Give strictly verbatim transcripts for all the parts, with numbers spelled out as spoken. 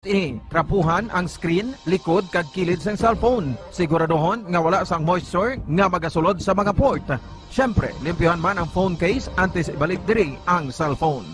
Ini, trapuhan ang screen, likod, kag kilid sang cellphone. Siguraduhon nga wala sang moisture nga magasulod sa mga port. Siyempre, limpyuhan man ang phone case antes ibalik diri ang cellphone.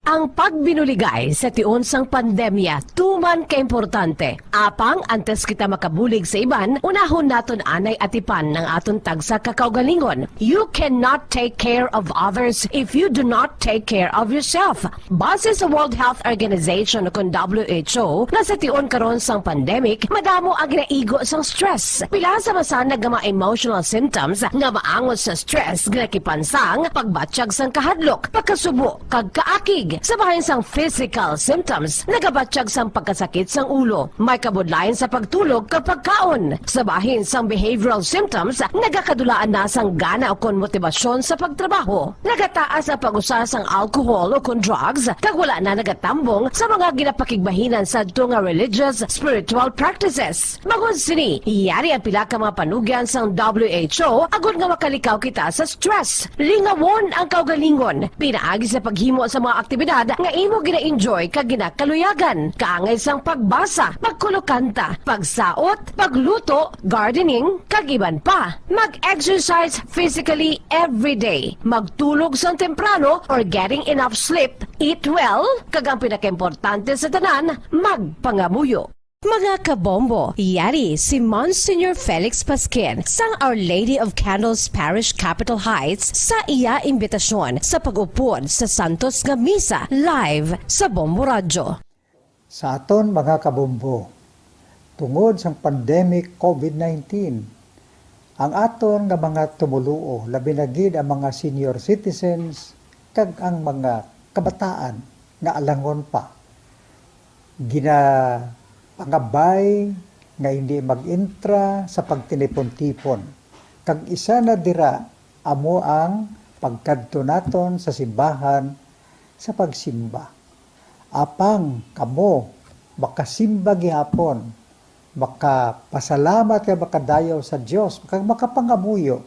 Ang pagbinuligay sa tion sang pandemya tuman ka importante. Apang antes kita makabulig sa iban, unahon naton anay atipan ang aton tagsa ka kaugalingon. You cannot take care of others if you do not take care of yourself. Base sa World Health Organization ukon W H O, nga sa tion karon sang pandemic, madamo ang ginaigo sang stress. Pila sa masanag nga mga emotional symptoms nga maangot sa stress nga nakipansang pagbatyag sang kahadlok, pagkasubo, kag kaakig. Sa bahin sang physical symptoms, nagabatyag sang pagkasakit sang ulo, may kabudlayan sa pagtulog kag pagkaon. Sa bahin sang behavioral symptoms, nagakadulaan na sang gana ukon motibasyon sa pagtrabaho. Nagataas ang pag-usa sang alcohol ukon drugs, kag wala na nagatambong sa mga ginapakigbahinan sadto nga religious, spiritual practices. Bangod sini, yari ang pila ka mga panugyan sang W H O agod nga makalikaw kita sa stress. Lingawon ang kaugalingon pinaagi sa paghimo sa mga aktibidad nga imo gina-enjoy kag ginakaluyagan, kaangay sang pagbasa, pagkulokanta, pagsaot, pagluto, gardening, kag iban pa. Mag-exercise physically every day. Magtulog sang temprano or getting enough sleep. Eat well, kag ang pinakaimportante sa tanan, magpangamuyo. Mga kabombo, yari si Monsignor Felix Pasquin sang Our Lady of Candles Parish, Capitol Heights, sa iya imbitasyon sa pag-upod sa santos nga misa live sa Bombo Radyo. Sa aton mga kabombo, tungod sang pandemic COVID nineteen, ang aton nga mga tumoluo, labi na gid ang mga senior citizens kag ang mga kabataan nga alangon pa, ginapangabay nga hindi mag-entra sa pagtinipon-tipon, kag isa na dira amo ang pagkadto naton sa simbahan sa pagsimba. Apang kamo makasimba gihapon, makapasalamat kag makadayaw sa Dios, kag makapangamuyo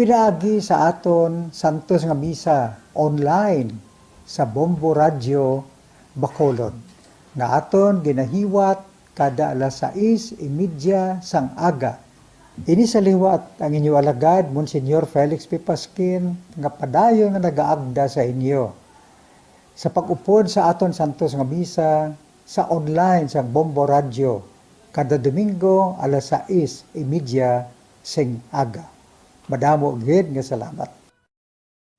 pinaagi sa aton santos nga misa online sa Bombo Radyo Bacolod, nga aton ginahiwat kada alas sais y media sang aga. Ini sa liwat ang inyo alagad, Monsignor Felix P. Pasquin, nga padayon nga nagaagda sa inyo sa pag-upod sa aton santos nga misa sa online sang Bombo Radyo kada Domingo alas sais y media sing aga. Madamo gid nga salamat.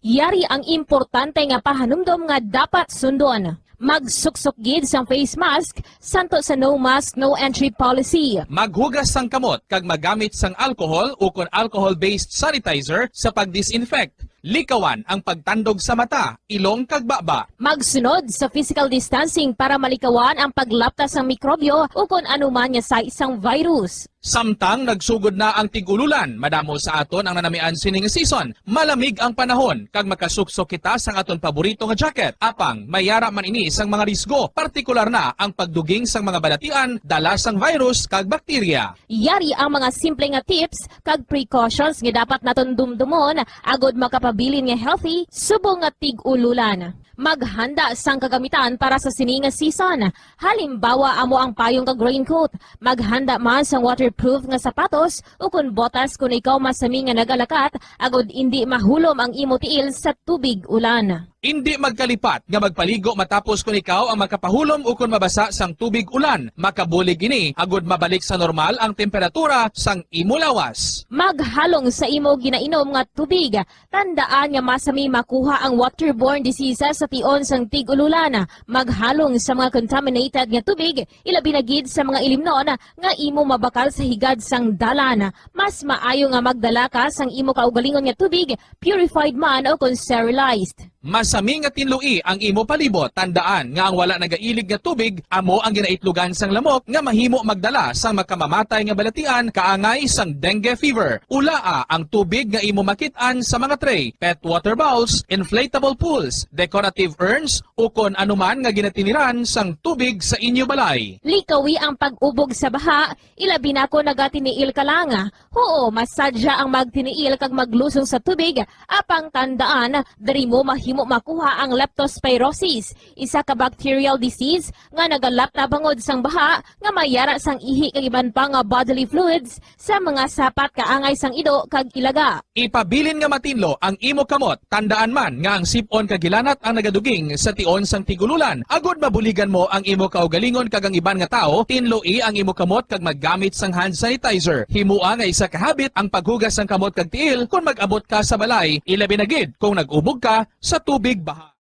Yari ang importante nga pahanumdom nga dapat sundon. Magsuksok gid sang face mask santo sa no mask, no entry policy. Maghugas sang kamot kag magamit sang alcohol ukon alcohol-based sanitizer sa pag-disinfect. Likawan ang pagtandog sa mata, ilong kag baba. Magsunod sa physical distancing para malikawan ang paglapta sang mikrobyo ukon anuman nga sais sang virus. Samtang nagsugod na ang tig-ululan, madamo sa aton ang nanamian sini nga season. Malamig ang panahon, kag makasuksok kita sang aton paborito nga jacket. Apang may yara man ini sang mga risgo, partikular na ang pagduging sang mga balatian dala sang virus kag bakterya. Yari ang mga simple nga tips kag precautions nga dapat naton dumdumon agod makapabilin nga healthy subong nga tig-ululan. Maghanda sang kagamitan para sa sini nga season. Halimbawa, amo ang payong kag raincoat. Maghanda man sang waterproof nga sapatos ukon botas kon ikaw masami nga nagalakat, agod indi mahulom ang imo tiil sa tubig ulan. Indi magkalipat nga magpaligo matapos kon ikaw ang makapahulom ukon mabasa sang tubig ulan. Makabulig ini agod mabalik sa normal ang temperatura sang imo lawas. Maghalong sa imo ginainom nga tubig. Tandaan nga masami makuha ang waterborne diseases sa tion sang tig-ululan. Maghalong sa mga contaminated nga tubig, ilabi na gid sa mga ilimnon nga imo mabakal sa higad sang dalan. Mas maayo nga magdala ka sang imo kaugalingon nga tubig, purified man o kon sterilized. Masami nga tinloi ang imo palibot. Tandaan nga ang wala nagailig nga tubig amo ang ginaitlogan sang lamok nga mahimo magdala sang makamamatay nga balatian kaangay sang dengue fever. Ulaa ang tubig nga imo makit-an sa mga tray, pet water bowls, inflatable pools, decorative urns, ukon anuman nga ginatiniran sang tubig sa inyo balay. Likawi ang pag-ubog sa baha, ilabi na kon nagatiniil ka lang. Huo, masadya ang magtiniil kag maglusong sa tubig, apang tandaan, diri mo mahi- himo makuha ang leptospirosis, isa ka bacterial disease nga nagalap na bangod sang baha nga may yara sang ihi kag iban pa nga bodily fluids sa mga sapat kaangay sang ido kag ilaga. Ipabilin nga matinlo ang imo kamot. Tandaan man nga ang sip-on kag hilanat ang nagaduging sa tion sang tig-ululan. Agod mabuligan mo ang imo kaugalingon kag ang iban nga tawo, tinloi ang imo kamot kag maggamit sang hand sanitizer. Himoa nga isa ka habit ang paghugas sang kamot kag tiil kon mag-abot ka sa balay, ilabi na gid kung nag-ubog ka sa tubig baha.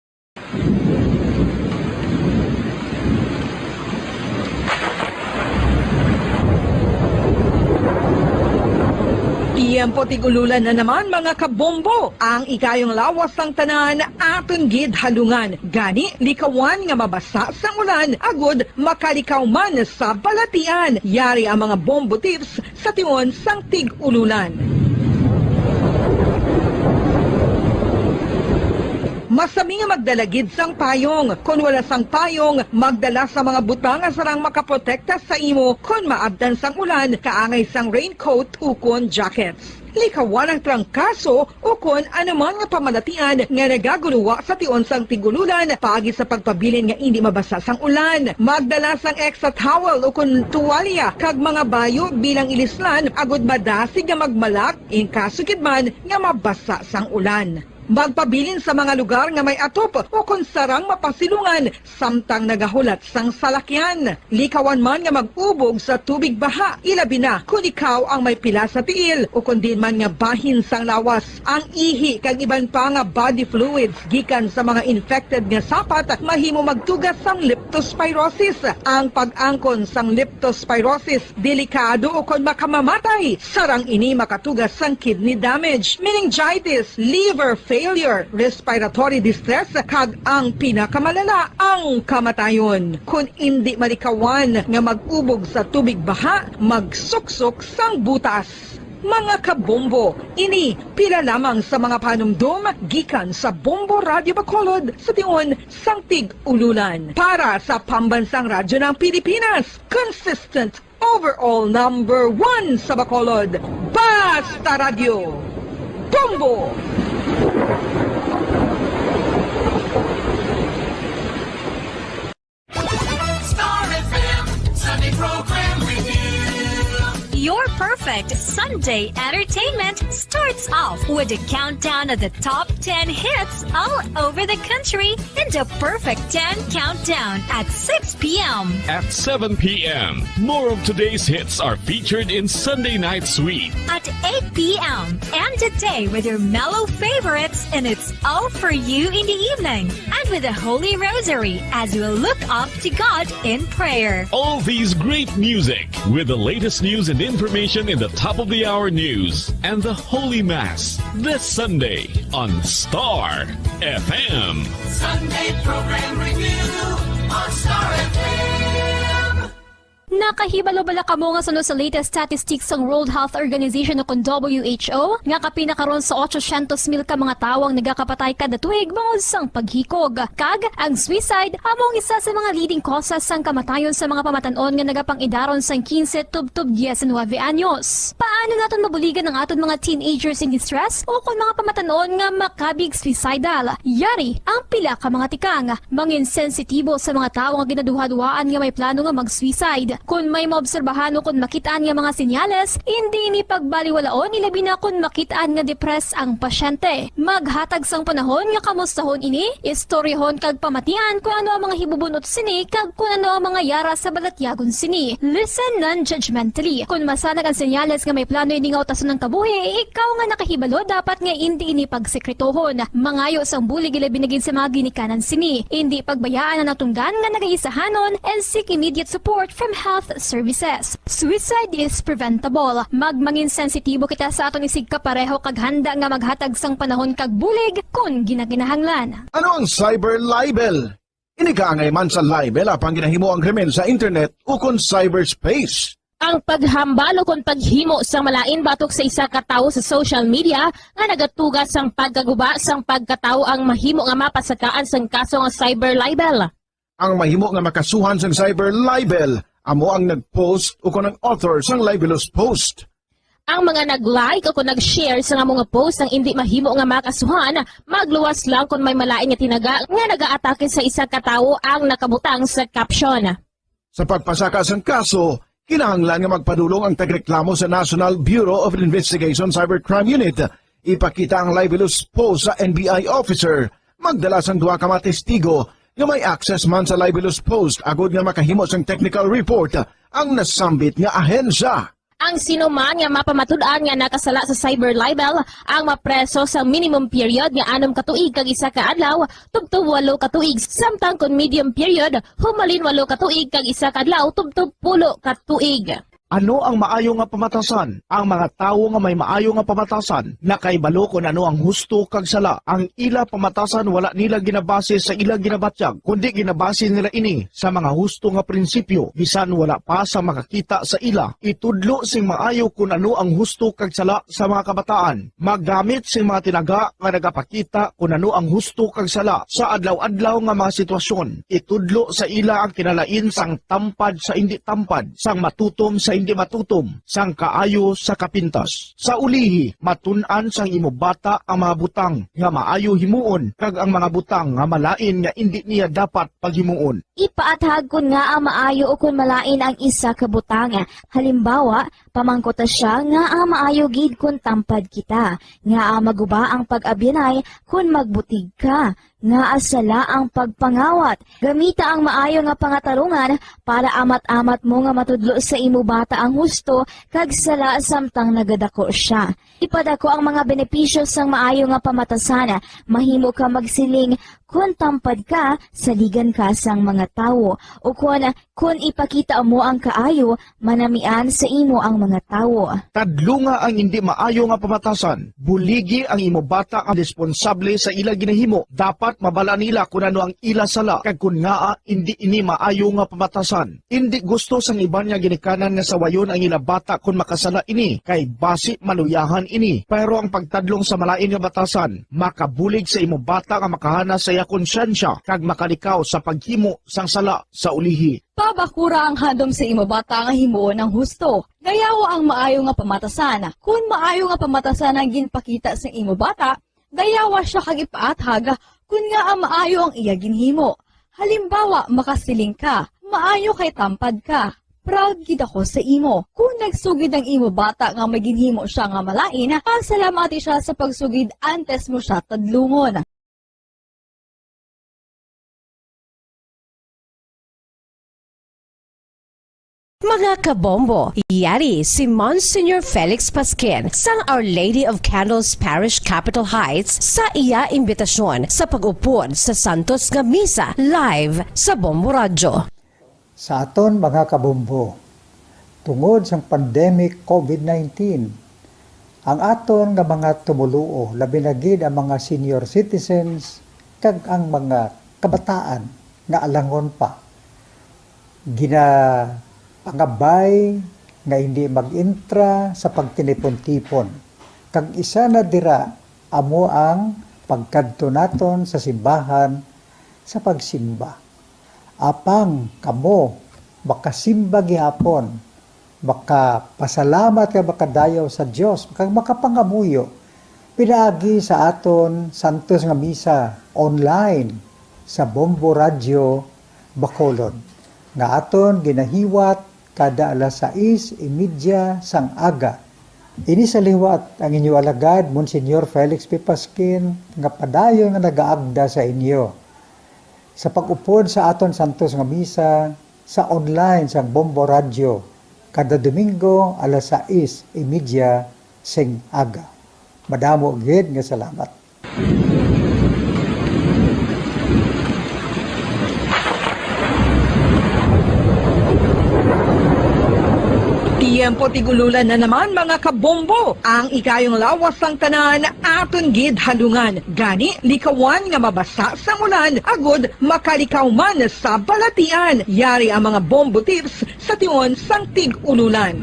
Tiyempo tig-ululan na naman, mga kabombo. Ang ikayong lawas sang tanan aton gid halungan. Gani, likawan nga mabasa sang ulan agud makalikaw man sa balatian. Yari ang mga bombo tips sa tion sang tig-ululan. Masami nga magdala gid sang payong. Kon wala sang payong, magdala sa mga butang nga sarang makaprotekta sa imo kon maabtan sang ulan, kaangay sang raincoat ukon jackets. Likawan ang trangkaso ukon anuman nga pamalatian nga nagaguluwa sa tion sang tig-ululan paagi sa pagpabilin nga indi mabasa sang ulan. Magdala sang extra towel ukon tuwalya kag mga bayo bilang ilislan agud madasig nga magmalak in kaso gid man nga mabasa sang ulan. Magpabilin sa mga lugar nga may atop ukon sarang mapasilungan samtang nagahulat sang salakyan. Likawan man nga mag-ubog sa tubig baha, ilabi na kon ikaw ang may pila sa tiil ukon diin man nga bahin sang lawas. Ang ihi kag iban pa nga body fluids gikan sa mga infected nga sapat mahimo magtuga sang leptospirosis. Ang pag-angkon sang leptospirosis delikado ukon makamamatay. Sarang ini makatuga sang kidney damage, meningitis, liver failure, respiratory distress, kag ang pinakamalala, ang kamatayon. Kon indi malikawan nga mag-ubog sa tubig baha, magsuksok sang butas. Mga kabombo, ini pila lamang sa mga panumdom gikan sa Bombo Radyo Bacolod sa tion sang tig-ululan. Para sa Pambansang Radyo ng Pilipinas, consistent overall number one sa Bacolod, Basta Radyo, Bombo! Star F M Sunday Program Review. Your perfect Sunday entertainment starts off with a countdown of the top ten hits all over the country in the Perfect ten Countdown at six p.m. At seven p.m., more of today's hits are featured in Sunday Night Sweet. At eight p.m., end the day with your mellow favorites, and it's all for you in the evening. And with the Holy Rosary as we look up to God in prayer. All these great music with the latest news and information in the top of the hour news and the Holy Mass this Sunday on Star F M. Sunday Program Review on Star F M. Nakahibalo bala kamo nga suno sa latest statistics sang World Health Organization o kon W H O nga kapin na karon sa otsosyentos mil ka mga tawo ang nagakapatay kada tuig bangod sang paghikog? Kag ang suicide amo ang isa sa mga leading causes sang kamatayon sa mga pamatan-on nga nagapang-idaron sang quince tubtob diecinuebe anyos. Paano naton mabuligan ang aton mga teenagers in distress o kon mga pamatan-on nga makabig suicidal? Yari ang pila ka mga tikang. Mangin sensitibo sa mga tawo nga ginaduhaduhaan nga may plano nga mag-suicide. Kon may maobserbahan o kon makit-an nga mga senyales, indi ini pagbaliwalaon, ilabi na kon makit-an nga depressed ang pasyente. Maghatag sang panahon nga kamustahon ini, istoryahon kag pamatian kon ano ang mga hibubun-ot sini kag kon ano ang mga yara sa balatyagon sini. Listen non-judgmentally. Kon masanag ang senyales nga may plano ini nga utason ang kabuhi, ikaw nga nakahibalo dapat nga indi ini pagsekretohon. Mangayo sang bulig, ilabi na gid sa mga ginikanan sini. Indi pagbayaan ang natungdan nga nagaisahanon and seek immediate support from health services. Suicide is preventable. Magmangin sensitibo kita sa aton isigkapareho kag handa nga maghatag sang panahon kag bulig kon ginakinahanglan. Ano ang cyber libel? Ini kaangay man sa libel apang ginahimo ang krimen sa internet ukon cyberspace. Ang paghambal ukon paghimo sang malain batok sa isa ka tawo sa social media nga nagatuga sang pagkaguba sang pagkatawo ang mahimo nga mapasakaan sang kaso nga cyber libel. Ang mahimo nga makasuhan sang cyber libel amo ang nag-post ukon ang author sang libelous post. Ang mga nag-like o kung nag-share sa nga mga post ang indi mahimo nga makasuhan, magluwas lang kon may malain nga tinaga nga nagaatake sa isa ka tawo ang nakabutang sa caption. Sa pagpasaka sang kaso, kinahanglan nga magpadulong ang tagreklamo sa National Bureau of Investigation Cybercrime Unit. Ipakita ang libelous post sa N B I officer. Magdala sang duha ka mga testigo nga may access man sa libelous post agod nga makahimo sang technical report ang nasambit nga ahensya. Ang sinuman nga mapamatud-an nga nakasala sa cyber libel ang mapreso sa minimum period nga anom ka tuig kag isa ka adlaw tubtob walo ka tuig, samtang kon medium period, humalin walo ka tuig kag isa ka adlaw tubtob pulo ka tuig. Ano ang maayo nga pamatasan? Ang mga tawo nga may maayo nga pamatasan nakahibalo kon ano ang husto kag sala. Ang ila pamatasan wala nila ginabase sa ila ginabatyag, kundi ginabase nila ini sa mga husto nga prinsipyo, bisan wala pa sa makakita sa ila. Itudlo sing maayo kon ano ang husto kag sala sa mga kabataan. Maggamit sing mga tinaga nga nagapakita kon ano ang husto kag sala sa adlaw-adlaw nga mga sitwasyon. Itudlo sa ila ang kinalain sang tampad sa indi tampad, sang matutom sa indi matutom, sang kaayo sa kapintas. Sa ulihi, matun-an sang imo bata ang mga butang nga maayo himuon kag ang mga butang nga malain nga indi niya dapat paghimuon. Ipaathag kon ngaa maayo o kon malain ang isa ka butang. Halimbawa, pamangkuta siya ngaa maayo gid kon tampad kita, ngaa maguba ang pag-abyanay kon magbutig ka, ngaa sala ang pagpangawat. Gamita ang maayo nga pangatarungan para amat-amat mo nga matudlo sa imo bata ang husto kag sala samtang nagadako sia. Ipadako ang mga benepisyo sang maayo nga pamatasan. Mahimo ka magsiling, "Kon tampad ka, saligan ka sang mga tawo," ukon, "Kon ipakita mo ang kaayo, manamian sa imo ang mga tawo." Tadlunga ang indi maayo nga pamatasan. Buligi ang imo bata ang responsable sa ila ginahimo. Dapat mabal-an nila kon ano ang ila sala kag kon ngaa indi ini maayo nga pamatasan. Indi gusto sang iban nga ginikanan nga sawayon ang ila bata kon makasala ini, kay basi maluyahan ini. Pero ang pagtadlong sa malain nga batasan makabulig sa imo bata nga makahana sa iya konsyensya kag makalikaw sa paghimo sang sala sa ulihi. Pabakura ang handom sa imo bata nga himuon ang husto. Dayawa ang maayo nga pamatasan. Kon maayo nga pamatasan ang ginpakita sa imo bata, dayawa sia kag ipaathag kon ngaa maayo ang iya ginhimo. Halimbawa, makasiling ka, "Maayo kay tampad ka. Proud gid ako sa imo." Kon nagsugid ang imo bata nga may ginhimo sia nga malain, pasalamati sia sa pagsugid antes mo sia tadlungon. Mga kabombo, yari si Monsignor Felix Pasquin sang Our Lady of Candles Parish, Capitol Heights, sa iya imbitasyon sa pag-upod sa Santos nga Misa live sa Bombo Radyo. Sa aton mga kabombo, tungod sang pandemic covid nineteen, ang aton nga mga tumoluo, labi na gid ang mga senior citizens kag ang mga kabataan nga alangon pa, ginapangabay nga hindi mag-intra sa pagtinipon-tipon. Kag isa na dira amo ang pagkadto naton sa simbahan sa pagsimba. Apang kamo makasimba gihapon, makapasalamat kag makadayaw sa Dios, kag makapangamuyo pinaagi sa aton santos nga misa online sa Bombo Radyo Bacolod, nga aton ginahiwat kada alas sais y media sang aga. Ini sa liwat ang inyo alagad, Monsignor Felix P. Pasquin, nga padayon nga nagaagda sa inyo sa pag-upod sa aton santos nga misa sa online sang Bombo Radyo kada Domingo alas sais y media sing aga. Madamo gid nga salamat. Tiyempo tig-ululan na naman, mga kabombo. Ang ikayong lawas sang tanan aton gid halungan. Gani, likawan nga mabasa sang ulan agud makalikaw man sa balatian. Yari ang mga bombo tips sa tion sang tig-ululan.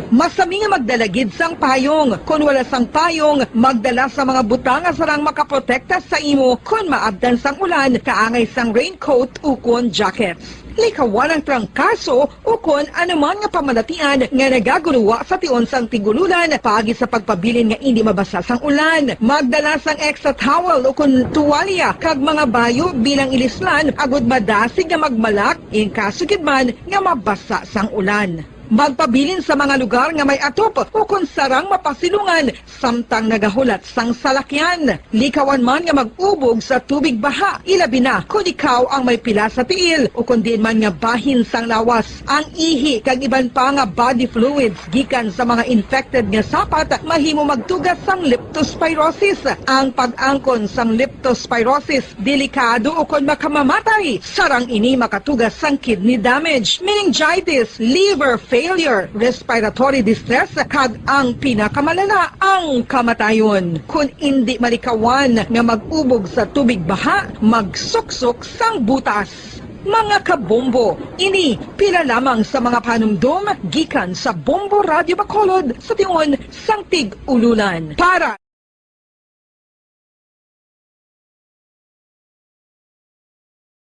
Masami nga magdala gid sang payong. Kon wala sang payong, magdala sa mga butang nga sarang makaprotekta sa imo kon maabtan sang ulan, kaangay sang raincoat ukon jackets. Likawan ang trangkaso ukon anuman nga pamalatian nga nagaguluwa sa tion sang tig-ululan paagi sa pagpabilin nga indi mabasa sang ulan. Magdala sang extra towel ukon tuwalya kag mga bayo bilang ilislan agud madasig nga magmalak in kaso gid man nga mabasa sang ulan. Magpabilin sa mga lugar nga may atop ukon sarang mapasilungan samtang nagahulat sang salakyan. Likawan man nga mag-ubog sa tubig baha, ilabi na kon ikaw ang may pila sa tiil o kon diin man nga bahin sang lawas. Ang ihi kag iban pa nga body fluids gikan sa mga infected nga sapat mahimo magtuga sang leptospirosis. Ang pag-angkon sang leptospirosis delikado ukon makamamatay. Sarang ini makatuga sang kidney damage, meningitis, liver failure, respiratory distress, kag ang pinakamalala, ang kamatayon. Kon indi malikawan nga mag-ubog sa tubig baha, magsuksok sang butas. Mga kabombo, ini pila lamang sa mga panumdom gikan sa Bombo Radyo Bacolod sa tion sang tig-ululan. Para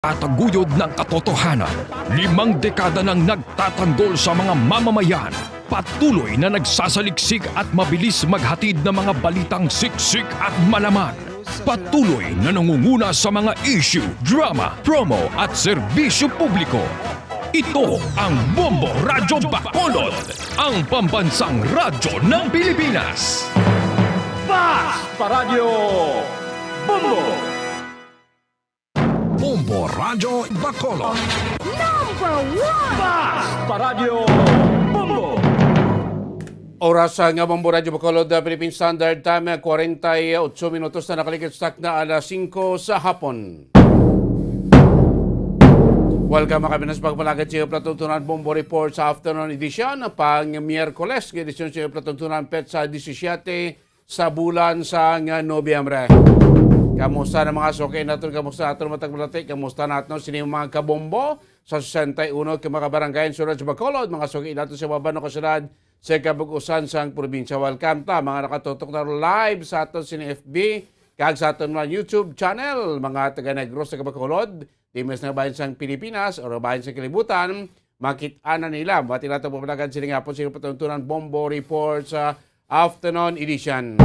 Tataguyod ng katotohanan. Limang dekada nang nagtatanggol sa mga mamamayan. Patuloy na nagsasaliksik at mabilis maghatid ng mga balitang siksik at malaman. Patuloy na nangunguna sa mga issue, drama, promo at serbisyo publiko. Ito ang Bombo Radyo Bacolod, ang pambansang radyo ng Pilipinas. Fast Paradyo Bombo. Bombo Radyo Bacolod. Number one! Fast Paradyo Bombo. Oras nga Bombo Radyo Bacolod, uh, Philippine Standard Time, uh, kwarenta y otso minutos na nakaligid sa takna alas singko sa hapon. Welcome, mga kapinas, pagpalagad sa iyo, Platuntunan Bombo Report sa afternoon edition, pang Miyerkules, nga edisyon sa iyo, Platuntunan, petsa disisiete sa bulan sang Nobyembre. Kamusta na, mga suki naton? Kamusta aton matag malati? Kamusta naton sini mga kabombo sa sesenta y uno ka mga barangay sa Suraj Bacolod, mga suki naton sa Babanwa nga syudad, sa kabug-usan sang probinsya? Welcome ta, mga nakatutok na live sa aton sini F B kag sa aton mga YouTube channel, mga taga Negros, taga Bacolod, di mas na bahin sang Pilipinas o bahin sang kalibutan, makit-an na nila. Mati nato pumanagan sini nga hapon sa patuntunan Bombo Report sa afternoon edition.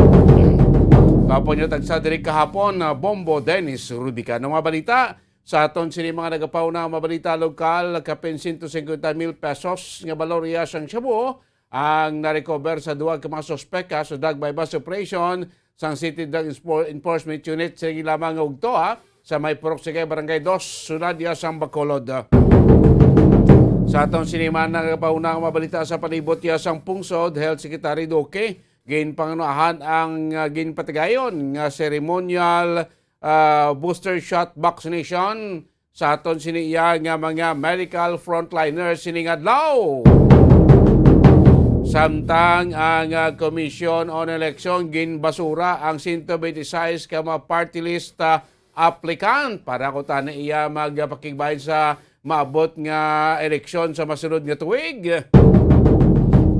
Kapon nyo tagsa diri kahapon, ah, Bombo Dennis Rubica. Ang mga balita sa aton sini mga nagapauna, ang mga balita lokal, kapin sento singkwenta mil pesos nga balor iya sang shabu ang narecover sa duha ka mga suspek, ha, sa drug buy-bust operation sang City Drug Enfor-, Enforcement Unit. Sige lamang nga ugto, ha, sa may Purok Sigay, Barangay Dos, Syudad iya sang Bacolod. Sa aton sini man nagapauna nga mga balita sa palibot iya sang pungsod, Health Secretary Duque, ginpangunahan ang, ah, ginpatigayon nga ceremonial, ah, booster shot vaccination sa aton sini iya nga mga medical frontliners sining adlaw. Samtang ang, ah, Commission on Election ginbasura ang sento bente sais ka mga party list, ah, applicant para kuntani iya magpakigbahin sa maabot nga eleksyon sa masunod nga tuig.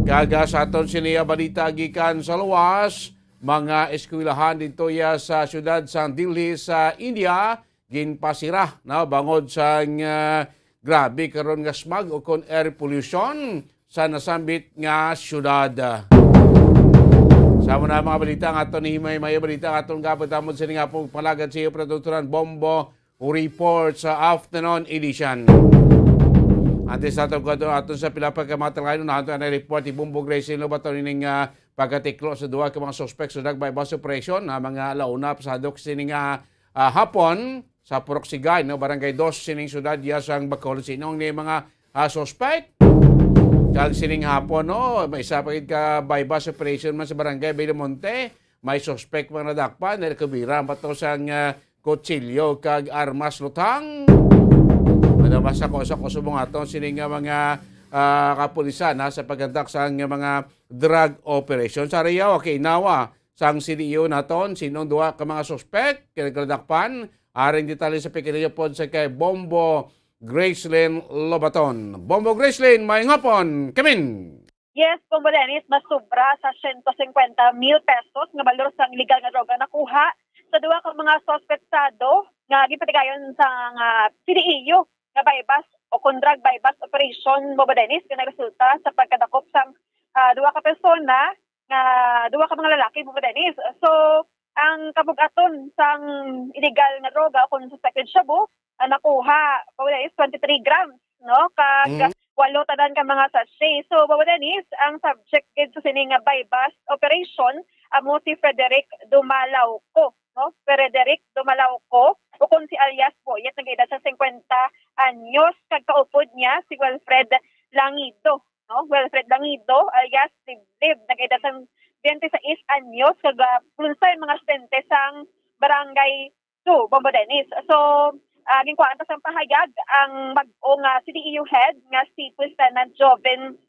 Kag, ah, sa aton sini iya balita gikan sa luwas, mga eskwelahan dito iya sa siyudad sang Delhi sa India ginpasira, no, bangod sang, ah, grabe karon nga smog o kon air pollution sa nasambit nga syudad. Sa mo na mga balita nga aton ni Himay Mayo, balita nga aton gapagtamod sa nga pong palagad sa iyo, Produktran Bombo Report sa afternoon edition. Antes nato ko ato, ato sa pila pa ka mga talakayan, na ato na report ni Bombo Gracie Lobaton ining, ah, pagkatiklo sa duha ka mga suspek sa drug buy-bust operation na mga launa pasado sini nga, ah, hapon sa Purok Sigay, no, Barangay Dos, sining syudad iya sang Bacolod. Sinong ni mga, ah, suspek? Kag sining hapon, no, may isa pa gid ka buy-bust operation man sa Barangay Bellomonte. May suspek mga nadakpan, narecoveran pa to sang, ah, kutsilyo kag armas lutang. Ano, mas ako sa kusubong ato sining nga mga, ah, kapulisan, ha, sa pagkandak sa nga mga drug operation. Sa Rio, okay, nawa sang C D U naton, sinong duha ka mga suspek nga nagkadakpan? Aring detalye sa pagkilala pod sa kay Bombo Gracelyn Lobaton. Bombo Gracelyn, maayong hapon. Kamin! Yes, Bombo Dennis, mas sobra sa siyento singkwenta mil pesos nga balor sang illegal nga droga nakuha sa duha ka mga suspetsado nga ginpatigayon sa, ah, C D E U. nga buy-bust o kon drug buy-bust operation, Bombo Dennis, nga nagresulta sa pagkadakop sang, ah, duha ka persona nga duha ka mga lalaki, Bombo Dennis. So, ang kabug-aton sang illegal nga droga o kon suspected shabu, ah, nakuha, Bombo Dennis, twenty-three grams, no? Kag Mm. walo tanan ka mga sachet. So, Bombo Dennis, ang subject gid sa sini nga buy-bust operation amo si Frederick Dumalauco, no? Frederick Dumalauco, o kon si alias Boyet, nag-edad sa singkwenta anyos, kag kaupod niya si Wilfred Langido, no? Wilfred Langido, alias Liblib, nag-edad sa twenty-six anyos, kag, ah, pulsa yung mga studente sang barangay two, Bombo Dennis. So, ah, ginkuhaan ta sang pahayag ang bag-o nga C D E U head nga si Lieutenant Joven,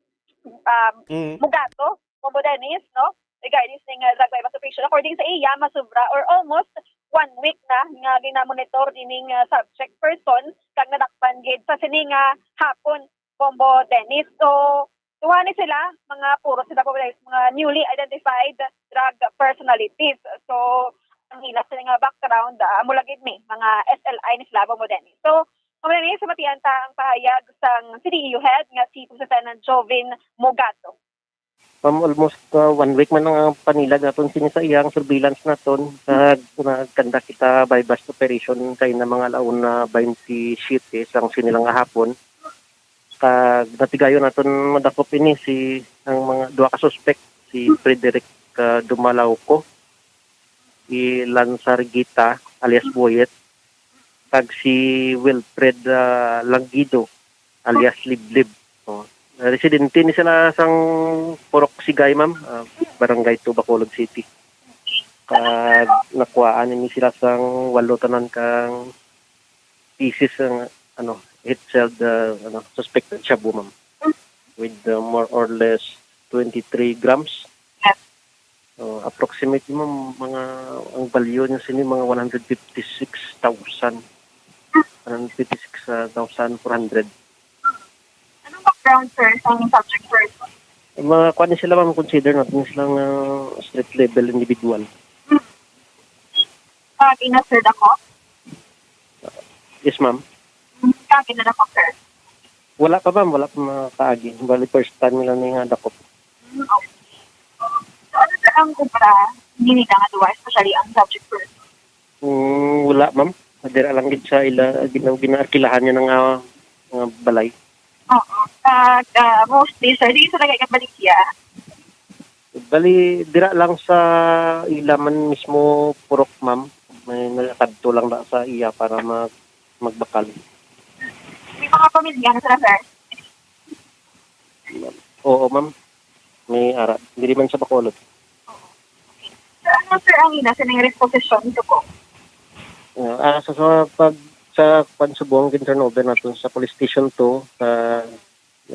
um, Mm. Mugato, Bombo Dennis, no? Regarding sa nga drug buy-bust operation, according sa iya, masubra or almost one week na nga ginamonitor ining, ah, subject person kag nadakpan gid sa sini nga hapon, Bombo Dennis. So, duha ni sila, mga puro sila, Bombo Dennis, mga newly identified drug personalities. So, ang ila sila nga background, ah, amo lang gid ni, mga S L I ni sila, Bombo Dennis. So, Bombo Dennis, matian ta ang pahayag sang C D E U head nga si Lieutenant Joven Mugato. Ma'am, almost, uh, one week man ang panilag naton sini sa iyang surveillance naton. Nag-, nagkanda kita buy-bust operation kay na mga alauna twenty-siyete sang sini lang nga hapon. Kag natigayon naton madakop ini si, ang mga duha ka suspek, si Frederick, uh, Dumalauco, i Lanzar Gita alias Boyet, kag si Wilfred, ah, Langido alias Liblib. Oh, residente ni sila sang Purok Sigay, ma'am, ah, Barangay two, Bacolod City. Kag nakuhaan ni sila sang walo tanan kang pieces ang, ano, hit shelled, ah, ano, suspected shabu, ma'am, with, ah, more or less twenty-three grams. So, approximately, ma'am, mga, ang value niya sini, mga one hundred fifty-six thousand, one hundred fifty-six thousand four hundred. Anong background, sir, sa subject person? Mga kuwan ni sila, ma'am, consider natin silang, ah, street level individual. Kaagi na, sir, dako? Yes, ma'am. Kaagi na dako, sir? Wala pa, ma'am. Wala pa makaagi. Bali, first time nila ni nga dakop. Mm, okay. So, ano, sir, ang obra nila nga duha, especially ang subject person? Mm, wala, ma'am. Dira lang gid sa ila, gina-, ginaarkilahan niya nga, nga balay. Oo. Kag, ah, mostly, sir, di sa nagkakabaligya. Bali, dira lang sa ila man mismo purok, ma'am. May nagakadto lang na sa iya para mag-, magbakal. May mga pamilya na sila, sir? Oo, ma'am. May ara. Diri man sa Bacolod. Oo. Okay. So, ano, sir, ang ila sa nang reposisyon ito po? Ah, ah, sa, sa pag, sa pansubong, gin-turnover nato sa Police Station two, sa,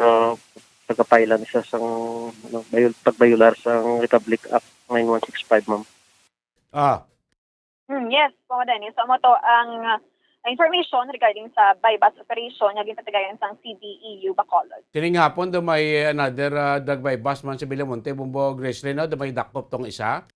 ah, pagkapailan siya sang, ano, bayul-, pagbayular sang Republic Act nine one six five, ma'am. Ah. Hmm, yes, Bombo Dennis. So, amo to ang, uh, information regarding sa buy-bust operation nga ginpatigayon sang C D E U Bacolod. Sining hapon, do may another, uh, drug buy-bust man sa Villamonte, Bombo Gracelyn, no? Do may dakop tong isa?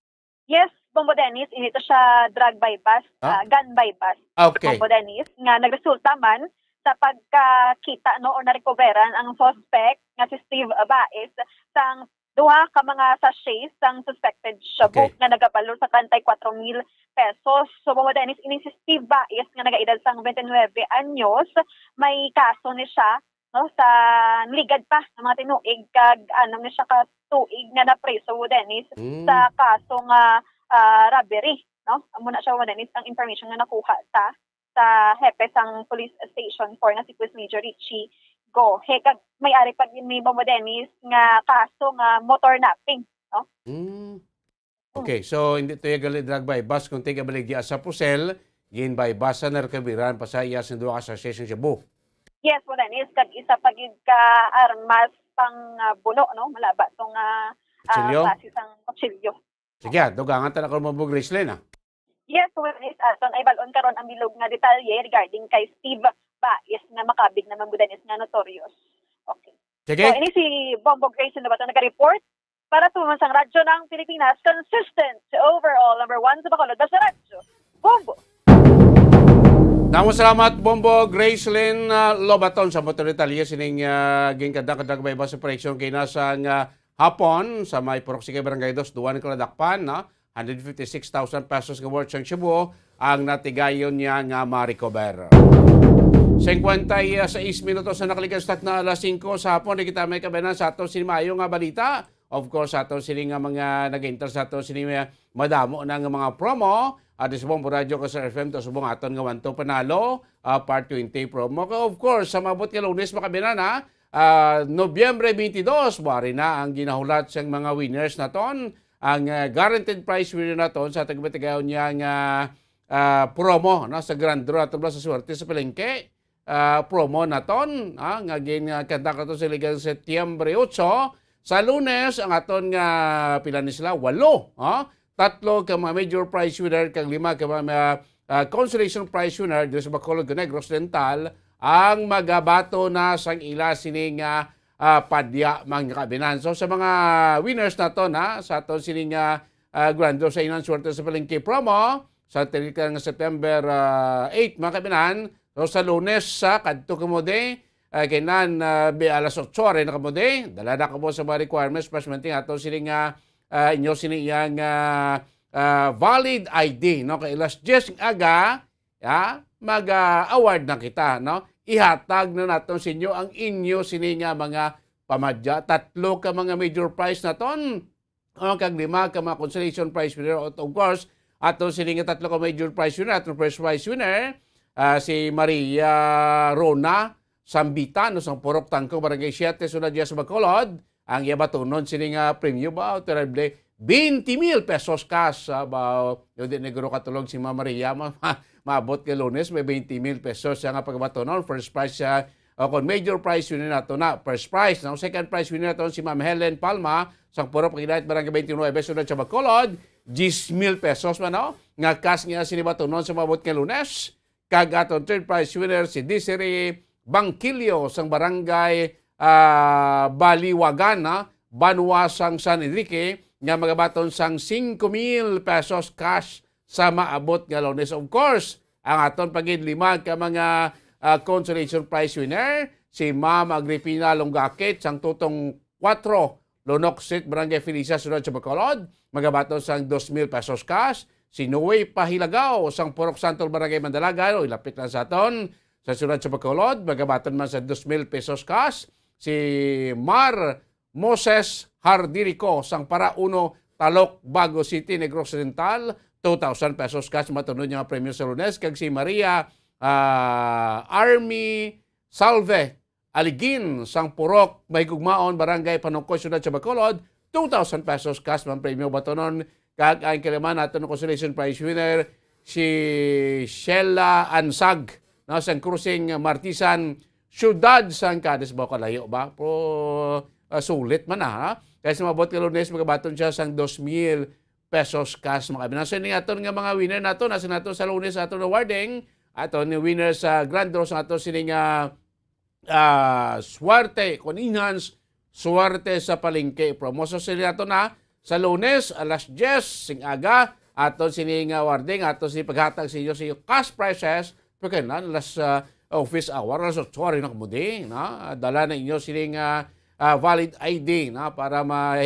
Yes, Bombo Dennis, hindi to siya drug buy-bust, Ah? uh, gun buy-bust. Ah, okay. Bombo Dennis, nga nagresulta man sa pagkakita, no, o narecoveran ang suspect nga si Steve Baez sang duha ka mga sachet sang suspected shabu Okay. nga nagabalor sa treinta y cuatro mil pesos. So, Bombo Dennis, ining si Steve Baez nga nagaedad sang twenty-nine anyos, may kaso ni siya, no, sa ligad pa nga mga tinuig, kag anom ni siya ka tuig nga napriso, Bombo Dennis, Mm. sa kaso nga, ah, robbery, no? Amo na siya, Bombo Dennis, ang information nga nakuha sa sa hepe sang Police Station four nga si Police Major Richie Gohe, kag may ari pa gid ni Bombo Dennis nga kaso nga motor napping, no? Hmm. Oh. Okay, so hindi to iya gali drug buy-bust, kung tiga baligya sa Pusel, gin buy-bust sa narkabiran pa sa iya sang duha ka sachet sang shabu. Yes, Bombo Dennis, kag isa pa gid ka armas pang, ah, buno, no? Malaba to nga, ah, Kutsilyo? Klase sang kutsilyo. Sige, ah, dugangan ta na kung mabug, Gracelyn, ah. Yes, Bombo Dennis, aton ay bal-on karon ang bilog nga detalye regarding kay Steve Baez nga makabig naman, Bombo Dennis, nga notorious. Okay. Sige. So, ini si Bombo Gracelyn Lobato naga-report para sa Pambansang Radyo ng Pilipinas, consistent, overall, number one sa Bacolod, basta radyo, Bombo. Damo salamat, Bombo Gracelyn, ah, Lobaton, sa motor detalye sining, ah, ginkadang-kadang may iba sa operasyon kay nasang, ah, hapon sa may Purok Sige, Barangay Dos, Duan, Kaladakpan, no? Hundred fifty-six thousand pesos nga worth sang Cebu ang natigayon niya nga ma-recover. Singkwenta y seis minutos na nakalikas na alas singko sa hapon, di kita may kabayanan sa ato sini maayo nga balita. Of course, sa ato sini nga mga nag-enter sa ato sini, ah, madamo na nga mga promo. At sa Bombo Radio, Kasar F M, to subong aton nga Wanto Panalo, ah, Part twenty promo. Of course, sa maabot nga Lunes, makabinan, ha? Ah, Nobyembre twenty-two, buwari na ang ginahulat sang mga winners naton. Ang, ah, guaranteed prize winner naton sa tagmatigayon niya nga, ah, promo, no, sa Grand Draw naton sa Swerte sa Palengke, ah, promo naton, ah, nga gin, ah, kanta kato sa ligang Setyembre otso. Sa Lunes, ang aton nga, pila ni sila? Walo, ah. Tatlo ka mga major prize winner kag lima ka mga, ah, consolation prize winner diri sa Bacolod kag Negros Oriental ang magabato na sang ila sini nga, ah, padya, mga kabinan. So, sa mga winners naton, ha, sa aton sini nga, ah, Grand Draw sa Inang Swerte sa Palengke promo, sa tinikan nga September, ah, eight, mga kabinan. So, sa Lunes, sa kadto kamo di, ah, kainan, ah, bi-, alas otso, ari na kamo di. Dala na kamo sa mga requirements, plus maintain ato sini nga, ah, inyo sini iyang, ah, ah, valid I D, no? Kay alas diyes ng aga, ya, mag, ah, award na kita, no? Ihatag na naton sa inyo ang inyo sini nga mga pamadya. Tatlo ka mga major prize naton, oh, kag lima ka mga consolation prize winner. At of course, ato sini nga tatlo ka major prize winner, atong first prize winner, ah, si Maria Rona Sambitan, no, sang Purok Tangko, Barangay Siete, Ciudad Diaz, Bacolod. Ang iya batunon sini nga premyo ba, terrible, twenty mil pesos cash, ah, ba, yo, di negro katulog si Ma'am Maria, ma-, ma-, maabot nga Lunes, may twenty mil pesos siya nga pagbatunon. First prize siya, o kung major prize winner nato na, first prize. Ang second prize winner nato si Ma'am Helen Palma, sang Purok Pagidait, Barangay twenty-nine, Ciudad sa Bacolod, diyes mil pesos man, no? Nga cash nga sini batunon sa maabot nga Lunes. Kag aton third prize winner si Desiree Bangkilio sang Barangay, ah, Baliwagan, ha? Banwa sang San Enrique, nga magabaton sang singko mil pesos cash sa maabot nga Lunes. Of course, ang aton pagid lima ka mga, ah, consolation prize winner, si Ma'am Agripina Longakit sang Tutong Kuwatro, Lunok Street, Barangay Felicia, Ciudad sa Bacolod, magabaton sang dos mil pesos cash. Si Noe Pahilagaw sang Purok Santol, Barangay Mandalagan, o ilapit lang sa aton, sa Ciudad sa Bacolod, magabaton man sa dos mil pesos cash. Si Mar Moses Hardirico sang Para Uno, Talok, Bago City, Negros Oriental, two thousand pesos cash, matunod niya nga premyo sa Lunes. Kag si Maria, ah, Army Salve Aligin sang Purok Mahigugmaon, Barangay Panungkoy, Syudad sa Bacolod, two thousand pesos cash man premyo batonon. Kag ang kalima naton consolation prize winner, si Sheila Ansag, no, sang Crossing Martisan, Syudad sang Cadiz. Ba, kalayo ba? Pero, ah, sulit man na, ha? Kaya sa maabot nga Lunes, magabaton siya sang dos mil pesos cash, mga kabinan. So, ini aton nga mga winner nato, nasa nato sa Lunes, aton awarding, aton ni winner sa grand draw sa ato sini nga, ah, swerte, kung enhance, swerte sa palengke. Promoso sila nato na sa Lunes, alas diyes, sing aga, aton sini nga awarding, aton sini paghatag sa inyo, sa inyo cash prizes, pagkainan, alas, ah, office hour, alas otso, ari na kamo di, na? Dala na inyo sini nga, ah, valid I D, na? Para ma-,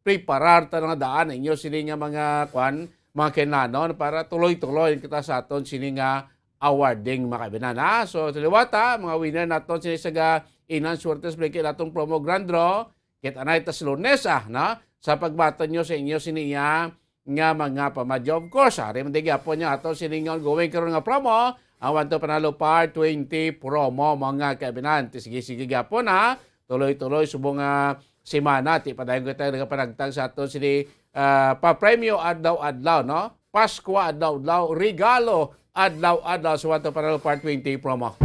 preparar ta nga daan inyo sini nga mga, kwan, mga kinanon para tuloy-tuloy kita sa aton sini nga awarding, mga kabinan, ha? So, taliwata, mga winner naton sini sa ga-, inan swerte sa bigay naton promo grand draw. Kita na ita sa Lunes, ah, na? Sa pagbaton nyo sa inyo sini nga, nga mga pamadyo. Of course, ari man di gyapon niya ato sini nga ongoing karon nga promo, ang One to Panalo Part twenty promo, mga kabinan. Sige, sige gyapon, ha? Tuloy-tuloy, subong nga semana, ti padayon kita nagapanagtag sa aton sini, ah, papremyo adlaw-adlaw, no? Paskwa adlaw-adlaw, regalo adlaw-adlaw sa One to Panalo Part twenty promo.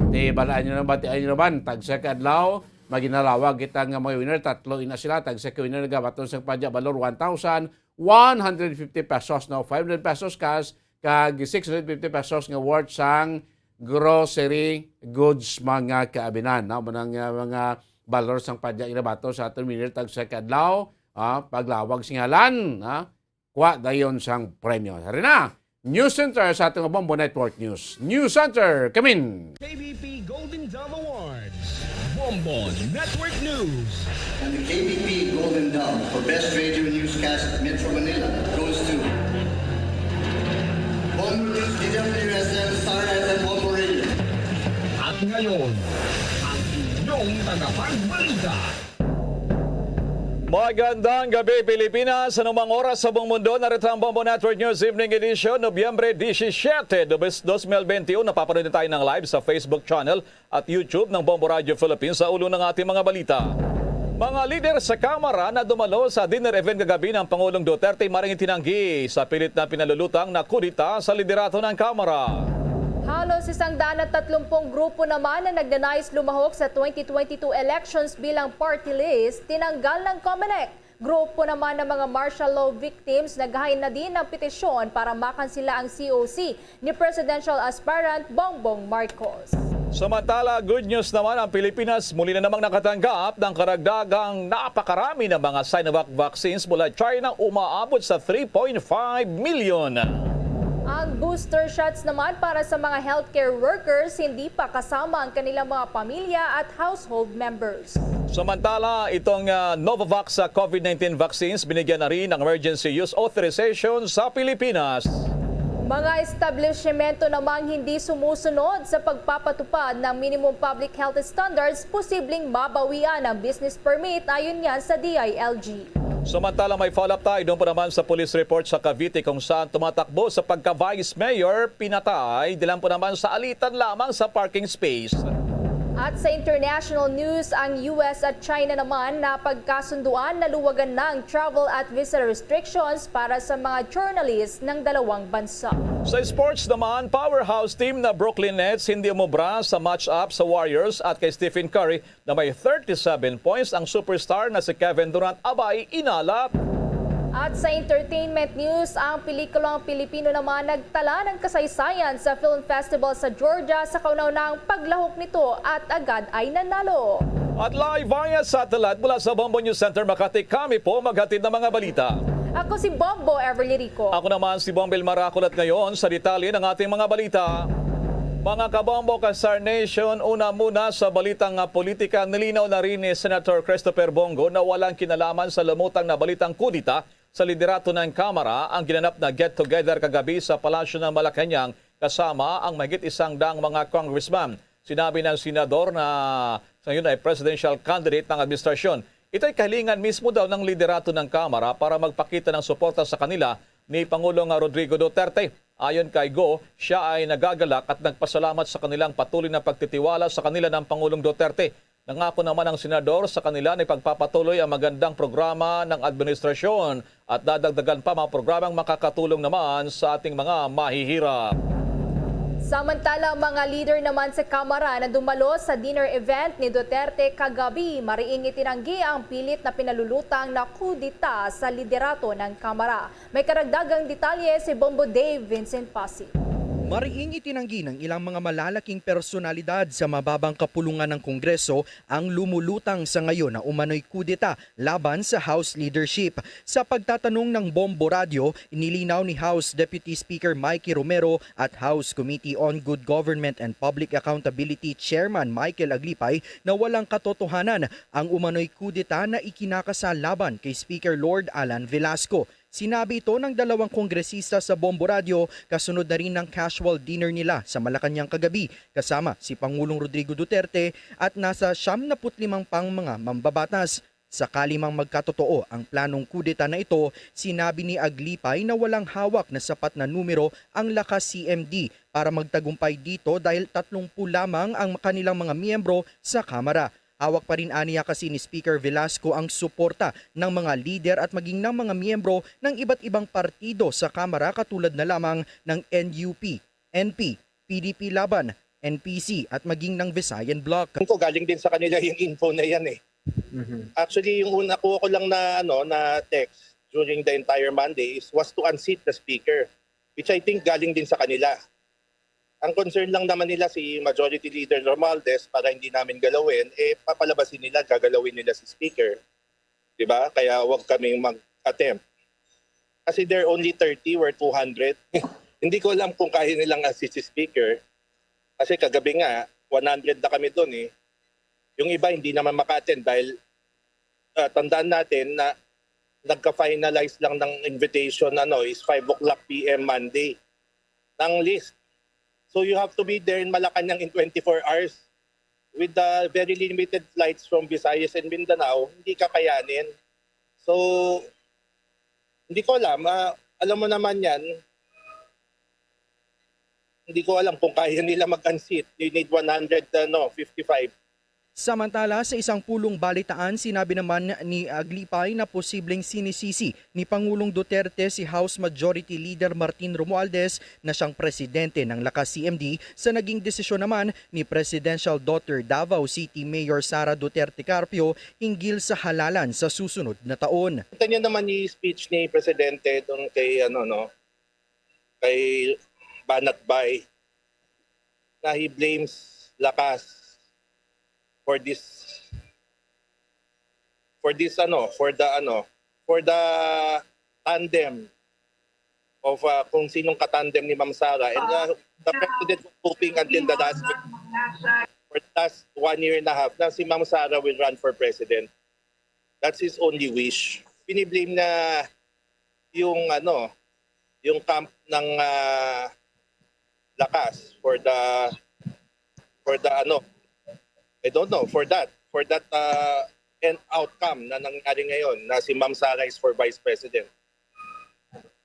Ti balaan nyo naman, ti nyo naman, tagsa ka adlaw, maginalawag kita nga mga winner, tatlo ina sila, tagsa ka winner nagabaton sa padya, balor one thousand one hundred fifty pesos, no? Five hundred pesos cash, kag six hundred fifty pesos nga worth sang grocery goods, mga kaabinan, no? Manang, uh, mga balor sang padya ginabato sa aton winner tagsa ka adlaw, ah, paglawag singalan, ah, kwa dayon sang premyo. Hari na, News Center sa ating Bombo Network News. News Center, kamin! K B P Golden Dove Awards, Bombo Network News. And the K B P Golden Dove for Best Radio Newscast Metro Manila goes to Bombo News, D W S M, Star F M, Bombo Radio. At ngayon, ang inyong tagapagbalita. Magandang gabi, Pilipinas. Anumang oras sa buong mundo, narito ang Bombo Network News Evening Edition, Nobyembre disisiete, dos mil benti un. Napapanood din tayo ng live sa Facebook channel at YouTube ng Bombo Radio Philippines. Sa ulo ng ating mga balita, mga lider sa Kamara na dumalo sa dinner event kagabi ng Pangulong Duterte, maring itinanggi sa pilit na pinalulutang na kudeta sa liderato ng Kamara. Halos isang daan at tatlumpung grupo naman ang nagnanais lumahok sa twenty twenty-two elections bilang party list, tinanggal ng Comelec. Grupo naman ng mga martial law victims naghain na din ng petisyon para makansela ang C O C ni presidential aspirant Bongbong Marcos. Samantala, good news naman ang Pilipinas. Muli na namang nakatanggap ng karagdagang napakarami ng mga Sinovac vaccines mula China, umaabot sa three point five million. Ang booster shots naman para sa mga healthcare workers, hindi pa kasama ang kanilang mga pamilya at household members. Samantala, itong ah, Novavax sa COVID nineteen vaccines binigyan na rin ng emergency use authorization sa Pilipinas. Mga establishmento namang hindi sumusunod sa pagpapatupad ng minimum public health standards, posibleng mabawian ang business permit, ayon yan sa D I L G. Samantala, may follow-up tayo doon po naman sa police report sa Cavite, kung saan tumatakbo sa pagka-vice mayor, pinatay dilan po naman sa alitan lamang sa parking space. At sa international news, ang U S at China naman napagkasunduan na luwagan na ang travel at visa restrictions para sa mga journalists ng dalawang bansa. Sa sports naman, powerhouse team na Brooklyn Nets hindi umubra sa match-up sa Warriors at kay Stephen Curry na may thirty-seven points. Ang superstar na si Kevin Durant abay inalap. At sa entertainment news, ang pelikulang Pilipino naman nagtala ng kasaysayan sa film festival sa Georgia sa kauna-unahang paglahok nito at agad ay nanalo. At live via satellite mula sa Bombo News Center Makati, kami po maghatid ng mga balita. Ako si Bombo Everly Rico. Ako naman si Bombo Elmar Aculat. Ngayon sa detalye ng ating mga balita. Mga kabombo, ka-Star Nation, una muna sa balitang ah, politika, nilinaw na rin ni Senator Christopher Bong Go na walang kinalaman sa lumutang na balitang kudeta sa liderato ng Kamara ang ginanap na get-together kagabi sa Palasyo ng Malacañang kasama ang mahigit isang daang mga congressman. Sinabi ng senador na sa ngayon ay presidential candidate ng administrasyon. Ito'y kahilingan mismo daw ng liderato ng Kamara para magpakita ng suporta sa kanila ni Pangulong Rodrigo Duterte. Ayon kay Go, siya ay nagagalak at nagpasalamat sa kanilang patuloy na pagtitiwala sa kanila ng Pangulong Duterte. Nangako naman ang senador sa kanila na ipagpapatuloy ang magandang programa ng administrasyon at dadagdagan pa mga programang makakatulong naman sa ating mga mahihirap. Samantala, mga leader naman sa Kamara na dumalo sa dinner event ni Duterte kagabi, mariing itinanggi ang pilit na pinalulutang na kudeta sa liderato ng Kamara. May karagdagang detalye si Bombo Dave Vincent Pasi. Mariing itinanggi ng ilang mga malalaking personalidad sa mababang kapulungan ng Kongreso ang lumulutang sa ngayon na umano'y kudeta laban sa House leadership. Sa pagtatanong ng Bombo Radio, inilinaw ni House Deputy Speaker Mikey Romero at House Committee on Good Government and Public Accountability Chairman Michael Aglipay na walang katotohanan ang umano'y kudeta na ikinakasa laban kay Speaker Lord Alan Velasco. Sinabi ito ng dalawang kongresista sa Bombo Radio kasunod na rin ng casual dinner nila sa Malacañang kagabi kasama si Pangulong Rodrigo Duterte at nasa siyam na put limang pang mga mambabatas. Sakali mang magkatotoo ang planong kudeta na ito, sinabi ni Aglipay na walang hawak na sapat na numero ang Lakas C M D para magtagumpay dito dahil tatlumpu lamang ang kanilang mga miyembro sa Kamara. Hawak pa rin aniya kasi ni Speaker Velasco ang suporta ng mga lider at maging ng mga miyembro ng iba't ibang partido sa Kamara katulad na lamang ng N U P, N P, P D P Laban, N P C at maging ng Visayan Bloc. Ko galing din sa kanila yung info na yan eh. Actually, yung una ko, ko lang na ano na text during the entire Monday is was to unseat the speaker, which I think galing din sa kanila. Ang concern lang naman nila si Majority Leader Romualdez para hindi namin galawin, eh papalabasin nila, gagalawin nila si speaker. 'Di ba? Kaya wag kaming mag-attempt. Kasi they're only thirty, we're two hundred. Hindi ko alam kung kaya nilang assist si speaker. Kasi kagabi nga, one hundred na kami doon eh. Yung iba hindi naman maka-attend dahil, ah, tandaan natin na nagka-finalize lang ng invitation, ano, is five o'clock P M Monday ng list. So you have to be there in Malacañang in twenty-four hours with the very limited flights from Visayas and Mindanao, hindi kakayanin. So, hindi ko alam. Ah, alam mo naman yan, hindi ko alam kung kaya nila mag-unseat. They need one hundred, ano, fifty-five. Samantala, sa isang pulong balitaan, sinabi naman ni Aglipay na posibleng sinisisi ni Pangulong Duterte si House Majority Leader Martin Romualdez na siyang presidente ng Lakas C M D sa naging desisyon naman ni Presidential Daughter Davao City Mayor Sara Duterte Carpio hinggil sa halalan sa susunod na taon. Kita niyo naman yung speech ni Presidente doon kay, ano, no, kay Banat Bay na he blames Lakas for this, for this, ano, for the, ano, for the tandem of, uh, kung sinong katandem ni Ma'am Sara. And, uh, the president was hoping until the last minute. For the last one year and a half na si Ma'am Sara will run for president. That's his only wish. Biniblame na yung, ano, yung camp ng, ah, Lakas for the, for the, ano, I don't know, for that, for that, ah, end outcome na nangyari ngayon na si Ma'am Sara is for vice president.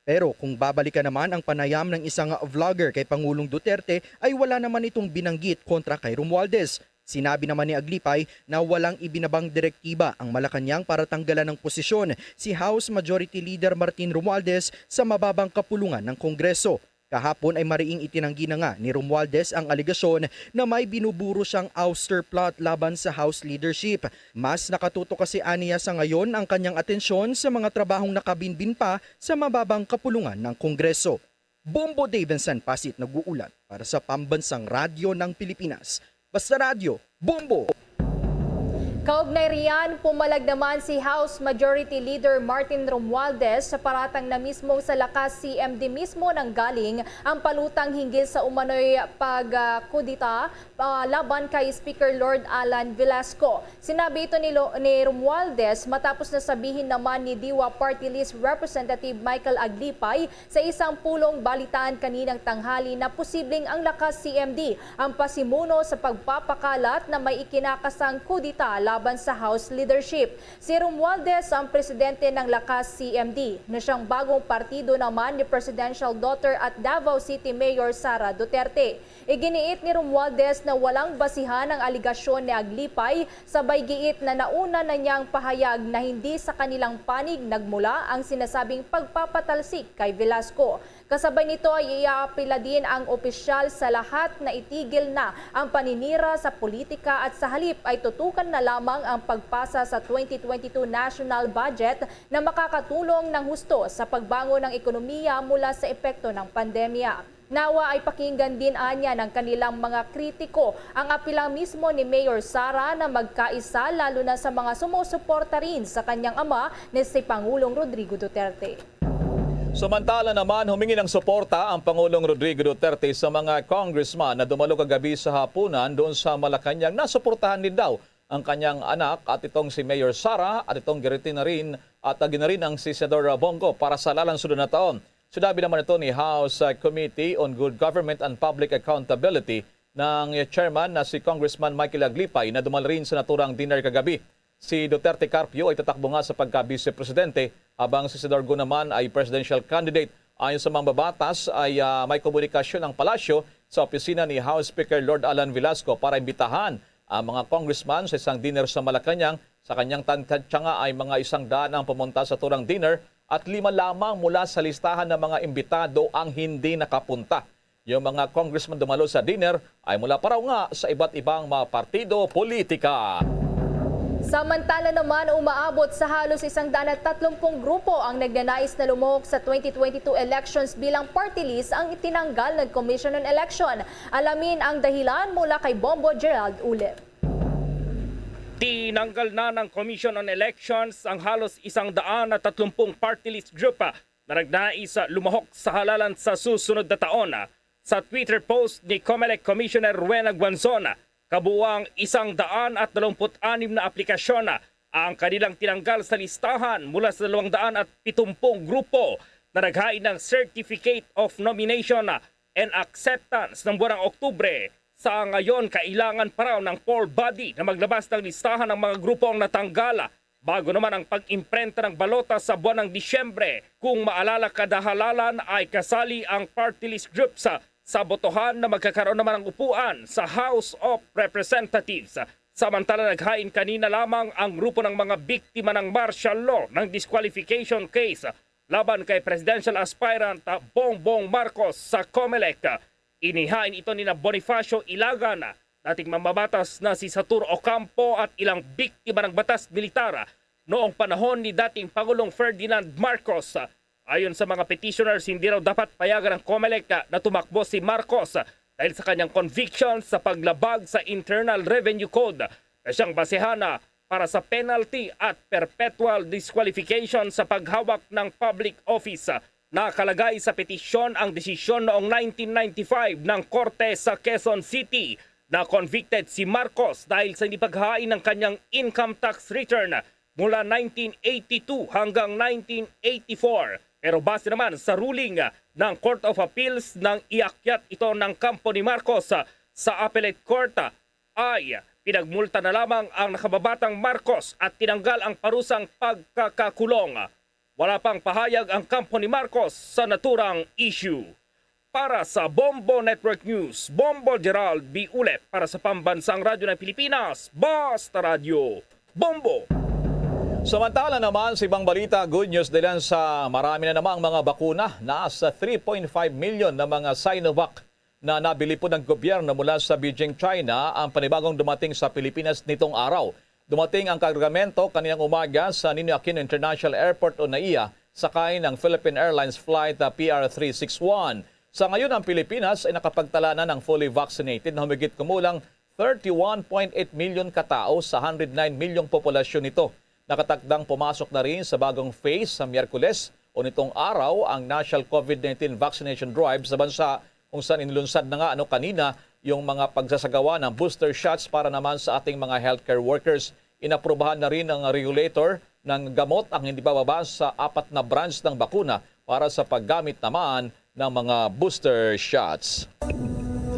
Pero kung babalikan naman ang panayam ng isang vlogger kay Pangulong Duterte, ay wala naman itong binanggit kontra kay Romualdez. Sinabi naman ni Aglipay na walang ibinabang direktiba ang Malacañang para tanggalan ng posisyon si House Majority Leader Martin Romualdez sa mababang kapulungan ng Kongreso. Kahapon ay mariing itinanggi na nga ni Romualdez ang alegasyon na may binuburo siyang ouster plot laban sa House leadership. Mas nakatutok kasi aniya sa ngayon ang kanyang atensyon sa mga trabahong nakabinbin pa sa mababang kapulungan ng Kongreso. Bombo Davidson Pasit nag-uulat para sa Pambansang Radyo ng Pilipinas. Basta Radyo, Bombo! Kaugnay riyan, pumalag naman si House Majority Leader Martin Romualdez sa paratang na mismo sa Lakas C M D mismo nanggaling ang palutang hinggil sa umano'y pagkudita, ah, laban kay Speaker Lord Alan Velasco. Sinabi ito ni Lo-, ni Romualdez matapos na sabihin naman ni Diwa Party List Representative Michael Aglipay sa isang pulong balitaan kaninang tanghali na posibleng ang Lakas C M D ang pasimuno sa pagpapakalat na may ikinakasang kudita laban sa House leadership. Si Romualdez ang presidente ng Lakas C M D, na siyang bagong partido naman ni Presidential Daughter at Davao City Mayor Sara Duterte. Iginiit ni Romualdez na walang basihan ang alegasyon ni Aglipay, sabay giit na nauna na niyang pahayag na hindi sa kanilang panig nagmula ang sinasabing pagpapatalsik kay Velasco. Kasabay nito ay iaapila din ang opisyal sa lahat na itigil na ang paninira sa politika at sa halip ay tutukan na lamang ang pagpasa sa twenty twenty-two national budget na makakatulong ng husto sa pagbangon ng ekonomiya mula sa epekto ng pandemya. Nawa ay pakinggan din anya ng kanilang mga kritiko ang apila mismo ni Mayor Sara na magkaisa, lalo na sa mga sumusuporta rin sa kanyang ama ni si Pangulong Rodrigo Duterte. Samantala naman, humingi ng suporta ang Pangulong Rodrigo Duterte sa mga congressman na dumalo kagabi sa hapunan doon sa Malacañang. Nasuportahan din daw ang kanyang anak at itong si Mayor Sara at itong ginatinarin at, ah, ginarin ang si Senador Bong Go para sa lalang sunod na taon. Sinabi naman ito ni House, ah, Committee on Good Government and Public Accountability ng chairman na si Congressman Michael Aglipay na dumalo rin sa naturang dinner kagabi. Si Duterte Carpio ay tatakbo nga sa pagka-vice presidente, habang si Senador Go naman ay presidential candidate. Ayon sa mambabatas ay, ah, may komunikasyon ang palasyo sa opisina ni House Speaker Lord Alan Velasco para imbitahan ang mga congressman sa isang dinner sa Malacañang. Sa kanyang tantansya nga ay mga isang daan ang pumunta sa naturang dinner at lima lamang mula sa listahan ng mga imbitado ang hindi nakapunta. Yung mga congressman dumalo sa dinner ay mula pa raw nga sa iba't ibang mga partido politika. Samantala naman, umaabot sa halos isang daan at tatlumpung grupo ang nagnanais na lumuhok sa twenty twenty-two elections bilang party list ang itinanggal ng Commission on Election. Alamin ang dahilan mula kay Bombo Gerald Ulep. Tinanggal na ng Commission on Elections ang halos isang daan at tatlumpung party list group, ah, na nagnais lumahok sa halalan sa susunod na taon. Sa Twitter post ni Comelec Commissioner Rowena Guanzon, kabuang isang daan at dalawampu't anim na aplikasyon ang kanilang tinanggal sa listahan mula sa dalawang daan at pitumpung grupo na naghain ng Certificate of Nomination and Acceptance ng buwan ng Oktubre. Sa ngayon, kailangan pa raw ng poll body na maglabas ng listahan ng mga grupong natanggal bago naman ang pag-imprenta ng balota sa buwan ng Disyembre. Kung maalala, kada halalan ay kasali ang party list groups sa botohan na magkakaroon naman ng upuan sa House of Representatives. Samantala, naghain kanina lamang ang grupo ng mga biktima ng martial law ng disqualification case laban kay presidential aspirant Bongbong Marcos sa Comelec. Inihain ito nina Bonifacio Ilagan, dating mambabatas na si Satur Ocampo at ilang biktima ng batas militar noong panahon ni dating Pangulong Ferdinand Marcos. Ayon sa mga petitioners, hindi raw dapat payagan ng Comelec na tumakbo si Marcos dahil sa kanyang conviction sa paglabag sa Internal Revenue Code na siyang basehan para sa penalty at perpetual disqualification sa paghawak ng public office. Nakalagay sa petisyon ang desisyon noong nineteen ninety-five ng korte sa Quezon City na convicted si Marcos dahil sa hindi paghain ng kanyang income tax return mula nineteen eighty-two hanggang nineteen eighty-four. Pero base naman sa ruling ng Court of Appeals, nang iakyat ito ng kampo ni Marcos sa Appellate Court, ay pinagmulta na lamang ang nakababatang Marcos at tinanggal ang parusang pagkakakulong. Wala pang pahayag ang kampo ni Marcos sa naturang issue. Para sa Bombo Network News, Bombo Gerald B. Ulep para sa Pambansang Radyo ng Pilipinas, Basta Radyo, Bombo! Samantala naman sa ibang balita, good news dahil sa marami na namang mga bakuna. Nasa three point five million na mga Sinovac na nabili po ng gobyerno mula sa Beijing, China, ang panibagong dumating sa Pilipinas nitong araw. Dumating ang kargamento kaninang umaga sa Ninoy Aquino International Airport o NAIA, sakay ng Philippine Airlines Flight, ah, P R three six one. Sa ngayon, ang Pilipinas ay nakapagtala na ng fully vaccinated na humigit kumulang thirty-one point eight million katao sa hundred nine milyong populasyon nito. Nakatakdang pumasok na rin sa bagong phase sa Miyerkules o nitong araw ang National COVID nineteen Vaccination Drive sa bansa, kung saan inilunsad na nga, ano, kanina yung mga pagsasagawa ng booster shots para naman sa ating mga healthcare workers. Inaprubahan na rin ng regulator ng gamot ang hindi bababa sa apat na brands ng bakuna para sa paggamit naman ng mga booster shots.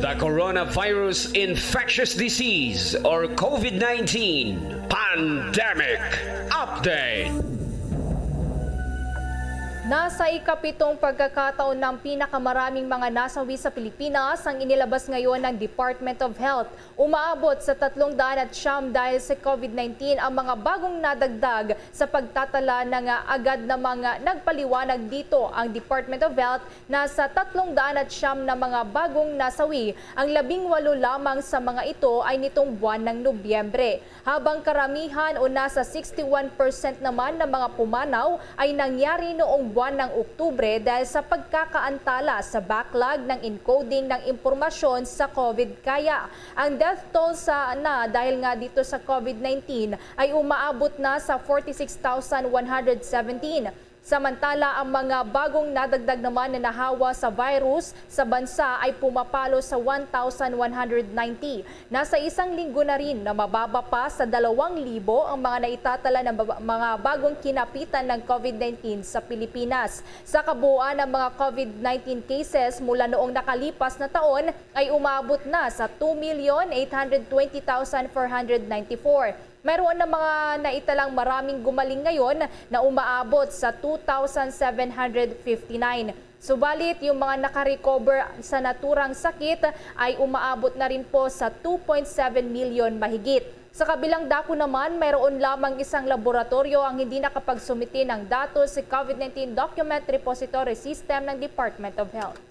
The coronavirus infectious disease or COVID nineteen pandemic update. Nasa ikapitong pagkakataon ng pinakamaraming mga nasawi sa Pilipinas ang inilabas ngayon ng Department of Health. Umaabot sa tatlong daan at siyam dahil sa COVID nineteen ang mga bagong nadagdag sa pagtatala ng agad na mga nagpaliwanag dito ang Department of Health. Nasa tatlong daan at siyam na mga bagong nasawi, ang labing walo lamang sa mga ito ay nitong buwan ng Nobyembre, habang karamihan o nasa sixty-one percent naman ng mga pumanaw ay nangyari noong buwan ng Oktubre dahil sa pagkakaantala sa backlog ng encoding ng impormasyon sa COVID. Kaya ang death toll sa na dahil nga dito sa COVID nineteen ay umaabot na sa forty-six thousand one hundred seventeen. Samantala, ang mga bagong nadagdag naman na nahawa sa virus sa bansa ay pumapalo sa one thousand one hundred ninety. Nasa isang linggo na rin na mababa pa sa dalawang libo ang mga naitatala ng baba-, mga bagong kinapitan ng COVID nineteen sa Pilipinas. Sa kabuuan, ang mga COVID nineteen cases mula noong nakalipas na taon ay umabot na sa two million eight hundred twenty thousand four hundred ninety-four. Mayroon na mga naitalang maraming gumaling ngayon na umaabot sa two thousand seven hundred fifty-nine. Subalit, yung mga nakarecover sa naturang sakit ay umaabot na rin po sa two point seven million mahigit. Sa kabilang dako naman, mayroon lamang isang laboratoryo ang hindi nakapagsumite ng datos sa COVID nineteen Document Repository System ng Department of Health.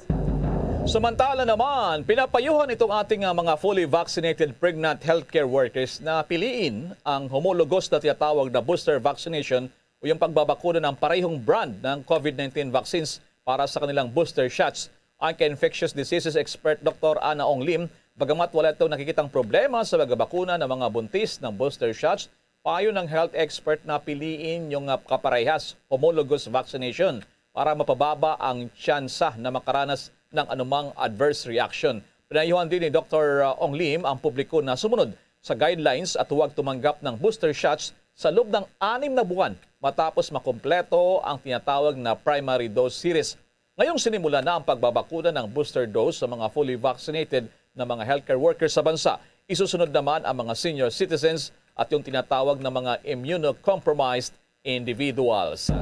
Samantala naman, pinapayuhan itong ating, ah, mga fully vaccinated pregnant healthcare workers na piliin ang homologous na tinatawag na booster vaccination o yung pagbabakuna ng parehong brand ng COVID nineteen vaccines para sa kanilang booster shots. Ayon kay infectious diseases expert Doktor Ana Ong Lim, bagamat wala ito nakikitang problema sa pagbabakuna ng mga buntis ng booster shots, payo ng health expert na piliin yung, ah, kaparehas, homologous vaccination. para mapababa ang tsansa na makaranas ng anumang adverse reaction. Pinayuhan din ni Doktor Ong Lim ang publiko na sumunod sa guidelines at huwag tumanggap ng booster shots sa loob ng anim na buwan matapos makumpleto ang tinatawag na primary dose series. Ngayong sinimula na ang pagbabakuna ng booster dose sa mga fully vaccinated na mga healthcare workers sa bansa, isusunod naman ang mga senior citizens at yung tinatawag na mga immunocompromised individuals.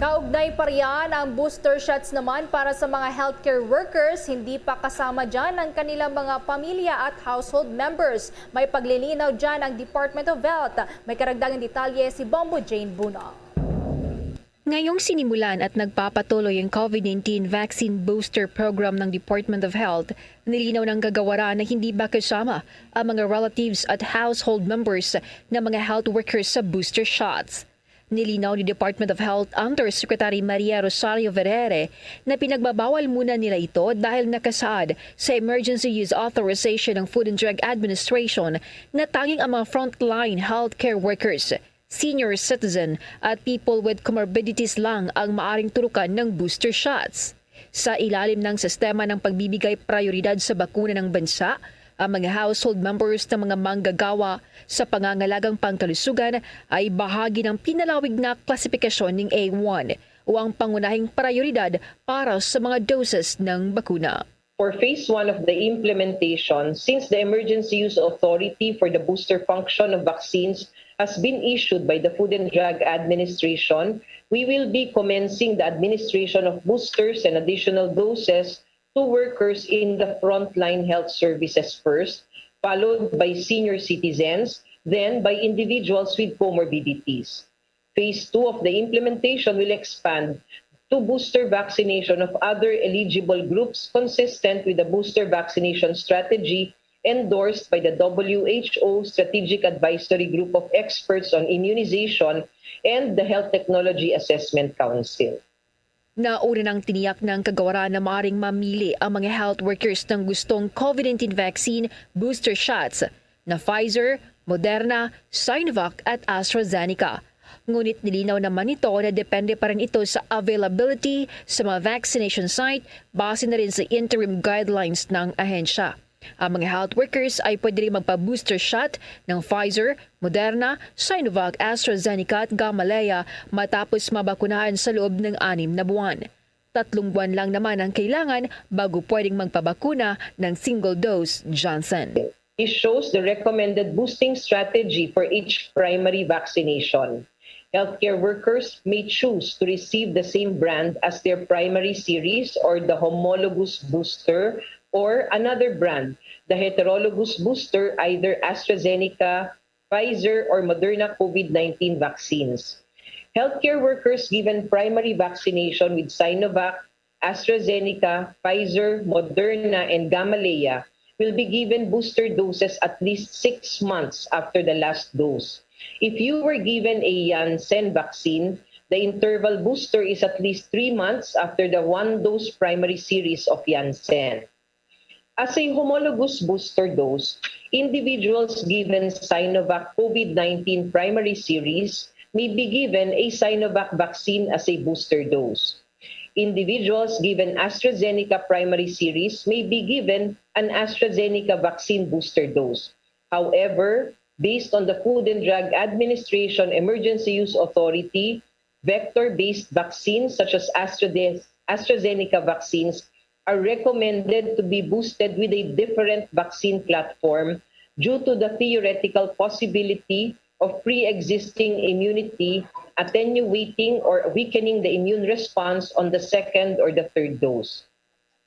Kaugnay pa riyan, ang booster shots naman para sa mga healthcare workers, hindi pa kasama dyan ang kanilang mga pamilya at household members. May paglilinaw dyan ang Department of Health. May karagdagang detalye si Bombo Jane Buno. Ngayong sinimulan at nagpapatuloy ang COVID nineteen vaccine booster program ng Department of Health, nilinaw ng kagawaran na hindi ba kasama ang mga relatives at household members ng mga health workers sa booster shots. Nilinaw ni Department of Health Undersecretary Maria Rosario Vergere na pinagbabawal muna nila ito dahil nakasaad sa Emergency Use Authorization ng Food and Drug Administration na tanging ang mga frontline healthcare workers, senior citizen, at people with comorbidities lang ang maaring turukan ng booster shots. Sa ilalim ng sistema ng pagbibigay prioridad sa bakuna ng bansa, ang mga household members ng mga manggagawa sa pangangalagang pangkalusugan ay bahagi ng pinalawig na klasifikasyon ng A one o ang pangunahing prioridad para sa mga doses ng bakuna. For phase one of the implementation, since the emergency use authority for the booster function of vaccines has been issued by the Food and Drug Administration, we will be commencing the administration of boosters and additional doses to workers in the frontline health services first, followed by senior citizens, then by individuals with comorbidities. Phase two of the implementation will expand to booster vaccination of other eligible groups consistent with the booster vaccination strategy endorsed by the W H O Strategic Advisory Group of Experts on Immunization and the Health Technology Assessment Council. Nauna nang tiniyak ng kagawaran na maaring mamili ang mga health workers ng gustong COVID nineteen vaccine booster shots na Pfizer, Moderna, Sinovac at AstraZeneca. Ngunit nilinaw naman nito na depende pa rin ito sa availability sa mga vaccination site base na rin sa interim guidelines ng ahensya. Ang mga health workers ay pwede rin magpa-booster shot ng Pfizer, Moderna, Sinovac, AstraZeneca at Gamaleya matapos mabakunahan sa loob ng anim na buwan. Tatlong buwan lang naman ang kailangan bago pwedeng magpabakuna ng single-dose Johnson. This shows the recommended boosting strategy for each primary vaccination. Healthcare workers may choose to receive the same brand as their primary series or the homologous booster or another brand, the heterologous booster, either AstraZeneca, Pfizer, or Moderna COVID nineteen vaccines. Healthcare workers given primary vaccination with Sinovac, AstraZeneca, Pfizer, Moderna, and Gamaleya will be given booster doses at least six months after the last dose. If you were given a Janssen vaccine, the interval booster is at least three months after the one-dose primary series of Janssen. As a homologous booster dose, individuals given Sinovac COVID nineteen primary series may be given a Sinovac vaccine as a booster dose. Individuals given AstraZeneca primary series may be given an AstraZeneca vaccine booster dose. However, based on the Food and Drug Administration Emergency Use Authority, vector-based vaccines such as AstraZe-, AstraZeneca vaccines are recommended to be boosted with a different vaccine platform due to the theoretical possibility of pre-existing immunity attenuating or weakening the immune response on the second or the third dose.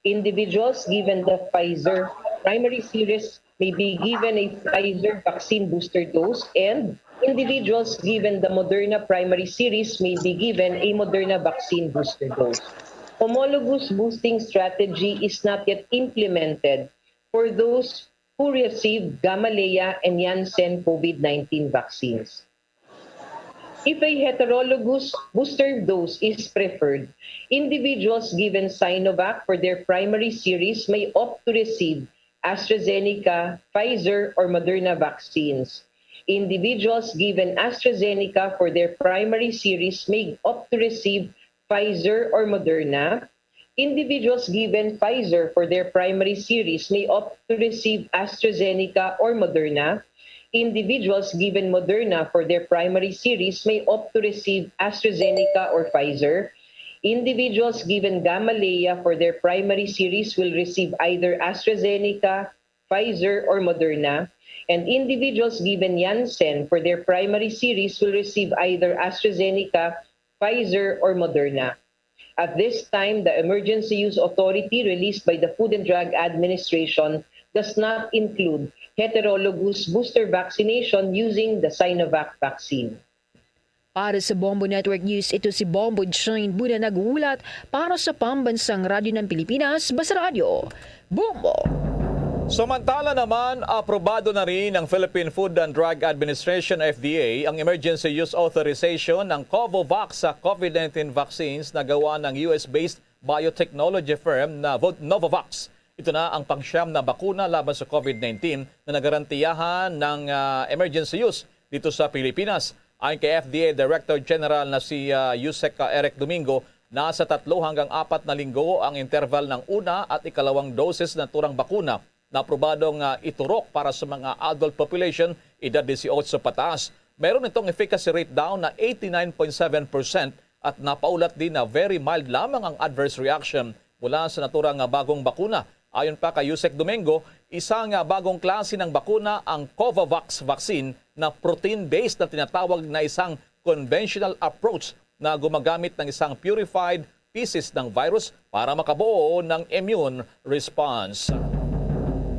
Individuals given the Pfizer primary series may be given a Pfizer vaccine booster dose, and individuals given the Moderna primary series may be given a Moderna vaccine booster dose. Homologous boosting strategy is not yet implemented for those who received Gamaleya and Janssen COVID nineteen vaccines. If a heterologous booster dose is preferred, individuals given Sinovac for their primary series may opt to receive AstraZeneca, Pfizer, or Moderna vaccines. Individuals given AstraZeneca for their primary series may opt to receive Pfizer or Moderna. Individuals given Pfizer for their primary series may opt to receive AstraZeneca or Moderna. Individuals given Moderna for their primary series may opt to receive AstraZeneca or Pfizer. Individuals given Gamaleya for their primary series will receive either AstraZeneca, Pfizer, or Moderna. And individuals given Janssen for their primary series will receive either AstraZeneca, Pfizer, or Moderna. At this time, the emergency use authority released by the Food and Drug Administration does not include heterologous booster vaccination using the Sinovac vaccine. Para sa Bombo Network News, ito si Bombo Jane Buna naghuhulat para sa Pambansang Radyo ng Pilipinas, Basa Radyo. Bombo! Samantala naman, aprobado na rin ng Philippine Food and Drug Administration, F D A, ang emergency use authorization ng Covovax sa COVID nineteen vaccines na gawa ng U S-based biotechnology firm na Vo- Novavax. Ito na ang pangsyam na bakuna laban sa COVID nineteen na nagarantiyahan ng ah, emergency use dito sa Pilipinas. Ayon kay F D A Director General na si ah, Usec ah, Eric Domingo, nasa tatlo hanggang apat na linggo ang interval ng una at ikalawang doses ng naturang bakuna na aprobadong ah, iturok para sa mga adult population edad dieciocho pataas. Meron itong efficacy rate daw na eighty-nine point seven percent at napaulat din na very mild lamang ang adverse reaction mula sa naturang ah, bagong bakuna. Ayon pa kay Usec Domingo, isa nga bagong klase ng bakuna ang Covavax vaccine na protein-based na tinatawag na isang conventional approach na gumagamit ng isang purified species ng virus para makabuo ng immune response.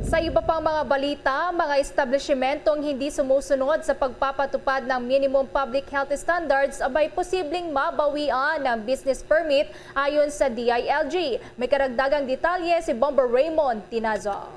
Sa iba pang mga balita, mga establishmentong hindi sumusunod sa pagpapatupad ng minimum public health standards abay posibleng mabawian ng business permit ayon sa D I L G. May karagdagang detalye si Bombo Raymond Tinazo.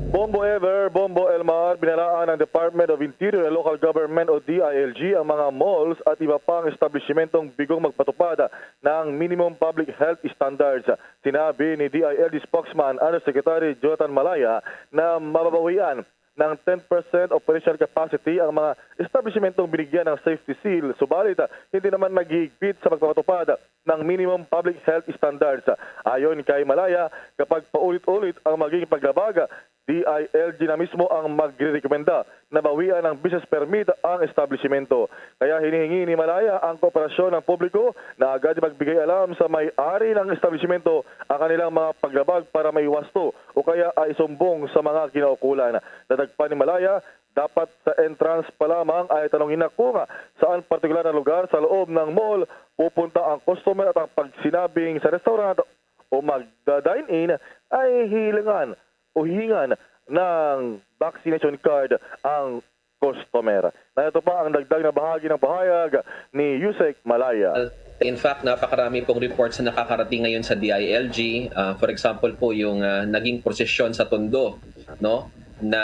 Bombo Ever, Bombo Elmar, binalaan ng Department of Interior and Local Government o D I L G ang mga malls at iba pang establishmentong bigong magpatupad ng minimum public health standards. Sinabi ni D I L G spokesman Undersecretary Jonathan Malaya na mababawian ng ten percent operational capacity ang mga establishmentong binigyan ng safety seal, subalit hindi naman naghihigpit sa pagpapatupad ng minimum public health standards. Ayon kay Malaya, kapag paulit-ulit ang maging paglabag, D I L G na mismo ang magrerekomenda na bawian ng business permit ang establishmento. Kaya hinihingi ni Malaya ang kooperasyon ng publiko na agad magbigay alam sa may-ari ng establishmento ang kanilang mga paglabag para maiwasto o kaya ay sumbong sa mga kinaukulan. Dadagpan ni Malaya, dapat sa entrance pa lamang ay tanungin na kung saan partikular na lugar sa loob ng mall pupunta ang customer at ang pagsinabing sa restaurant o magda-dine-in ay hilangan o hihingan ng vaccination card ang customer. Narito pa ang dagdag na bahagi ng pahayag ni Usec Malaya. In fact, napakarami pong reports na nakakarating ngayon sa D I L G. Ah, for example po, yung ah, naging prosesyon sa Tondo, no? Na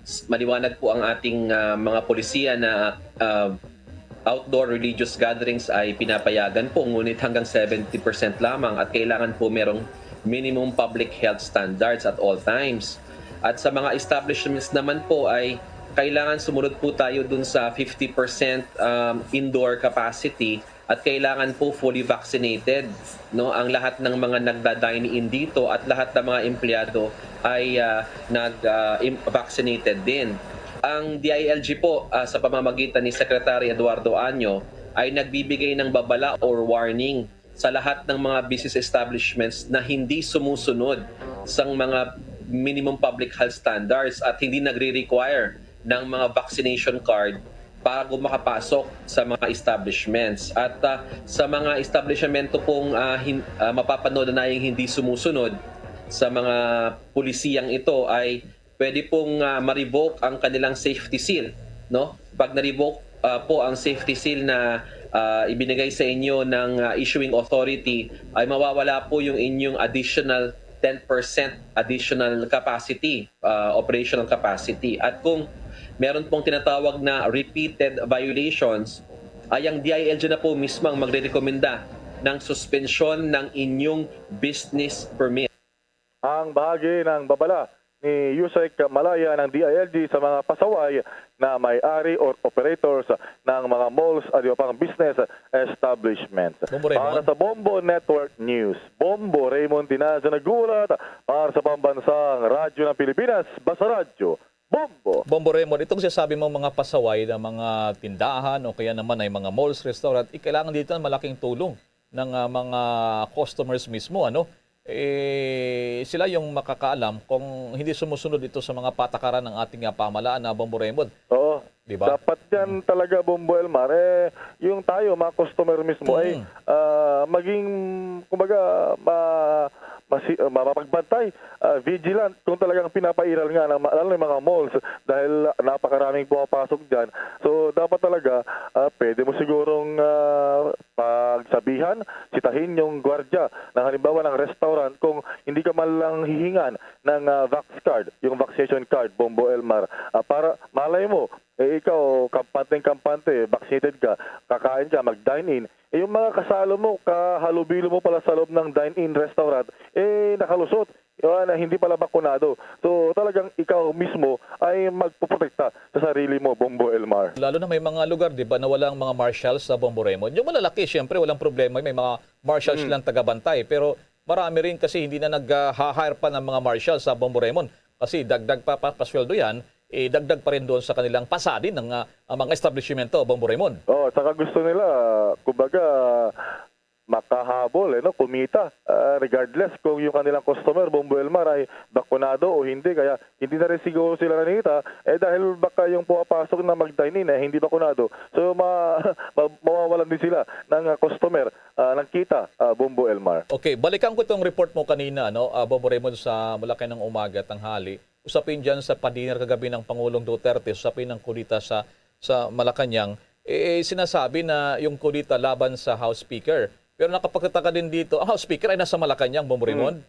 s- maliwanag po ang ating ah, mga polisiya na ah, outdoor religious gatherings ay pinapayagan po, ngunit hanggang seventy percent lamang at kailangan po merong minimum public health standards at all times. At sa mga establishments naman po ay kailangan sumunod po tayo dun sa fifty percent um, indoor capacity at kailangan po fully vaccinated, no, ang lahat ng mga nagda-dine-in dito at lahat ng mga empleyado ay ah, nag ah, im- vaccinated din. Ang D I L G po ah, sa pamamagitan ni Secretary Eduardo Año ay nagbibigay ng babala or warning sa lahat ng mga business establishments na hindi sumusunod sa mga minimum public health standards at hindi nagre-require ng mga vaccination card bago makapasok sa mga establishments. At ah, sa mga establishmento pong ah, hin- ah, mapapanood na yung hindi sumusunod sa mga polisiyang ito ay pwede pong ah, ma-revoke ang kanilang safety seal, no? Pag na-revoke ah, po ang safety seal na ah, ibinigay sa inyo ng ah, issuing authority, ay mawawala po yung inyong additional ten percent additional capacity, ah, operational capacity. At kung meron pong tinatawag na repeated violations, ay ang D I L G na po mismo ang magrerekomenda ng suspensyon ng inyong business permit. Ang bahagi ng babala ni Yusek Malaya ng D I L G sa mga pasaway na may-ari or operators ng mga malls at iba pang business establishments. Bombo Raymond. Para sa Bombo Network News, Bombo Raymond Dinazo nag-uulat para sa Pambansang Radyo ng Pilipinas, Basa Radyo, Bombo. Bombo Raymond, itong sinasabi mo mga pasaway na mga tindahan o kaya naman ay mga malls, restaurant, eh, kailangan dito ng malaking tulong ng, ah, mga customers mismo, ano? Eh, sila yung makakaalam kung hindi sumusunod ito sa mga patakaran ng ating, ah, pamahalaan na Bombo Raymond. Oo. Di ba? Dapat yan talaga, Bombo Elmar. Eh, yung tayo, mga customer mismo, ay, Mm. ah, maging, kumbaga, ma-, masi-, ah, ma-, mapagbantay, ah, vigilant kung talagang pinapairal nga, ng ma-, lalo na yung mga malls, dahil napakaraming pumapasok dyan. So, dapat talaga, ah, pwede mo sigurong, ah, pagsabihan, sitahin yung gwardya ng, halimbawa, ng restaurant kung hindi ka man lang hihingan ng, ah, vax card, yung vaccination card, Bombo Elmar. Ah, para malay mo, eh, ikaw, kampanteng-kampante, vaccinated ka, kakain ka, mag-dine-in, eh, yung mga kasalo mo, kahalubilo mo pala sa loob ng dine-in restaurant, eh, nakalusot, yun, na hindi pala bakunado. So, talagang ikaw mismo ay magpoprotekta sa sarili mo, Bombo Elmar. Lalo na may mga lugar, di ba, na walang mga marshals sa Bombo Raymond. Yung malalaki, siyempre, walang problema. May mga marshals Mm. silang tagabantay. Pero marami rin kasi hindi na nag-hire pa ng mga marshals sa Bombo Raymond. Kasi dagdag pa, pa, pasweldo yan, eh, dagdag pa rin doon sa kanilang pasahod ng, ah, ang mga establishmento, Bombo Raymond. Oo, saka gusto nila, kumbaga, makahabol, eh, no, kumita, ah, regardless kung yung kanilang customer, Bombo Elmar, ay bakunado o hindi. Kaya hindi na rin siguro sila nanita, eh, dahil baka yung pumapasok na mag-dine-in, eh, hindi bakunado. So, ma-, ma-, mawawalan din sila ng, ah, customer, ah, ng kita, ah, Bombo Elmar. Okay, balikan ko itong report mo kanina, no, ah, Bombo Raymond, sa mula kaninang umaga, tanghali. Usapin dyan sa pa-dinner kagabi ng Pangulong Duterte, usapin ng kudeta sa, sa Malacañang. Eh, sinasabi na yung kudeta laban sa House Speaker. Pero nakapagtataka din dito, ang House Speaker ay nasa Malacañang, Bombo Raymond.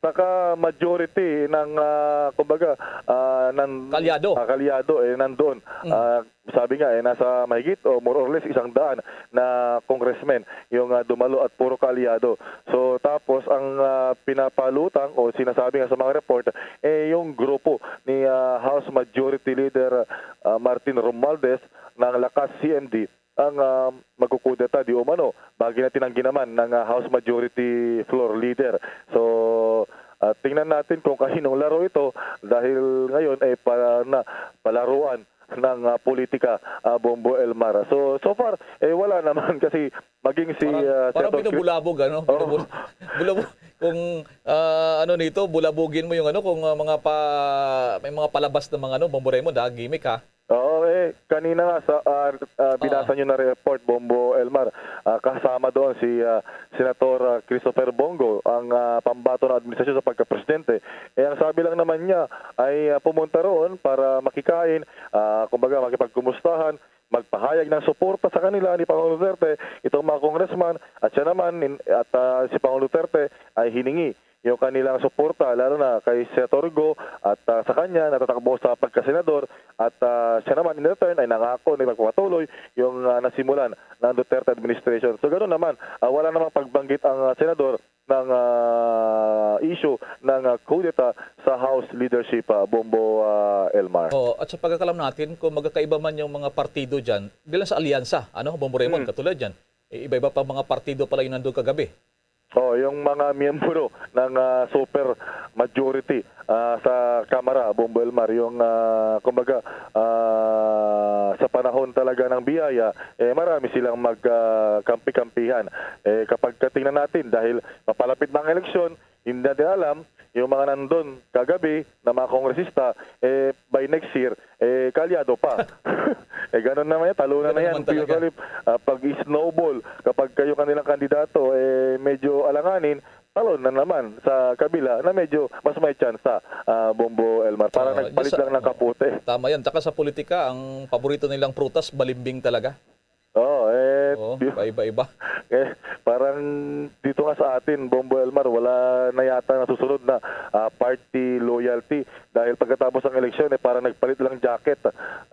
Saka majority ng, ah, kumbaga, ah, ng Kaalyado. Ah, kaalyado, eh, nandoon. Mm. Ah, sabi nga, eh, nasa mahigit o more or less isang daan na congressmen yung, ah, dumalo at puro kaalyado. So, tapos ang, ah, pinapalutang o sinasabi nga sa mga report, eh, yung grupo ni, ah, House Majority Leader, ah, Martin Romualdez ng Lakas C M D ang, ah, magkukudeta di umano. Bagi na tinanggi naman ng, ah, House Majority Floor Leader. So, ah, tingnan natin kung kaninong laro ito dahil ngayon ay pa-, na, palaruan ng, ah, politika, ah, Bombo Elmar. So, so far, eh, wala naman kasi maging si, Parang, ah, parang Senator Cri- binubulabog, ano? Oo. Binubul-, bulabog. Kung, ah, ano nito, bulabugin mo yung ano, kung, ah, mga pa-, may mga palabas na mga ano, Bombo Raymond, ah, gimmick, ha? Oo, eh, kanina nga sa, ah, ah, Oo. binasa nyo na report, Bombo Elmar, ah, kasama doon si, ah, Senator, ah, Christopher Bong Go, ang, ah, pambato ng administrasyon sa pagkapresidente. Eh, ang sabi lang naman niya ay, ah, pumunta roon para makikain, ah, kumbaga, makipagkumustahan, magpahayag ng suporta sa kanila ni Pangulong Duterte, itong mga congressman, at siya naman, in-, at, ah, si Pangulong Duterte ay hiningi yung kanilang suporta, lalo na kay Senator Go at, ah, sa kanya natatakbo sa pagkasenador, at, ah, siya naman in return ay nangako na magpapatuloy yung, ah, nasimulan ng Duterte administration. So, ganun naman, ah, wala namang pagbanggit ang, ah, senador ng, ah, issue ng, ah, kudeta sa House leadership, ah, Bombo, ah, Elmar. Oo, at sa pagkakalam natin, kung magkakaiba man yung mga partido dyan, bilang sa alyansa, ano, Bombo Raymond, Hmm. katulad dyan, eh, iba-iba pa mga partido pala yung nandun kagabi. Oh, yung mga miyembro ng, ah, super majority, ah, sa Kamara, Bombo Elmar, yung, ah, kumbaga, ah, sa panahon talaga ng biyaya, eh, marami silang mag, ah, kampi-kampihan. Eh, kapag katingnan natin, dahil papalapit na ang eleksyon, hindi natin alam, yung mga nandun kagabi na mga kongresista, eh, by next year, eh, kaalyado pa. Eh, ganun naman yan. Talunan Ganun na yan, naman talaga. Usually, ah, pag snowball, kapag kayo kanilang kandidato, eh, medyo alanganin, talon na naman sa kabila na medyo mas may tsansa, ah, Bombo Elmar. Parang Oo, nagpalit dyan sa lang ng kapote. Tama yan. Tsaka sa politika, ang paborito nilang prutas, balimbing talaga. Oo, eh, Oo, di ba? Paiba-iba. Eh, parang dito nga sa atin, Bombo Elmar, wala na yata nasusunod na, ah, party loyalty. Dahil pagkatapos ng eleksyon, eh, parang nagpalit lang jacket.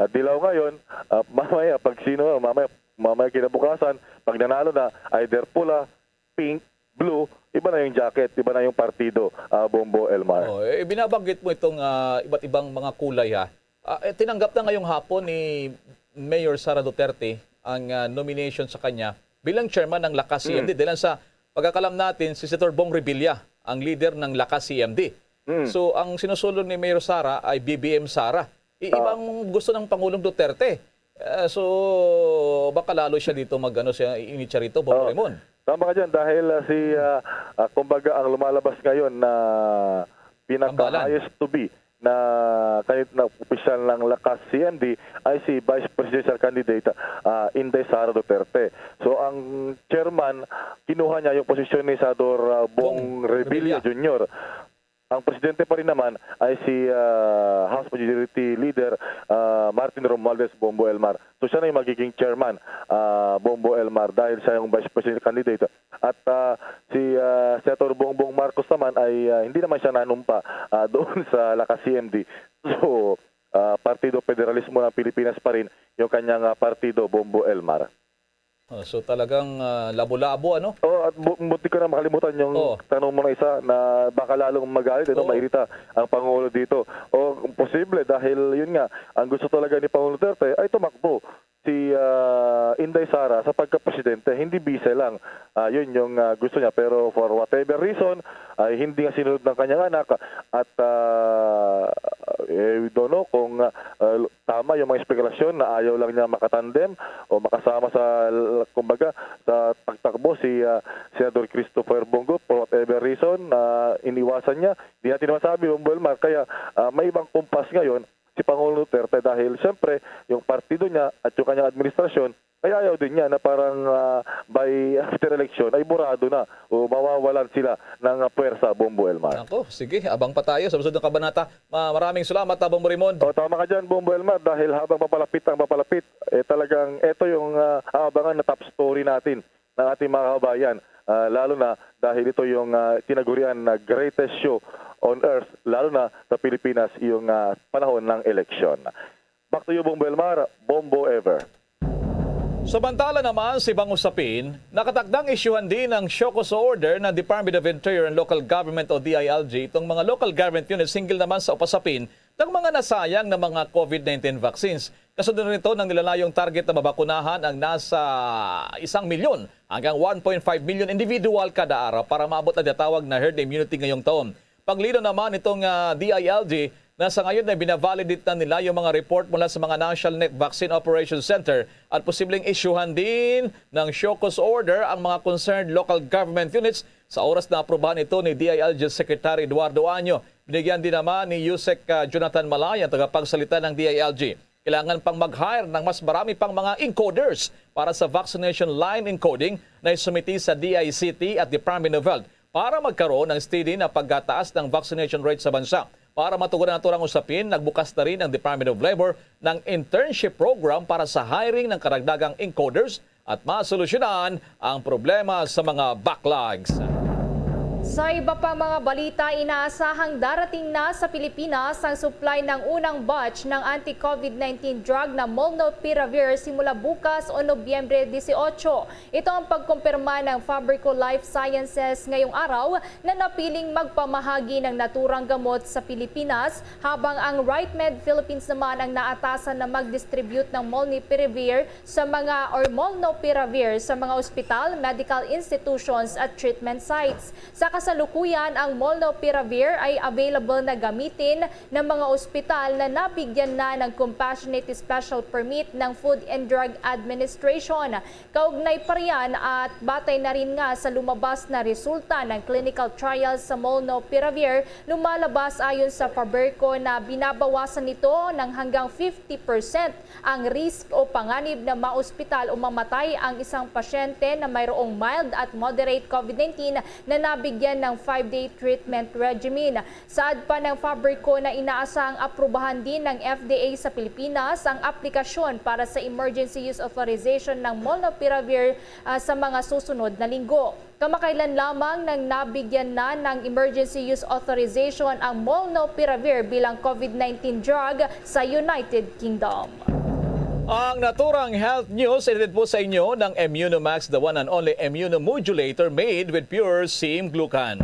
Ah, dilaw ngayon, ah, mamaya, pag sino, mamaya, mamaya kinabukasan, pag nanalo na, either pula, pink, blue, iba na yung jacket, iba na yung partido, ah, Bombo Elmar. Oh, eh, binabanggit mo itong ah, iba't ibang mga kulay ha. Ah, eh, tinanggap na ngayong hapon ni Mayor Sara Duterte ang ah, nomination sa kanya bilang chairman ng Lakas C M D. Dahil sa pagkakalam natin, si Senator Bong Revilla ang leader ng Lakas C M D. Mm. So, ang sinusulong ni Mayor Sara ay B B M Sara. I- Ah. Ibang gusto ng Pangulong Duterte. Ah, so, baka lalo siya dito mag-ano siya, initsa rito, Bong Oo. Raymond. Tama ka dyan, dahil ah, si, ah, ah, kumbaga, ang lumalabas ngayon na Tambalan. pinaka-highest to be na kahit na opisyal ng Lakas C M D ay si Vice Presidential Candidate ah, Inday Sara Duterte. So ang chairman, kinuha niya yung posisyon ni Senador ah, Bong Bong Revilla Revilla. Junior. Ang presidente pa rin naman ay si ah, House Majority Leader ah, Martin Romualdez, Bombo Elmar. So siya na yung magiging chairman, ah, Bombo Elmar, dahil siya yung vice president candidate. At ah, si ah, Senator Bongbong Marcos naman ay ah, hindi naman siya nanumpa ah, doon sa Lakas C M D. So, ah, Partido Federalismo ng Pilipinas pa rin yung kanyang ah, partido, Bombo Elmar. Oh, so talagang ah, labo-labo, ano? Oh, at bu- buti ko na makalimutan yung Oh. tanong mo na isa na baka lalong magalit, ano, Oo. mairita ang Pangulo dito. O posible dahil yun nga, ang gusto talaga ni Pangulong Duterte ay tumakbo si ah, Inday Sara sa pagka-presidente, hindi bise lang. Ah, yun yung ah, gusto niya. Pero for whatever reason, ay hindi nga sinunod ng kanyang anak. At ah, eh, we don't know kung ah, tama yung mga espekulasyon na ayaw lang niya makatandem o makasama sa, kumbaga, sa pagtakbo si ah, Senador Christopher Bong Go for whatever reason na iniwasan niya. Di natin masabi, Bong Elmar. Kaya ah, may ibang kumpas ngayon si Pangulong Duterte dahil siyempre yung partido niya at yung kanyang administrasyon ay ayaw din niya na parang ah, by after election ay burado na o mawawalan sila ng ah, puwersa, Bombo Elmar. Ako, sige, abang pa tayo sa susunod na kabanata. Ma- maraming salamat, Tabang Burimon. O, tama ka dyan, Bombo Elmar, dahil habang papalapit ang papalapit, eh talagang ito yung ah, aabangan na top story natin ng ating mga kabayan. Ah, lalo na dahil ito yung ah, tinagurian na greatest show on earth, lalo na sa Pilipinas, yung ah, panahon ng eleksyon. Back to you, Bombo Elmar, Bombo Ever. Samantala naman, sa ibang usapin, nakatakdang isyuhan din ng show cause order ng Department of Interior and Local Government o D I L G itong mga local government units hinggil naman sa upasapin ng mga nasayang na mga COVID nineteen vaccines. Kasunod nito ng nilalayong target na mabakunahan ang nasa isang milyon hanggang one point five million individual kada araw para maabot ang tinatawag na herd immunity ngayong taon. Paglino naman itong ah, D I L G na sa ngayon ay binavalidate na nila yung mga report mula sa mga National Neck Vaccine Operation Center at posibleng isyuhan din ng show cause order ang mga concerned local government units sa oras na aprubahan ito ni D I L G Secretary Eduardo Año. Binigyan din naman ni Usec ah, Jonathan Malay, ang tagapagsalita ng D I L G. Kailangan pang mag-hire ng mas marami pang mga encoders para sa vaccination line encoding na isumiti sa D I C T at Department of Health para magkaroon ng steady na pagtaas ng vaccination rate sa bansa. Para matugunan ang naturang usapin, nagbukas na rin ang Department of Labor ng internship program para sa hiring ng karagdagang encoders at masolusyonan ang problema sa mga backlogs. Sa iba pang mga balita, inaasahang darating na sa Pilipinas ang supply ng unang batch ng anti-COVID nineteen drug na molnupiravir simula bukas o Nobyembre dieciocho. Ito ang pagkumpirma ng Fabrico Life Sciences ngayong araw na napiling magpamahagi ng naturang gamot sa Pilipinas, habang ang Right Med Philippines naman ang naatasan na mag-distribute ng molnupiravir sa mga, or molnupiravir sa mga ospital, medical institutions at treatment sites. Sa kasalukuyan, ang molnupiravir ay available na gamitin ng mga ospital na nabigyan na ng Compassionate Special Permit ng Food and Drug Administration. Kaugnay pa riyan at batay na rin nga sa lumabas na resulta ng clinical trial sa molnupiravir, lumalabas ayon sa Faberco na binabawasan nito ng hanggang fifty percent ang risk o panganib na maospital o mamatay ang isang pasyente na mayroong mild at moderate COVID nineteen na nabigyan ng five-day treatment regimen. Saad pa ng Faberco na inaasahang aprubahan din ng F D A sa Pilipinas ang aplikasyon para sa emergency use authorization ng molnupiravir ah, sa mga susunod na linggo. Kamakailan lamang nang nabigyan na ng emergency use authorization ang molnupiravir bilang COVID nineteen drug sa United Kingdom. Ang naturang health news, hatid po sa inyo ng Immunomax, the one and only immunomodulator made with pure same glucan.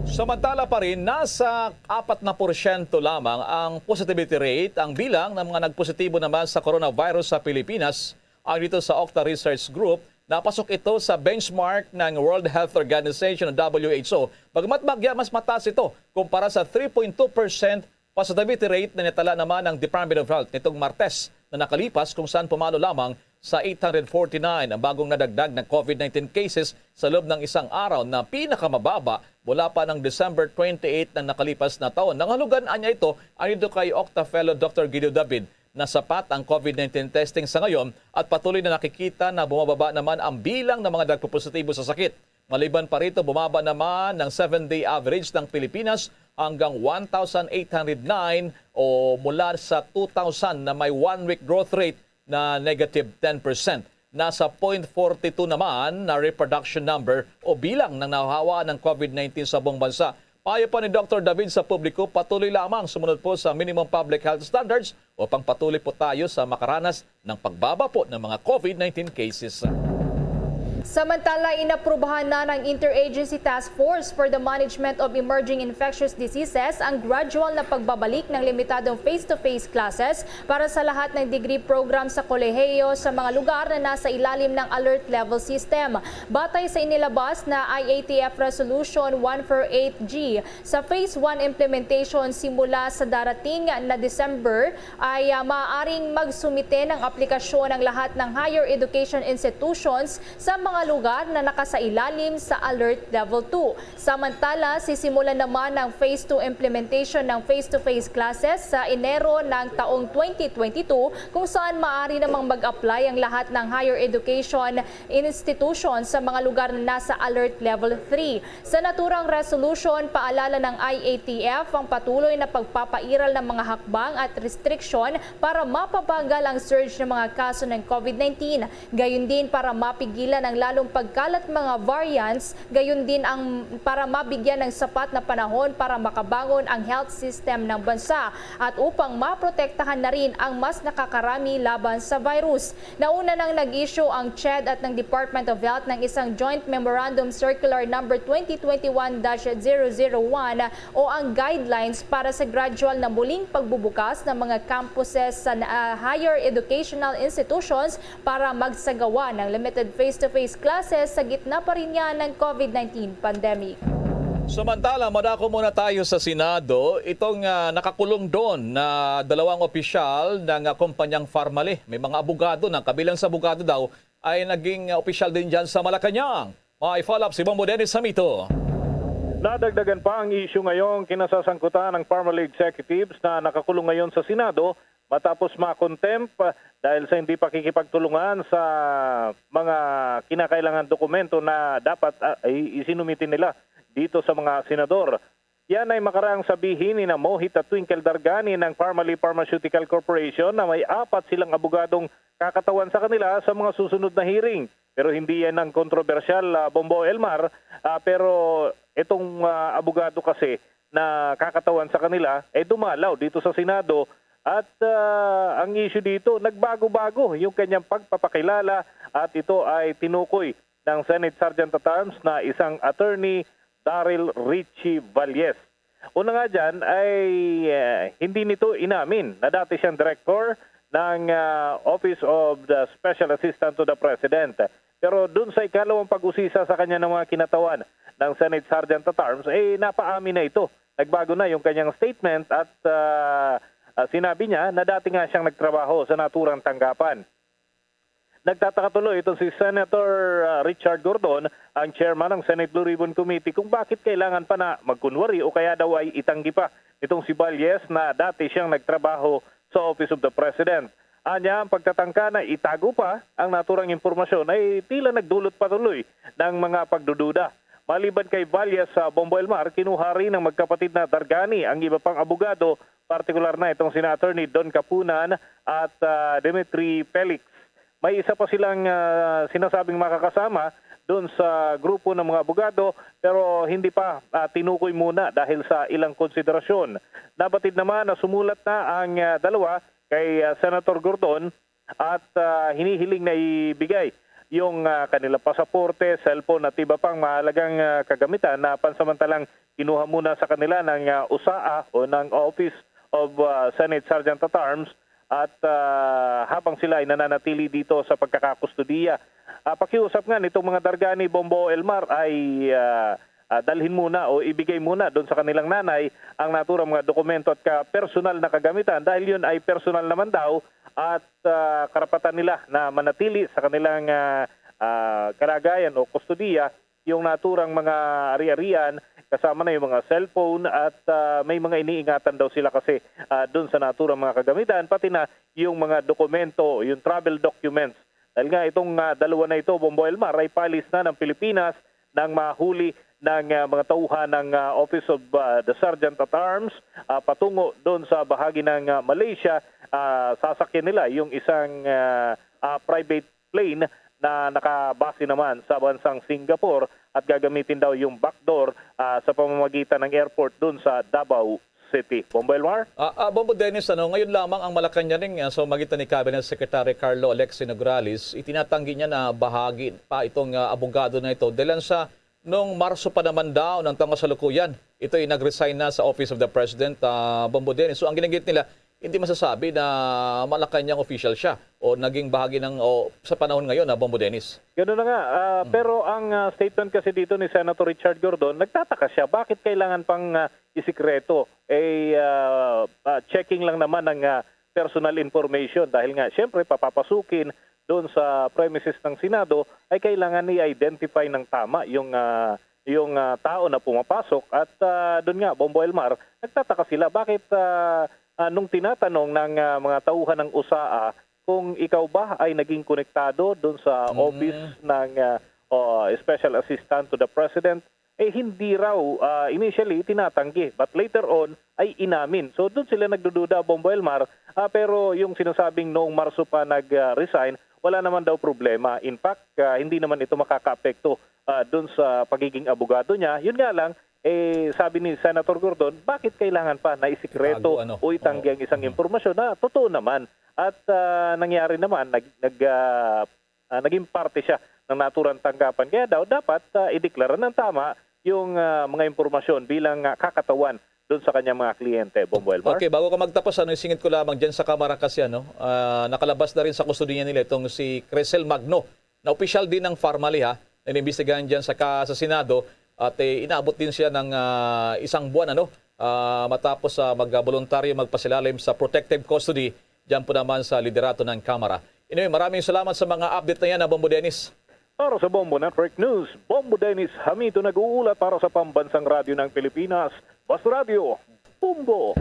Samantala pa rin, nasa apat na porsyento lamang ang positivity rate, ang bilang ng mga nagpositibo naman sa coronavirus sa Pilipinas. Ang dito sa Octa Research Group, napasok ito sa benchmark ng World Health Organization o W H O. Bagamat bagya, mas mataas ito kumpara sa three point two percent positivity rate na natala naman ng Department of Health nitong Martes na nakalipas, kung saan pumalo lamang sa eight hundred forty-nine ang bagong nadagdag na COVID nineteen cases sa loob ng isang araw, na pinakamababa mula pa ng December twenty-eight ng nakalipas na taon. Nangahulugan anya ito ang dito kay Octa Fellow Doctor Guido David na sapat ang COVID nineteen testing sa ngayon at patuloy na nakikita na bumababa naman ang bilang ng mga nagpopositibo sa sakit. Maliban pa rito, bumaba naman ng seven-day average ng Pilipinas hanggang one thousand eight hundred nine o mula sa two thousand na may one-week growth rate na negative ten percent. Nasa point forty two naman na reproduction number o bilang ng nahawa ng COVID nineteen sa buong bansa. Payo pa ni Doctor David sa publiko, patuloy lamang sumunod po sa minimum public health standards upang patuloy po tayo sa makaranas ng pagbaba po ng mga COVID nineteen cases. Samantala, inaprubahan na ng Interagency Task Force for the Management of Emerging Infectious Diseases ang gradual na pagbabalik ng limitadong face-to-face classes para sa lahat ng degree program sa kolehiyo sa mga lugar na nasa ilalim ng Alert Level System. Batay sa inilabas na I A T F Resolution one four eight G, sa Phase one implementation simula sa darating na December ay, ah, maaaring magsumite ng aplikasyon ang lahat ng higher education institutions sa mga lugar na nakasailalim sa Alert Level two. Samantala, sisimulan naman ang Phase two implementation ng face-to-face classes sa Enero ng taong twenty twenty-two, kung saan maaari namang mag-apply ang lahat ng higher education institutions sa mga lugar na nasa Alert Level three. Sa naturang resolution, paalala ng I A T F ang patuloy na pagpapairal ng mga hakbang at restriksyon para mapabagal ang surge ng mga kaso ng COVID nineteen, gayon din para mapigilan ang lalong pagkalat mga variants, gayon din ang para mabigyan ng sapat na panahon para makabangon ang health system ng bansa at upang maprotektahan na rin ang mas nakakarami laban sa virus. Nauna nang nag-issue ang CHED at ng Department of Health ng isang Joint Memorandum Circular Number twenty twenty-one dash zero zero one o ang guidelines para sa gradual na muling pagbubukas ng mga campuses sa, ah, higher educational institutions para magsagawa ng limited face-to-face classes sa gitna pa rin niya ng COVID nineteen pandemic. Samantala, madako muna tayo sa Senado. Itong, ah, nakakulong doon na dalawang opisyal ng, ah, kumpanyang Farmally. May mga abogado na, kabilang sa abogado daw ay naging, ah, opisyal din dyan sa Malacañang. May follow-up si Bombo Dennis Hamito. Nadagdagan pa ang isyu ngayong kinasasangkutan ng Farmally executives na nakakulong ngayon sa Senado matapos ma-contempt dahil sa hindi pakikipagtulungan sa mga kinakailangan dokumento na dapat, ah, i-, isinumite nila dito sa mga senador. Yan ay makaraang sabihin ni na Mohit at Twinkle Dargani ng Farmally Pharmaceutical Corporation na may apat silang abogadong kakatawan sa kanila sa mga susunod na hearing. Pero hindi yan ang kontrobersyal, ah, Bombo Elmar. Ah, pero itong, ah, abogado kasi na kakatawan sa kanila ay dumalaw dito sa Senado at, ah, ang issue dito, nagbago-bago yung kanyang pagpapakilala at ito ay tinukoy ng Senate Sergeant at Arms na isang attorney, Daryl Richie Valles. Una nga dyan ay, eh, hindi nito inamin na dati siyang director ng, ah, Office of the Special Assistant to the President. Pero dun sa ikalawang pag-usisa sa kanya ng mga kinatawan ng Senate Sergeant at Arms, eh, napaamin na ito. Nagbago na yung kanyang statement at, ah, ah, sinabi niya na dati nga siyang nagtrabaho sa naturang tanggapan. Nagtataka tuloy itong si Senator, ah, Richard Gordon, ang chairman ng Senate Blue Ribbon Committee, kung bakit kailangan pa na magkunwari o kaya daw ay itanggi pa nitong si Valles na dati siyang nagtrabaho sa Office of the President. Anya, ang pagtatangka na itago pa ang naturang impormasyon ay tila nagdulot patuloy ng mga pagdududa. Maliban kay Valles sa Bombo Elmar, kinuha rin ng magkapatid na Dargani ang iba pang abogado, partikular na itong sina Attorney Don Kapunan at, ah, Dimitri Felix. May isa pa silang, ah, sinasabing makakasama doon sa grupo ng mga abogado, pero hindi pa, ah, tinukoy muna dahil sa ilang konsiderasyon. Nabatid naman na sumulat na ang, ah, dalawa kay, ah, Senator Gordon at, ah, hinihiling na ibigay yung, ah, kanilang pasaporte, cellphone at iba pang mahalagang, ah, kagamitan na pansamantalang kinuha muna sa kanila ng, ah, usaa o ng Office of, ah, Senate Sergeant at Arms at, ah, habang sila ay nananatili dito sa pagkakakustudiya. Ah, pakiusap nga nitong mga dargani, Bombo Elmar, ay, ah, ah, dalhin muna o ibigay muna doon sa kanilang nanay ang naturang mga dokumento at ka-, personal na kagamitan dahil yun ay personal naman daw at, ah, karapatan nila na manatili sa kanilang, ah, ah, kalagayan o kustodiya yung naturang mga ari-arian, kasama na yung mga cellphone at, ah, may mga iniingatan daw sila kasi, ah, dun sa naturang mga kagamitan, pati na yung mga dokumento, yung travel documents. Dahil nga itong, ah, dalawa na ito, Bombo Elmar, ay paalis na ng Pilipinas nang mahuli ng, ah, mga tauhan ng, ah, Office of, ah, the Sergeant at Arms, ah, patungo doon sa bahagi ng, ah, Malaysia. Ah, sasakyan nila yung isang, ah, ah, private plane na nakabase naman sa bansang Singapore at gagamitin daw yung backdoor, ah, sa pamamagitan ng airport dun sa Davao City. Bombo Elmar? Ah, ah, Bombo Dennis, ano, ngayon lamang ang Malacañang, ah, sa pamamagitan ni Cabinet Secretary Carlo Alexi Nograles, itinatanggi niya na bahagi pa itong, ah, abogado na ito. Dahil sa nung Marso pa naman daw ng taong kasalukuyan, ito ay nag-resign na sa Office of the President, ah, Bombo Dennis. So, ang ginagit nila, hindi masasabi na Malacañang official siya o naging bahagi ng, o sa panahon ngayon na Bombo Dennis. Ganun na nga, ah, Mm. pero ang, ah, statement kasi dito ni Senator Richard Gordon, nagtataka siya, bakit kailangan pang, ah, isikreto? Eh, ah, ah, checking lang naman ang, ah, personal information dahil nga, siyempre, papapasukin doon sa premises ng Senado ay kailangan i-identify ng tama yung, ah, yung, ah, tao na pumapasok. At, ah, doon nga, Bombo Elmar, nagtataka sila bakit, ah, ah, nung tinatanong ng, ah, mga tauhan ng usaa kung ikaw ba ay naging konektado doon sa Mm. office ng, ah, o, Special Assistant to the President, eh, hindi raw, ah, initially tinatanggi. But later on, ay inamin. So, doon sila nagdududa, Bombo Elmar, ah, pero yung sinasabing noong Marso pa nag, ah, resign, wala naman daw problema. In fact, ah, hindi naman ito makakaapekto, ah, doon sa pagiging abogado niya. Yun nga lang, eh, sabi ni Senator Gordon, bakit kailangan pa na isikreto Itago, ano? o itanggi Oo. ang isang Mhm. impormasyon na totoo naman? At, ah, nangyari naman, nag, nag, ah, ah, naging parte siya ng naturang tanggapan. Kaya daw dapat, ah, ideklara ng tama yung, ah, mga impormasyon bilang, ah, kakatawan doon sa kanyang mga kliyente, Bombo Elmar. Okay, bago ka magtapos, ano, isingit ko lamang dyan sa Kamara kasi, ano, ah, nakalabas na rin sa kustodiya nila itong si Cresel Magno, na opisyal din ng Farmally, ha, na inimbestigahan dyan sa, ka-, sa Senado at, eh, inaabot din siya ng, ah, isang buwan, ano, ah, matapos, ah, mag-, ah, voluntaryo magpasilalim sa protective custody dyan po naman sa liderato ng Kamara. Anyway, maraming salamat sa mga update na yan, ah, Bombo Dennis. Para sa Bombo Network News, Bombo Dennis Hamito nag-uulat para sa Pambansang Radyo ng Pilipinas, Basta Radyo, Bombo.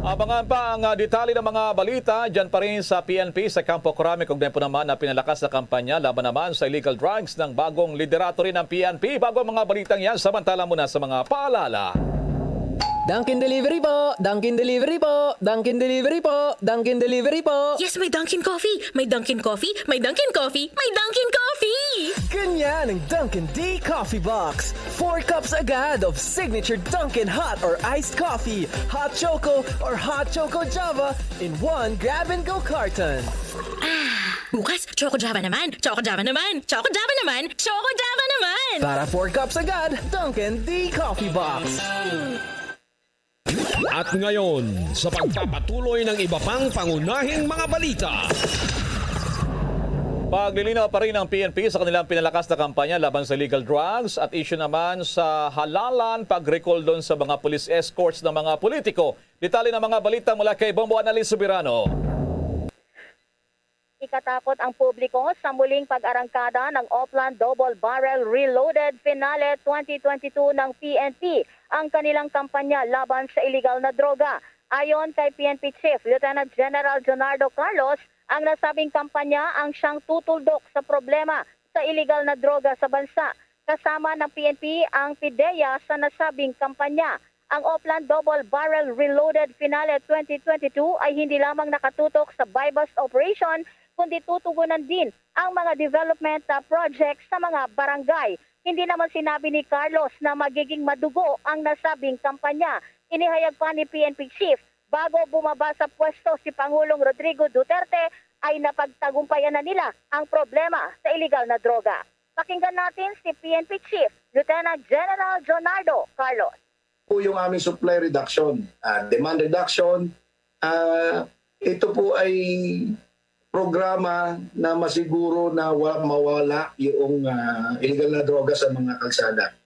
Abangan pa ang, ah, detalye ng mga balita dyan pa rin sa P N P sa Kampo Crame, kaugnay po naman na pinalakas na kampanya laban naman sa illegal drugs ng bagong liderato rin ng P N P. Bago ang mga balitang yan, samantala muna sa mga paalala. Dunkin Delivery po! Dunkin Delivery po! Dunkin Delivery po! Dunkin Delivery po! Yes, may Dunkin Coffee! May Dunkin Coffee! May Dunkin Coffee! May Dunkin Coffee! Ganyan ang Dunkin D Coffee Box. Four cups agad of signature Dunkin hot or iced coffee, hot choco or hot choco Java in one grab-and-go carton. Ah, bukas, Choco Java naman! Choco Java naman! Choco Java naman! Choco Java naman! Para four cups agad, Dunkin D Coffee Box. At ngayon, sa pagpapatuloy ng iba pang pangunahing mga balita. Paglilinaw pa rin ng P N P sa kanilang pinalakas na kampanya laban sa illegal drugs at issue naman sa halalan pag-recall doon sa mga police escorts ng mga politiko. Detalye ng mga balita mula kay Bombo Annalise Soberano. Ikatapot ang publiko sa muling pag-arangkada ng Oplan Double Barrel Reloaded Finale twenty twenty-two ng P N P, ang kanilang kampanya laban sa iligal na droga. Ayon kay P N P Chief Lieutenant General Jonardo Carlos, ang nasabing kampanya ang siyang tutuldok sa problema sa iligal na droga sa bansa. Kasama ng P N P ang PDEA sa nasabing kampanya. Ang Oplan Double Barrel Reloaded Finale twenty twenty-two ay hindi lamang nakatutok sa buy-bust operation, kundi tutugunan din ang mga development, ah, projects sa mga barangay. Hindi naman sinabi ni Carlos na magiging madugo ang nasabing kampanya. Inihayag pa ni P N P Chief, bago bumaba sa pwesto si Pangulong Rodrigo Duterte, ay napagtagumpayan na nila ang problema sa iligal na droga. Pakinggan natin si P N P Chief Lieutenant General Jonardo Carlos. Po yung aming supply reduction, ah, demand reduction. Ah, ito po ay programa na masiguro na wa- mawala yung ah, illegal na droga sa mga kalsada.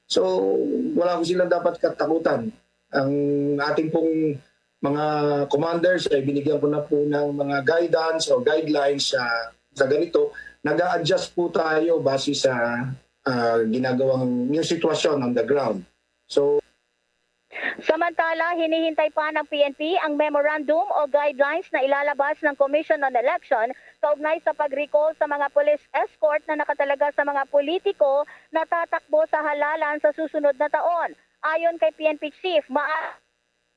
So, wala po silang dapat katakutan. Ang ating pong mga commanders ay binigyan ko na po ng mga guidance o guidelines sa sa ganito. Nag-a-adjust po tayo base sa ah, ginagawang yung sitwasyon on the ground. So, Samantala, hinihintay pa ng P N P ang memorandum o guidelines na ilalabas ng Commission on Election kaugnay sa pag-recall sa mga police escort na nakatalaga sa mga politiko na tatakbo sa halalan sa susunod na taon. Ayon kay P N P Chief, ma-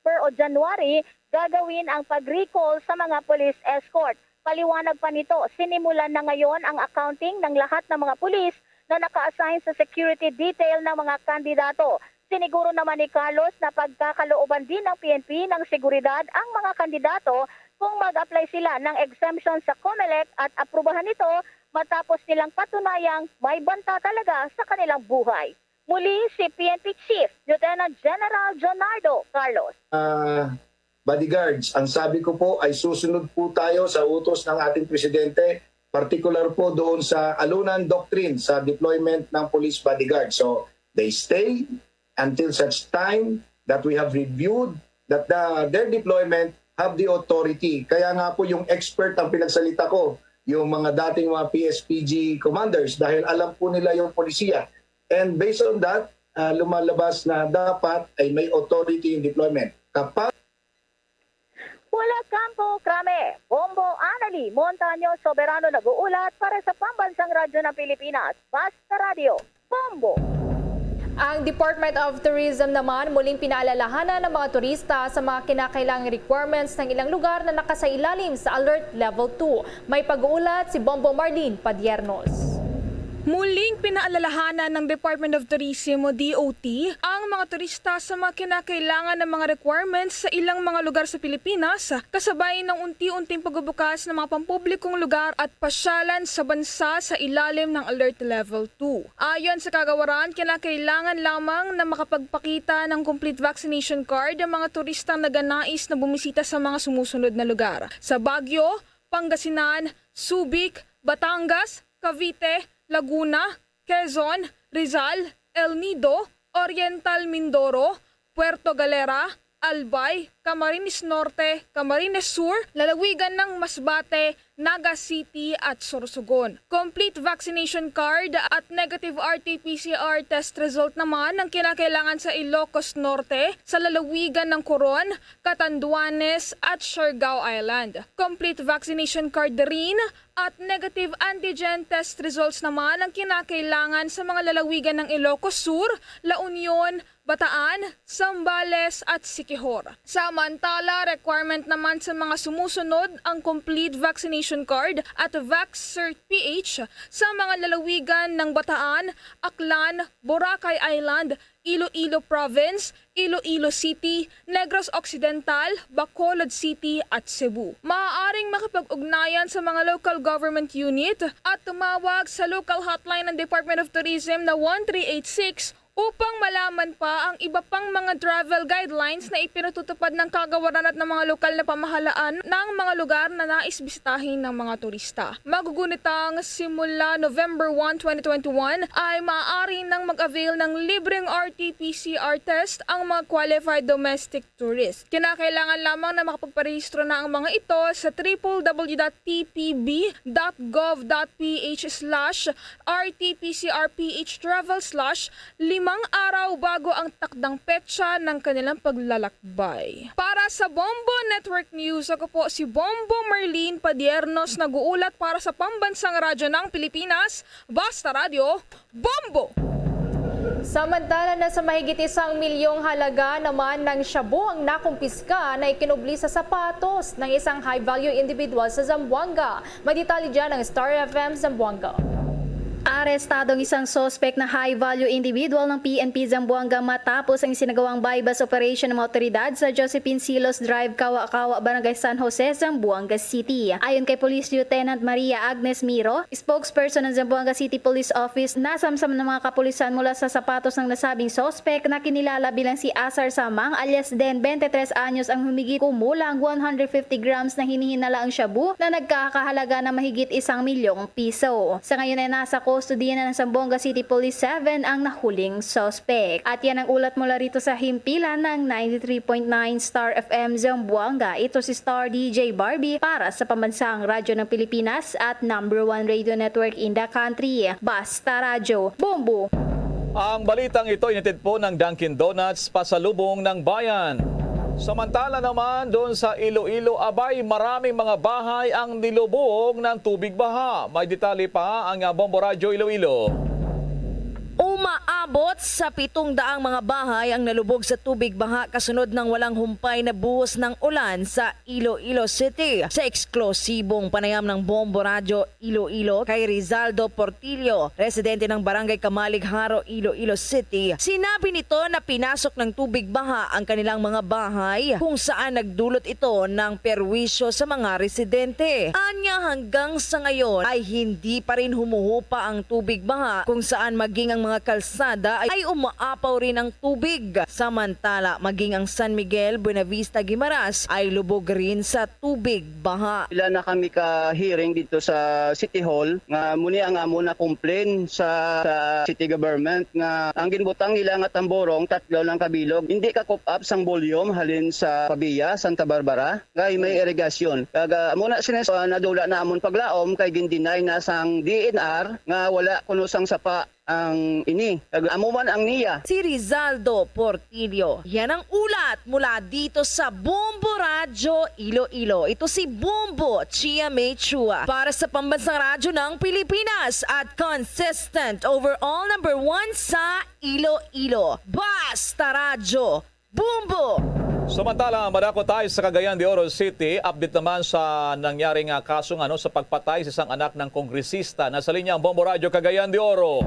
o January, gagawin ang pag-recall sa mga police escort. Paliwanag pa nito, sinimulan na ngayon ang accounting ng lahat ng mga pulis na naka-assign sa security detail ng mga kandidato. Siniguro naman ni Carlos na pagkakalooban din ng P N P ng seguridad ang mga kandidato kung mag-apply sila ng exemption sa COMELEC at aprubahan ito matapos nilang patunayang may banta talaga sa kanilang buhay. Muli si P N P Chief Lieutenant General Jonardo Carlos. Ah, bodyguards, ang sabi ko po ay susunod po tayo sa utos ng ating presidente, partikular po doon sa Alunan Doctrine sa deployment ng police bodyguard. So, they stay until such time that we have reviewed that the, their deployment have the authority. Kaya nga po yung expert ang pinagsalita ko, yung mga dating mga P S P G commanders, dahil alam po nila yung polisiya. And based on that, ah, lumalabas na dapat ay may authority yung deployment. Kapag Mula Campo Crame, Bombo Anali Montaño Soberano nag-uulat para sa Pambansang Radyo ng Pilipinas, Basta Radyo, Bombo. Ang Department of Tourism naman muling pinaalalahanan ang mga turista sa mga kinakailangang requirements ng ilang lugar na nakasailalim sa Alert Level two. May pag-uulat si Bombo Marlene Padiernos. Muling pinaalalahanan ng Department of Tourism o D O T ang mga turista sa mga kinakailangan ng mga requirements sa ilang mga lugar sa Pilipinas, kasabay ng unti-unting pagbubukas ng mga pampublikong lugar at pasyalan sa bansa sa ilalim ng Alert Level two. Ayon sa kagawaran, kinakailangan lamang na makapagpakita ng complete vaccination card ang mga turistang naganais na bumisita sa mga sumusunod na lugar: sa Baguio, Pangasinan, Subic, Batangas, Cavite, Laguna, Quezon, Rizal, El Nido, Oriental Mindoro, Puerto Galera, Albay, Camarines Norte, Camarines Sur, lalawigan ng Masbate, Naga City at Sorsogon. Complete vaccination card at negative R T P C R test result naman ang kinakailangan sa Ilocos Norte, sa lalawigan ng Coron, Catanduanes at Siargao Island. Complete vaccination card rin at negative antigen test results naman ang kinakailangan sa mga lalawigan ng Ilocos Sur, La Union, Bataan, Zambales at Siquijor. Samantala, requirement naman sa mga sumusunod ang complete vaccination card at VaxCert P H sa mga lalawigan ng Bataan, Aklan, Boracay Island, Iloilo Province, Iloilo City, Negros Occidental, Bacolod City at Cebu. Maaaring makipag-ugnayan sa mga local government unit at tumawag sa local hotline ng Department of Tourism na one three eight six upang malaman pa ang iba pang mga travel guidelines na ipinatutupad ng kagawaran at ng mga lokal na pamahalaan ng mga lugar na nais bisitahin ng mga turista. Magugunitang simula November one, twenty twenty-one, ay maaari nang mag-avail ng libreng R T P C R test ang mga qualified domestic tourists. Kinakailangan lamang na makapagparehistro na ang mga ito sa triple W dot T P B dot gov dot P H slash R T P C R P H travel slash limang araw bago ang takdang petsa ng kanilang paglalakbay. Para sa Bombo Network News, ako po si Bombo Marlene Padiernos, nag-uulat para sa Pambansang Radyo ng Pilipinas, Basta Radyo, Bombo! Samantala, nasa mahigit isang milyong halaga naman ng shabu ang nakumpiska na ikinubli sa sapatos ng isang high-value individual sa Zamboanga. May detalye dyan ang Star F M Zamboanga. Arestado ang isang suspect na high-value individual ng P N P Zamboanga matapos ang isinagawang buy-bust operation ng mga otoridad sa Josephine Silos Drive, Kawa-Kawa, Barangay San Jose, Zamboanga City. Ayon kay Police Lieutenant Maria Agnes Miro, spokesperson ng Zamboanga City Police Office, nasamsam ng mga kapulisan mula sa sapatos ng nasabing suspect na kinilala bilang si Asar Samang alias Den, twenty-three anyos, ang humigit kumulang one hundred fifty grams na hinihinalaang shabu na nagkakahalaga na mahigit isang milyong piso. Sa ngayon ay nasa kustodiya na ng Zamboanga City Police seven ang nahuling suspect. At yan ang ulat mula rito sa himpilan ng ninety-three point nine Star F M Zamboanga. Ito si Star D J Barbie para sa Pambansang Radyo ng Pilipinas at number one radio network in the country, Basta Radyo. Bombo! Ang balitang ito initid po ng Dunkin' Donuts, pasalubong ng bayan. Samantala naman, doon sa Iloilo, abay, maraming mga bahay ang nilubog ng tubig baha. May detalye pa ang, ah, Bombo Radyo Iloilo. Umaabot sa pitong daang mga bahay ang nalubog sa tubig baha kasunod ng walang humpay na buhos ng ulan sa Iloilo City. Sa eksklosibong panayam ng Bombo Radyo Iloilo kay Rizaldo Portillo, residente ng Barangay Kamalig, Jaro, Iloilo City, sinabi nito na pinasok ng tubig baha ang kanilang mga bahay, kung saan nagdulot ito ng perwisyo sa mga residente. Anya, hanggang sa ngayon ay hindi pa rin humuhupa ang tubig baha, kung saan maging ang mga kalsada ay, ay umaapaw rin ang tubig. Samantala, maging ang San Miguel, Buenavista, Guimaras ay lubog rin sa tubig baha. Pila na kami ka hearing dito sa City Hall nga muni ang amo na complain sa, sa city government nga ang ginbutang nila nga tamborong tatlo lang kabilog, hindi ka cope up sang volume halin sa Pavia, Santa Barbara, kay may irigasyon. Kag, ah, amo na sinas, ah, nadula na amon paglaom kay gindinay na sang D N R nga wala kuno sang sapa ang ini. Kag amo man ang niya. Si Rizaldo Portillo. Yan ang ulat mula dito sa Bombo Radyo Iloilo. Ito si Bombo Chia May Chua para sa Pambansang Radyo ng Pilipinas at consistent overall number one sa Iloilo. Basta Radyo, Bombo! Samantala, madako tayo sa Cagayan de Oro City. Update naman sa nangyaring, ah, kaso nga, no, sa pagpatay sa isang anak ng kongresista. Nasa linya ang Bombo Radyo Cagayan de Oro.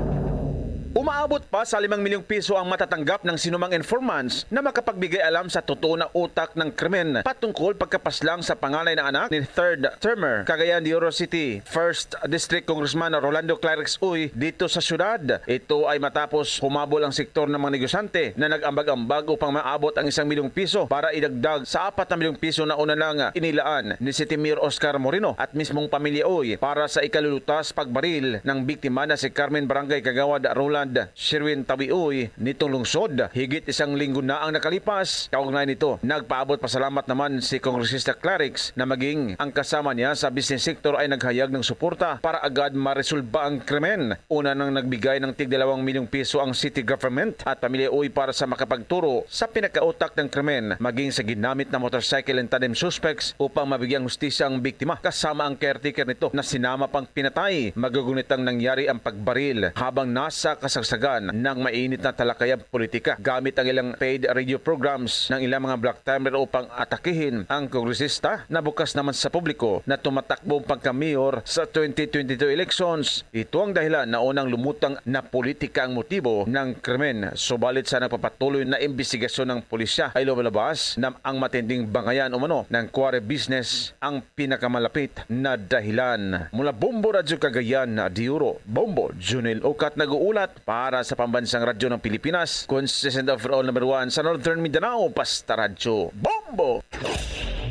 Umaabot pa sa limang milyong piso ang matatanggap ng sinumang informants na makapagbigay alam sa totoo na utak ng krimen patungkol pagkapaslang sa panganay na anak ni third termer Cagayan de Oro City First District Congressman Rolando Clarix Uy dito sa syudad. Ito ay matapos humabol ang sektor ng mga negosyante na nag-ambag-ambag upang maabot ang isang milyong piso para idagdag sa apat na milyong piso na una lang inilaan ni City Mayor Oscar Moreno at mismong pamilya Uy para sa ikalulutas pagbaril ng biktima na si Carmen Barangay Kagawad Roland Sherwin Tawi Uy nitong lungsod. Higit isang linggo na ang nakalipas. Kaugnay nito, nagpaabot pasalamat naman si Kongresista Clarix na maging ang kasama niya sa business sector ay naghayag ng suporta para agad maresolba ang krimen. Una nang nagbigay ng tig dalawang milyong piso ang city government at pamilya Uy para sa makapagturo sa pinakautak ng krimen, maging sa ginamit na motorcycle and tandem suspects upang mabigyang hustisya ang biktima, kasama ang caretaker nito na sinama pang pinatay. Magugunit ang nangyari ang pagbaril habang nasa kasagsagan ng mainit na talakayang politika gamit ang ilang paid radio programs ng ilang mga black timer upang atakihin ang kongresista na bukas naman sa publiko na tumatakbo pagka-mayor sa twenty twenty-two elections. Ito ang dahilan na unang lumutang na politika ang motibo ng krimen, subalit sa nagpapatuloy na imbestigasyon ng pulisya ay lumalabas na ang matinding bangayan umano ng quarry business ang pinakamalapit na dahilan. Mula Bombo Radyo Cagayan de Oro, Bombo Junel Ukat nag-uulat para sa Pambansang Radyo ng Pilipinas, consistent overall number one sa Northern Mindanao, Basta Radyo. Bombo!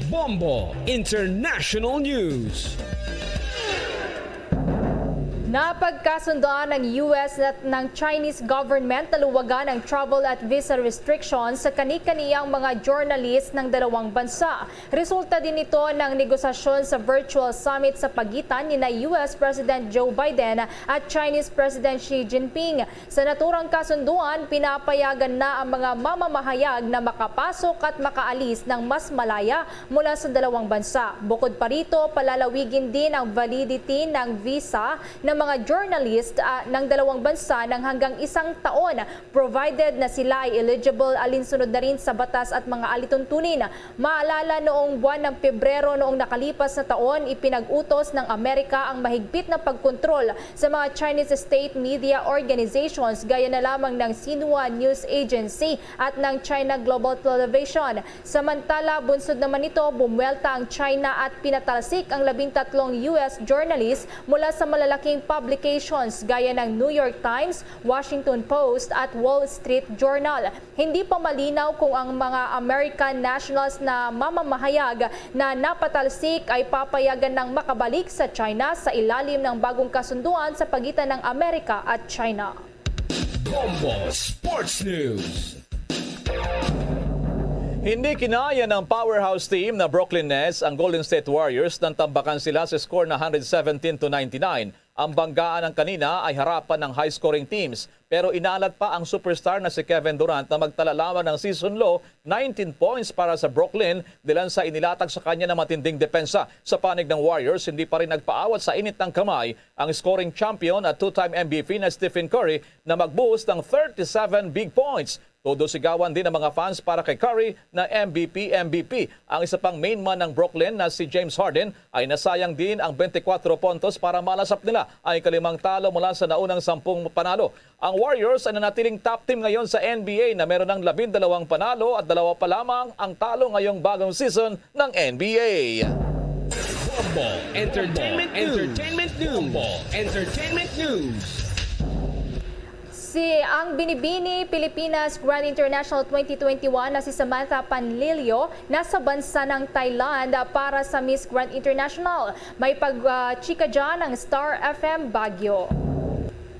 Bombo International News. Napagkasundoan ng U S at ng Chinese government na luwagan ang travel at visa restrictions sa kani-kaniyang mga journalist ng dalawang bansa. Resulta din ito ng negosasyon sa virtual summit sa pagitan nina U S President Joe Biden at Chinese President Xi Jinping. Sa naturang kasunduan, pinapayagan na ang mga mamamahayag na makapasok at makaalis ng mas malaya mula sa dalawang bansa. Bukod pa rito, palalawigin din ang validity ng visa ng mga journalist, ah, ng dalawang bansa ng hanggang isang taon, provided na sila ay eligible alinsunod na rin sa batas at mga alituntunin. Maalala, noong buwan ng Pebrero noong nakalipas na taon, ipinag-utos ng Amerika ang mahigpit na pagkontrol sa mga Chinese state media organizations, gaya na lamang ng Xinhua News Agency at ng China Global Television. Samantala, bunsod naman nito, bumwelta ang China at pinatalsik ang labing tatlong U S journalist mula sa malalaking publications gaya ng New York Times, Washington Post at Wall Street Journal. Hindi pa malinaw kung ang mga American nationals na mamamahayag na napatalsik ay papayagan ng makabalik sa China sa ilalim ng bagong kasunduan sa pagitan ng Amerika at China. Bombo Sports News. Hindi kinaya ng powerhouse team na Brooklyn Nets ang Golden State Warriors nang tambakan sila sa score na one hundred seventeen to ninety-nine. Ang banggaan ng kanina ay harapan ng high-scoring teams, pero inalat pa ang superstar na si Kevin Durant na magtala lamang ng season low nineteen points para sa Brooklyn, dilan sa inilatag sa kanya na matinding depensa. Sa panig ng Warriors, hindi pa rin nagpaawat sa init ng kamay ang scoring champion at two-time M V P na Stephen Curry na magbuhos ng thirty-seven big points. Todo sigawan din ang mga fans para kay Curry na M V P, M V P. Ang isa pang main man ng Brooklyn na si James Harden ay nasayang din ang twenty-four puntos para malasap nila ang ikalimang talo mula sa naunang sampung panalo. Ang Warriors ay nanatiling top team ngayon sa N B A na meron ng labindalawang panalo at dalawa pa lamang ang talo ngayong bagong season ng N B A. Bombo Entertainment News. Entertainment News. Bombo Entertainment News. Si ang Binibini Pilipinas Grand International twenty twenty-one na si Samantha Panlilio nasa bansa ng Thailand para sa Miss Grand International. May pagchika dyan ang Star F M Baguio.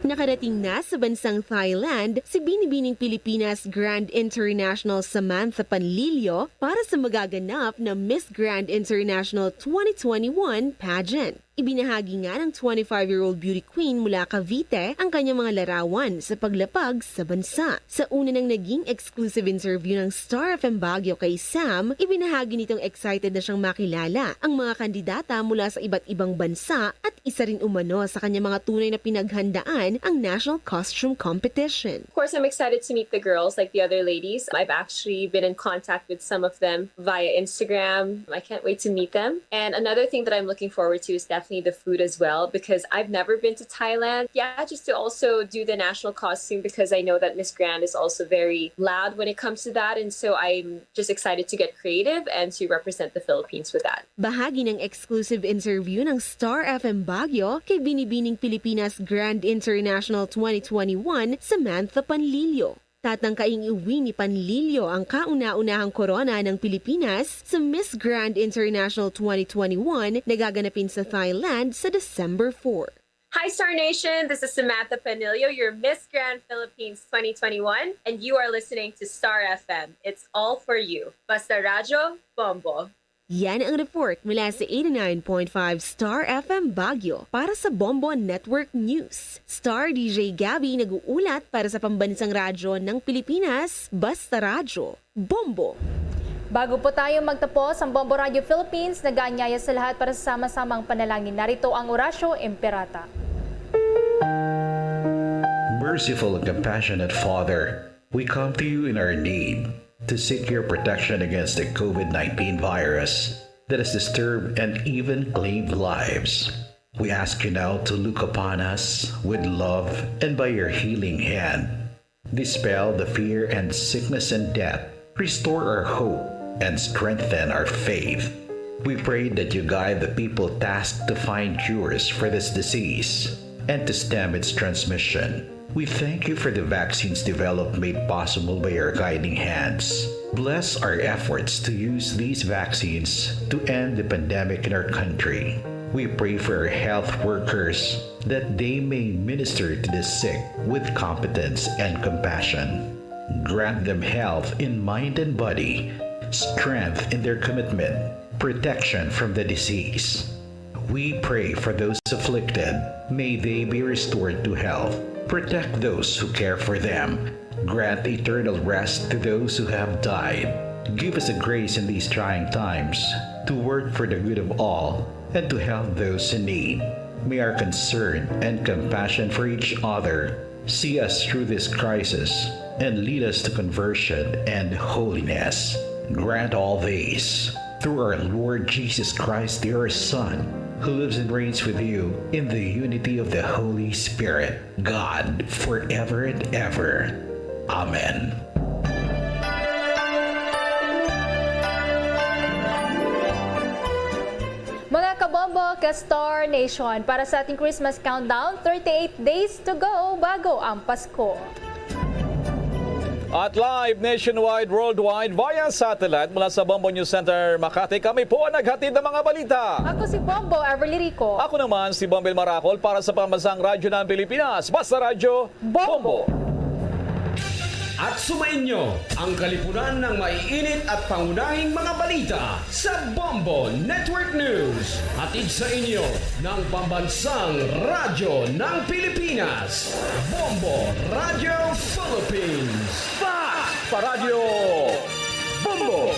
Nakarating na sa bansang Thailand si Binibining Pilipinas Grand International Samantha Panlilio para sa magaganap na Miss Grand International twenty twenty-one pageant. Ibinahagi nga ng twenty-five-year-old beauty queen mula Cavite ang kanyang mga larawan sa paglapag sa bansa. Sa una nang naging exclusive interview ng Star F M Baguio kay Sam, ibinahagi nitong excited na siyang makilala ang mga kandidata mula sa iba't ibang bansa at isa rin umano sa kanyang mga tunay na pinaghandaan ang National Costume Competition. Of course, I'm excited to meet the girls, like the other ladies. I've actually been in contact with some of them via Instagram. I can't wait to meet them. And another thing that I'm looking forward to is definitely the food as well, because I've never been to Thailand. Yeah, just to also do the national costume, because I know that Miss Grand is also very loud when it comes to that. And so I'm just excited to get creative and to represent the Philippines with that. Bahagi ng exclusive interview ng Star F M Baguio kay Binibining Pilipinas Grand International twenty twenty-one, Samantha Panlilio. Tatangkaing iuwi ni Panlilio ang kauna-unahang korona ng Pilipinas sa Miss Grand International twenty twenty-one na gaganapin sa Thailand sa December four. Hi, Star Nation. This is Samantha Panilio, your Miss Grand Philippines twenty twenty-one, and you are listening to Star F M. It's all for you. Basta Radyo, Bombo. Yan ang report mula sa eighty-nine point five Star F M Baguio para sa Bombo Network News. Star D J Gabby nag-uulat para sa pambansang radyo ng Pilipinas, Basta Radyo, Bombo. Bago po tayo magtapos ang Bombo Radio Philippines, nag-aanyaya sa lahat para sa sama-samang panalangin. Narito ang Oratio Imperata. Merciful and compassionate Father, we come to you in our need to seek your protection against the COVID nineteen virus that has disturbed and even claimed lives. We ask you now to look upon us with love and by your healing hand, dispel the fear and sickness and death, restore our hope, and strengthen our faith. We pray that you guide the people tasked to find cures for this disease and to stem its transmission. We thank you for the vaccines developed made possible by your guiding hands. Bless our efforts to use these vaccines to end the pandemic in our country. We pray for our health workers that they may minister to the sick with competence and compassion. Grant them health in mind and body, strength in their commitment, protection from the disease. We pray for those afflicted. May they be restored to health. Protect those who care for them. Grant eternal rest to those who have died. Give us the grace in these trying times to work for the good of all and to help those in need. May our concern and compassion for each other see us through this crisis and lead us to conversion and holiness. Grant all these through our Lord Jesus Christ, your Son, who lives and reigns with you in the unity of the Holy Spirit, God, forever and ever. Amen. Mga kabombo, ka Star Nation, para sa ating Christmas countdown, thirty-eight days to go bago ang Pasko. At live nationwide, worldwide, via satellite mula sa Bombo News Center, Makati, kami po ang naghatid ng mga balita. Ako si Bombo Everly Rico. Ako naman si Bombil Maracol para sa Pambansang Radyo ng Pilipinas, Basta Radyo Bombo. Bombo. At sumainyo ang kalipunan ng maiinit at pangunahing mga balita sa Bombo Network News. Hatid sa inyo ng Pambansang Radyo ng Pilipinas, Bombo Radio Philippines. Fast Paradyo Bombo!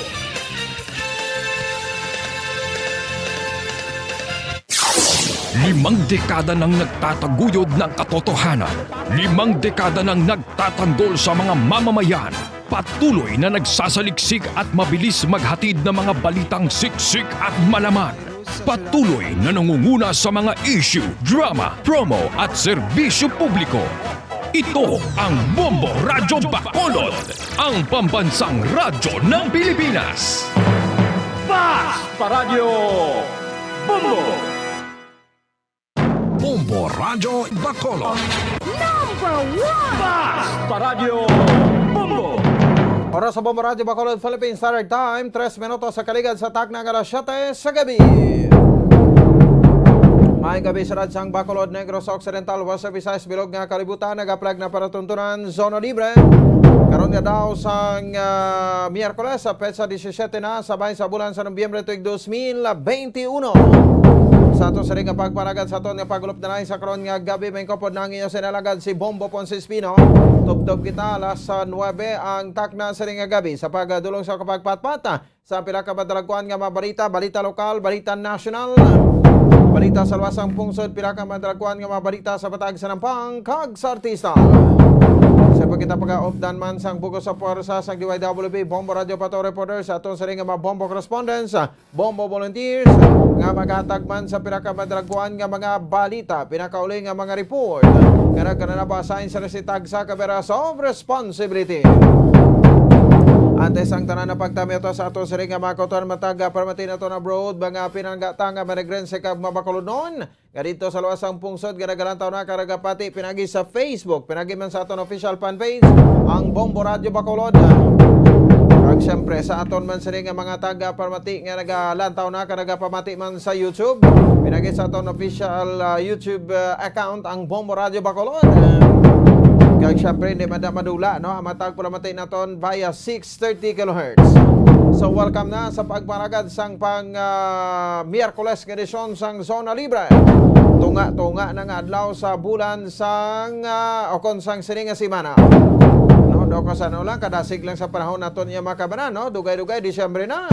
Limang dekada nang nagtataguyod ng katotohanan. Limang dekada nang nagtatanggol sa mga mamamayan. Patuloy na nagsasaliksik at mabilis maghatid ng mga balitang siksik at malaman. Patuloy na nangunguna sa mga issue, drama, promo at serbisyo publiko. Ito ang Bombo Radyo Bacolod, ang pambansang radyo ng Pilipinas. Fast Paradyo Bombo! Bombo Radyo Bacolod. Number one! Fast Paradyo Bombo! Oras sa Bombo Radyo Bacolod, Philippine Standard Time, tres minutos sa kaligad sa takna nga alas siyete sa gabi. Maayong gabi sa Radsang Bacolod, Negros Occidental, Western Visayas, bilog nga kalibutan, nagaplag na palatuntunan, Zona Libre. Karon nga daw sang, ah, Miyerkules, sa petsa disisiete na, sa bahin sa bulan sa Nobyembre tuig dos mil benti uno. Sa aton sini nga pagpanagad, sa aton nga pagulop na lang sa karon nga gabi, may kopod na ang inyo sinalagad si Bombo Ponce Espino. Tubtob kita alas sa nuebe ang takna sini nga gabi sa pagdulong sa kapagpatpat sa pila ka madalagkuan nga mga balita, balita lokal, balita nasyonal, balita sa luwasang pungsod, pila ka madalagkuan nga mga balita sa Bataan, sa Nampang, kag sa artista. Sa pagkita pag-updan man sang bugos sa puwersa sang D Y W P, Bombo Radio Pato Reporter sa aton sini nga mga Bombo Correspondents, Bombo Volunteers, nga maghatag man sa pila ka madalagkuan nga mga balita, pinakauli nga mga report, nga nagkananapa sa insa sa tagsa ka beras of responsibility. Antes ang tanan na pagtamyato sa ato sini nga mga kautuan, matag, ah, permati naton abroad, mga pinanggata nga manegrense kag mabakulodnon, nga dito sa luwasang pungsod nga nagalantaw na kag nagapati pinagi sa Facebook, pinagi man sa aton official fan page, ang Bombo Radio Bacolod. Kag siyempre sa aton man sini nga mga taga-permati nga nagalantaw na kag nagapamati man sa YouTube, pinagi sa aton official, ah, YouTube, ah, account, ang Bombo Radio Bacolod. Kag siyempre, hindi man madula, no, ang matag palamati naton via six thirty kilohertz. So, welcome na sa pagpanagad sang pang, ah, Miyerkules nga edisyon sang Zona Libre. Tunga-tunga na nga adlaw sa bulan sang, ah, o kon sang sini nga semana. No, do ko sa ano lang, kadasig lang sa panahon naton iya mga kabanan, no? Dugay-dugay, Disyembre na.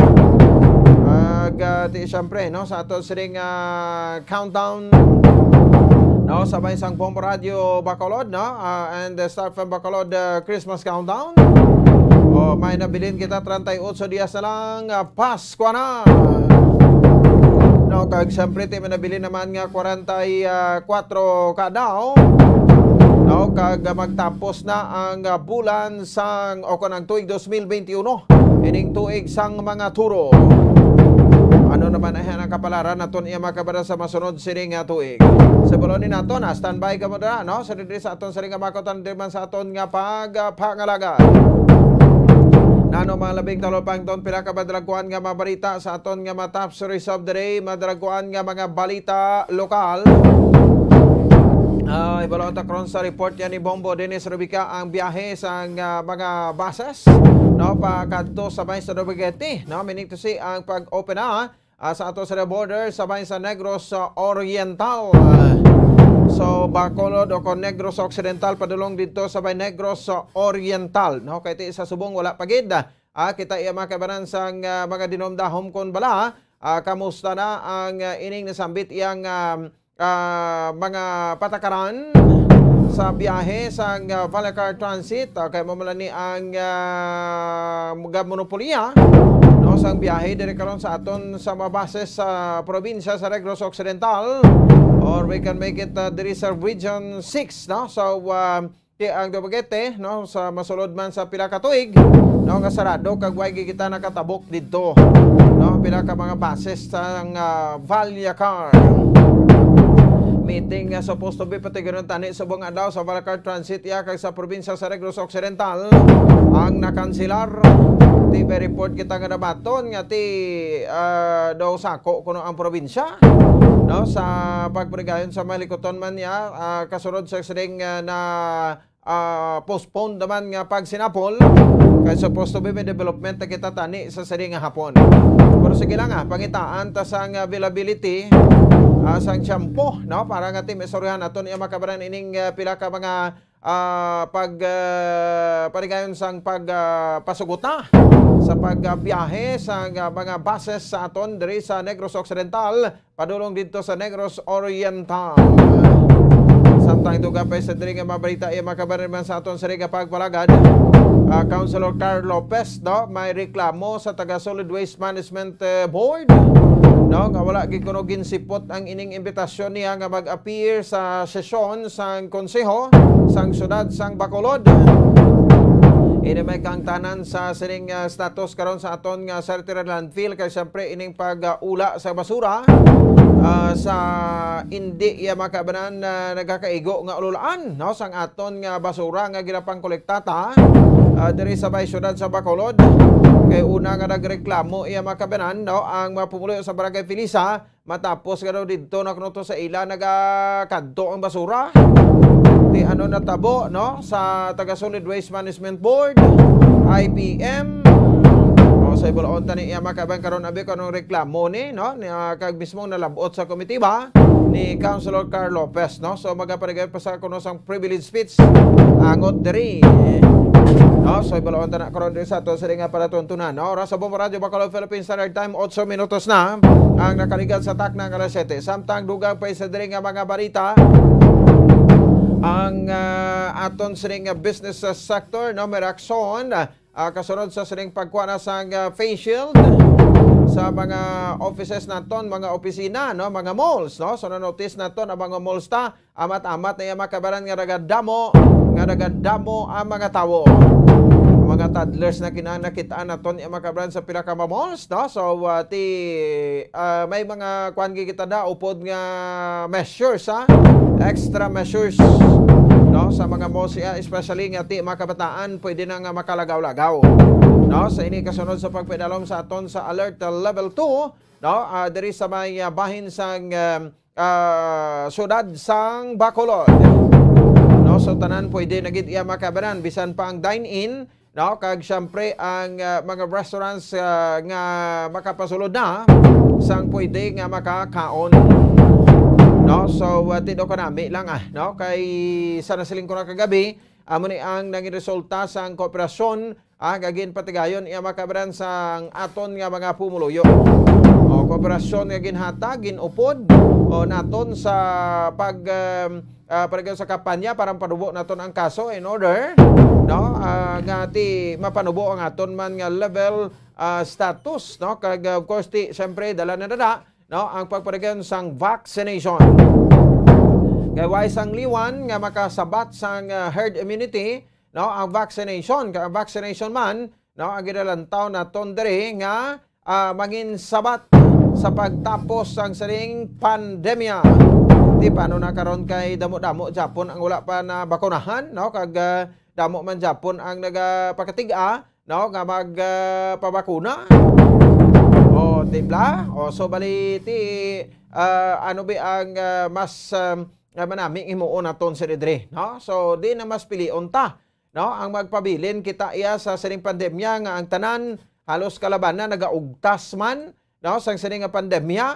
Ag, ah, ti, siyempre, no, sa aton sining, ah, countdown, no, sa may sang Bombo Radio Bacolod, no, ah, and the Star F M Bacolod, ah, Christmas Countdown. O, may nabilin kita, treinta y ocho dias na lang, ah, Pasko na. No, kag siyempre, ti, may nabilin naman nga kwarenta y kuatro ka daw. No, kag, ah, magtapos na ang, ah, bulan sang, o kon ang tuig dos mil benti uno. Ining tuig sang mga turo. Ano naman ay ang kapalaran naton iya mga kabaran sa masunod sini nga tuig? Sa balon ni nato na standby ka mo dira, no? Sa diri sa aton sini nga mga kautuan, diri man sa aton nga pagpangalaga. Nano mga labing talupangton, pila ka madalagkuan nga mga balita sa aton nga mga top stories of the day, madalagkuan nga mga balita lokal. Ah, ibalo ta karon sa report yan ni Bombo Dennis Rubica ang biyahe sang, ah, mga buses, no, pakadto sa may sa Dumaguete, no, meaning to say ang pag-open na, ah, sa ato sa border sa may sa Negros, ah, Oriental. So, Bacolod o kon Negros Occidental padulong dito sa may Negros, ah, Oriental, no, kay ti sa subong wala pa gid. Ah, kita iya mga kabanan sang, ah, mga dinumdahom kon bala. Ah, kamusta na ang, ah, ining nasambit iyang, ah, ah, mga patakaran sa biyahe sang, ah, Vallecar Transit, ah, kay mao man ni ang, ah, mga monopolya, no, sang biyahe diri karon sa aton sa mga bases sa probinsya sa Negros Occidental, or we can make it, ah, diri sa Region six, no? So, ah, ti-, ang Dumaguete, no, sa masulod man sa pila ka tuig, no, nga sarado kag way gid kita nakatabok didto, no, pila ka mga bases sang, ah, Vallecar. Meeting nga supposed to be patigayon tani subong adlaw sa Vallecar Transit iya kag sa probinsya sa Negros Occidental ang nakansilar. Ti may report kita nga nabaton nga ti, ah, daw sako kuno ang probinsya, no, sa pagparigayon sa malikuton man niya, ah, kasunod sa sining, ah, na ah, postponed naman nga pagsinapol, kay supposed to be may development na kita tani sa sini nga hapon. Pero sige lang, ah, pangitaan ta sang availability, ah, sang tiyempo, no? Para nga ti maistoryahan naton iya makabaran ining, ah, pila ka mga, ah, pag, ah, panigayon sang pag, ah, pasuguta sa pagbiyahe sa, ah, mga buses sa aton diri sa Negros Occidental padulong didto sa Negros Oriental. Samtang dugang pa sa diri nga mga balita, iya makabaran man sa aton sa nga pagpalagad, ah, Councilor Carl Lopez, no, may reklamo sa taga Solid Waste Management, eh, Board, no, nga wala gid kuno ginsipot ang ining imbitasyon niya nga mag-appear sa sesyon sang konseho sang siyudad sang Bacolod. Ini may kaangtanan sa sining, ah, status karon sa aton nga Saritirad Landfill, kay siyempre ining pag-ula sa basura, ah, sa indi iya makabanan na nagakaigo nga ululaan, no, sang aton nga basura nga ginapangkolektata, ah, diri sa may siyudad sa Bacolod. Kay una nga nagreklamo iya makabanan, no, ang mga pumuluyo sa Barangay Felisa, matapos nga daw didto na kuno to sa ila nagakadto ang basura. Ti ano natabo, no, sa taga Solid Waste Management Board, I P M. O, sa ibulon ta ni iya makabanan karon, abi, kung anong reklamo ni, no, ni, ah, kag mismong nalabot sa komitiba ni Councilor Carl Lopez, no? So, magapanagay pa sa kuno sang privilege speech angot diri. No, so ibulon ta na karon diri sa ato sa nga palatuntunan, no? Oras sa Bombo Radyo Bacolod, Philippine Standard Time, otso minutos na ang nakaligal sa takna nga alas siyete. Samtang dugang pa sa diri nga mga balita, ang, ah, aton sining nga business, ah, sector, no, may reaksyon, ah, kasunod sa sining pagkuha na sang, ah, face shield sa mga offices naton, mga opisina, no, mga malls, no? So na-notice naton ang mga malls ta, amat-amat na iya makabaran nga nagadamo, nga nagadamo ang mga tawo. Mga toddlers na kinahanglan nakit-an naton iya makabaran sa pila ka mga malls, no? So, ah, ti, ah, may mga kuan gid kita da, upod nga measures, ha? Extra measures, no? Sa mga malls, ah, especially nga ti mga kabataan, pwede na nga makalagaw-lagaw, no? Sa ini kasunod sa pagpadalom sa aton sa alert, ah, level two, no? Ah, diri sa may, ah, bahin sang, ah, ah, siyudad sang Bacolod. No, so tanan pwede na gid iya makabanan, bisan pa ang dine-in, no, kag siyempre ang, ah, mga restaurants, ah, nga makapasulod na sang pwede nga makakaon. No, so, ah, tido kanami lang, ah, no, kay sa nasiling ko na kagabi, amo ni ang nangin resulta sang kooperasyon, ah, nga ginpatigayon iya makabaran sang aton nga mga pumuluyo. O, kooperasyon nga ginhatag, ginupod, o, naton sa pag, um, ah, pag sa kampanya para mapanubo naton ang kaso in order, no, ah, nga ti mapanubo ang aton man nga level, ah, status, no, kag, ah, of course, ti siyempre dala na dala, no, ang pagpadayon sang vaccination. Kay way sang liwan nga makasabat sang, ah, herd immunity, no, ang vaccination. Kay ang vaccination man, no, ang ginalantaw naton diri nga, ah, mangin sabat sa pagtapos sang sining pandemya. Ti paano na karon kay damo-damo Japon ang wala pa na bakunahan, no, kag, ah, damo man Japon ang nagapakatig-a, no, nga mag, ah, pabakuna. O, ti bala? O, so bali ti, ah, ano ba ang, ah, mas, ah, manami nga himuon naton sa diri, no? So, di na mas pilion ta, no? Ang magpabilin kita iya sa sining pandemya nga ang tanan halos kalabanan nagaugtas man, no? Sang sining nga pandemya,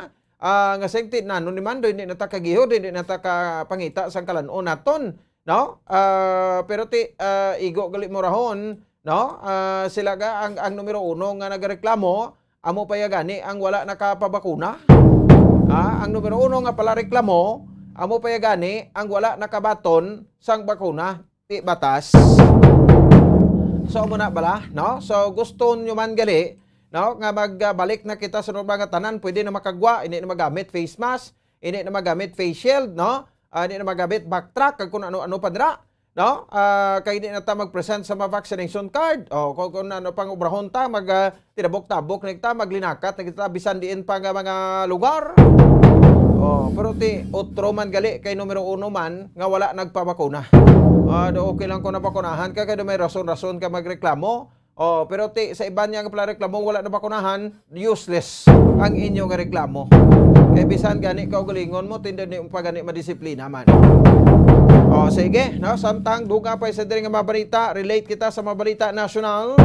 ah, nga sing ti nanon ni Mando, hindi na ta kagihod, hindi na ta kapangita sang kalan-on naton, no? Ah, pero ti, ah, igo gali mo rahon, no? Ah, sila ga ang, ang numero uno nga nagareklamo, amo pa ya gani ang wala nakapabakuna. Ah, ang numero uno nga pala reklamo, Amo pa ya gani ang wala nakabaton sang bakuna, ti batas. So, amo na bala, no? So, gusto nyo man gali, no, nga magbalik na kita sa normal nga tanan, pwede na makagwa, hindi na magamit face mask, hindi na magamit face shield, no? Ah, hindi na magamit backtrack, kag kung ano-ano pa dira, no? Ah, kay hindi na ta mag-present sa mga vaccination card. O, kung, kung ano pang obrahon ta, mag, ah, tinabok-tabok na kita, maglinakat na kita, bisan diin pa nga mga lugar. O, pero ti, otro man gali kay numero uno man nga wala nagpabakuna. Ah, do okay lang kung nabakunahan ka, kay do may rason-rason ka magreklamo. O, pero ti, sa iban niya nga pala reklamo, wala nabakunahan, useless ang inyo nga reklamo. Kay bisan gani kaugalingon mo, tindog ni pa gani madisiplina man. O, sige, no? Samtang duga pa sa diri nga mga balita, relate kita sa mga balita national.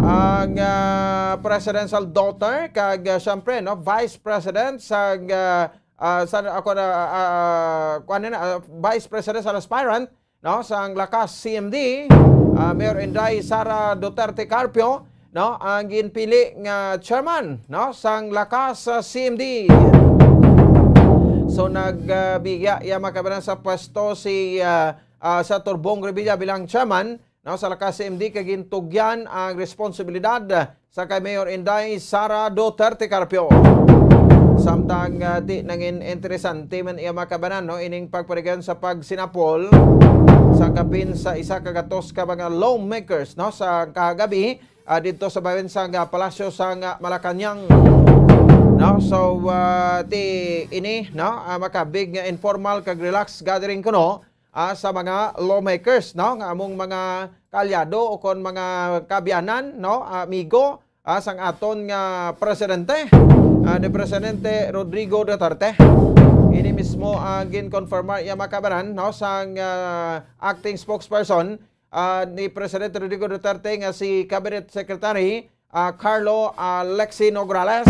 Ang, ah, presidential daughter kag, ah, syempre, no, vice president sa, ah, ah, sa, ako na, ah, ah, kuwan na, ah, vice presidential aspirant, no, sang Lakas C M D, ah, Mayor Inday Sara Duterte Carpio, no, ang ginpili nga chairman, no, sang Lakas, ah, C M D. So, nag, ah, bigya iya, mga kabanan, sa pwesto si, ah, ah, Senator Bong Revilla bilang chairman, no, sa Lakas C M D, kay gintugyan ang responsibilidad sa kay Mayor Inday Sara Duterte Carpio. Samtang, ah, di nangin interesante man iya, mga kabanan, no, ining pagparigan sa pagsinapol sa kapin sa isa ka gatos ka mga lawmakers, no, sa kagabi, ah, didto sa bayan sa nga palasyo sa nga Malacañang. No, so, ah, ti ini, no, ah, makabig nga informal kag relaxed gathering kuno, ah, sa mga lawmakers, no, nga among mga kaalyado o kon mga kaabyanan, no, amigo, ah, sang aton nga presidente, ah, ni Presidente Rodrigo Duterte. Ini mismo ang ginkonfirmar iya, mga kabanan, no, sang, ah, acting spokesperson, ah, ni Presidente Rodrigo Duterte nga si Cabinet Secretary, ah, Carlo, ah, Lexi Nograles.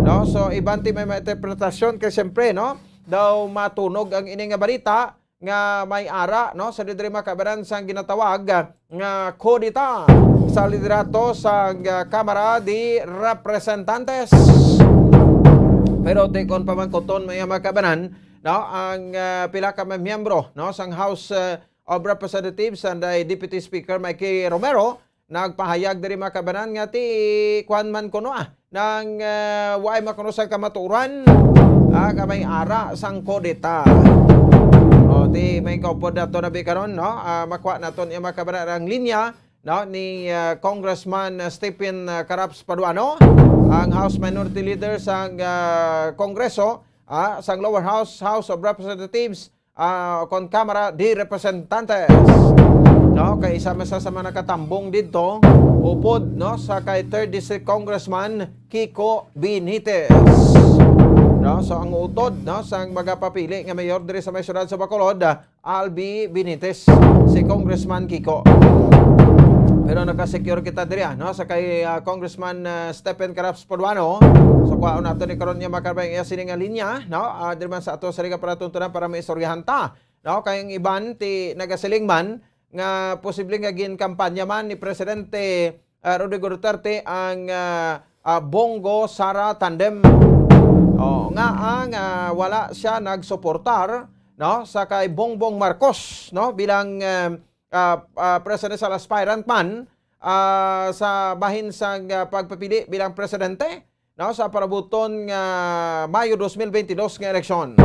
No? So, iban ti may mga interpretasyon kay siyempre, no, daw matunog ang ini nga balita nga may ara, no, sa diri, mga kabanan, sang ginatawag, ah, nga kudeta sa liderato sa, ah, Kamara de Representantes. Pero ti kon pamangkuton, mga, mga kabanan, no, ang, ah, pila ka mga miyembro, no, sang House, ah, of Representatives and the Deputy Speaker Mikey Romero nagpahayag diri, mga kabanan, nga ti kuan man kuno, ah, nang, ah, waay makuno sa kamaturan, ah, nga may ara sang kudeta. O, ti may kaupod nato na bi karon, no? Ah, makuha naton iya, mga kabanan, ang linya, no, ni, ah, Congressman, ah, Stephen, ah, Caraps Paduano, ang House Minority Leader sang, ah, Kongreso, ah, sang Lower House, House of Representatives, ah, kon Kamara de Representantes. No, kay isa man sa, sa mga nakatambong didto, upod, no, sa kay Third District Congressman Kiko Benitez. No, so ang utod, no, sang magapapili nga mayor diri sa may siyudad sa Bacolod, ah, Albi Benitez, si Congressman Kiko. Pero nakasecure kita diri, ah, no, sa kay, ah, Congressman, ah, Stephen Caraps Paduano. So, kuhaon nato ni karon niya makabay iya sini nga linya, no? Ah, diri man sa ato sa liga para tuntunan para maistoryahan ta, no? Kay ang iban ti nagasiling man nga posible nga ginkampanya man ni Presidente, ah, Rodrigo Duterte ang, ah, ah, Bongo Sara tandem. Oh, nga ang, ah, wala siya nagsuportar, no, sa kay Bongbong Marcos, no, bilang, ah, ah, ah, presidential aspirant man, ah, sa bahin sang, ah, pagpapili bilang presidente, no, sa parabuton nga Mayo dos mil bentidós nga eleksyon.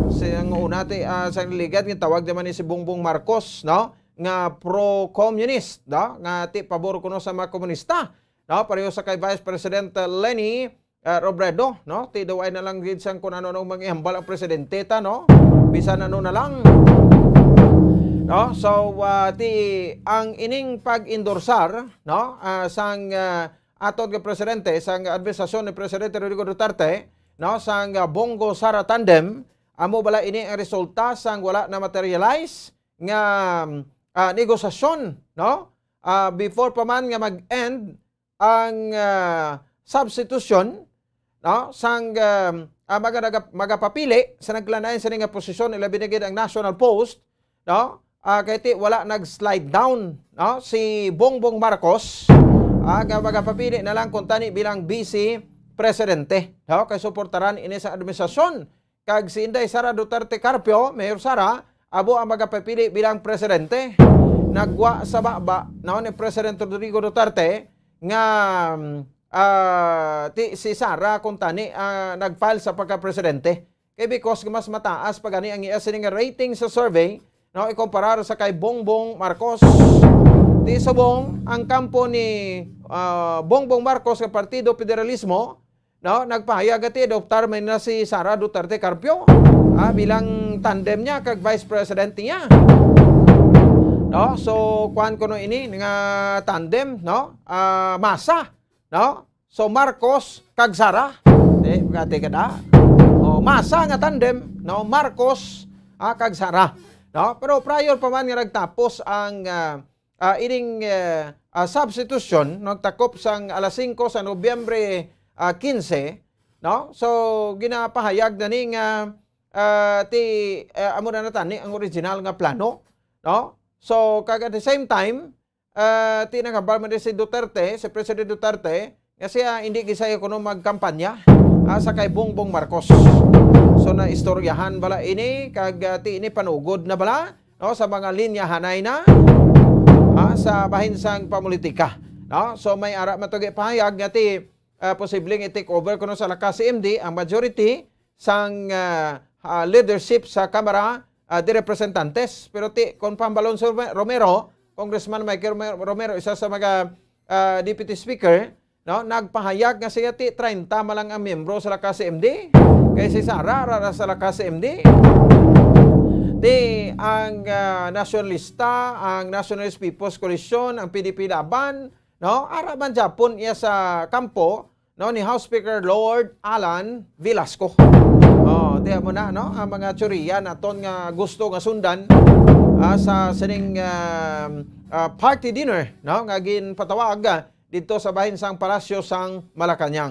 Sa una ti, ah, sa ligad nga tawag naman ni si Bongbong Marcos, no, nga pro-communist, no, nga ti pabor kuno sa mga komunista, no, pareho sa kay Vice President Leni, ah, Robredo, no? Ti daw ay na lang gid sang kung ano-ano mga ihambal ang presidente ta, no? Bisan ano na lang. No? So, ah, ti ang ining pag-endorsar, no, ah, sang, ah, aton nga presidente, sang administrasyon ni Presidente Rodrigo Duterte, no, sang, ah, Bongo Sara tandem, amo bala ini ang resulta sang wala na materialize nga, ah, negosasyon, no? Ah, before pa man nga mag-end ang, ah, substitution, no, sang, ah, ah, maga-, naga-, magapapili sa nagkalain-lain sini nga posisyon, ilabi na gid ang national post, no? Ah, kay ti wala nag-slide down, no, si Bongbong Marcos, ah, nga magapapili na lang kuntani bilang vice presidente, no? Kay suportaran ini sa administrasyon kag si Inday Sara Duterte Carpio, Mayor Sara, amo ang magapapili bilang presidente. Nagwa sa baba, no, ni President Rodrigo Duterte nga, mm, ah, ti, si Sara kuntani, ah, nag-file sa pagka-presidente. Kay because mas mataas pa gani ang iya sini nga rating sa survey, no, ikumparar sa kay Bongbong Marcos. Ti subong ang kampo ni, ah, Bongbong Marcos nga Partido Federalismo, no, nagpahayag nga ti adoptar man na si Sara Duterte Carpio, ah, bilang tandem niya kag vice president niya. No, so kuan kuno ini nga tandem, no? Ah, masa, no? So Marcos kag Sara. Di, pagati ka da. O, masa nga tandem, no? Marcos, ah, kag Sara. No? Pero prior pa man nga nagtapos ang, ah, ah, ining, eh, ah, substitution, nagtakop sang alas singko sa Nobyembre, ah, quince, no? So, ginapahayag na ni nga, ah, ti, eh, amo na natani ang original nga plano, no? So, kag at the same time, ah, ti nagambal man din si Duterte, si President Duterte, nga siya hindi gisaya kuno magkampanya, ah, sa kay Bongbong Marcos. So, naistoryahan bala ini, kag, ah, ti ini panugod na bala, no, sa mga linyahanay na, ah, sa bahin sang pamulitika, no? So, may ara man to gipahayag nga ti, ah, posibleng i-take over kuno sa Lakas C M D ang majority sang, ah, ah, leadership sa Kamara, ah, de Representantes. Pero ti, kon pambalon si Rome-, Romero, Congressman Michael Rome-, Romero, isa sa mga, ah, Deputy Speaker, no, nagpahayag nga siya ti treinta man lang ang miyembro sa Lakas C M D. Kay si Sara, ara ra sa Lakas C M D. Ti ang, ah, Nasyonalista, ang Nationalist People's Coalition, ang P D P Laban, no, ara man gyapon iya sa kampo, no, ni House Speaker Lord Alan Velasco. Oh, tiyan mo na, no, ang mga teorya naton nga gusto nga sundan, ah, sa sining, ah, ah, party dinner, no, nga ginpatawag, ah, didto sa bahin sang Palasyo sang Malacañang.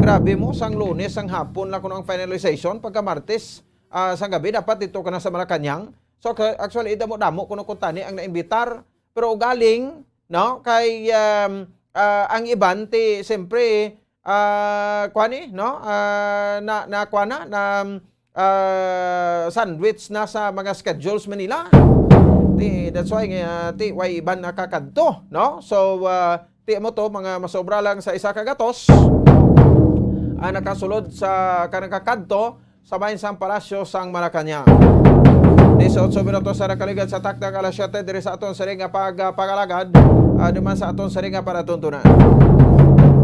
Grabe mo, sang Lunes sang hapon lang kuno ang finalization, pagka Martes, ah, sang gabi dapat didto ka na sa Malacañang. So, ka-, actually, damo-damo kuno kuntani ang naimbitar, pero ugaling, no, kay, um, ah, ang iban ti, siyempre, ah, kuan ni, no, ah, na, na kuan na, na, ah, sandwich na sa mga schedules man nila. Ti, that's why nga, ti, way iban nakakadto, no? So, ah, ti mo to, mga masobra lang sa isa ka gatos ang nakasulod sa, ka nakakadto sa bahin sang Palasyo sang Malacañang. Dieciocho minutos sa nakaligad sa taktak alas siyete diri sa aton siring nga pag-, ah, pag-alagad, ah, duman sa aton siring nga palatuntunan.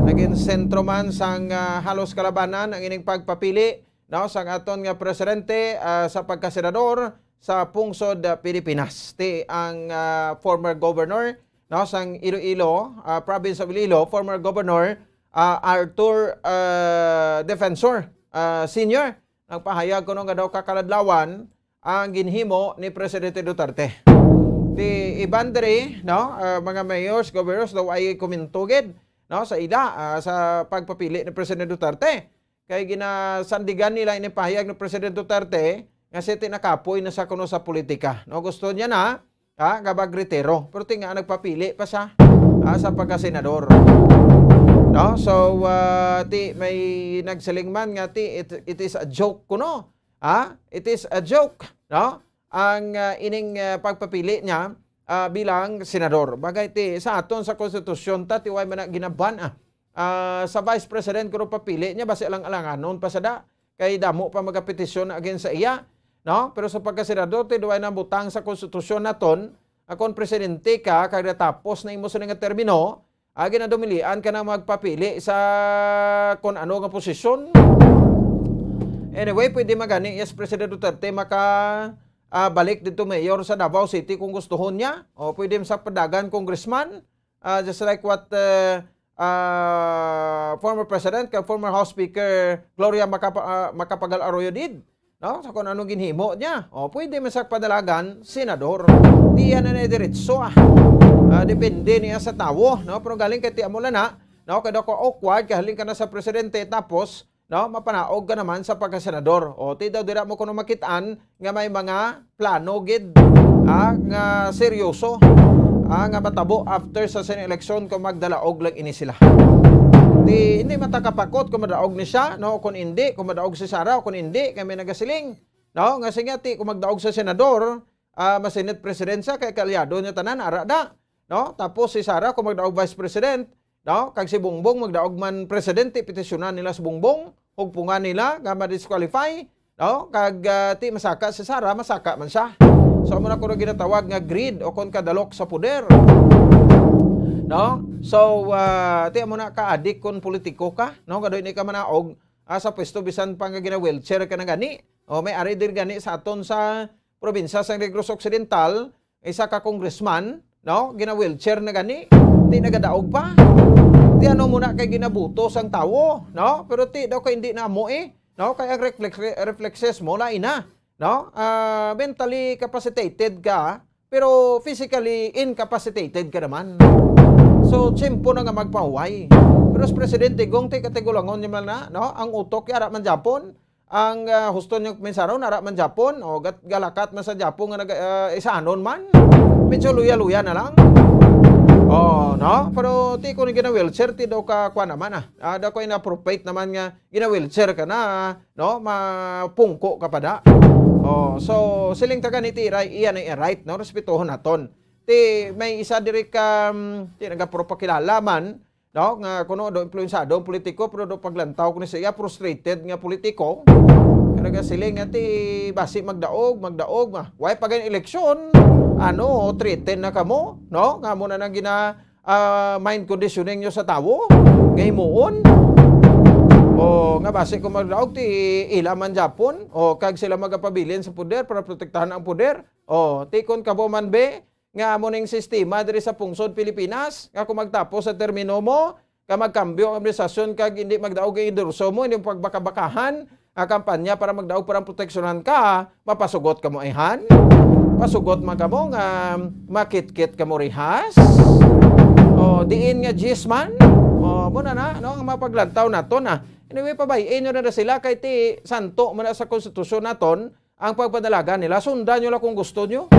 Naging sentro man sang, ah, halos kalabanan ang ining pagpapili, no, sang aton nga presidente, ah, sa pagkasenador sa pungsod, ah, Pilipinas. Ti ang, ah, former governor, no, sang Iloilo, ah, province of Iloilo, former Governor, ah, Arthur, ah, Defensor, ah, Senior, nagpahayag kuno nga daw kakaladlawan ang ginhimo ni Presidente Duterte. Ti iban diri, no, ah, mga mayors, governors daw ay komento gid, no, sa ila, ah, sa pagpapili ni Presidente Duterte. Kay ginasandigan nila ini pahayag ni President Duterte nga siya ti nakapoy na sa kuno sa politika. No, gusto niya na, ha, nga magretiro. Pero ti nga nagpapili pa siya, ha, sa pagkasenador. No? So, ah, ti may nagsiling man nga ti it, it is a joke kuno. Ha? It is a joke, no? Ang, ah, ining, ah, pagpapili niya, ah, bilang senador. Bagay ti sa aton sa konstitusyon ta ti way man na ginaban, ah. Ah, sa vice president kuno papili niya, basi alang-alanganon pa sada. Kay damo pa magapetisyon against sa iya, no? Pero sa pagkasenador, ti duway na butang sa konstitusyon naton, ah, kon presidente ka, kag natapos na imo sini nga termino, ah, ginadumilian ka na magpapili sa kon ano nga posisyon. Anyway, pwede magani, yes, President Duterte maka, ah, balik dito mayor sa Davao City kung gustuhon niya. O pwede sa padagan congressman, ah, just like what, uh, uh, former President kag former House Speaker Gloria Macapa-, ah, Macapagal Arroyo did, no? Sa kung anong ginhimo niya. O, pwede man sa padalagan, senador. Di yan na diretso, ah. Ah, depende niya sa tawo, no? Pero galing kay ti amo lang na, no? Kaya ko awkward, kahaling ka na sa presidente, tapos, no, mapanaog ka naman sa pagkasenador. O, ti daw dira mo kuno makitaan nga may mga plano gid, ah, nga seryoso, ah, nga matabo after sa sini eleksyon kung magdalaog lang ini sila. Ti hindi man ta kapakot kung madaog ni siya, no, o kung indi, kung madaog si Sara o kung indi, kay may nagasiling, no, nga sige, ti kung magdaog sa senador, ah, ma-Senate President siya, kay kaalyado niya tanan, ara da, no? Tapos si Sara kung magdaog Vice President, no, kag si Bongbong magdaog man Presidente, petisyonan nila si Bongbong, hugpungan nila nga ma-disqualify, no? Kag, ah, ti masaka si Sara, masaka man siya. So, amo na kuno ginatawag nga greed o kon kadalok sa poder. No? So, ah, ti amo na kaadik kon politiko ka, no? Kado ini ka manaog, ah, sa pwesto bisan pa nga gina-wheelchair ka na gani. O, may ari diri gani sa aton sa probinsya sa Negros Occidental, isa ka congressman, no? Gina-wheelchair na gani. Ti nagadaog pa. Ti ano mo na kay ginabuto sang tawo, no? Pero ti daw kay hindi na mo eh, no? Kay ang reflex-, reflexes mo lain na, no? Ah, mentally capacitated ka, pero physically incapacitated ka naman. So, tiyempo na nga magpahuway. Pero si Presidente Gong, ti katigulangon niya man na, no? Ang utok, yara man Japon. Ang, ah, husto niyang mensaron, ara man Japon, o gat-, galakat man sa Japon nga nag-, ah, isanon man. Medyo luya-luya na lang. Oh, no? Pero ti ko ni gina-wheelchair, ti daw ka, kuwan naman, ah. Ah, daw ko inappropriate naman nga gina-wheelchair ka na, no? Mapungko ka pa da. Oh, so, siling ta gani ti ira-, iya na i-right, no? Respetuhon naton. Ti may isa diri ka, mm, ti nagapropakilala man, no, nga kuno do influensado ang politiko, pero do paglantaw ko ni sa iya, frustrated nga politiko. Nga nagasiling nga ti basi magdaog, magdaog, ma-, way pa gani eleksyon, ano, threaten na kamo, no? Nga mo na nang gina, ah, mind conditioning nyo sa tawo, nga himuon. O, nga basi kung magdaog, ti ila man Japon, o kag sila magapabilin sa poder para protektahan ang poder. O, ti kon kamo man, be, nga amo ning sistema diri sa pungsod Pilipinas, nga kung magtapos sa termino mo, nga magkambyo ang administrasyon kag hindi magdaog ang endorso mo, hindi mo pagbakabakahan ang kampanya para magdaog para proteksyonan ka, mapasugot kamo ayhan? Pasugot man kamo nga makitkit kamo rihas? O, diin nga jis man? O, mo na na, no? Ang mga paglantaw nato na. Anyway, pabay-in nyo na, na sila kay ti santo man na sa konstitusyon naton, ang pagpadalagan nila. Sundan nyo lang kung gusto nyo.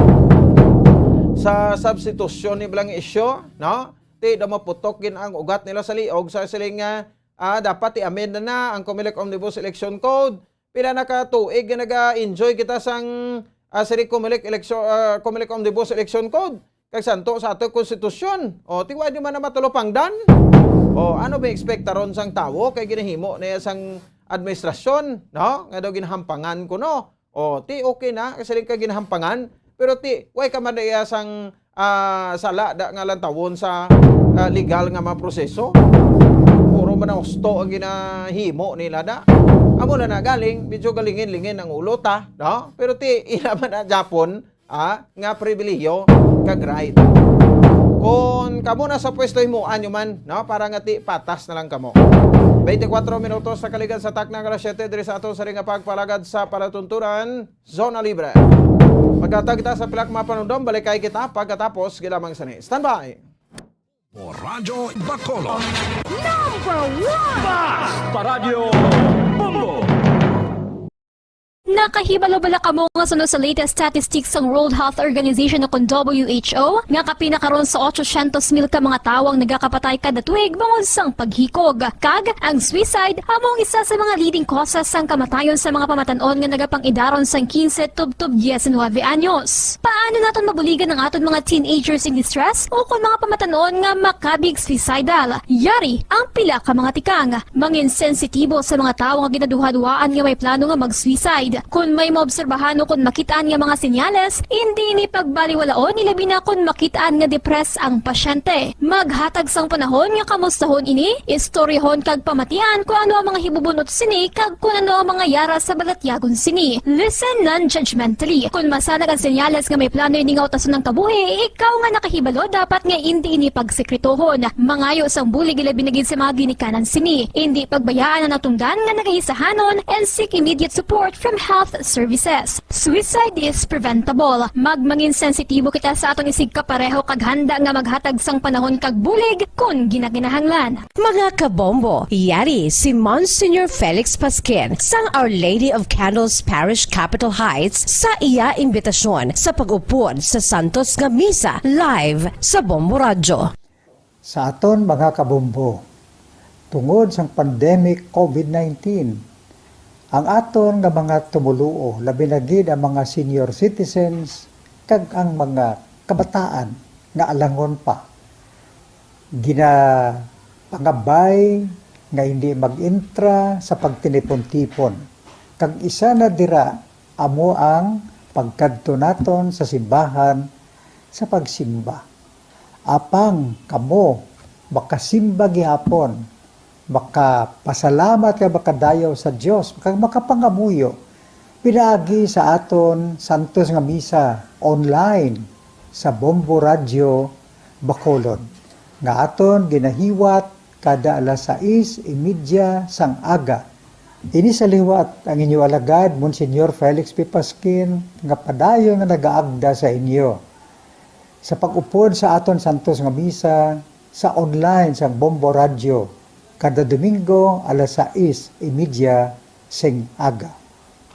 Sa substitution ni Blang Isyo, no? Ti daw maputok gid ang ugat nila sa liog sa siling nga, ah, dapat i-amend na, na ang Comelec Omnibus Election Code. Pila na ka tuig nga naga-enjoy kita sang, ah, siling Comelec Election, ah, Comelec Omnibus Election Code. Kag santo sa ato konstitusyon. O, ti wa di man na matalupangdan. O, ano ba ekspektaron sang tawo kay ginahimo na iya sang administrasyon, no? Nga daw ginahampangan ko, no? O, ti okay na, kasi rin ka ginahampangan, pero ti, way ka man iya sang, ah, sala da nga lantawon sa, ah, legal nga mga proseso. Puro man ang husto ang ginahimo nila da. Amo na na galing, medyo galingin-lingin ang ulo ta, no? Pero ti, ila man na Japon, ah, nga pribilehiyo kag right. Kon kamo na sa pwesto, himuan nyo man, no? Para nga ti patas na lang kamo. Twenty-four minutos sa kaligan sa takna nga alas siyete diri sa ato sa ring nga pagpalagad sa palatuntunan, Zona Libre. Magkatag kita sa pila ka mga panumdom, balik kay kita pagkatapos gilamang sini. Standby! Radyo Bacolod. Number one! Basta Radyo Bombo! Nakahibalo bala kamo nga suno sa latest statistics sang World Health Organization o kon W H O nga kapin na karon sa otsosyentos mil ka mga tawo ang nagakapatay kada tuig bangod sang paghikog? Kag ang suicide amo ang isa sa mga leading causes sang kamatayon sa mga pamatan-on nga nagapang-idaron sang quince tubtob diecinuebe anyos. Paano naton mabuligan ang aton mga teenagers in distress o kon mga pamatan-on nga makabig suicidal? Yari ang pila ka mga tikang. Mangin sensitibo sa mga tawo nga ginaduhaduhaan nga may plano nga mag-suicide. Kon may maobserbahan o kon makit-an nga mga senyales, indi ini pagbaliwalaon, ilabi na kon makit-an nga depressed ang pasyente. Maghatag sang panahon nga kamustahon ini, istoryahon kag pamatian kon ano ang mga hibubun-ot sini kag kon ano ang mga yara sa balatyagon sini. Listen non-judgmentally. Kon masanag ang senyales nga may plano ini nga utason ang kabuhi, ikaw nga nakahibalo dapat nga indi ini pagsekretohon. Mangayo sang bulig, ilabi na gid sa mga ginikanan sini. Indi pagbayaan ang natungdan nga nagahisahanon and seek immediate support from health services. Suicide is preventable. Magmangin sensitibo kita sa aton isigkapareho kag handa nga maghatag sang panahon kag bulig kon ginakinahanglan. Mga kabombo, yari si Monsignor Felix Pasquin sang Our Lady of Candles Parish, Capitol Heights, sa iya imbitasyon sa pag-upod sa santos nga misa live sa Bombo Radyo. Sa aton mga kabombo, tungod sang pandemic COVID nineteen. Ang aton nga mga tumoluo, labi na gid ang mga senior citizens kag ang mga kabataan nga alangon pa, ginapangabay nga hindi mag-entra sa pagtinipon-tipon, kag isa na dira amo ang pagkadto naton sa simbahan sa pagsimba. Apang kamo makasimba gihapon, makapasalamat kag makadayaw sa Dios, kag makapangamuyo pinaagi sa aton santos nga misa online sa Bombo Radyo Bacolod, nga aton ginahiwat kada alas sais y media sang aga. Ini sa liwat ang inyo alagad, Monsignor Felix P. Pasquin, nga padayon nga nagaagda sa inyo sa pag-upod sa aton santos nga misa sa online sang Bombo Radyo kada Domingo alas sais y media sing aga.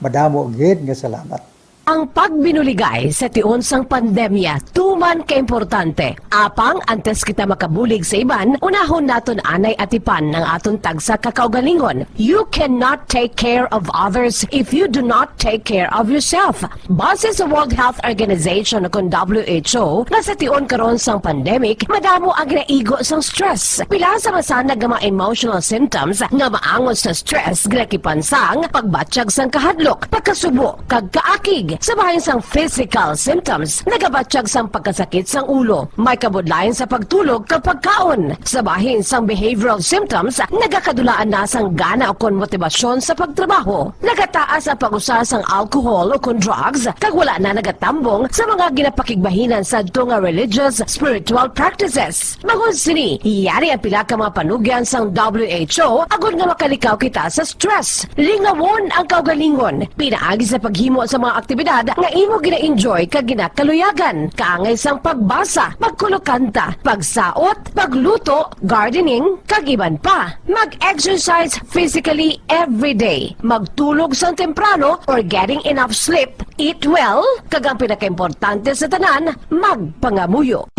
Madamo gid nga salamat. Ang pagbinuligay sa tion sang pandemya tuman kaimportante. Apang antes kita makabulig sa iban, unahon naton anay atipan ang aton tagsa ka kaugalingon. You cannot take care of others if you do not take care of yourself. Base sa World Health Organization, kon W H O, nga sa tion karon sang pandemic, madamo ang ginaigo sang stress. Pila sa masanag nga mga emotional symptoms nga maangot sa stress ginakipan sang pagbatyag sang kahadlok, pagkasubo, kag kaakig. Sa bahin sang physical symptoms, nagabatyag sang pagkasakit sang ulo, may kabudlayan sa pagtulog kag pagkaon. Sa bahin sang behavioral symptoms, nagakadulaan na sang gana ukon motibasyon sa pagtrabaho. Nagataas ang pag-usa sang alcohol ukon drugs, kag wala na nagatambong sa mga ginapakigbahinan sadto nga religious, spiritual practices. Bangod sini, yari ang pila ka mga panugyan sang W H O agod nga makalikaw kita sa stress. Lingawon ang kaugalingon pinaagi sa paghimo sa mga aktibidad nga imo gina-enjoy kag ginakaluyagan, kaangay sang pagbasa, pagkulokanta, pagsaot, pagluto, gardening, kag iban pa. Mag-exercise physically every day. Magtulog sang temprano or getting enough sleep. Eat well, kag ang pinakaimportante sa tanan, magpangamuyo.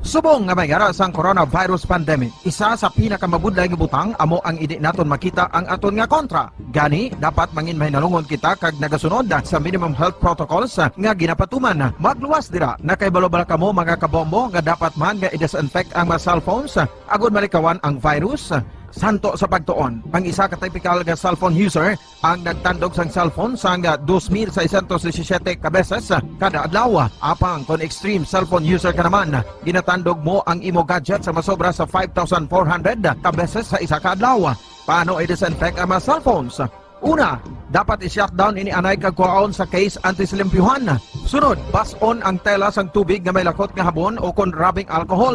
Subong nga may ara sang coronavirus pandemic, isa sa pinakamabudlay nga butang amo ang hindi naton makita ang aton nga kontra. Gani, dapat mangin mahinalungon kita kag nagasunod sa minimum health protocols nga ginapatuman. Magluwas dira, nakahibalo bala kamo, mga kabombo, nga dapat man nga i-disinfect ang mga cellphones agod malikawan ang virus? Santo sa pagtuon, ang isa ka typical nga cellphone user ang nagtandog sang cellphone sang dos mil seiscientos disisiete ka beses kada adlaw. Apang kon extreme cellphone user ka naman, ginatandog mo ang imo gadget sa masobra sa five thousand four hundred ka beses sa isa ka adlaw. Paano i-disinfect ang mga cellphones? Una, dapat i-shutdown ini anay kag kuhaon sa case antes limpyuhan. Sunod, bas-on ang tela sang tubig nga may lakot nga habon o kon rubbing alcohol.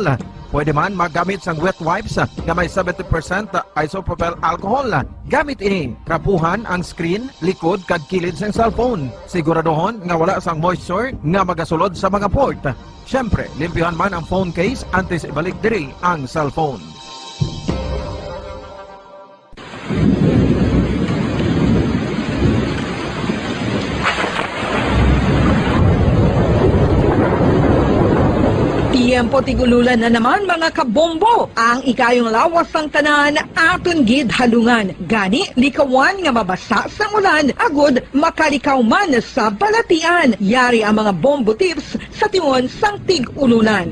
Pwede man maggamit sang wet wipes nga may seventy percent isopropyl alcohol. Gamit ini, trapuhan ang screen, likod, kag kilid sang cellphone. Siguraduhon nga wala sang moisture nga magasulod sa mga port. Siyempre, limpyuhan man ang phone case antes ibalik diri ang cellphone. Tiyempo tig-ululan na naman, mga kabombo. Ang ikayong lawas sang tanan aton gid halungan. Gani, likawan nga mabasa sang ulan agud makalikaw man sa balatian. Yari ang mga bombo tips sa tion sang tig-ululan.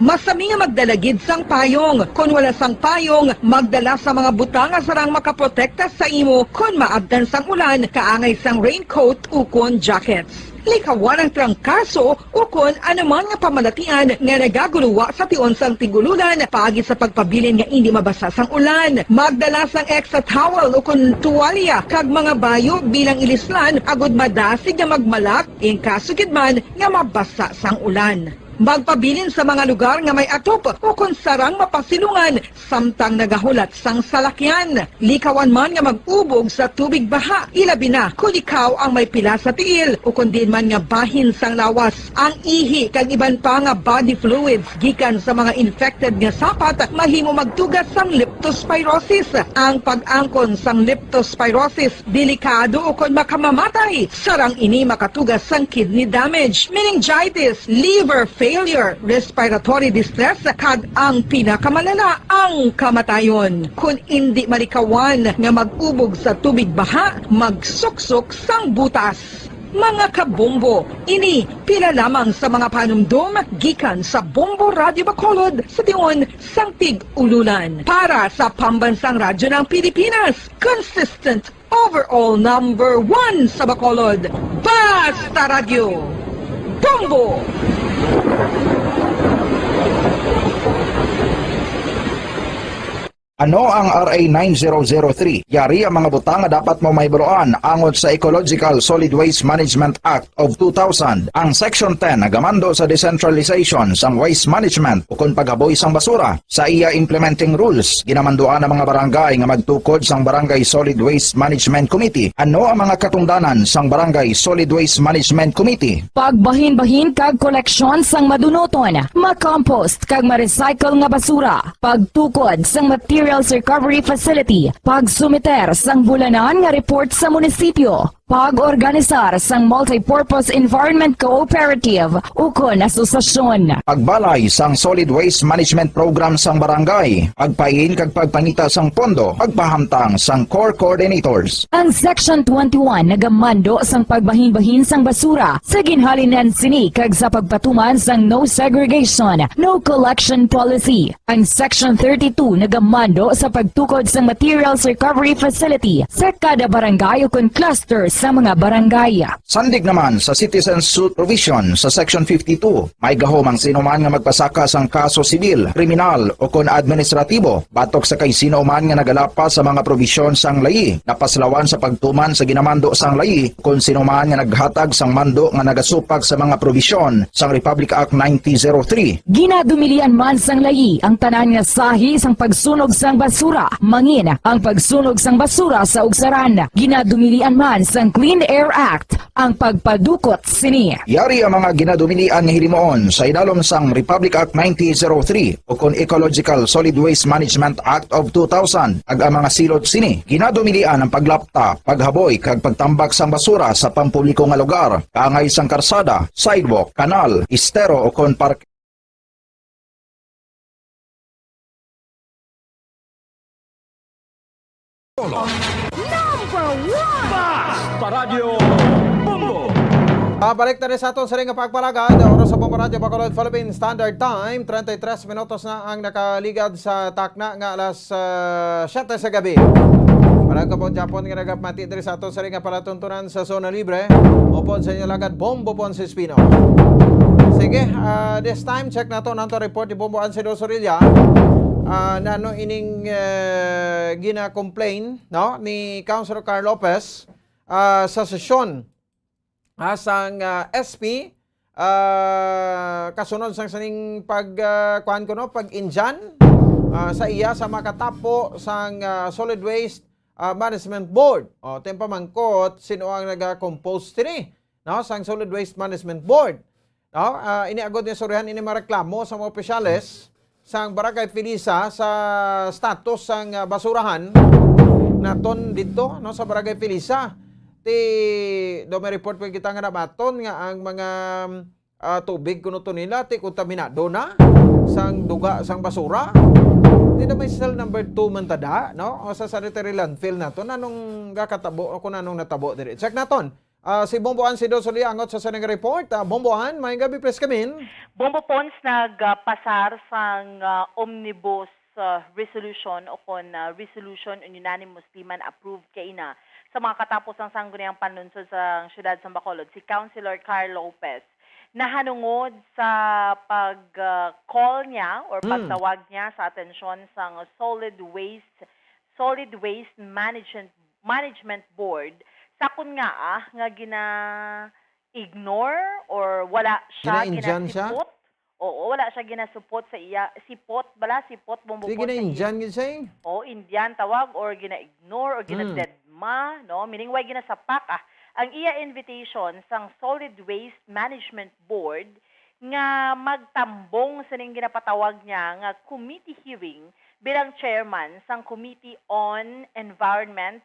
Masami nga magdala gid sang payong. Kon wala sang payong, magdala sa mga butang nga sarang makaprotekta sa imo kon maabtan sang ulan, kaangay sang raincoat ukon jackets. Likawan ang trangkaso ukon anuman nga pamalatian nga nagaguluwa sa tion sang tig-ululan paagi sa pagpabilin nga indi mabasa sang ulan. Magdala sang extra towel ukon tuwalya kag mga bayo bilang ilislan agud madasig nga magmalak in kaso gid man nga mabasa sang ulan. Magpabilin sa mga lugar nga may atop ukon sarang mapasilungan samtang nagahulat sang salakyan. Likawan man nga mag-ubog sa tubig baha, ilabi na kon ikaw ang may pila sa tiil ukon diin man nga bahin sang lawas. Ang ihi kag iban pa nga body fluids gikan sa mga infected nga sapat mahimo magtuga sang leptospirosis. Ang pag-angkon sang leptospirosis delikado ukon makamamatay. Sarang ini makatuga sang kidney damage, meningitis, liver failure, failure, respiratory distress, kag ang pinakamalala, ang kamatayon. Kon indi malikawan nga mag-ubog sa tubig baha, magsuksok sang butas. Mga kabombo, ini pila lamang sa mga panumdom gikan sa Bombo Radyo Bacolod sa tion sang Tig-Ululan. Para sa Pambansang Radyo ng Pilipinas, consistent overall number one sa Bacolod. Basta Radyo, Bombo! Ano ang R A nine zero zero three? Yari ang mga butang nga dapat mo mahibaluan angot sa Ecological Solid Waste Management Act of two thousand. Ang Section ten nagamando sa decentralization sang waste management ukon paghaboy sang basura. Sa iya implementing rules, ginamanduan ang mga barangay nga magtukod sang Barangay Solid Waste Management Committee. Ano ang mga katungdanan sang Barangay Solid Waste Management Committee? Pagbahinbahin kag koleksyon sang madunuton, makompost kag ma-recycle nga basura, pagtukod sang materials recovery facility, pagsumiter sang bulanan nga report sa munisipyo, pag-organisar sang multipurpose environment cooperative ukon asosasyon. Pagbalay sang solid waste management program sang barangay, pagpain kag pagpangita sang pondo, pagpahamtang sang core coordinators. Ang Section twenty-one nagamando sang pagbahinbahin sang basura sa ginhalinan sini kag sa pagpatuman sang no segregation, no collection policy. Ang Section thirty-two nagamando sa pagtukod sang materials recovery facility sa kada barangay ukon cluster sa mga barangay. Sandig naman sa citizen suit provision sa Section fifty-two, may gahom ang sinuman nga magpasaka sang kaso sibil, kriminal, ukon administratibo batok sa kay sino man nga nagalapas sa mga probisyon sang layi, napaslawan sa pagtuman sa ginamando sang layi, kon sino man nga naghatag sang mando nga nagasupak sa mga probisyon sang Republic Act nineteen oh three. Ginadumilian man sang layi ang tanan nga sahi sang pagsunog sang basura, mangin ang pagsunog sang basura sa ugsaran. Ginadumilian man sang Clean Air Act ang pagpadukot sini. Yari ang mga ginadumilian nga hilimuon sa idalom sang Republic Act nineteen oh three ukon Ecological Solid Waste Management Act of two thousand, ag ang mga silot sini. Ginadumilian ang paglapta, paghaboy, kag pagtambak sang basura sa pampubliko nga lugar, kaangay sang karsada, sidewalk, kanal, estero, ukon park. Number one! Basta Radyo Bombo! Ah, balik na rin sa aton sa ring pagpalagad. Oras sa Bombo Radyo Bacolod, Philippine Standard Time, treinta y tres minutos na ang nakaligad sa takna nga alas, ah, siyete sa gabi. Para ka po, Japon, nga nagapamati diri sa aton sa ring palatuntunan sa Zona Libre, upod sa inyo lagad, Bombo Ponce Espino. Sige, ah, this time, check nato ang report ni Bombo Ansido Sorilla. Ah, nano ining, eh, gina-complain, no, ni Councilor Carl Lopez, ah, sa sesyon, ah, sang, ah, S P, ah, kasunod sang sining pag, ah, kuwan ko, no, pag-injan, ah, sa iya sa makatapo sang, ah, Solid Waste, ah, Management Board. O, ito yung pamangkot, sino ang nag-compose sini, no, sang Solid Waste Management Board? No? Ah, ini agod nga istoryahan ini mga reklamo sa mga opisyales sang Barangay Felisa sa status sang, ah, basurahan naton dito, no, sa Barangay Felisa. Ti do may report pa kita nga nabaton nga ang mga, ah, tubig kuno to nila ti kontaminado na sang duga sang basura. Ti do may cell number two man tada, no? O sa sanitary landfill naton, anong gakatabo o kung anong natabo diri? Check naton. Ah, si Bombo Ann Sido Suliangot sa sining report. Ah, Bombo Ann, may gabi, please come in. Bombo Pons, nagpasar sang, ah, omnibus, ah, resolution o kon, ah, resolution unanimously man approved kaina sa mga katapos sang Sangguniang Panlungsod sang Siyudad sang Bacolod, si Councilor Carl Lopez, nahanungod sa pag, ah, call niya or Hmm. pagtawag niya sa atensyon sang Solid Waste, Solid Waste Management, Management Board, sa kun nga, ah, nga gina-ignore or wala siya Gina-injan siya? ginasipot. Oo, wala siya ginasupot sa iya. Sipot, bala, sipot, Bombo Di Pons, sa gina-injan gid siya eh. Oo, injan tawag, or gina-ignore, or Hmm. ginadedma, no? Meaning, way ginasapak, ah. Ang iya invitation sang Solid Waste Management Board nga magtambong sining ginapatawag niya nga committee hearing bilang chairman sang Committee on Environment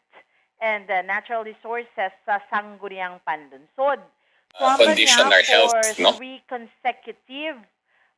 and, uh, Natural Resources sa Sangguniang Panlungsod. Uh, Kuwang condition niya our health, for no? three consecutive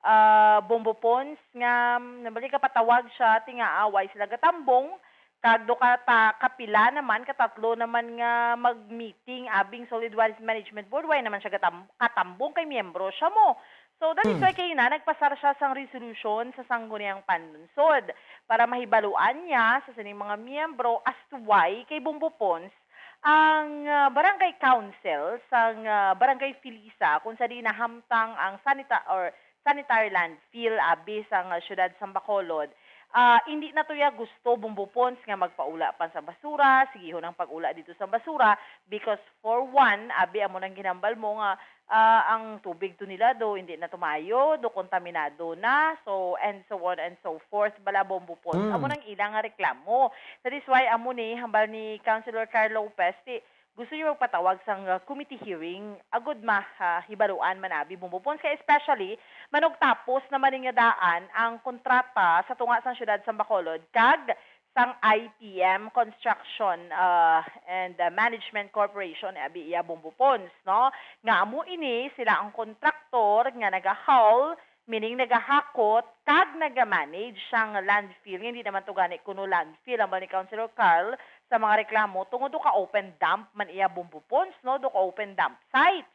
ah, Bombo Pons nga, mm, nabalik ka patawag siya, ti nga away sila gatambong, kag do ka ta-, kapila naman, katatlo naman nga mag-meeting, abing Solid Waste Management Board, why naman siya gatam-, katambong kay miyembro siya mo. So, that is Hmm. why kay na, nagpasar siya sang resolution sa Sangguniang Panlungsod para mahibaluan niya sa sining mga miyembro as to why kay Bombo Pons ang, ah, barangay council sang, ah, Barangay Felisa kung sa di nahamtang ang sanita-, or sanitary landfill abi sang, ah, siyudad sang Bacolod. Ah, hindi na to ya gusto, Bombo Pons, nga magpaula pa sa basura, sigihon ang pag-ula dito sa basura because for one, abi amo nang ginambal mo nga, ah, ang tubig to nila do hindi na tumayo, do kontaminado na, so, and so on and so forth, bala, Bombo Pons. Hmm. Amo nang ilang nga reklamo. That is why amo ni, hambal ni Councilor Carl Lopez, ti, gusto niyo magpatawag sang, uh, committee hearing agud ma-, ah, hibaluan man abi, Bombo Pons, kay especially manugtapos naman ni nga daan ang kontrata sa tunga sang siyudad sang Bacolod kag sang I P M Construction, uh, and, uh, Management Corporation, abi iya, Bombo Pons, no? Nga amo ini sila ang kontraktor nga nagahaul, meaning nagahakot kag nagamanage sang landfill. Hindi naman to gani kuno landfill, hambal ni Councilor Carl sa mga reklamo, tungod do ka open dump man iya, Bombo Pons, no? Do ka open dump site.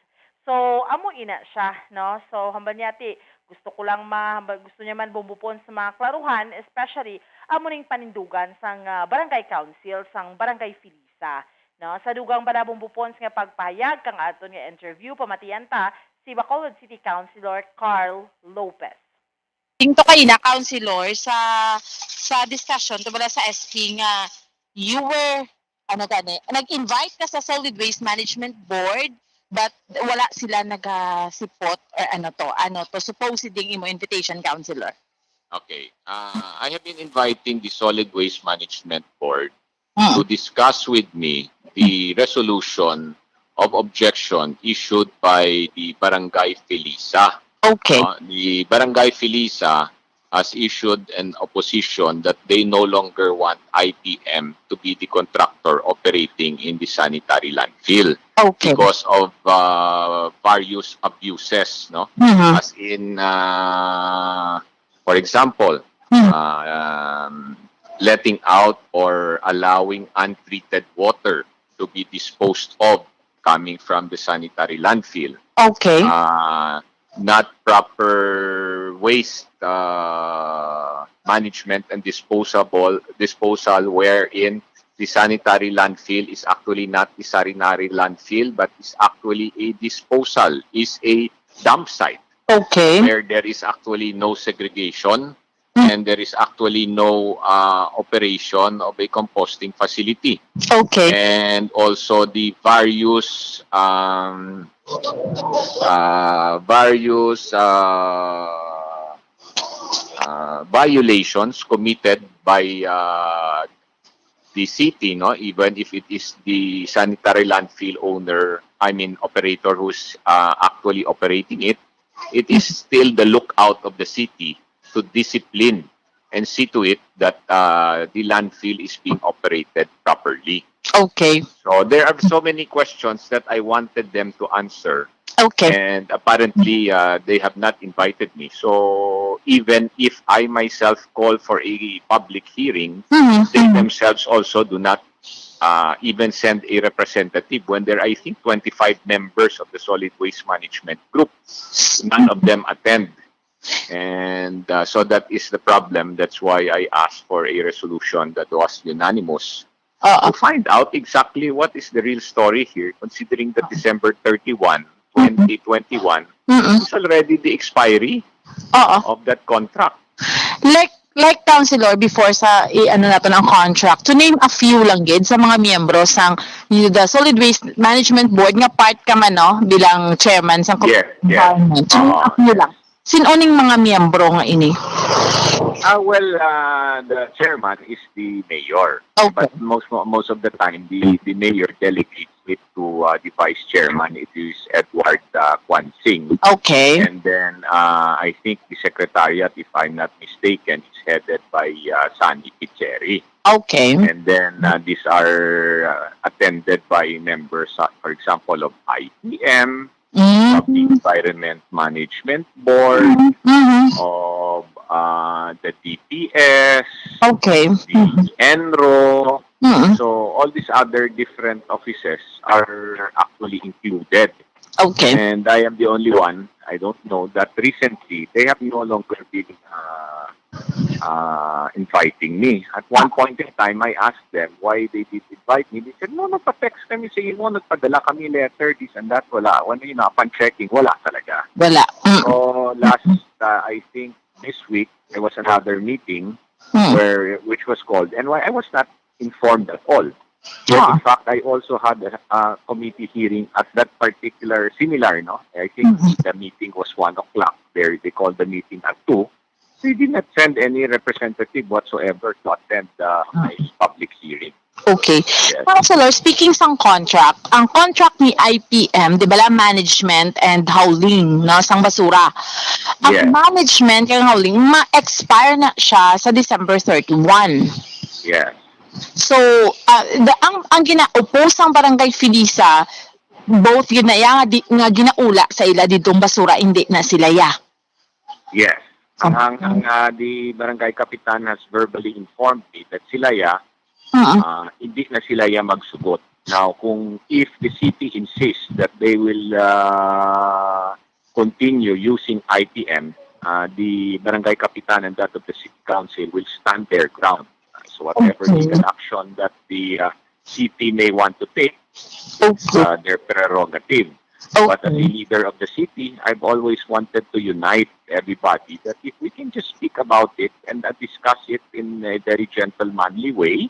So, amo ina siya, no? So, hambal niya, ti, gusto ko lang ma-, hambal, gusto niya man, Bombo Pons, sa mga klaruhan, especially amo ning panindugan sang, ah, barangay council, sang Barangay Felisa, no? Sa dugang bala, Bombo Pons, nga pagpahayag kang aton nga interview, pamatian ta si Bacolod City Councilor Carl Lopez. Tingto kaina, Councilor, sa, sa discussion to bala sa S P nga you were, ano gani, nag-invite ka sa Solid Waste Management Board, but wala sila nagasipot or ano to, ano to, supposed ding imo invitation, Councilor? Okay. Uh, I have been inviting the Solid Waste Management Board Mm. to discuss with me the resolution of objection issued by the Barangay Felisa. Okay. Uh, the Barangay Felisa has issued an opposition that they no longer want I P M to be the contractor operating in the sanitary landfill Okay. because of, uh, various abuses, no? Mhm. As in, uh, for example, Mhm. uh, um, letting out or allowing untreated water to be disposed of coming from the sanitary landfill. Okay. Uh, not proper waste, uh, management and disposable, disposal wherein the sanitary landfill is actually not a sanitary landfill, but is actually a disposal, is a dump site Okay. where there is actually no segregation Mm. and there is actually no, uh, operation of a composting facility. Okay. And also the various, um, uh, various, uh, uh, violations committed by, uh, the city, no? Even if it is the sanitary landfill owner, I mean, operator who's, uh, actually operating it, it is Mm. still the lookout of the city to discipline and see to it that, uh, the landfill is being operated properly. Okay. So there are so many questions that I wanted them to answer. Okay. And apparently, uh, they have not invited me. So even if I myself call for a public hearing, Mhm. they Mhm. themselves also do not, uh, even send a representative when there are, I think, twenty-five members of the Solid Waste Management Group. None of them attend. And, uh, so that is the problem. That's why I asked for a resolution that was unanimous Oo. to find out exactly what is the real story here, considering that December thirty-one, Mm-mm. twenty twenty-one Mm-mm. is already the expiry Oo. of that contract. Like, like, Councilor, before sa, i-, ano nato ng contract, to name a few lang gid sa mga miyembro sang the Solid Waste Management Board nga part ka man, no, bilang chairman sa Yeah, yeah. Environment. To name a Oo. few lang. Sin-o ning mga miyembro nga ini? Ah, well, uh, the chairman is the mayor. Okay. But most most of the time, the, the mayor delegates it to, uh, the vice chairman. It is Edward, uh, Quansing. Okay. And then, uh, I think the secretariat, if I'm not mistaken, is headed by, uh, Sonny Picheri. Okay. And then, uh, these are, uh, attended by members, uh, for example, of I P M, of the Mm. Environment Management Board, Mhm. of uh, the D P S, Okay. the ENRO. Mm. So all these other different offices are actually included. Okay. And I am the only one, I don't know, that recently they have no longer been uh, uh, inviting me. At one point in time, I asked them why they did invite me. They said, "No, nagpa-text kami sa imo, nagpadala kami letter, this and that." Wala. When you know, upon checking, wala talaga. Wala. Mm. So last, uh, I think this week, there was another meeting Mm. where which was called, and why I was not informed at all. But Ah. in fact, I also had a, a committee hearing at that particular similar, no? I think Mhm. the meeting was one o'clock. There they called the meeting at two. They did not send any representative whatsoever to attend uh, my public hearing. Okay. Yes. Councilor, speaking sang contract, ang contract ni I P M, di ba, la management and hauling, no, sang basura. Ang Yes. Management kag hauling, ma-expire na siya sa December thirty-one. Yes. So, ah, the, ang, ang gina-oppose sang Barangay Felisa, both yun na iya nga, di, nga ginaula sa ila didtong basura, hindi na sila ya. Yes. Ang, ang, ang uh, the barangay kapitan has verbally informed me that sila ya, Mm. uh, hindi na sila ya magsugot. Now, kung if the city insists that they will uh, continue using I P M, uh, the barangay kapitan and that of the city council will stand their ground. Uh, so whatever Okay. legal action that the uh, city may want to take, Okay. uh, their prerogative. But as a Okay. leader of the city, I've always wanted to unite everybody, that if we can just speak about it and uh, discuss it in a very gentlemanly way,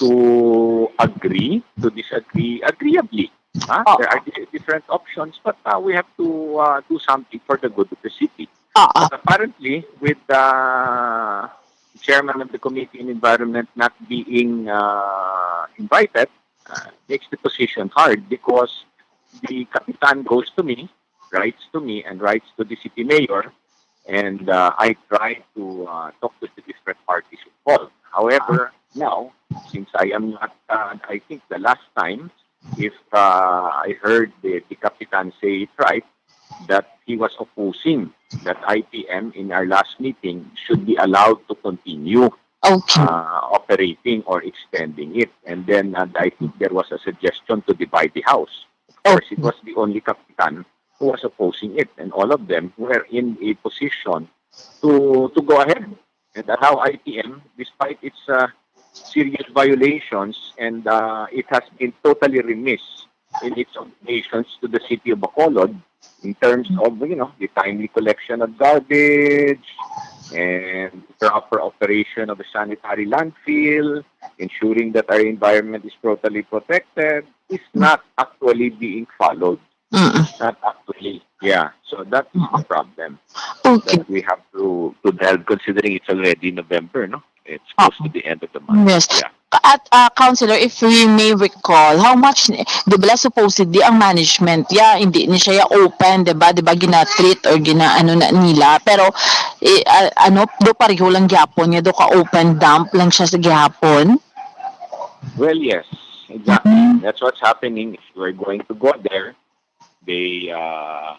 to agree, to disagree agreeably. Huh? Oo. There are di- different options, but uh, we have to uh, do something for the good of the city. Oo. But apparently, with the chairman of the Committee on Environment not being uh, invited, uh, makes the position hard because the kapitan goes to me, writes to me, and writes to the city mayor, and uh, I try to uh, talk to the different parties involved. However, now, since I am not, uh, I think the last time, if uh, I heard the, the kapitan say it right, that he was opposing that I P M in our last meeting should be allowed to continue Okay. uh, operating or extending it. And then uh, I think there was a suggestion to divide the house. Of course, it Okay. was the only kapitan who was opposing it, and all of them were in a position to to go ahead and allow I P M, despite its uh, serious violations, and uh, it has been totally remiss in its obligations to the city of Bacolod in terms of, you know, the timely collection of garbage and proper operation of the sanitary landfill, ensuring that our environment is totally protected, is not actually being followed. Mm. Not actually. Yeah. So that is the problem Okay. that we have to to delve, considering it's already November, no? It's close to the end of the month. Yes. Yeah. At uh, Councilor, if we may recall, how much, ni- di ba supposedly ang management, ya, hindi ni siya ya open, di ba? Di ba gina-treat or gina-ano na nila? Pero, eh, ah, ano, do pareho lang gihapon niya, do ka open dump lang siya sa gihapon? Well, yes, exactly. That's what's happening. If you are going to go there, they uh,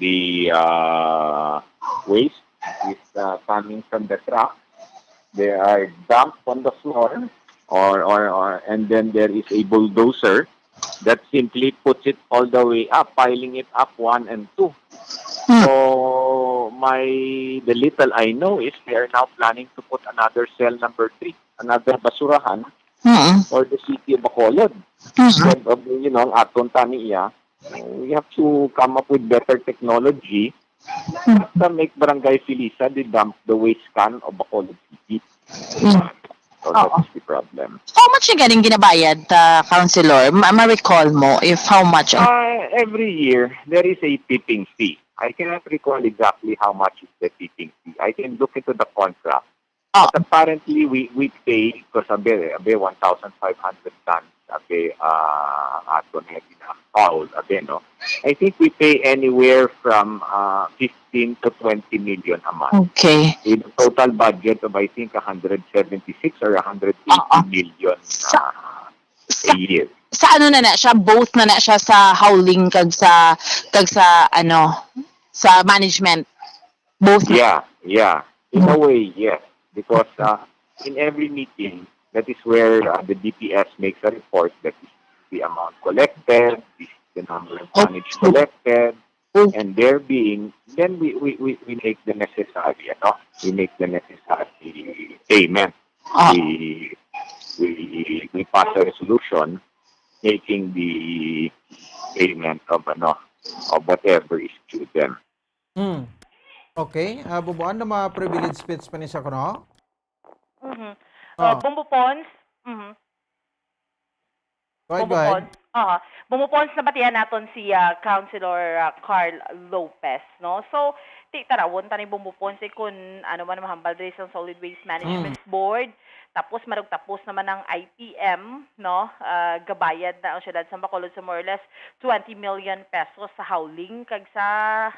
the uh, waste is uh, coming from the truck. They are dumped on the floor, or, or, or and then there is a bulldozer that simply puts it all the way up, piling it up one and two. Hmm. So my the little I know is they are now planning to put another cell number three, another basurahan Mm. for the city of Bacolod. Mm. Instead of, you know, ang aton tani iya, we have to come up with better technology to make Barangay Felisa the dump, the waste can of Bacolod City. Mm. So that Oo. is the problem. How much yung ganing ginabayad, uh, Councilor? Ma- ma-recall mo if how much? Ang- Uh, every year, there is a tipping fee. I cannot recall exactly how much is the tipping fee. I can look into the contract. Oh. But apparently, we, we pay, because abe, abe, one thousand five hundred tons, abe, uh, ang aton nga gina-foul, abe, no? I think we pay anywhere from uh, fifteen to twenty million a month. Okay. With a total budget of, I think, one hundred seventy-six or one hundred eighty Oo. million Sa- uh, a year. Sa ano na na siya, both na na siya sa howling kag sa, kag sa, ano, sa management. Both na. Yeah, yeah. In a way, yes. Because uh, in every meeting, that is where uh, the D P S makes a report that is the amount collected, this is the number of tonnage collected, Oh. And there being, then we, we, we, we make the necessary, ano? We make the necessary payment. Ah. We, we, we pass a resolution making the payment of, ano, of whatever is due them. Mm. Okay. Ah, Bubuan, na mga privilege speech pa ni siya kuno? Mhm. Ah. Uh, Bombo Pons. Mhm. Go ahead, Bombo go ahead. Pons. Aha. Bombo Pons, nabatian naton si ah, Councilor ah, Carl Lopez, no? So, ti tarawon ta ni Bombo Pons eh, kung ano man mahambal diri sa Solid Waste Management Board. Tapos marag tapos naman ang I T M, no? Ah, gabayad na ang siyudad sa Bacolod sa more or less twenty million pesos sa howling kag sa,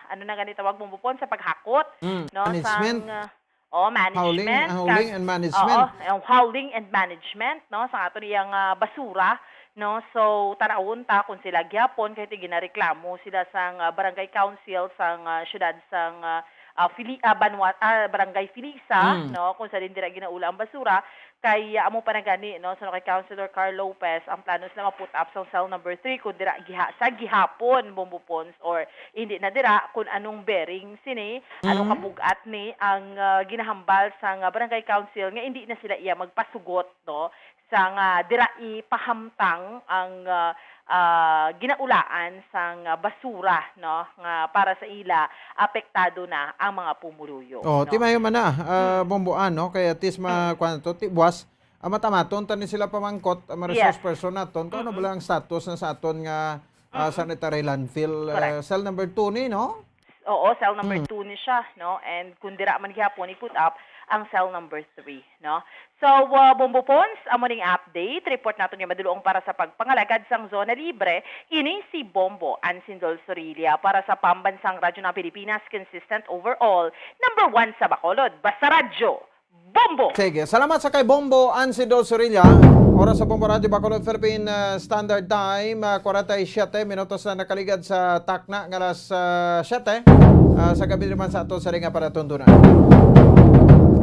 ano na gani tawag, Bombo Pons, sa paghakot, Mm, no? management. Sang, ah, oh, Howling, management. howling kag- and management. Oo, ang howling and management, no, sa aton iyang ah, basura, no. So, tanawon ta kung sila gyapon kay ti ginareklamo sila sang ah, barangay council sang ah, siyudad sang ah, ah, Fili- ah, Banwa- ah, barangay Filisa, Mm. no, kung sa dira ginaula ang basura kay ah, amo pa na gani, no, so kay Councilor Carl Lopez ang plano sila ma-put up sa cell number three kung dira giha sa gihapon, Bombo Pons, or hindi na dira kung anong bearing sini, anong Mm. kabugat ni ang ah, ginahambal sang ah, barangay council nga hindi na sila iya magpasugot, no, sa nga dira ipahamtang ang ah, ah, ginaulaan sang ah, basura, no, nga para sa ila apektado na ang mga pumuluyo, Oh, no? Timayo man na, ah, Bomboan, no? Kay at least ma-, kuwan to, ti buwas, ah, matamaton ta ni sila pamangkot, ang mga resource Yes. person naton, kung ano Mm-mm. ba lang ang status na sa aton nga ah, Mm-mm. sanitary landfill, ah, Correct. cell number two ni, no? Oo, cell number Mm. two ni siya, no? And kung dira man gihapon i-put up ang cell number three, no? So, uh, Bombo Pons, amo ning update. Report naton nga madulong para sa pagpangalagad sang zona libre. Ini si Bombo Ansindol Sorilla para sa Pambansang Radyo ng Pilipinas, consistent overall, number one sa Bacolod. Basta Radyo, Bombo! Sige, salamat sa kay Bombo Ansido Sorilla. Oras sa Bombo Radio Bacolod, Philippine ah, Standard Time, ah, forty-seven minutos na nakaligad sa takna nga alas ah, siyete ah, sa gabi naman sa ato sa ringa para tundunan.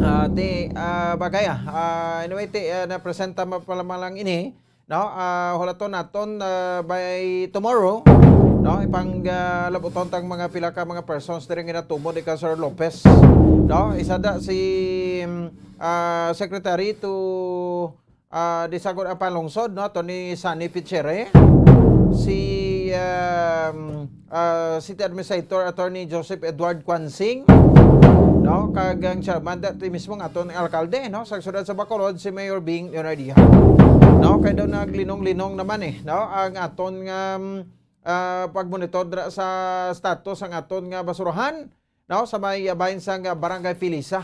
Ah, di ah, bagay ah. Ah, anyway, ti ah, napresenta mo pa lamang lang ini, no? Ah, hulaton naton ah, by tomorrow, no? Ipang ah, labuton tang mga pila ka mga persons diri nga natumod ni Councilor Lopez, no? Isa da si mm, ah, Secretary to ah, di sagod ang panlungsod, no? Attorney Sonny Pichire, si um, ah, City Administrator Attorney Joseph Edward Quansing, no? Kag ang chairman dati mismo nga aton alkalde, no? Sa siyudad sa Bacolod, si Mayor Bing Leonardia, no? Kay daw naglinong-linong naman eh, no? Ang aton nga um, ah, pagmonitor dra sa status ang aton nga basurahan, no, sa may bahin sang ah, Barangay Filisa,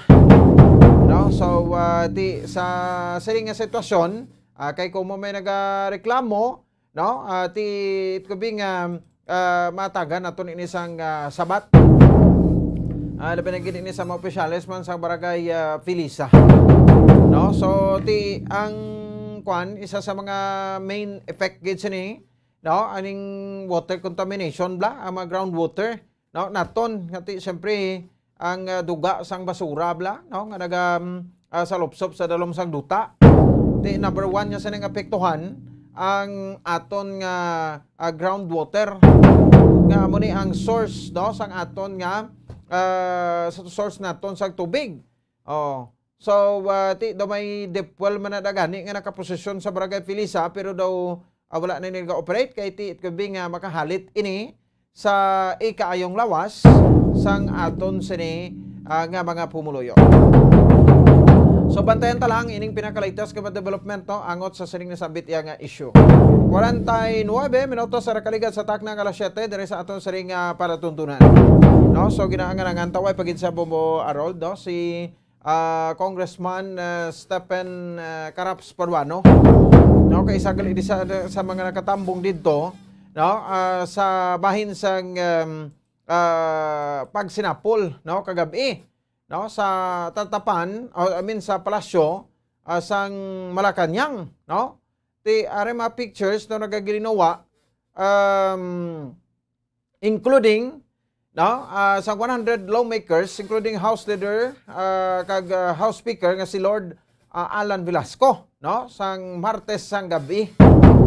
no? So ah, ti sa sining nga sitwasyon, ah, kay kung mo may nagareklamo, no, ah, ti it could be nga ah, matagan nato ini sang ah, sabat, ah, labi na gid ini sa mga opisyales man sa Barangay ah, Filisa, no? So ti ang kwan, isa sa mga main effect gid sini, no, aning water contamination bla, ang mga groundwater, no, naton nga ti siyempre ang ah, duga sang basura bla, no, nga naga mm, ah, salupsop sa dalom sang duta. Ti number one nga sining apektuhan ang aton nga ah, groundwater, nga amo ni ang source, no, sang aton nga ah, sa source naton sang tubig. Oh. So, ah, ti daw may deep well man na gani nga nakaposisyon sa Barangay Filisa, pero daw ah, wala na nila ga-operate kay ti it could be nga makahalit ini sa ikaayong lawas sang aton sini ah, nga mga pumuluyo. So, bantayan ta lang ining pinakaligtas nga mga development, no, angot sa sining nasambit iya nga issue. Forty-nine minutos sa nakaligad sa takna nga alas siyete diri sa aton sining ah, palatuntunan. No, so ginaangan-angan taway pagid sa Bombo Harold, no, si ah, Congressman ah, Stephen ah, Caraps Paduano, no, kay isa gali di sa, sa mga nakatambong didto, no, ah, sa bahin sang um, ah, pagsinapol, no, kagabi, no, sa tatapan, o, I mean, sa palasyo ah, sang Malacañang, no? ti are mga pictures no nagagilinuwa, um, including, no, ah, sa one hundred lawmakers, including House Leader, ah, kag, ah, House Speaker nga si Lord, ah, Alan Velasco, no, sang Martes sang gabi,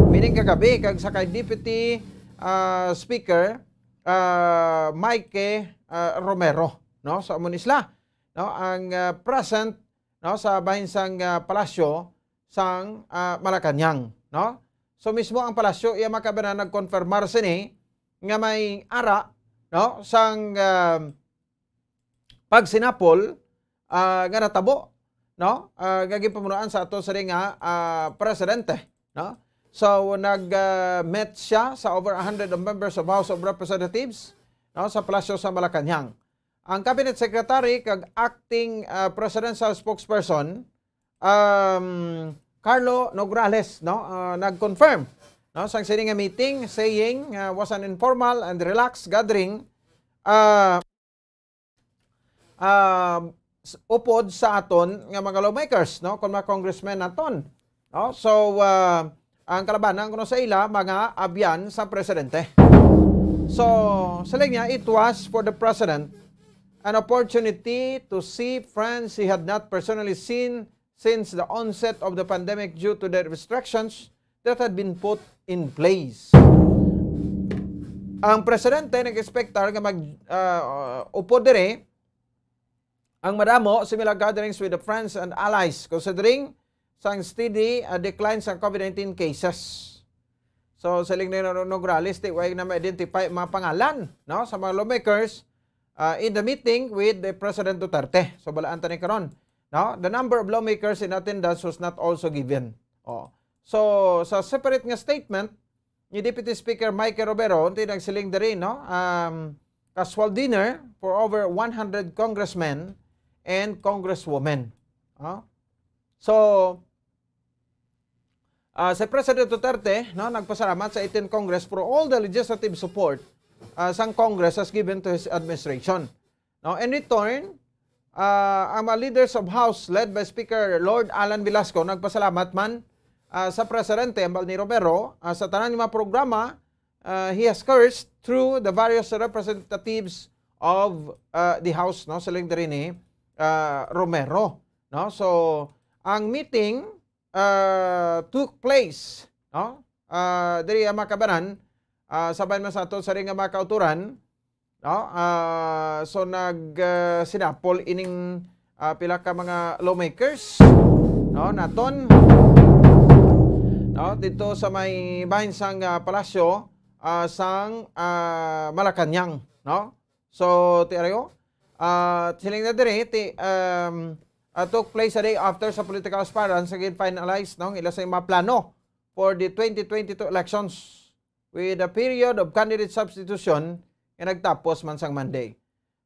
meaning kagabi, kag sa kay Deputy, ah, Speaker, ah, Mike, ah, Romero, no. So amo ni sila, no, ang, ah, present, no, sa bahin sang, ah, palasyo sang, ah, Malacañang, no. So mismo ang palasyo iya makabanan nagkonfirmar sini nga may ara, no, sang, ah, pagsinapol, ah, nga natabo, no, ah, nga ginpamunuan sa ato sini nga, ah, presidente, no. So nag, ah, met siya sa over a hundred of members of House of Representatives, no, sa palasyo sa Malacañang. Ang cabinet secretary kag acting, ah, presidential spokesperson, um, Carlo Nograles, no, ah, nag-confirm, no, sang sini nga meeting, saying, ah, was an informal and relaxed gathering, ah, ah, s-, upod sa aton nga mga lawmakers, no, kon mga congressmen naton, no. So, ah, ang kalabanan kuno sa ila, mga abyan sa presidente. So, sa linya, it was for the president an opportunity to see friends he had not personally seen since the onset of the pandemic due to the restrictions that had been put in place. Ang presidente nag-expectar nga mag, ah, upod diri ang madamo similar gatherings with the friends and allies, considering sang steady, ah, decline sa COVID nineteen cases. So, siling ni Nograles, ti way na ma-identify mga pangalan, no, sa mga lawmakers, ah, in the meeting with the President Duterte. So, balaan ta ni karon, no? The number of lawmakers in attendance was not also given. Oh. So, sa separate nga statement ni Deputy Speaker Mike Romero, unti nagsiling diri, no? Um, casual dinner for over one hundred congressmen and congresswomen. Oh. So, ah, si President Duterte, no, nagpasalamat sa eighteenth Congress for all the legislative support, ah, sang Congress has given to his administration. No, in return, ah, ang mga leaders of House led by Speaker Lord Alan Velasco nagpasalamat man, ah, sa presidente, hambal ni Romero, ah, sa tanan nga mga programa, ah, he has cursed through the various representatives of, ah, the House, no, siling diri ni, ah, Romero, no? So, ang meeting, ah, took place, no? Ah, diri ang mga kabanan, ah, sa bahin man sa ato sa ring nga mga kauturan, no? Ah, so nag, ah, sinapol ining, ah, pila ka mga lawmakers, no, naton, no, dito sa may bahin sang, ah, palasyo, ah, sang, ah, Malacañang, no? So, ti arayo, ah, siling na diri, ti, um, ah, took place a day after sa political aspirants nga gin-finalize, no, ang ila sa mga plano for the twenty twenty-two elections, with a period of candidate substitution nga nagtapos man sang Monday.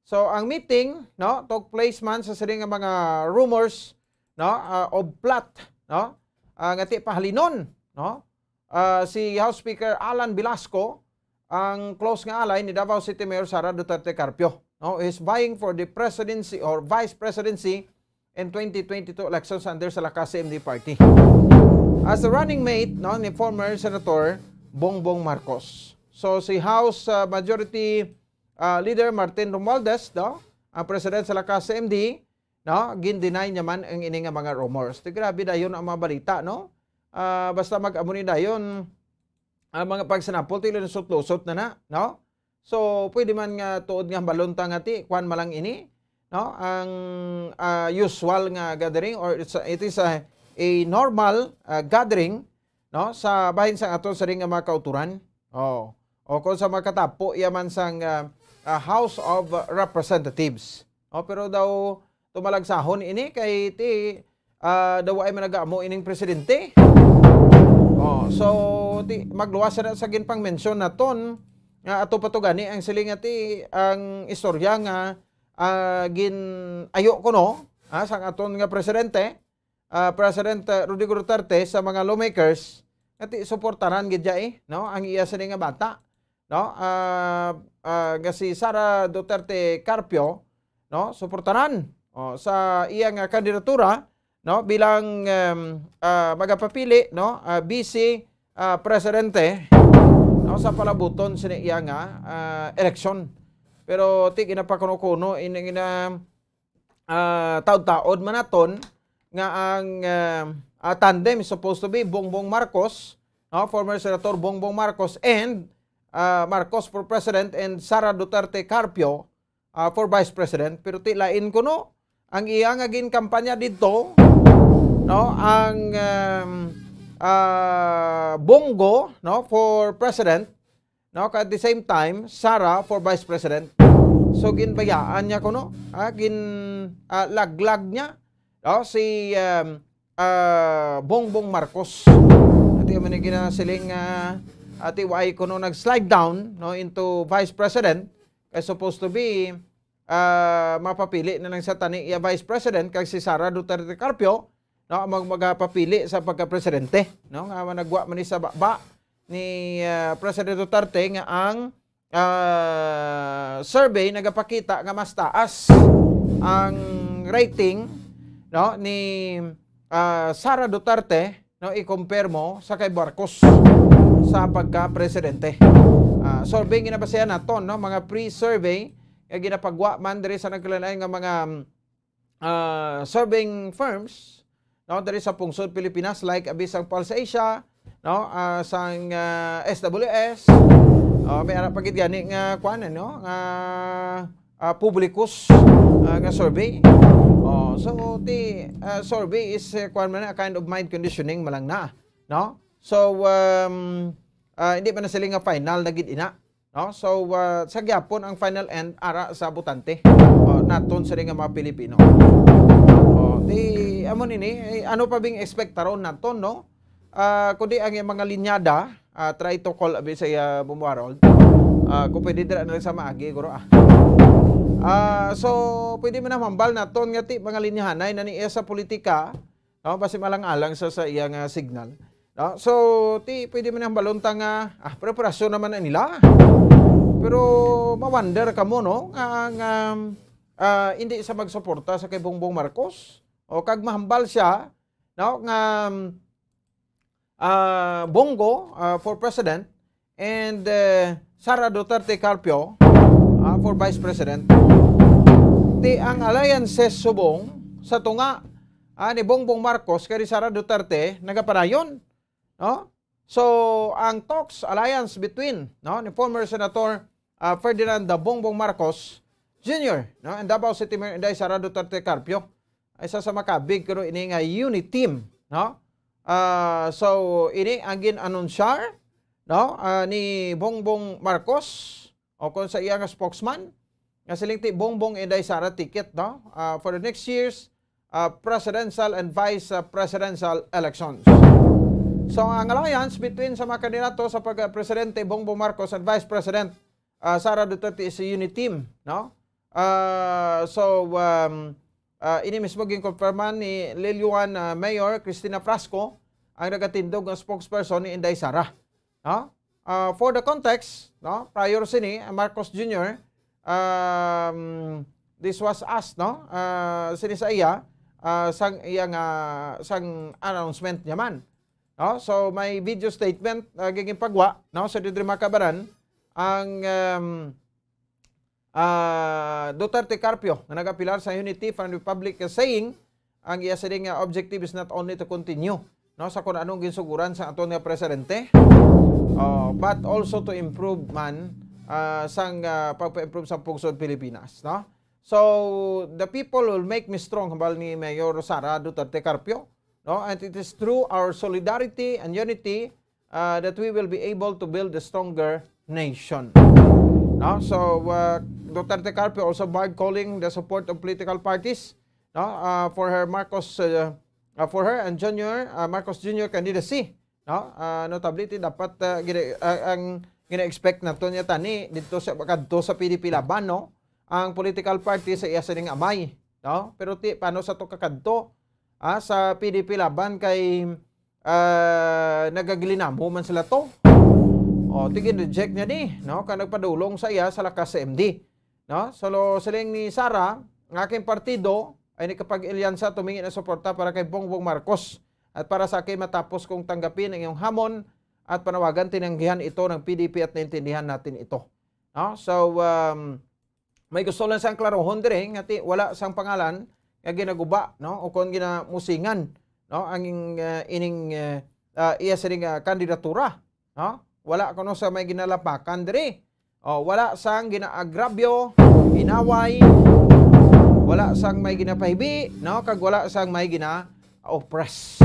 So, ang meeting, no, took place man sa sini nga mga rumors, no, ah, of plot, no, ah, nga ti pahalinon, no. Ah, si House Speaker Alan Velasco, ang close nga alay ni Davao City Mayor Sara Duterte Carpio, no, is vying for the presidency or vice presidency in twenty twenty-two elections under sa Lakas C M D party as the running mate, no, ni former Senator Bongbong Marcos. So si House, uh, Majority, uh, Leader Martin Romualdez, no, ang president sa Lakas C M D, no, gin-deny niya man ang ini nga mga rumors. Ti grabe dayon ang mga balita, no? Ah, basta mag-amo ni dayon ang mga pagsinapol, ti lusot-lusot na na, no? So, pwede man nga tuod nga hambalon ta nga ti, kuwan man lang ini, no? Ang, ah, usual nga gathering, or it's a, it is a, a normal, ah, gathering, no? Sa bahin sang aton sa ring nga mga kauturan. Oh. O kung sa makatapo, iya man sang, ah, ah, House of Representatives. Oh, pero daw tumalagsahon ini kay ti, ah, daw ay man nagaamo ining presidente. Oh, so ti magluwas na sa ginpang-mention naton nga ato pa to gani ang siling nga ti ang istorya nga, ah, gin-ayo kuno, ah, sang aton nga presidente, ah, President, ah, Rodrigo Duterte sa mga lawmakers nga ti suportaran gid ya, eh, no, ang iya sini nga bata, no, ah, ah, nga si Sara Duterte Carpio, no, suportaran, oh, sa iya nga kandidatura, no, bilang, um, ah, magapapili, no, ah, vice, ah, presidente, no, sa palabuton sini iya nga, ah, eleksyon. Pero ti ginapakuno-kuno ini nga, ah, taod-taod man naton nga ang, ah, ah, tandem is supposed to be Bongbong Marcos, no, former Senator Bongbong Marcos and, ah, Marcos for President and Sara Duterte Carpio, ah, for Vice President. Pero ti lain kuno ang iya nga ginkampanya didto, no, ang, um, ah, Bongo, no, for President, no, kag at the same time Sara for Vice President. So ginbayaan niya kuno, ah, gin, ah, laglag niya, no, si, um, ah, Bongbong Marcos. Ati man ni ginasiling nga ati why kuno nag-slide down, no, into Vice President, kay supposed to be, ah, mapapili na lang sa tani iya Vice President kag si Sara Duterte Carpio, no, mag magapapili sa pagka-presidente, no, nga managwa man ni sa baba ni, ah, President Duterte nga ang, ah, survey nagapakita nga mas taas ang rating, no, ni, ah, Sara Duterte, no, i-compare mo sa kay Marcos sa pagka-presidente. Ah, survey ginabasihan naton, no, mga pre-survey nga ginapagwa man diri sa nagkalain-lain nga mga, ah, surveying firms, no, diri sa pungsod Pilipinas, like abi sang Pulse Asia, no, ah, sang, ah, S W S. Oh, may ara pa gid gani nga kuan, no, nga, ah, publikus, ah, nga survey. Oh, so ti, ah, survey is, eh, kuan man, a kind of mind conditioning man lang na, no? So, um, ah, hindi man na sila nga final na gid ina, no? So, ah, sa gyapon ang final end ara sa botante, oh, naton sila nga mga Pilipino. Oh, ti amo nini, eh, ano pa bing expect taron naton, no? Ah, kundi ang iyang mga linyada, ah, try to call abi sa iya, Bumbarol. Ah, kung pwede dira na lang sa maagi, guro, ah. Ah, so, pwede man na mambal naton nga ti mga linyahanay na ni iya sa politika, no? Basi malang-alang sa, sa iya nga signal, no? So, ti pwede man ang balon ta nga, ah, preparasyon naman na nila. Pero ma-wonder kamo, no? Nga, nga, ah, hindi sa magsuporta sa kay Bongbong Marcos. O kag mahambal siya, no, nga, ah, Bongo, ah, for President and, eh, Sara Duterte Carpio, ah, for Vice President. Ti ang alliances subong sa tunga, ah, ni Bongbong Marcos kay Sara Duterte nagapadayon, no? So, ang talks, alliance between, no, ni former Senator, ah, Ferdinand Bongbong Marcos Junior, no, and Davao City Mayor Inday Sara Duterte Carpio, ay isa sa makabig kuno ini nga unity team, no? Ah, so, ini ang gin-anunsyar, no, ah, ni Bongbong Marcos o kon sa iya nga spokesman nga siling ti Bongbong Inday Sara ticket, no, ah, for the next year's, ah, presidential and vice, ah, presidential elections. So, ang alliance between sa mga kandidato sa pagka-presidente Bongbong Marcos and Vice President, ah, Sara Duterte is a unity team, no? Ah, so, um, ah, ini mismo ginkonfirman ni Liloan, ah, Mayor Cristina Frasco, ang nagatindog nga spokesperson ni Inday Sara, no? Ah, for the context, no, prior sini, ang Marcos Junior, um, this was asked, no, ah, sini sa iya, ah, sang iya nga, sang announcement niya man, no? So, may video statement, ah, giging pagwa, no? So, didri makabaran ang, um, ah, Duterte Carpio nga nagapilar sa Unity Fund Republic, saying ang iya siling nga objective is not only to continue, no, sa kung anong ginsuguran sa aton nga presidente, oh, but also to improve man, ah, sang, ah, pagpa-improve sa pungsod Pilipinas, no? So, the people will make me strong, hambal ni Mayor Sara Duterte Carpio, no? And it is through our solidarity and unity, uh, that we will be able to build a stronger nation. No? So, uh, Duterte Carpio also barred calling the support of political parties, no? Uh, for her Marcos, uh, uh, for her and Junior, uh, Marcos Junior candidacy, no? Uh, notably, ti dapat, uh, gina-, uh, ang gina-expect nato niya tani dito sa, kadto sa P D P Laban, no? Ang political party sa iya sining amay, no? Pero ti, paano sa to kakadto, ah, sa P D P Laban kay, ah, nagagilinamo man sila to? O, ti gin-reject niya ni, no? Kay nagpadulong sa iya sa lakas sa M D, no? So, lo-, siling ni Sara, ang aking partido, ay nakapag-alyansa, tumingi ng suporta para kay Bongbong Marcos at para sa akin matapos kong tanggapin ang iyong hamon at panawagan, tinanggihan ito ng P D P at naintindihan natin ito. No? So, um, may gusto lang sang klarohon dire nga ti, wala sang pangalan nga ginaguba, no? O kon ginamusingan, no? Ang, uh, ining, uh, uh, iya sining, uh, kandidatura, no? Wala kuno sa may ginalapakan diri. O, wala sang ginaagrabyo, inaway, wala sang may ginapahibi, no? Kag wala sang may gina-oppress,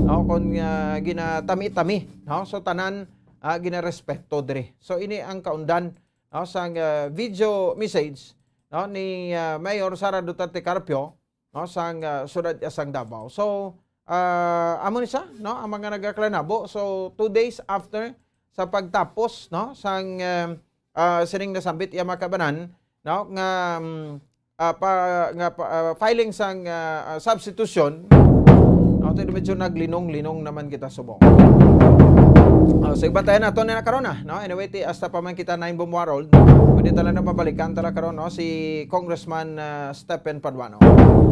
no? Kon, uh, ginatami-tami, no? So, tanan, uh, ginarespeto diri. So, ini ang kaundan, no, sang, ah, video message, no, ni, ah, Mayor Sara Duterte Carpio, no, sang, ah, siyudad sang Davao. So, ah, amo ni sa, no, ang mga nagaklanabo. So, two days after sa pagtapos, no, sang, ah, ah, sining nasambit iya mga kabanan, no, nga, mm, ah, pa, nga pa, ah, filing sang, ah, ah, substitution, no, ti medyo naglinong-linong naman kita subong. Ah, so, ibantayan nato na karon na, no? Anyway, ti hasta pa man kita nine Bomb World, pwede ta lang na mabalikan ta lang karon, no, si Congressman, ah, Stephen Paduano.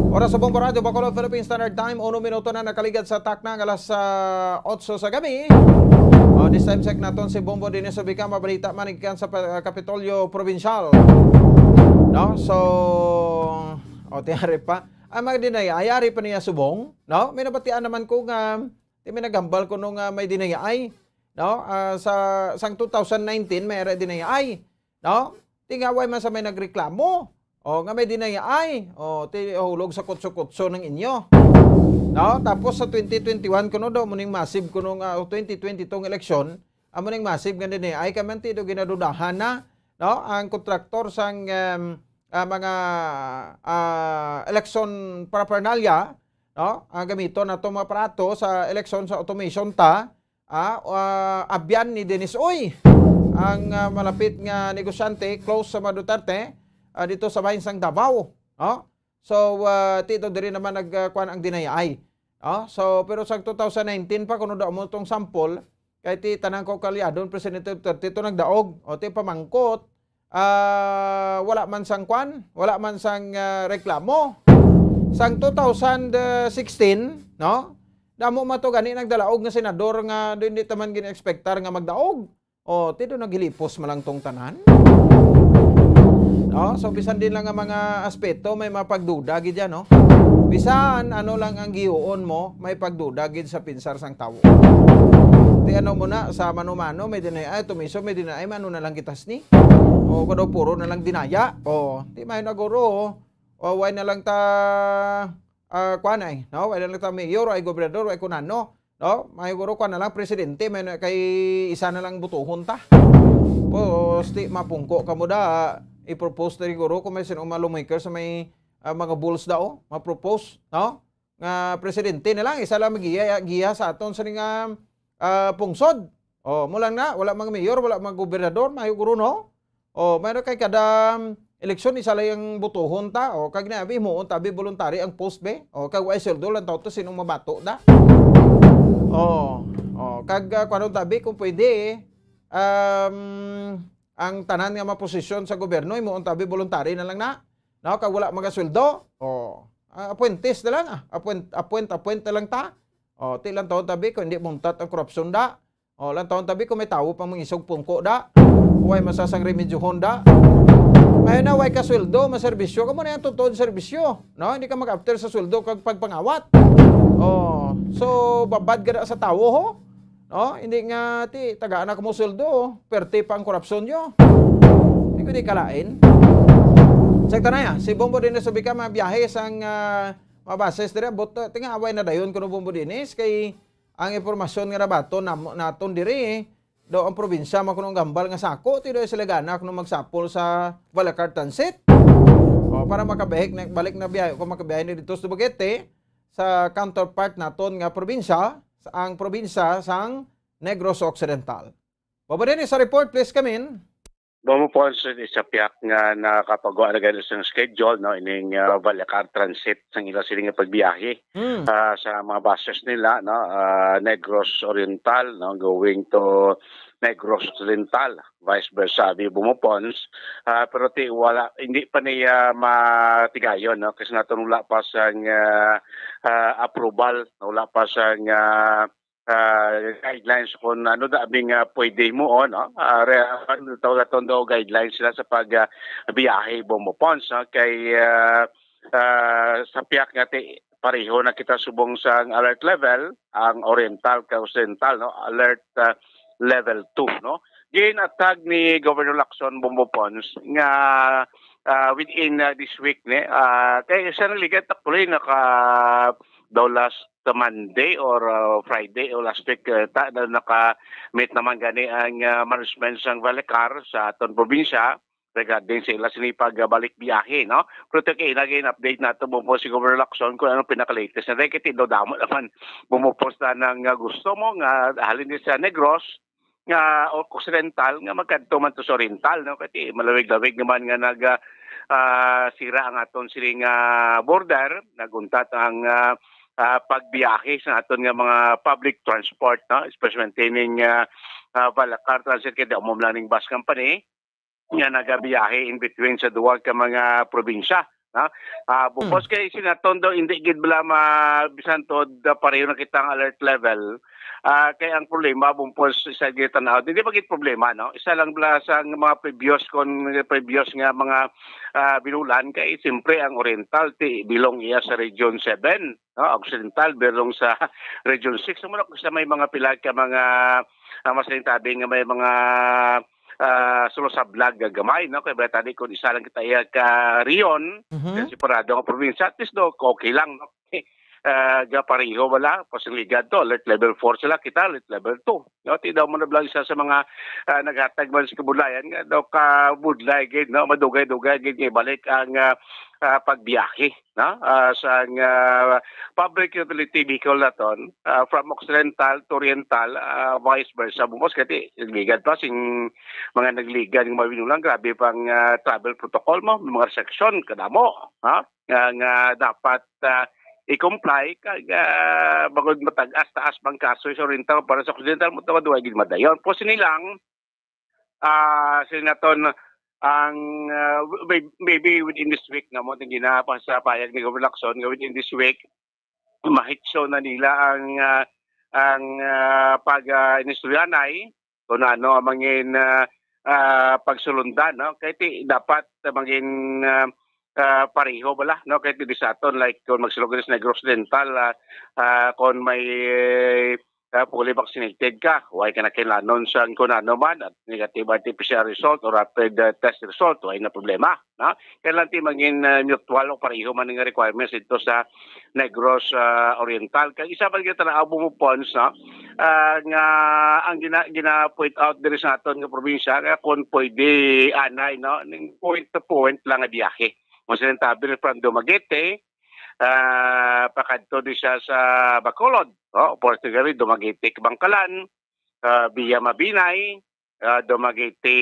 Oras sa Bombo Radyo, Bacolod, Philippine Standard Time, uno minuto na nakaligad sa takna nga alas, ah, otso sa gabi. Oh, this time check naton si Bombo Dines Ubica, mabalita man gikan sa pa-, Kapitolyo Provincial. No? So, oh, tiyari pa. Ang mga dinayay, ari pa niya subong, no? May nabatian naman ko nga, ti may naghambal ko nung, ah, may dinayay, no? Ah, sa, sang two thousand nineteen, may ara dinayay, no? Ti nga way man sa may nagreklamo, o, nga may dinayay, o, ti hulog sa kutso-kutso ng inyo. No? Tapos sa twenty twenty-one kuno daw, muning massive kuno nga, o, twenty twenty-two nga eleksyon, amo ning massive nga dinayay, kay man ti do ginadudahan na, no? Ang kontraktor sang, em, ah, mga, ah, election paraphernalia, no? Ang gamiton nato mga aparato sa eleksyon sa automation ta, ah, ah, abyan ni Dennis Uy, ang, ah, malapit nga negosyante, close sa mga Duterte, ah, dito sa bahin sang Davao, no? So, ah, ti daw diri naman nag, ah, kuwan ang dinayay. No? So, pero sa two thousand nineteen pa, kuno daw mo tong sample, kay ti tanan ko kalyadon, Presidente Duterte, to nagdaog. O, ti pamangkot, ah, wala man sang kwan, wala man sang, ah, reklamo. Sang two thousand sixteen, no? Damo man to gani nagdalaog nga senador nga di, di taman gini-expectar nga magdaog. O, ti do naghilipos man lang tong tanan. No? So, bisan din lang ang mga aspeto, may mapagduda gid yan, no? Bisan ano lang ang giuon mo, may pagduda gid sa pinsar sang tawo. Ti ano mo na, sa mano-mano, may dinay, ay, tumiso, may dinay, mano na lang kita sini. O, kadaw puro na lang dinaya. O, ti may naguro, o, way na lang ta, ah, kuan ay, no? Way na lang ta mayor, ay gobernador, ay kunano. No? May guro kuan na lang, presidente, may na, kay isa na lang butuhon ta. Pos, ti mapungko ka mo da, i-propose na rin guro kung may sino malumikers sa may, ah, mga bulls da, o, ma-propose, no? Nga presidente na lang, isa lang magiya, giya sa aton sa nga, ah, pungsod. O, mo lang na, wala mga mayor, wala mga gobernador, mayo guro, no? O, mayroon kay kada, um, eleksyon, isa lang ang butuhon ta. O, kag na, abi, himuon ta, abi, voluntary ang post, be. O, kag way sweldo lang tawto, sinong mabato da? O, o, kag, ah, kuwanon ta, abi, kung pwede, um, ang tanan nga maposisyon sa gobyerno, himuon ta, abi, voluntary na lang na. No, kag wala magasweldo. O, ah, appointees na lang, ah. Appoint, appoint, appoint na lang ta. O, ti lang tawon ta, abi, kung hindi muntat ang korupsyon da. O, lang tawon ta, abi, kung may tawo pang mangisog pungko da. Way masasang remedyohon da. May na, way ka sweldo, maserbisyo. Kamo na yung totoo serbisyo. No? Hindi ka mag-after sa sweldo kag pagpangawat. O, so, babad ka na sa tawo, ho? No? Hindi nga, ti, tagaan na kamo sweldo, perte pa ang korupsyon nyo. Hindi ko di kalain. Sa tanaya, si Bombo din na sabi ka, mabiyahe sang, ah, mabases dire, but, uh, tinga away na dayon kuno Bombo Dinis, kay ang impormasyon nga nabaton nam-, naton diri, daw ang probinsya man kuno ang gambal nga sako, ti daw sila gana kuno magsapol sa Balakar Transit. O, para makabalik na, balik na biyahe, kung makabiyahe na dito sa Dumaguete, sa counterpart naton nga probinsya, sa ang probinsya sang Negros Occidental. Bombo Dinis sa report, please come in. Bumbong Ponce, sa piyak nga nakapagawa na gani sang schedule, no, ining, ah, Vallecar Transit sang ila sini nga pagbiyahe, Mm. ah, sa mga buses nila, no, ah, Negros Oriental, no, going to Negros Occidental, vice versa, abi Bumbong Ponce. Ah, pero ti wala, hindi pa niya matigayon, no, kasi naton wala pa sang, ah, ah, approval, wala pa sang, ah, ah, guidelines kung ano da abing, ah, pwede mo, oh, no? Ah, re-, ano tawag aton do guidelines sila sa pag, ah, biyahe Bumbong Ponce, no? Kay, ah, ah, sa piyak nga ti pareho na kita subong sang alert level, ang Oriental kag Occidental, no? Alert, ah, level two, no? Ginatag ni Governor Lacson Bumbong Ponce nga, ah, within, ah, this week, ni, ah, kay siya naligat actually naka daw last Monday or, uh, Friday o last week, uh, ta, na naka-meet naman gani ang, uh, management sang Vallecar sa aton probinsya regarding sa ila sini pagbalik biyahe, no? Pero to kay lagi update nato mo po si Governor Lacson kung anong pinaka-latest na dahil kay daw damo naman pumuposta ng, uh, gusto mo nga halin din sa Negros, nga o-, Occidental nga magkadto man to sa Oriental, no? Kay malawig-lawig naman nga nag, ah, ah, sira ang aton siling, ah, border, naguntat ang, ah, ah, pagbiyahe sa aton nga mga public transport, no? Especially ning, ah, ah, Vallecar Transit, kay damo lang ning bus company nga nagabiyahe in between sa duwa ka mga probinsya, no? Ah, bukos Mm. kay sinaton daw, hindi gid bala ma-, bisan to da pareho na kita ang alert level. Ah, kay ang problema, bumpos sa gitanaw, hindi ba gid problema, no? Isa lang bala sa mga previous kon, previous nga mga, ah, binulan kay siyempre ang Oriental ti bilong iya sa Region seven, no? Occidental bilong sa Region six. Sa mga, sa may mga pila ka mga, ah, mas tabi nga may mga, ah, sulusablag nga gamay, no? Kay bala tani kung isa lang kita iya ka riyon, Mhm. sa separado nga probinsya, at least, no, okay lang, no? Ah, ga pareho wala, pasiligan to, alert level four sila, kita alert level two. No, ti daw mo na bala isa sa mga, ah, naghatag man sa kabudlayan nga daw kabudlay gid, no, madugay-dugay gid nga ibalik ang, ah, ah, pagbiyahe, no, ah, sang, ah, public utility vehicle naton, ah, from Occidental to Oriental, ah, vice versa. Bumos kati ligad pa sing mga nagligad nga mga binulan, grabe pang, ah, travel protocol mo, mga restriction kadamo, ha? Nga, nga dapat, ah, i-comply kag, ah, bangod matag-as taas bang kaso sa Oriental para sa Occidental mo tawad wa gid madayon. Po sini lang, ah, sini naton ang, ah, may-, maybe within this week na mo ting ginapasapayag ni Governor Lacson nga within this week mahitso na nila ang, ah, ang, ah, pag, ah, inistoryanay kung ano ang mangin, ah, ah, pagsulundan, no? Kay ti dapat mangin, ah, ah, pareho bala, no? Kay ti di sa aton, like, kung magsulod sa Negros Oriental, ah, ah, kung may, ah, fully vaccinated ka, way ka na kinlanon sa kung ano man, at negative R T P C R result o rapid, ah, test result, way na problema, no? Kailan ti mangin, ah, mutual o pareho man nga requirements dito sa Negros, ah, Oriental. Kag isa pa gyud tanaw mo, Pons, no? Ah, nga ang gina-, gina-point out diri sa aton nga probinsya nga kung pwede anay, no, ning point to point lang nga biyahe. Kung sinantabi from Dumaguete, ah, pakadto di siya sa Bacolod, no? Portugal, Dumaguete, Bangkalan, ah, via Mabinay, ah, Dumaguete,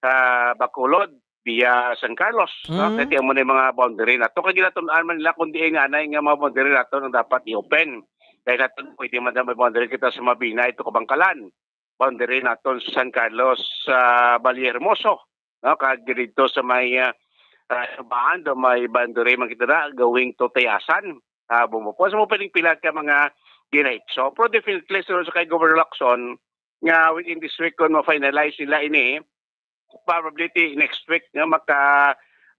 ah, Bacolod, via San Carlos, no? Mm. Kaya mo na yung mga boundary nato. Kaya ginatun-an man nila kung diin nga anay nga mga boundary nato ang dapat i-open. Kaya nato, pwede man may boundary kita sa Mabinay, ito Kabangkalan. Boundary nato sa San Carlos, sa Valle Hermoso, no? Kag dito sa may, ah, ah, Sabaan, do may boundary man kita na, going to Tayasan. Ah, bumupo. So, mo pwedeng pila ka mga diretso. Pero definitely, so, sa kay Governor Lacson, nga within this week, kung ma-finalize nila ini, probably ti next week nga maka,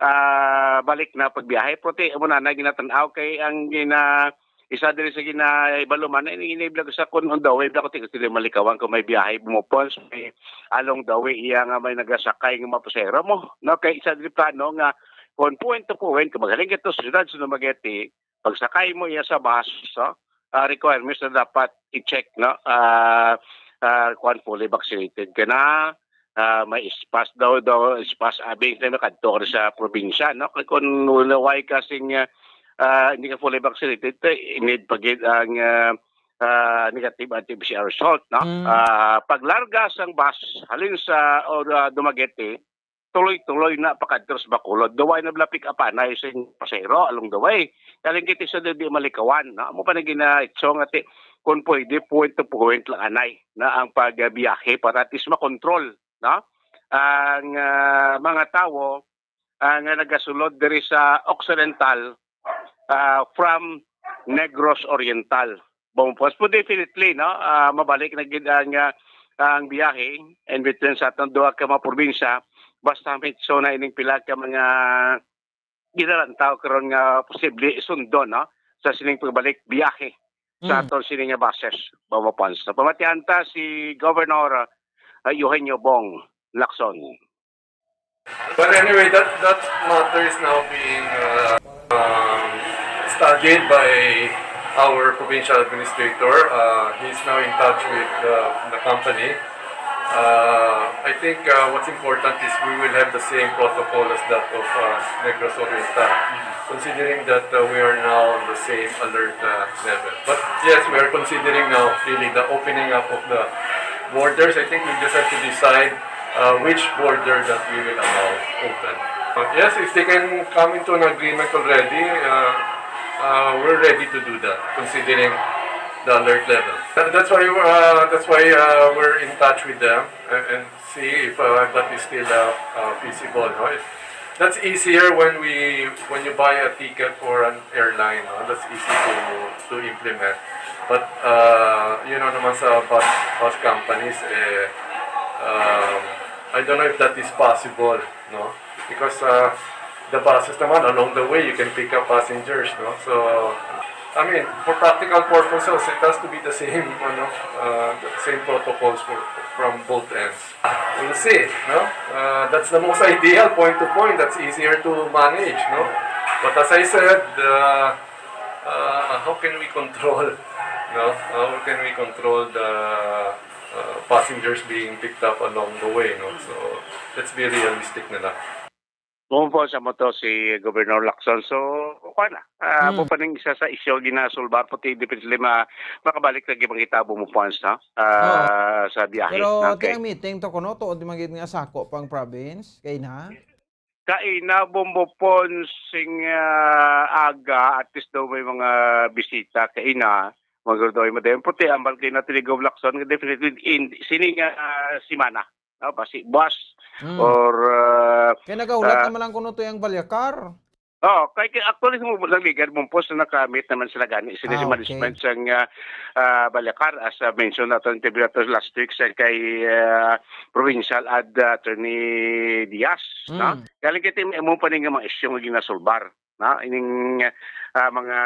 ah, balik na pagbiyahe. Pero ti, amo na, na ginatanaw kay ang gina-, isa diri sa ginaibaluman, na ini, ini, sa kung on the way, bla ko ti, ti malikawan kung may biyahe, bumupon, so may along the way, iya nga may nagasakay nga mga pasahero mo. No? Kay isa diri plano nga, kung point to point, kung magaling ito sa siyudad, sa Dumaguete, pagsakay mo iya sa bus, so, ah, requirements na dapat i-check, no? Ah, ah, kuwan, fully vaccinated ka na, ah, may ispas daw, daw, ispas abing na makadto ka sa probinsya, no? Kay kung wala, way kasing, ah, ah, hindi ka fully vaccinated, te, need pa gid ang, ah, ah, negative ang T P C R result, no? Mm. Ah, paglarga sang bus halin sa, or, ah, Dumaguete, tuloy-tuloy na pakadto sa Bacolod. Daw wala na bala pick up anay sa pasahero along the way. Kaling kiti sa di malikawan, no? Amo pa na ginaitso nga ti, kung pwede, point to point lang anay na ang pagbiyahe para at least makontrol, no? Ang, ah, mga tawo, ah, nga nagasulod diri sa Occidental, ah, from Negros Oriental. Bumpos po, definitely, no? Ah, mabalik na gid ang, ah, ang biyahe in between sa atong duha ka mga probinsya. Basta mitso na ining pila ka mga ginalantaw karon nga posible sundon, no? Sa sining pagbalik biyahe sa Mm. aton sini nga buses, Bumpos. Sa pamatian ta si Governor, ah, Eugenio Bong Lacson. But anyway, that, that matter is now being, uh, um, studied by our provincial administrator. Uh, he's now in touch with, uh, the company. Uh, I think, uh, what's important is we will have the same protocol as that of, uh, Negros Oriental, considering that, uh, we are now on the same alert, uh, level. But yes, we are considering now really the opening up of the borders. I think we just have to decide, uh, which border that we will allow open. But yes, if they can come into an agreement already, uh, uh, we're ready to do that, considering the alert level. That, that's why, uh, that's why, uh, we're in touch with them and, and see if, uh, that is still, uh, uh, feasible, no? If, that's easier when we, when you buy a ticket for an airline, no? That's easy to, to implement. But, uh, you know naman sa bus, bus companies, eh, um, I don't know if that is possible, no? Because, uh, the buses naman, along the way, you can pick up passengers, no? So, I mean, for practical purposes, it has to be the same, ano, uh, the same protocols for, from both ends. We'll see, no? Uh, that's the most ideal, point to point. That's easier to manage, no? But as I said, uh, uh, how can we control, no? How can we control the, uh, passengers being picked up along the way, no? So, let's be realistic na lang. Bumpos, amo to si Governor Lacson. So, kuwan na. Ah, Hmm. amo pa ning isa sa isyu ginasulbar, pati definitely ma-, makabalik lagi, mangita, Bumpos, no? Ah, Oo. Sa biyahe. Pero, Okay. ti ang meeting to kuno, tuod man gid nga sako pang province, kay na? Kaina, Bumpos, sing, ah, aga, at least daw may mga bisita kaina. Magro daw ay madayon. Puti, ambal kay na ti ni Gov Lacson, nga definitely in, sini nga, ah, semana. No, basi bus Hmm. or, ah, Kay nagahulat ah, naman lang kuno to yung Balyakar. Oh, kay, kay actually, mo lang ligan, Bumpos, na nakamit naman sila gani. Sila Ah, si okay. management sang, ah, ah, Balyakar, as, ah, mention nato, interview nato last week sa kay, ah, Provincial Ad, ah, Attorney Diaz, no? Hmm. Galing kay tim-, amo pa ni nga mga isyu nga ginasulbar, no? Ining, ah, mga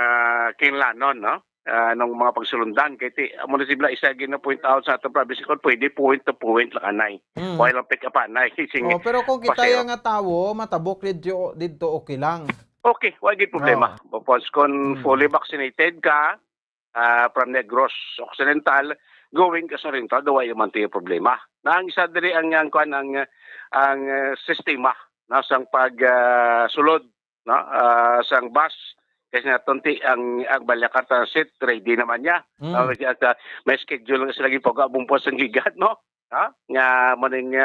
kinlanon, no? Ah, nung mga pagsulundan, kay ti, amo na sila isa gina-point out sa atong province, kung pwede, point to point lang anay. Hmm. Wala lang pick up anay. Sing Oh, pero kung kita pasero. Yung nga tawo, matabok didto, didto okay lang. Okay, wala gid problema. Oh. Bumpos, kung Hmm. fully vaccinated ka, ah, from Negros Occidental, going ka sa Oriental, daw wala man tayo problema. Na ang isa diri ang, ang, kuwan, ang, ang, ah, sistema, no, sang pag, ah, sulod, no, ah, sang bus. Kasi natunti ang, ang Balyakar Transit, ready naman niya. Mm. Ah, kaya sa, may schedule nga sila gipagabumpos ang gigat, no? Ha? Nga mo ning,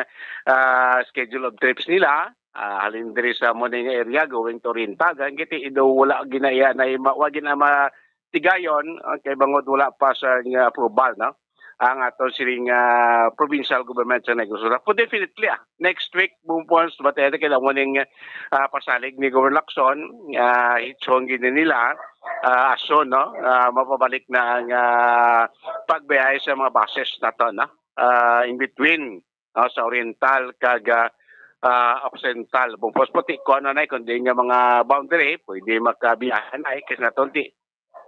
ah, schedule of trips nila, ah, halin diri sa mo ning area, going to Oriental. Kaya kiti, ido wala ginaya na ima-, wa gina ma-, tigayon, ah, kay bangod wala pa sa nga approval, no? Ang ato sining, ah, provincial government sa Negros Oriental. But definitely, ah, next week, Bumpos, batay na kailangan mo ning, ah, pasalig ni Governor Lacson, ah, hitsong gini nila, ah, aso, no? Ah, mapabalik na ang, ah, pagbiyahe sa mga buses nato, no? Ah, in between, no, sa Oriental kag, ah, ah, Occidental. Bumpos, puti ko ano na, kundi nga mga boundary, pwede makabiyahe na, eh, kasi natunti,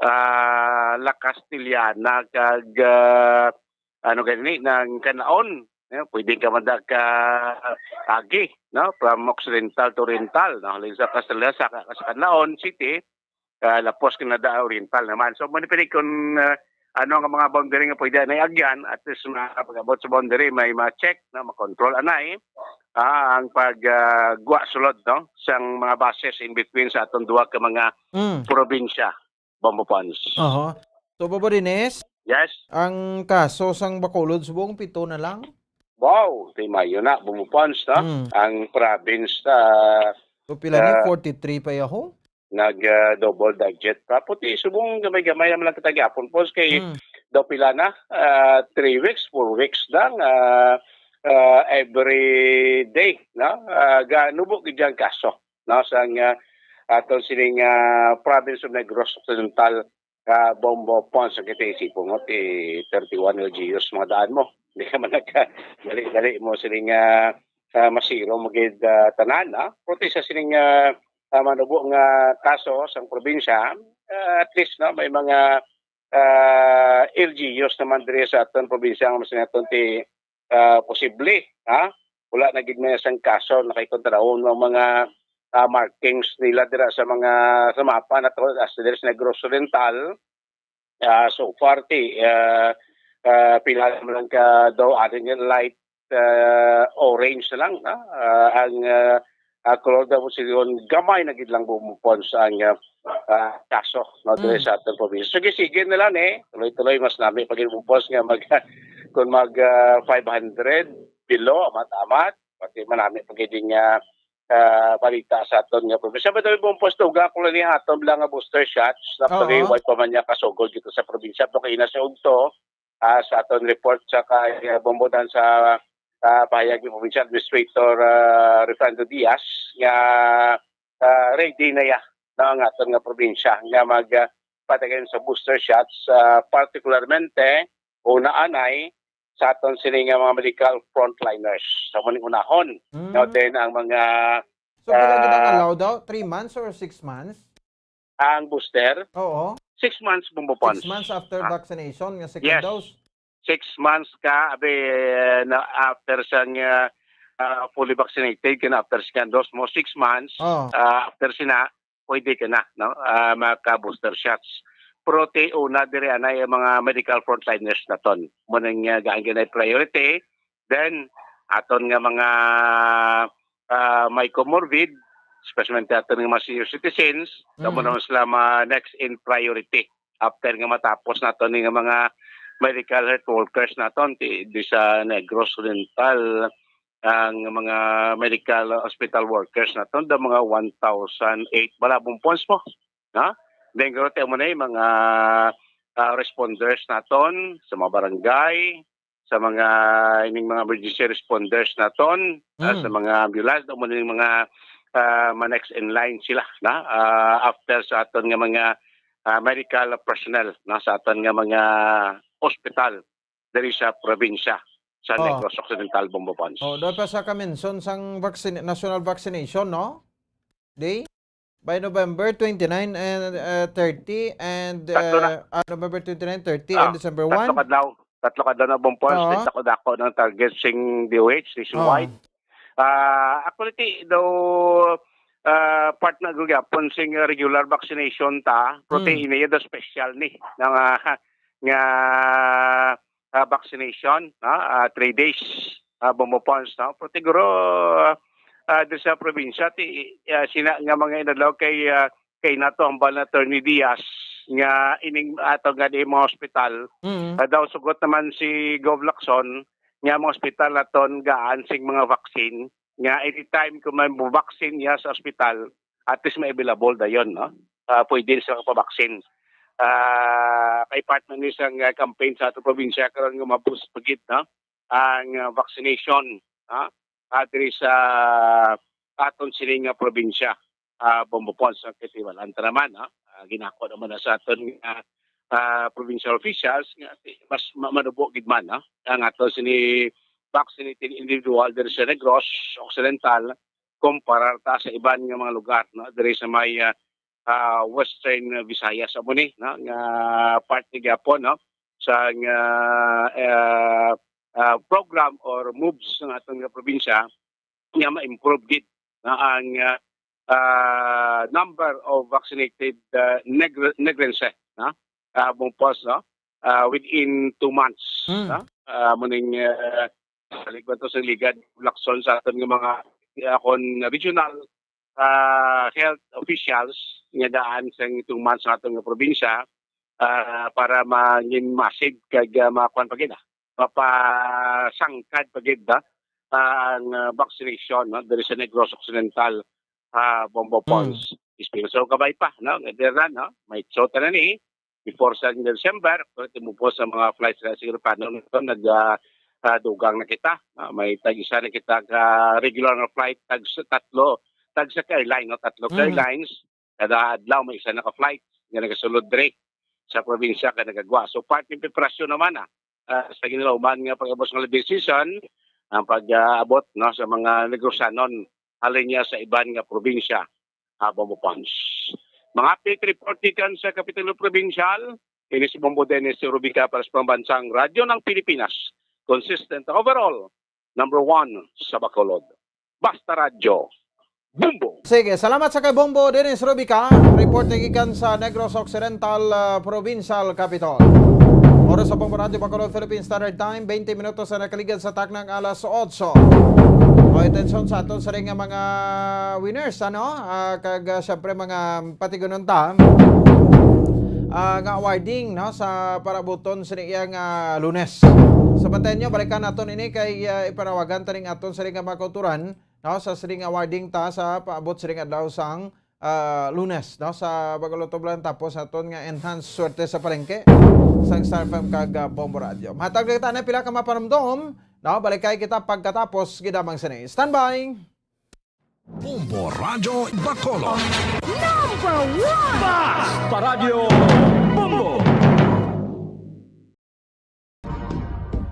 ah, La Castellana kag, ah, ano gani, ng Canlaon. Eh, pwede ka man da ka agi, no? From Occidental to Oriental, no? Halin sa Castellana, sa, sa Canlaon City, ah, lapos ka na da Oriental naman. So, manipili kung, ah, ano ang mga boundary nga pwede na iagyan, at least ma-, pag-abot sa boundary, may ma-check, no? Ma-control, anay, ah, ang pag, ah, gwa sulod, no? Sang mga buses in between sa atong duha ka mga Mm. probinsya. Bumpos. Oho. So, Bobo Dines? Yes. Ang kaso sang Bacolod subong pito na lang. Wow, ti mayo na, Bombo Pons, no? Mm. Ang province, sa So pila ni Ah. forty-three pa yaho. Nag ah, double digit pa. Puti, subong gamay-gamay naman lang kita gihapon, Pons, kay Mm. daw pila na, ah, three weeks, four weeks lang, ah, ah, every day, no? Ah, ganubo gid ang kaso, no? Sang ah, aton sining ah, province of Negros Occidental, ah, Bombo Pons, ang kita isipon mo, ti thirty-one L G Us mga daan mo. Hindi ka man nagka, dali-dali mo sining ah, ah, masiro mo gid ah, tanan, ha? Pero ti sa sining ah, ah, manubo nga kaso sang probinsya, ah, at least, no, may mga ah, L G Us naman diri sa aton probinsya nga mas naton ti ah, posible, ha? Wala na gid may isang kaso na kay kontrahon ang mga ah, markings nila dira sa mga sa mapa na to, as diri sa Negros Oriental. Ah, so far, ti ah, ah, pila naman lang ka daw, aning light ah, orange na lang, ha? Ah, ang ah, ah, color daw, sigon gamay na gid lang, Bombo Pons, ang ah, ah, kaso, no, diri Mm. sa aton probinsya. Sige, sige na lang, eh. Tuloy-tuloy, mas nami pa gid, Bombo Pons, nga mag kung mag ah, five hundred below, amat-amat, pati manami pa gid nga ah, balita sa aton nga probinsya. By the way, Bombo Pons, tuga ko lang ni aton lang nga booster shots na Oo. pag-iway pa man niya kasugod dito sa probinsya. Pero kaina sa ugto, ah, sa aton report sa kay ah, Bombo Dan sa ah, pahayag ni Provincial Administrator ah, Refrando Diaz nga ah, ready na ya, no, ang aton nga probinsya nga mag ah, patagan sa booster shots, ah, particularmente una anay sa aton sini nga mga medical frontliners. Sa muning unahon, Mm. no, then ang mga So pila gid ang ah, allow daw? Three months or six months? Ang booster, Oo. six months, Bombo Pons. Six months after Ah. vaccination nga second Yes. dose. Six months ka, abi, eh, na after sang ah, ah, fully vaccinated, kana after second dose mo, six months, Oh. ah, after sina, pwede ka na, no? Ah, maka-booster shots. Pero ti una diri anay ang mga medical frontliners naton. Mo nang ah, gaan ginay priority. Then, aton nga mga ah, may comorbid, especially aton nga mga senior citizens, kamo Mm. naman sila ma next in priority after nga matapos nato ni nga mga medical health workers naton ti di sa Negros Oriental, ang mga medical hospital workers naton, the mga one thousand eight bala, Bombo Pons, mo, ha? Then garo ti mo na yung mga ah, responders naton sa mga barangay, sa mga ining mga emergency responders naton, ah, Mm. sa mga ambulance, mo ning mga ah, ma next in line sila na ah, after sa aton nga mga ah, medical personnel, na sa aton nga mga ospital diri sa probinsya sa Oh. Negros Occidental, Bombo Pons. Oh, dapat sa ka-mention sang vaccine, national vaccination, no? Day? By November twenty-nine and uh, thirty and Tatlo na. uh, ah, November twenty-nine, thirty Ah, and December Tatlo one. kadlaw, tatlo kadlaw na, Bombo Pons, Oo. dako-dako ng target sing D O H nationwide. Ah, actually, ti, daw ah, part na gud gyapon sing regular vaccination ta, pero ti Mm. ina iya daw special ni nga, nga ah, vaccination, no? Ah, three days, ah, Bombo Pons, no? Pero siguro ah, diri sa probinsya, ti ah, sina nga mga inadlaw kay ah, kay nato ang bal na Attorney Diaz nga ining ato nga di mga ospital, Mm. ah, daw sugot naman si Gov Lacson nga mga ospital naton gaan sing mga vaccine, nga anytime kung may vaccine niya sa ospital, at least may available dayon, no? Ah, pwede sa pabaksin. Ah, kay part man ni sang ah, campaign sa ato probinsya karon nga mabus pagit, no? Ang ah, vaccination, ha? Ah, diri sa aton sini nga probinsya, ah, Bombo Pons, ang katiwalaan ta naman, ha? Ah, ginako naman na sa aton nga ah, provincial officials nga ti-, mas ma- manubo gid man, ha? Ang ato sini vaccinated individual diri sa Negros Occidental kumpara ta sa iban nga mga lugar, no, diri sa may ah, ah, Western Visayas, amo ni, no, nga parte gyapon, no, sa nga ah, ah, program or moves ng aton nga probinsya nga ma-improve gid na ang ah, ah, number of vaccinated ah, Negr- Negrense, no, ah, Bombo Pons, no, ah, within two months, Mm. no, ah, muning ah, salig ba to sa Ligad Lacson sa aton nga mga akon regional ah, health officials nga daan sa two months sa aton nga probinsya, ah, para mangin massive kag, ah, makuan pa gid, ah, mapasangkad pa gid, ah, ang, ah, vaccination, no, diri sa Negros Occidental, ah, Bombo Mm. Pons. Espiritu. So, kabay pa, no? Nga dira, no? May shot na ni before sa December, pero timupos sa mga flights na siguro pa, no? Ito, nag, ah, ah, dugang na kita, no? May tag-isa na kita ka regular nga flight, tag sa tatlo, tag sa airline, no? Tatlo ka Mhm. airlines, kada adlaw may isa na ka flight nga nagasulod diri sa probinsya ka nagagwa. So, part ng preparasyon naman, ah, ah, sa ginalauman nga pag-abot sa holiday season, ang pag-aabot, no, sa mga negosyanon halin niya sa iban nga probinsya, ah, Bombo Pons. Mga update report gikan sa Kapitulo Provincial, ini si Bombo Dennis Rubica para sa Pambansang Radyo ng Pilipinas. Consistent overall, number one sa Bacolod. Basta Radyo, Bombo! Sige, salamat sa kay Bombo Dennis Rubica. Report na gikan sa Negros Occidental, ah, Provincial Capitol. Oras sa Bombo Radyo Bacolod, Philippine Standard Time, twenty minutos na nakaligad sa taknang alas otso. O, atensyon sa aton sa ring nga mga winners, ano? Ah, kag, ah, syempre, mga patigunon ta, ah, nga awarding, no, sa parabuton sa iya nga Lunes. Sa Patenyo, balikan naton ini kay, ah, ipanawagan taning aton sa ring nga mga kauturan, no, sa sining awarding ta sa paabot sining adlaw sang, ah, Lunes, no, sa Bacolod Tublan, tapos aton nga enhanced swerte sa palengke sang Star F M kag, ah, Bombo Radio. Mahatag na kita na pila ka mapanumdom, no, balikay kita pagkatapos gid lamang sini. Standby! Bombo Radyo Bacolod. Number one! Basta Radyo Bombo!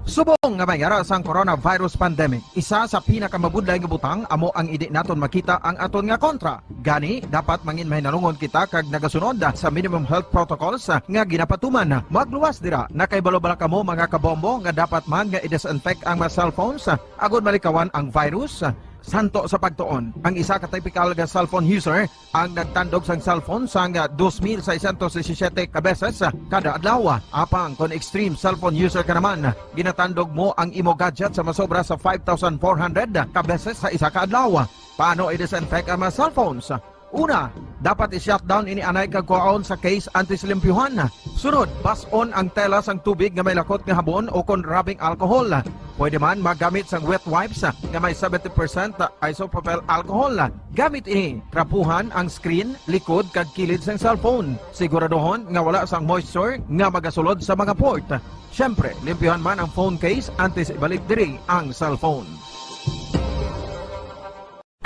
Subong nga may ara sang coronavirus pandemic, isa sa pinakamabudlay nga butang amo ang indi naton makita ang aton nga kontra. Gani, dapat mangin mahinalungon kita kag nagasunod sa minimum health protocols nga ginapatuman. Magluwas dira, nakahibalo bala kamo, mga kabombo, nga dapat man nga i-disinfect ang mga cellphones agod malikawan ang virus? Santo sa pagtuon, ang isa ka typical nga cellphone user ang nagtandog sang cellphone sang dos mil seiscientos disisiete ka beses kada adlaw. Apang kon extreme cellphone user ka naman, ginatandog mo ang imo gadget sa masobra sa five thousand four hundred ka beses sa isa ka adlaw. Paano i-disinfect ang mga cellphones? Una, dapat i-shutdown ini anay kag kuhaon sa case antes limpyuhan. Sunod, bas-on ang tela sang tubig nga may lakot nga habon o kon rubbing alcohol. Pwede man magamit sang wet wipes nga may seventy percent isopropyl alcohol. Gamit ini, trapuhan ang screen, likod, kag kilid sang cellphone. Siguraduhon nga wala sang moisture nga magasulod sa mga port. Siyempre, limpyuhan man ang phone case antes ibalik diri ang cellphone.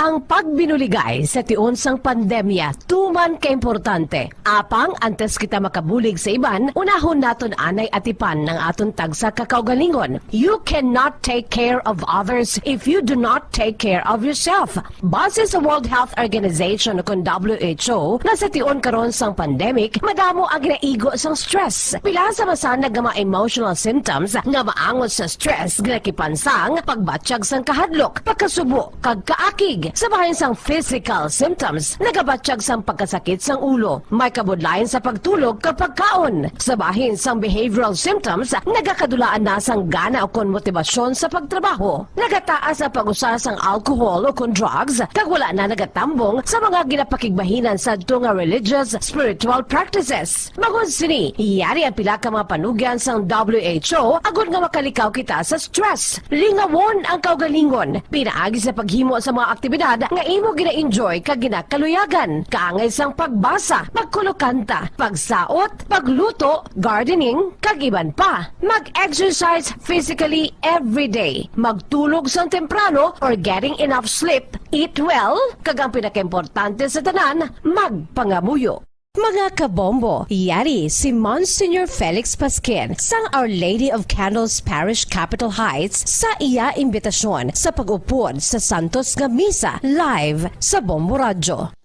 Ang pagbinuligay sa tion sang pandemya tuman ka importante. Apang antes kita makabulig sa iban, unahon naton anay atipan ang aton tagsa ka kaugalingon. You cannot take care of others if you do not take care of yourself. Base sa World Health Organization o kon W H O, nga sa tion karon sang pandemic, madamo ang ginaigo sang stress. Pila sa masanag nga mga emotional symptoms nga maangot sa stress, ginakipan sang pagbatyag sang kahadlok, pagkasubo, kag kaakig. Sa bahin sang physical symptoms, nagabatyag sang pagkasakit sang ulo, may kabudlayan sa pagtulog kag pagkaon. Sa bahin sang behavioral symptoms, nagakadulaan na sang gana ukon motibasyon sa pagtrabaho. Nagataas ang pag-usa sang alcohol ukon drugs, kag wala na nagatambong sa mga ginapakigbahinan sadto nga religious, spiritual practices. Bangod sini, yari ang pila ka mga panugyan sang W H O agod nga makalikaw kita sa stress. Lingawon ang kaugalingon pinaagi sa paghimo sa mga aktibidad nga imo gina-enjoy kag ginakaluyagan, kaangay sang pagbasa, pagkulokanta, pagsaot, pagluto, gardening, kag iban pa. Mag-exercise physically every day. Magtulog sang temprano or getting enough sleep. Eat well, kag ang pinakaimportante sa tanan, magpangamuyo. Mga kabombo, yari si Monsignor Felix Pasquin sang Our Lady of Candles Parish, Capitol Heights, sa iya imbitasyon sa pag-upod sa Santos nga Misa live sa Bombo Radyo.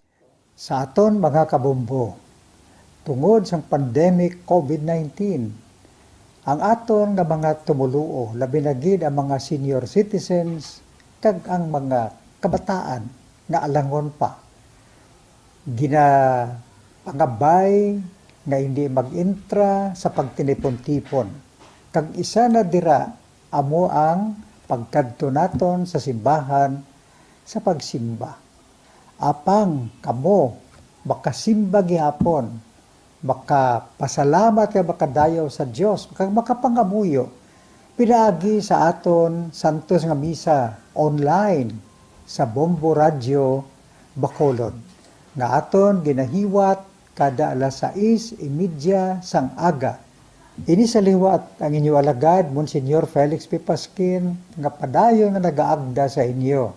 Sa aton mga kabombo, tungod sang pandemic COVID nineteen, ang aton nga mga tumoluo, labi na gid ang mga senior citizens kag ang mga kabataan nga alangon pa, ginapangabay nga hindi mag-intra sa pagtinipon-tipon, kag isa na dira amo ang pagkadto naton sa simbahan sa pagsimba. Apang kamo makasimba gihapon Makapasalamat kag makadayaw sa Dios kag makapangamuyo pinaagi sa aton santos nga misa online sa Bombo Radyo Bacolod, nga aton ginahiwat kada alas sais y media sang aga. Ini sa liwat ang inyo alagad, Monsignor Felix P. Pasquin, nga padayon nga nagaagda sa inyo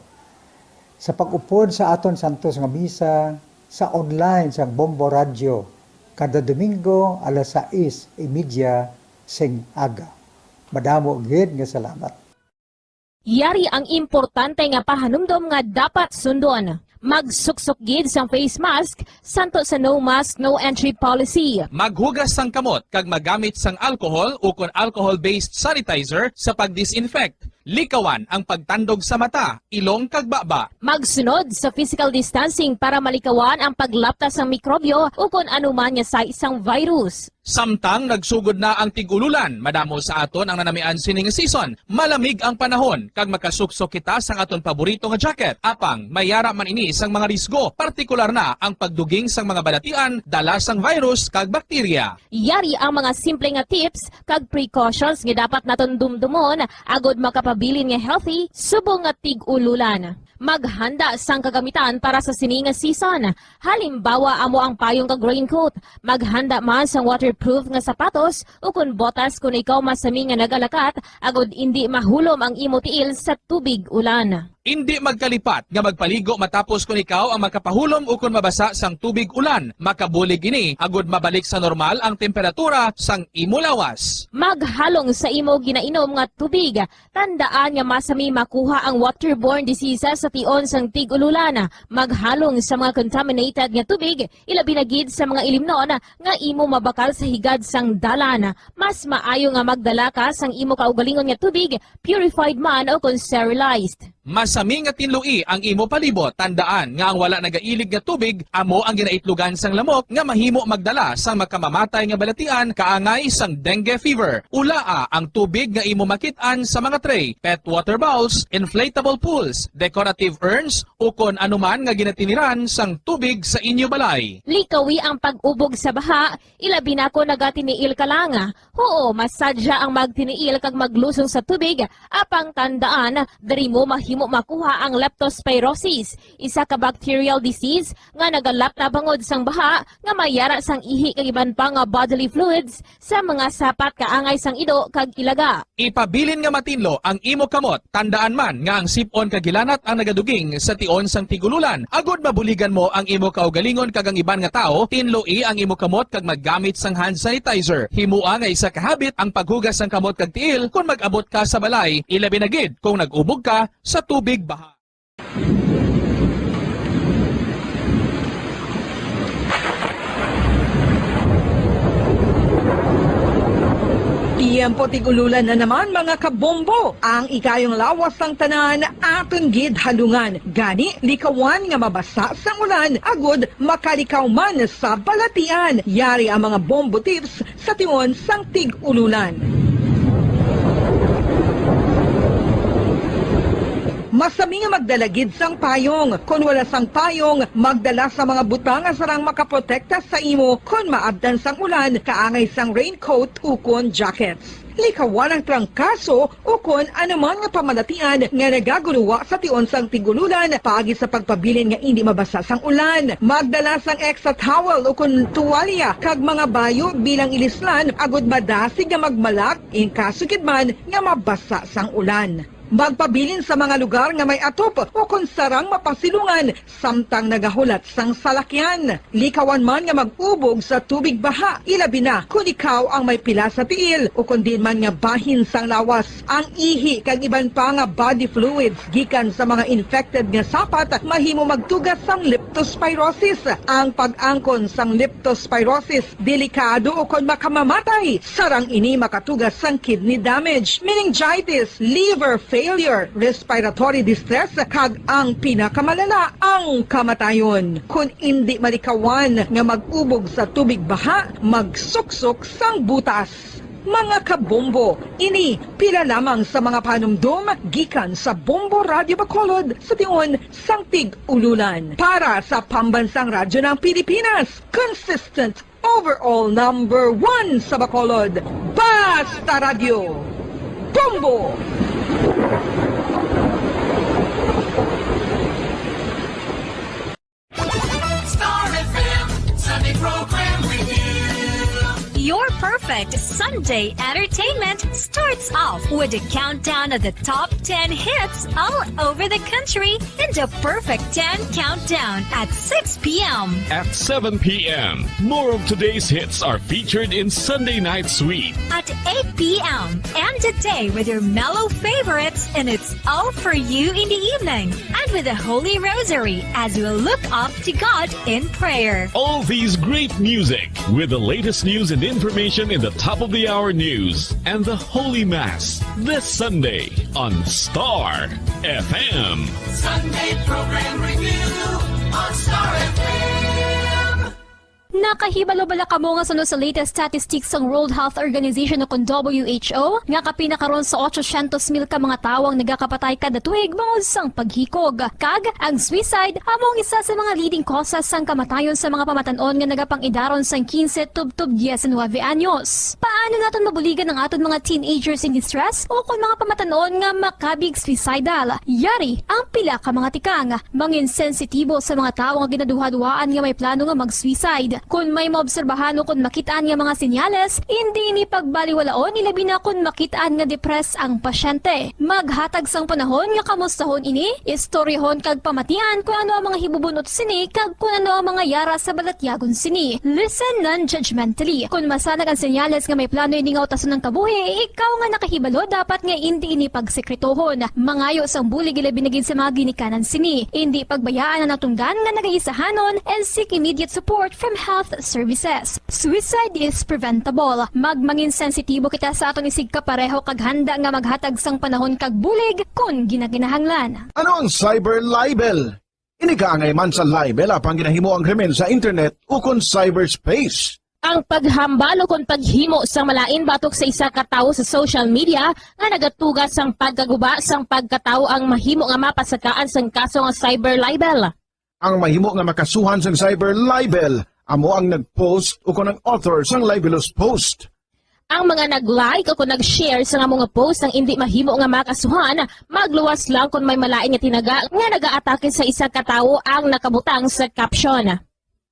sa pag-upod sa aton santos nga misa sa online sang Bombo Radyo kada Domingo alas sais y media sing aga. Madamo gid nga salamat. Yari ang importante nga pahanumdom nga dapat sundon. Magsuksok gid sang face mask santo sa no mask, no entry policy. Maghugas sang kamot kag magamit sang alcohol ukon alcohol-based sanitizer sa pag-disinfect. Likawan ang pagtandog sa mata, ilong kag baba. Magsunod sa physical distancing para malikawan ang paglapta sang mikrobyo ukon anuman nga sais sang virus. Samtang nagsugod na ang tig-ululan, madamo sa aton ang nanamian sini nga season. Malamig ang panahon kag makasuksok kita sang aton paborito nga jacket. Apang may yara man ini sang mga risgo, partikular na ang pagduging sang mga balatian dala sang virus kag bakterya. Yari ang mga simple nga tips kag precautions nga dapat naton dumdumon agod makapabilin nga healthy subong nga tig-ululan. Maghanda sang kagamitan para sa sini nga season. Halimbawa, amo ang payong kag raincoat. Maghanda man sang waterproof nga sapatos ukon botas kon ikaw masami nga nagalakat, agod indi mahulom ang imo tiil sa tubig ulan. Indi magkalipat nga magpaligo matapos kon ikaw ang makapahulom ukon mabasa sang tubig ulan. Makabulig ini agod mabalik sa normal ang temperatura sang imo lawas. Maghalong sa imo ginainom nga tubig. Tandaan nga masami makuha ang waterborne diseases sa tion sang tig-ululan. Maghalong sa mga contaminated nga tubig, ilabi na gid sa mga ilimnon nga imo mabakal sa higad sang dalan. Mas maayo nga magdala ka sang imo kaugalingon nga tubig, purified man o kon sterilized. Masami nga tinloi ang imo palibot. Tandaan nga ang wala nagailig nga tubig amo ang ginaitlogan sang lamok nga mahimo magdala sang makamamatay nga balatian kaangay sang dengue fever. Ulaa ang tubig nga imo makit-an sa mga tray, pet water bowls, inflatable pools, decorative urns, ukon anuman nga ginatiniran sang tubig sa inyo balay. Likawi ang pag-ubog sa baha, ilabi na kon nagatiniil ka lang. Huo, masadya ang magtiniil kag maglusong sa tubig, apang tandaan, diri mo mahimo makuha ang leptospirosis, isa ka bacterial disease nga nagalapta bangod sang baha nga may yara sang ihi kag iban pa nga bodily fluids sa mga sapat kaangay sang ido kag ilaga. Ipabilin nga matinlo ang imo kamot. Tandaan man nga ang sip-on kag hilanat ang nagaduging sa tion sang tig-ululan. Agod mabuligan mo ang imo kaugalingon kag ang iban nga tawo, tinloi ang imo kamot kag maggamit sang hand sanitizer. Himoa nga isa ka habit ang paghugas sang kamot kag tiil kon mag-abot ka sa balay, ilabi na gid kon nag-ubog ka sa tubig baha. Tiyempo tig-ululan na naman, mga kabombo. Ang ikayong lawas sang tanan aton gid halungan. Gani, likawan nga mabasa sang ulan agud makalikaw man sa balatian. Yari ang mga bombo tips sa tion sang tig-ululan. Masami nga magdala gid sang payong. Kon wala sang payong, magdala sa mga butang nga sarang makaprotekta sa imo kon maabtan sang ulan, kaangay sang raincoat ukon jackets. Likawan ang trangkaso ukon anuman nga pamalatian nga nagagulowa sa tion sang tig-ululan paagi sa pagpabilin nga indi mabasa sang ulan. Magdala sang extra towel ukon tuwalya kag mga bayo bilang ilislan agud madasig nga magmalak in kaso gid man nga mabasa sang ulan. Magpabilin sa mga lugar nga may atop ukon sarang mapasilungan samtang nagahulat sang salakyan. Likawan man nga mag-ubog sa tubig baha, ilabi na kon ikaw ang may pila sa tiil ukon diin man nga bahin sang lawas. Ang ihi kag iban pa nga body fluids gikan sa mga infected nga sapat mahimo magtuga sang leptospirosis. Ang pag-angkon sang leptospirosis delikado ukon makamamatay. Sarang ini makatuga sang kidney damage, meningitis, liver failure, respiratory distress, kag ang pinakamalala, ang kamatayon. Kon indi malikawan nga mag-ubog sa tubig baha, magsuksok sang butas. Mga kabombo, ini pila lamang sa mga panumdom gikan sa Bombo Radyo Bacolod sa tion sang tig-ululan. Para sa Pambansang Radyo ng Pilipinas, consistent Overall number one sa Bacolod, Basta Radyo, Bombo! Star F M Sunday Program Review. Your perfect Sunday entertainment starts off with a countdown of the top ten hits all over the country in the Perfect ten Countdown at six p.m. At seven p.m., more of today's hits are featured in Sunday Night Sweet. At eight p.m., end the day with your mellow favorites, and it's all for you in the evening. And with the Holy Rosary, as we look up to God in prayer. All these great music with the latest news and information in the top of the hour news and the Holy Mass this Sunday on Star F M. Sunday Program Review on Star F M. Nakahibalo bala kamo nga suno sa latest statistics sang World Health Organization o kon W H O, nga kapin na karon sa otsosyentos mil ka mga tawo ang nagakapatay kada tuig bangod sang paghikog? Kag ang suicide amo ang isa sa mga leading causes sang kamatayon sa mga pamatan-on nga nagapang-idaron sang quince tubtob diecinuebe anyos. Paano naton mabuligan ang aton mga teenagers in distress o kon mga pamatan-on nga makabig suicidal? Yari ang pila ka mga tikang. Mangin sensitibo sa mga tawo nga ginaduhaduhaan nga may plano nga mag-suicide. Kon may maobserbahan o kon makit-an nga mga senyales, indi ini pagbaliwalaon, ilabi na kon makit-an nga depressed ang pasyente. Maghatag sang panahon nga kamustahon ini, istoryahon kag pamatian kon ano ang mga hibubun-ot sini kag kon ano ang mga yara sa balatyagon sini. Listen non-judgmentally. Kon masanag ang senyales nga may plano ini nga utason ang kabuhi, ikaw nga nakahibalo dapat nga indi ini pagsekretohon. Mangayo sang bulig, ilabi na gid sa mga ginikanan sini. Indi pagbayaan ang natungdan nga nagaisahanon and seek immediate support from health services. Suicide is preventable. Magmangin sensitibo kita sa aton isigkapareho kag handa nga maghatag sang panahon kag bulig kon ginakinahanglan. Ano ang cyber libel? Ini kaangay man sa libel apang ginahimo ang krimen sa internet ukon cyberspace. Ang paghambal ukon paghimo sang malain batok sa isa ka tawo sa social media nga nagatuga sang pagkaguba sang pagkatawo ang mahimo nga mapasakaan sang kaso nga cyber libel. Ang mahimo nga makasuhan sang cyber libel amo ang nag-post ukon ang author sang libelous post. Ang mga nag-like o kon nag-share sa amo nga post ang indi mahimo nga makasuhan, magluwas lang kon may malain nga tinaga nga nagaatake sa isa ka tawo ang nakabutang sa caption.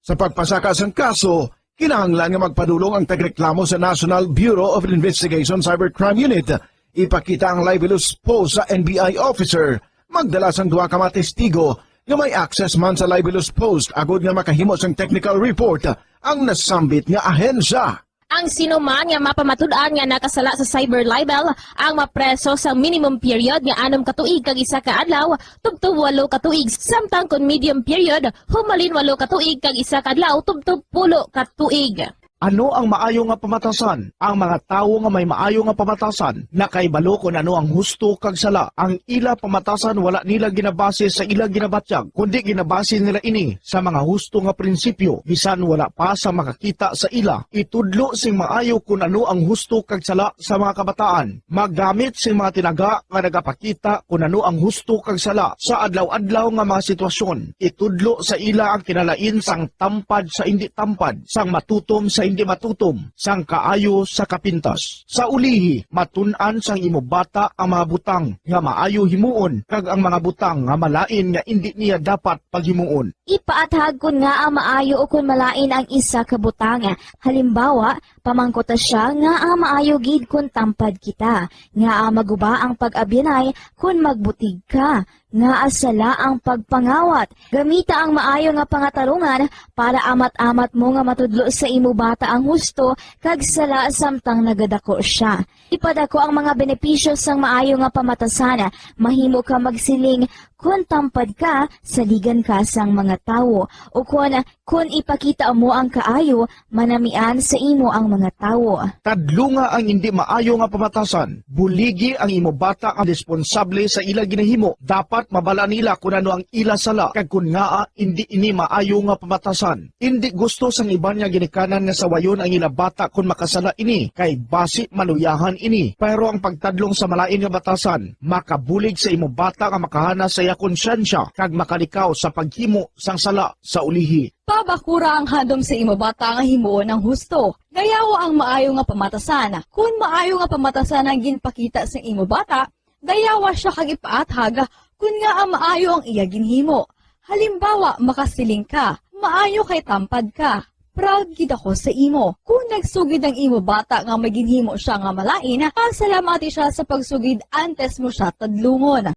Sa pagpasaka sang kaso, kinahanglan nga magpadulong ang tagreklamo sa National Bureau of Investigation Cybercrime Unit. Ipakita ang libelous post sa N B I officer. Magdala sang duha ka mga testigo nga may access man sa libelous post agod nga makahimo sang technical report ang nasambit nga ahensya. Ang sino man nga mapamatud-an nga nakasala sa cyber libel ang mapreso sa minimum period nga anom ka tuig kag isa ka adlaw tubtob walo ka tuig, samtang kon medium period, humalin walo ka tuig kag isa ka adlaw tubtob pulo ka tuig. Ano ang maayo nga pamatasan? Ang mga tawo nga may maayo nga pamatasan nakahibalo kon ano ang husto kag sala. Ang ila pamatasan wala nila ginabase sa ila ginabatyag, kundi ginabase nila ini sa mga husto nga prinsipyo, bisan wala pa sa makakita sa ila. Itudlo sing maayo kon ano ang husto kag sala sa mga kabataan. Maggamit sing mga tinaga nga nagapakita kon ano ang husto kag sala sa adlaw-adlaw nga mga sitwasyon. Itudlo sa ila ang kinalain sang tampad sa indi tampad, sang matutom sa indi matutom, sang kaayo sa kapintas. Sa ulihi, matun-an sang imo bata ang mga butang nga maayo himuon kag ang mga butang nga malain nga indi niya dapat paghimuon. Ipaathag kon ngaa maayo o kon malain ang isa ka butang. Halimbawa, pamangkuta sia ngaa maayo gid kon tampad kita, ngaa maguba ang pag-abyanay kon magbutig ka, ngaa sala ang pagpangawat. Gamita ang maayo nga pangatarungan para amat-amat mo nga matudlo sa imo bata ang husto kag sala samtang nagadako sia. Ipadako ang mga benepisyo sang maayo nga pamatasan. Mahimo ka magsiling, "Kon tampad ka, saligan ka sang mga tawo," ukon, "Kon ipakita mo ang kaayo, manamian sa imo ang mga tawo." Tadlunga ang indi maayo nga pamatasan. Buligi ang imo bata nga responsable sa ila ginahimo. Dapat mabal-an nila kon ano ang ila sala kag kon ngaa indi ini maayo nga pamatasan. Indi gusto sang iban nga ginikanan nga sawayon ang ila bata kon makasala ini, kay basi maluyahan ini. Pero ang pagtadlong sa malain nga batasan makabulig sa imo bata nga makahana sa iya konsyensya kag makalikaw sa paghimo sang sala sa ulihi. Pabakura ang handom sa imo bata nga himuon ang husto. Dayawa ang maayo nga pamatasan. Kon maayo nga pamatasan ang ginpakita sa imo bata, dayawa sia kag ipaathag kon ngaa maayo ang iya ginhimo. Halimbawa, makasiling ka, "Maayo kay tampad ka. Proud gid ako sa imo." Kon nagsugid ang imo bata nga may ginhimo sia nga malain, pasalamati sia sa pagsugid antes mo sia tadlungon.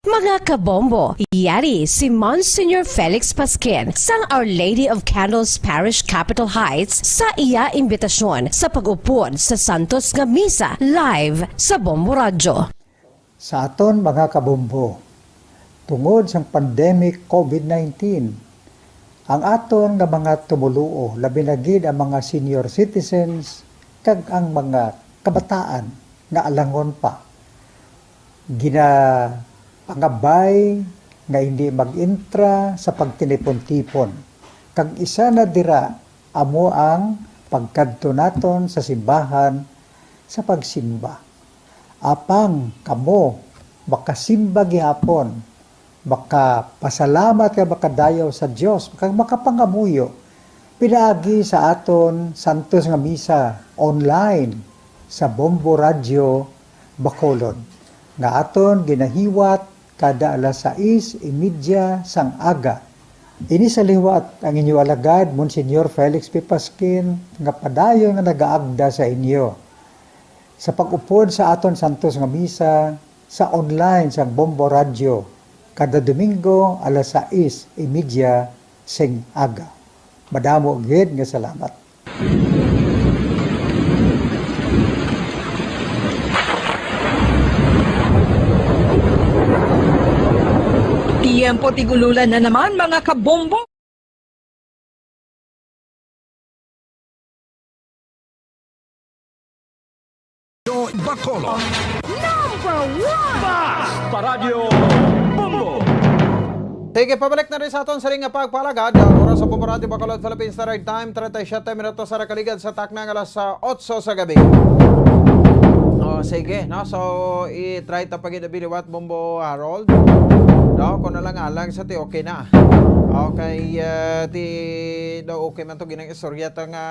Mga kabombo, yari si Monsignor Felix Pasquin sang Our Lady of Candles Parish, Capitol Heights, sa iya imbitasyon sa pag-upod sa Santos nga Misa live sa Bombo Radyo. Sa aton mga kabombo, tungod sang pandemic COVID nineteen, ang aton nga mga tumoluo, labi na gid ang mga senior citizens kag ang mga kabataan nga alangon pa, ginapangabay nga hindi mag-intra sa pagtinipon-tipon. Kag isa na dira amo ang pagkadto naton sa simbahan sa pagsimba. Apang kamo makasimba gihapon, makapasalamat kag makadayaw sa Dios, kag makapangamuyo pinaagi sa aton santos nga misa online sa Bombo Radyo Bacolod, nga aton ginahiwat kada alas sais y media sang aga. Ini sa liwat ang inyo alagad, Monsignor Felix P. Pasquin, nga padayon nga nagaagda sa inyo sa pag-upod sa aton santos nga misa sa online sang Bombo Radyo kada Domingo alas sais y media sing aga. Madamo gid nga salamat. Tiyempo tig-ululan na naman, mga kabombo. Bacolod. Number one! Basta Radyo Bombo! Sige, pabalik na rin sa aton siring nga pagpalagad. Ang oras sa Bombo Radyo Bacolod, Philippines Standard Time, treinta y siete minutos sa nakaligad sa takna nga alas, ah, otso sa gabi. Oh, sige, no? So, i-try ta pag-inabiliwat, Bombo Harold. No? Kung alang-alang sa ti, okay na. Okay, ah, ti, daw okay man to, ginang istorya ta nga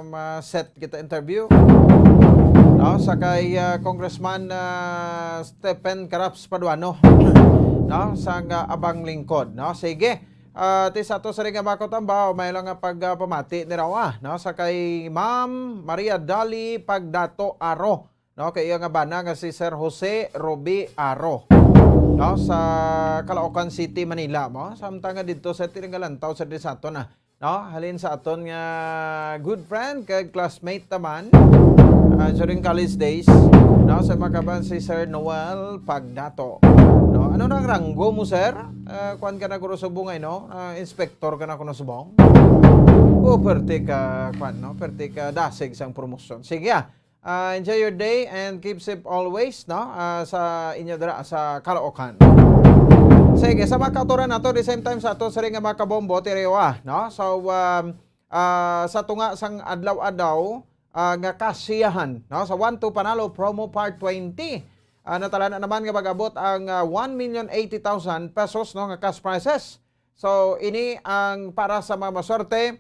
ma-set kita interview. No? Sa kay, ah, Congressman, ah, Stephen Caraps Paduano. No? Sa nga abang lingkod. No? Sige. Ah, ti sa ato sa ring nga mga katambaw, may lang nga pag, ah, pamati ni raw, ah, no? Sa kay Ma'am Maria Dali Pagdato Aro, no? Kay iya nga bana nga si Sir Jose Ruby Aro, no? Sa Caloocan City, Manila, mo. Samtang nga dito sa tinanggalantaw sa disato na, no? Halin sa aton nga good friend kag classmate taman, ah, during college days, no? Sa makaban si Sir Noel Pagdato, no? Ano na ang ranggo mo, sir? Ah, kwan ka na kuno subong ay, no? Ah, inspector ka na kuno subong? O, perte ka, kwan, no? Perte ka dasig sang promosyon. Sige, ah. Ah, enjoy your day and keep safe always, no? Ah, sa inyo dira sa Caloocan. Sige, sa mga kautoran nato, the same time sa ato sa ring nga mga kabombo, tiriwa, no? So, um, ah, sa tunga sang adlaw-adlaw, ah, nga kasiyahan, no? Sa One to Panalo Promo Part twenty, ah, natala na naman nga mag-abot ang, ah, one million eighty thousand pesos, no, nga cash prizes. So, ini ang para sa mga maswerte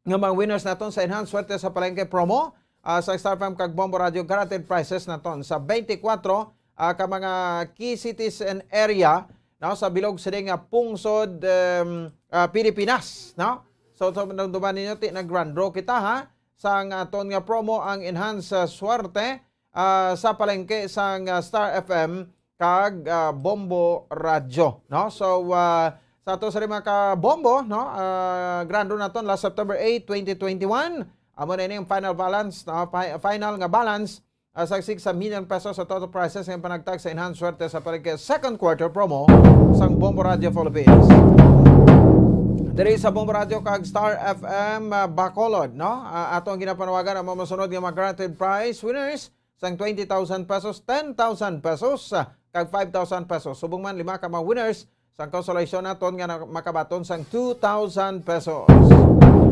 nga mga winners naton sa Enhanced Swerte sa Palengke promo, ah, sa Star F M kag Bombo Radio, guaranteed prizes naton sa twenty-four, ah, ka mga key cities and area, no, sa bilog sini nga pungsod, em, ah, Pilipinas, no? So, so, naduman ninyo, ti, nag-grand draw kita, ha? Sa nga aton nga promo, ang Enhanced, ah, Swerte, ah, sa palengke sang, ah, Star F M kag, ah, Bombo Radyo, no? So, ah, sa ato sa mga kabombo, no? Ah, grand draw naton last September eight, twenty twenty-one. Amo na ini ang final balance, no? Fi-, final nga balance, ah, sa six million pesos sa total prizes nga panagtag sa Enhanced Swerte sa palengke second quarter promo sang Bombo Radyo Philippines. Diri sa Bombo Radyo kag Star F M, ah, Bacolod, no? Ah, ato ang ginapanawagan ang mga masunod nga mga guaranteed prize winners sang twenty thousand pesos, ten thousand pesos, ah, kag five thousand pesos. Subong man, lima ka mga winners sang consolation naton nga na-, makabaton sang two thousand pesos.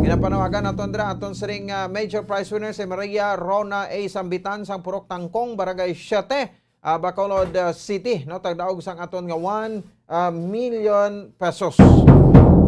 Ginapanawagan naton dira aton siring, ah, major prize winner si Maria Rona A Sambitan sang Purok Tangkong, Barangay siete, ah, Bacolod, ah, City, no, tagdaog sang aton nga one, ah, million pesos.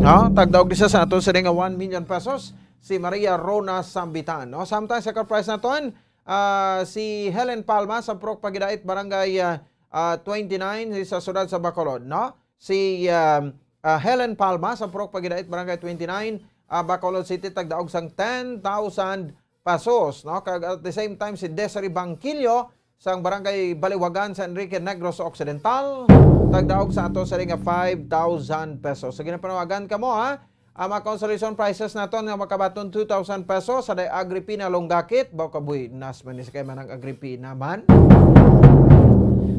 No? Tagdaog ni siya sa aton sini nga one million pesos, si Maria Rona Sambitan. No? Samtang sa ka-prize naton, ah, si Helen Palma sa Purok Pagidait, Barangay, ah, ah, twenty-nine, sa siyudad sa Bacolod. No? Si, ah, ah, Helen Palma sa Purok Pagidait, Barangay twenty-nine, ah, Bacolod City, tagdaog sang ten thousand pesos, no? Kag at the same time, si Desiree Bangkilio sang Barangay Baliwagan, San Enrique Negros Occidental, tagdaog sa ato sa nga five thousand pesos. So, ginapanawagan kamo, ha? Ang mga consolation prizes naton nga makabaton two thousand pesos sa day Agripina Longakit, baw ka buhinas man ni si kay Manang Agripina man.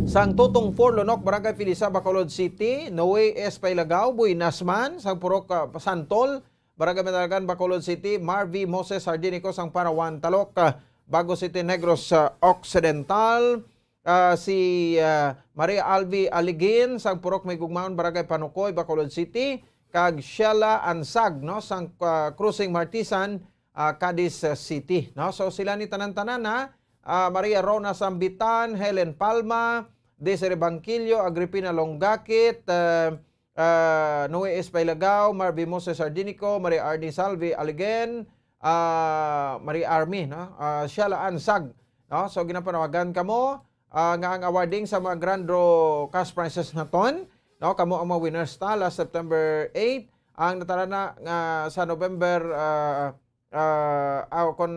Sang Tutong four Lunok, Barangay Felisa, Bacolod City, Noe S. Pailagaw, buhinas man, sang Purok, ah, Santol, Barangay Madalagan, Bacolod City, Marvy Moses Hardinico sang Parawan, Talok, ah, Bago City, Negros, ah, Occidental, ah, si, ah, Maria Alvi Aligin sang Purok Maygugmaon, Barangay Panukoy, Bacolod City, kag Sheila Ansag, no, sang, ah, Crossing Martisan, ah, Cadiz, ah, City, no? So, sila ni tanan-tanan, ha? Ah, Maria Rona Sambitan, Helen Palma, Desiree Bangkilio, Agripina Longakit, ah, ah, Noe S. Pailagaw, Marvin Moses Sardinico, Maria Arnie Salvi Aligen, ah, Maria Army, no? Ah, Sheila Ansag, no? So, ginapanawagan kamo, ah, nga ang awarding sa mga grand draw cash prizes naton, no? Kamo ang mga winners ta last September eight, ang natala na nga sa November, ah, ah, ah, kon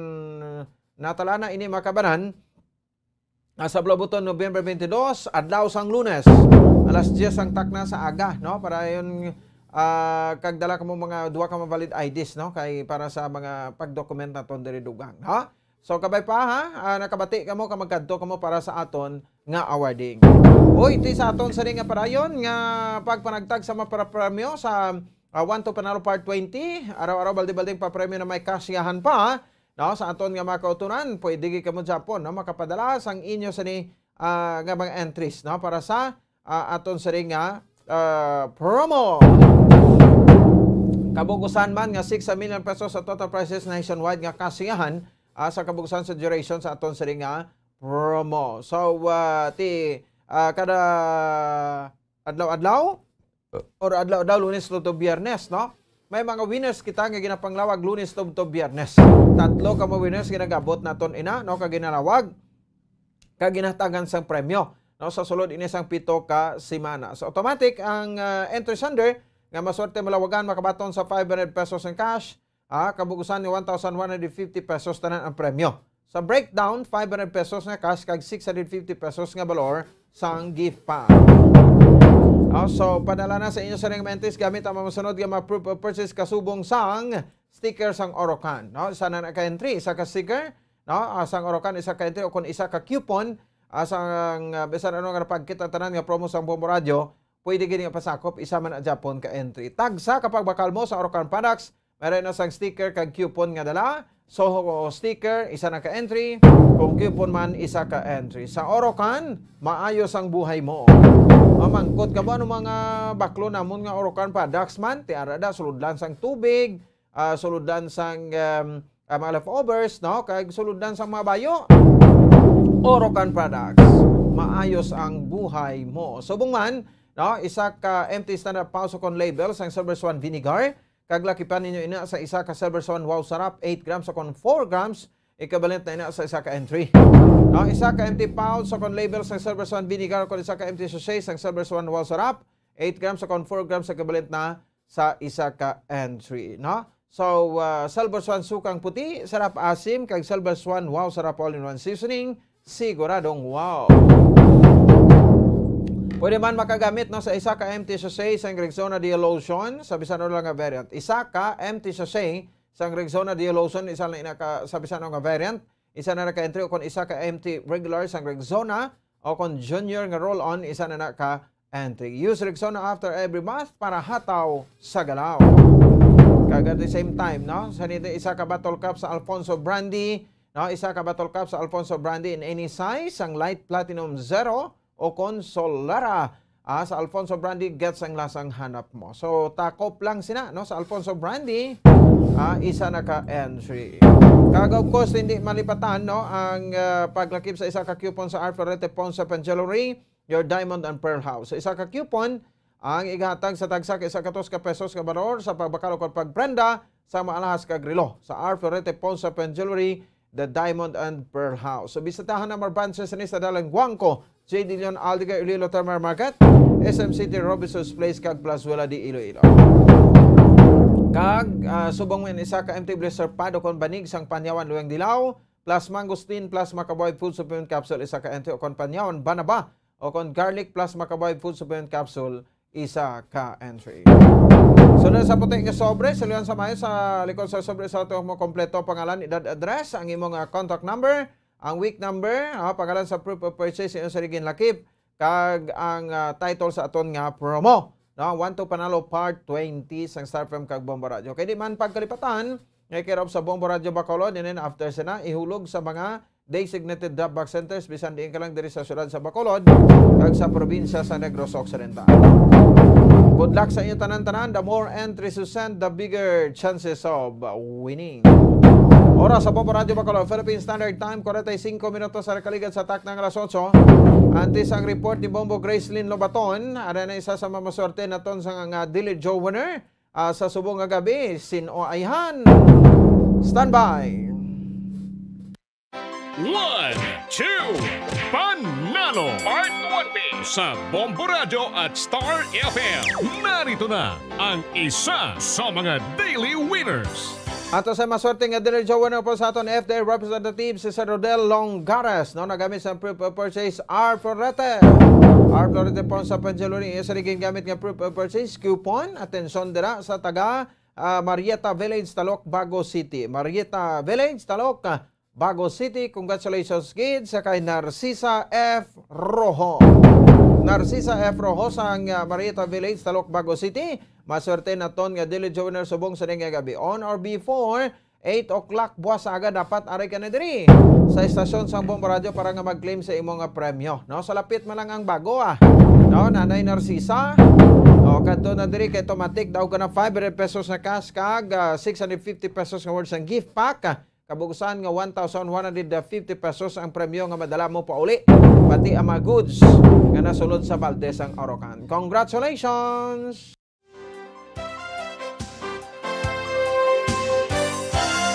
natala na ini, mga kabanan, ah, sa Blabuton, November twenty-two, adlaw sang Lunes, alas diyes ang takna sa aga, no? Para yun, ah, kag dala kamo mga duha ka mga valid I Ds, no? Kay para sa mga pagdokument naton diri dugang, ha? So, kabay pa, ha? Ah, nakabati kamo ka magkadto kamo para sa aton nga awarding. Uy, ti sa aton sini nga padayon nga pagpanagtag sa mga para-, premyo sa, ah, One to Panalo Part twenty. Araw-araw, balde-baldeng papremyo na may kasiyahan pa, ha? No, sa aton nga mga kauturan, pwede gid kamo gyapon, no, makapadala sang inyo sini, ah, nga mga entries, no, para sa, ah, aton sini nga, ah, promo. Kabugusan man nga six million pesos sa total prizes nationwide nga kasiyahan, ah, sa kabugusan sa duration sa aton sini nga promo. So, ah, ti, ah, kada adlaw-adlaw or adlaw-adlaw, Lunes to, to Biyernes, no? May mga winners kita nga ginapanglawag Lunes to, to Biyernes. Tatlo ka mga winners ginagabot naton ina, no, kag ginalawag, kag ginahatagan sang premyo, no, sa sulod ini sang pito ka semana. So, automatic ang, ah, entry sender nga maswerte malawagan makabaton sa five hundred pesos in cash, ah, kabugusan ni one thousand one hundred fifty pesos tanan ang premyo. Sa breakdown, five hundred pesos nga cash kag six hundred fifty pesos nga balor sang gift pack. Ah, so, padala na sa inyo sa ring mentes gamit ang mga masunod nga mga proof of purchase kasubong sang sticker sang Orocan, no? Isa na na ka entry, isa ka sticker, no? Ah, sang Orocan, isa ka entry, o kung isa ka coupon, ah, sang, ah, bisan ano nga napagkita tanan nga promo sang Bombo Radio, pwede gid nga pasakop, isa man na gyapon ka entry. Tagsa ka pagbakal mo sa Orocan products, meron na sang sticker kag coupon nga dala. Soho sticker, isa na ka entry. Kung coupon man, isa ka entry. Sa Orocan, maayos ang buhay mo. Mamangkot ka ba ng mga baklo namon nga Orocan products man? Ti ara da, sulod lang sang tubig, ah, sulod lang sang, um, ah, mga leftovers, no? Kag sulod lang sang mga bayo. Orocan products, maayos ang buhay mo. Subong man, no, isa ka empty stand-up pouch o kon label sang Silver Swan vinegar, kag lakipan ninyo ina sa isa ka Silver Swan Wow Sarap, eight grams o kon four grams, equivalent na ina sa isa ka entry. No, isa ka empty pouch o kon label sang Silver Swan vinegar o kon isa ka empty sachet sang Silver Swan Wow Sarap, eight grams o kon four grams, equivalent na sa isa ka entry, no? So, ah, Silver Swan Sukang Puti, Sarap Asim, kag Silver Swan Wow Sarap All-in-One Seasoning, siguradong wow. Pwede man makagamit, no, sa isa ka empty sachet sang Rexona Dio Lotion sa bisan ano lang nga variant. Isa ka empty sachet sang Rexona Dio Lotion, isa lang ina ka sa bisan ano nga variant, isa na na ka entry, o kon isa ka empty regular sang Rexona, o kon junior nga roll-on, isa na na ka entry. Use Rexona after every bath para hataw sa galaw. Kag at the same time, no, sa nito, isa ka bottle cap sa Alfonso Brandy, no, isa ka bottle cap sa Alfonso Brandy in any size, ang light platinum zero o kon Solara, ah, sa Alfonso Brandy, gets ang lasang hanap mo. So, takop lang sina, no, sa Alfonso Brandy, ah, isa na ka entry. Kag of course, hindi malipatan, no, ang, ah, paglakip sa isa ka coupon sa Art Ferrete Pawn Shop and Jewelry, Your Diamond and Pearl House. Sa isa ka coupon, ang igahatag sa tagsa ka isa ka tos ka pesos nga balor sa pagbakal o pagprenda sa mga alahas kag relo sa R Florete Pawnshop and Jewelry, The Diamond and Pearl House. So, bisitahan ang mga branches ni sa Dalan Guangco, J D Leon Aldegar, Iloilo Terminal Market, S M City, Robinson's Place, kag Plazuela de Iloilo. Kag, ah, subong man isa ka M T blister pad o kon banig sang panyawan luyang dilaw, plus mangosteen, plus makabuhay food supplement capsule, isa ka M T o kon panyawan banaba, o kon garlic plus makabuhay food supplement capsule, isa ka entry. So, na sa puti nga sobre, sulian sa mayo sa likod sa sobre sa ato mo kompleto, pangalan, edad, address, ang imo nga contact number, ang week number, ah, pangalan sa proof of purchase, inyo sa ligin lakip, kag ang, ah, title sa aton nga promo, no? One to Panalo Part twenty sang Star F M kag Bombo Radio. Kay di man pagkalipatan, nga i-care of sa Bombo Radio Bacolod, and then after sina, ihulog sa mga designated drop box centers, bisan diin ka lang diri sa siyudad sa Bacolod, kag sa probinsya sa Negros Occidental. Good luck sa inyo tanan-tanan. The more entries you send, the bigger chances of winning. Oras sa Bombo Radio Bacolod, Philippine Standard Time, forty-five minutos sa nakaligad sa takna nga alas otso. Antes ang report ni Bombo Gracelyn Lobaton, ada na isa sa mamaswerte naton sa nga Daily Draw winner, ah, sa subong nga gabi, sin-o ayhan? Standby! One, two, Panalo! Part twenty sa Bombo Radyo at Star F M. Narito na ang isa sa mga daily winners. Ato sa maswerte nga Daily Draw winner po sa aton F D A representative, si Sir Rodel Longares, no? Nagamit sa proof of purchase, R Florete. R Florete po sa Panjaluni, isa rin gamit nga proof of purchase, coupon. Atensyon dira sa taga, ah, Marieta Village, Talok, Bago City. Marieta Village, Talok, ah, Bago City. Congratulations gid sa kay Narcisa F Rojo. Narcisa F Rojo sang, ah, Marieta Village, Talok, Bago City. Maswerte naton nga Daily Draw winner subong sa ning nga gabi. On or before eight o'clock buwas sa aga, dapat ari ka na diri sa estasyon sang Bombo Radyo para nga mag-claim sa imo nga premyo, no? Sa lapit man lang ang bago, ah. No, Nanay Narcisa. O, kadto na diri kay automatic daw ka na five hundred pesos na cash kag, ah, six hundred fifty pesos nga worth sang gift pack. Kabugusan nga one thousand one hundred fifty pesos ang premyo nga madala mo pauli, pati ang mga goods nga nasulod sa balde sang Orocan. Congratulations!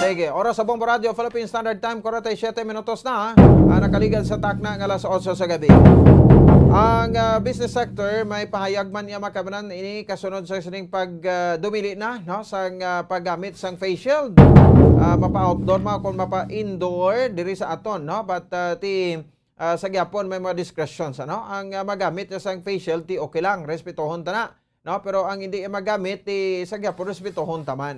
Sige, oras sa Bombo Radio, Philippine Standard Time, forty-seven minutos na, ah, nakaligad sa takna nga alas otso sa gabi. Ang, ah, business sector may pahayag man niya makabanan ini kasunod sa sining pag, ah, dumili na, no, sang, ah, paggamit sang face shield. Ah, mapa-outdoor man kung mapa-indoor diri sa aton, no? But, ah, ti, ah, sa gyapon may mga discretions, ano? Ang, ah, magamit niya sang face shield, ti okay lang, respetohon ta na. No, pero ang hindi iya magamit, ti sa gyapon respetohon ta man.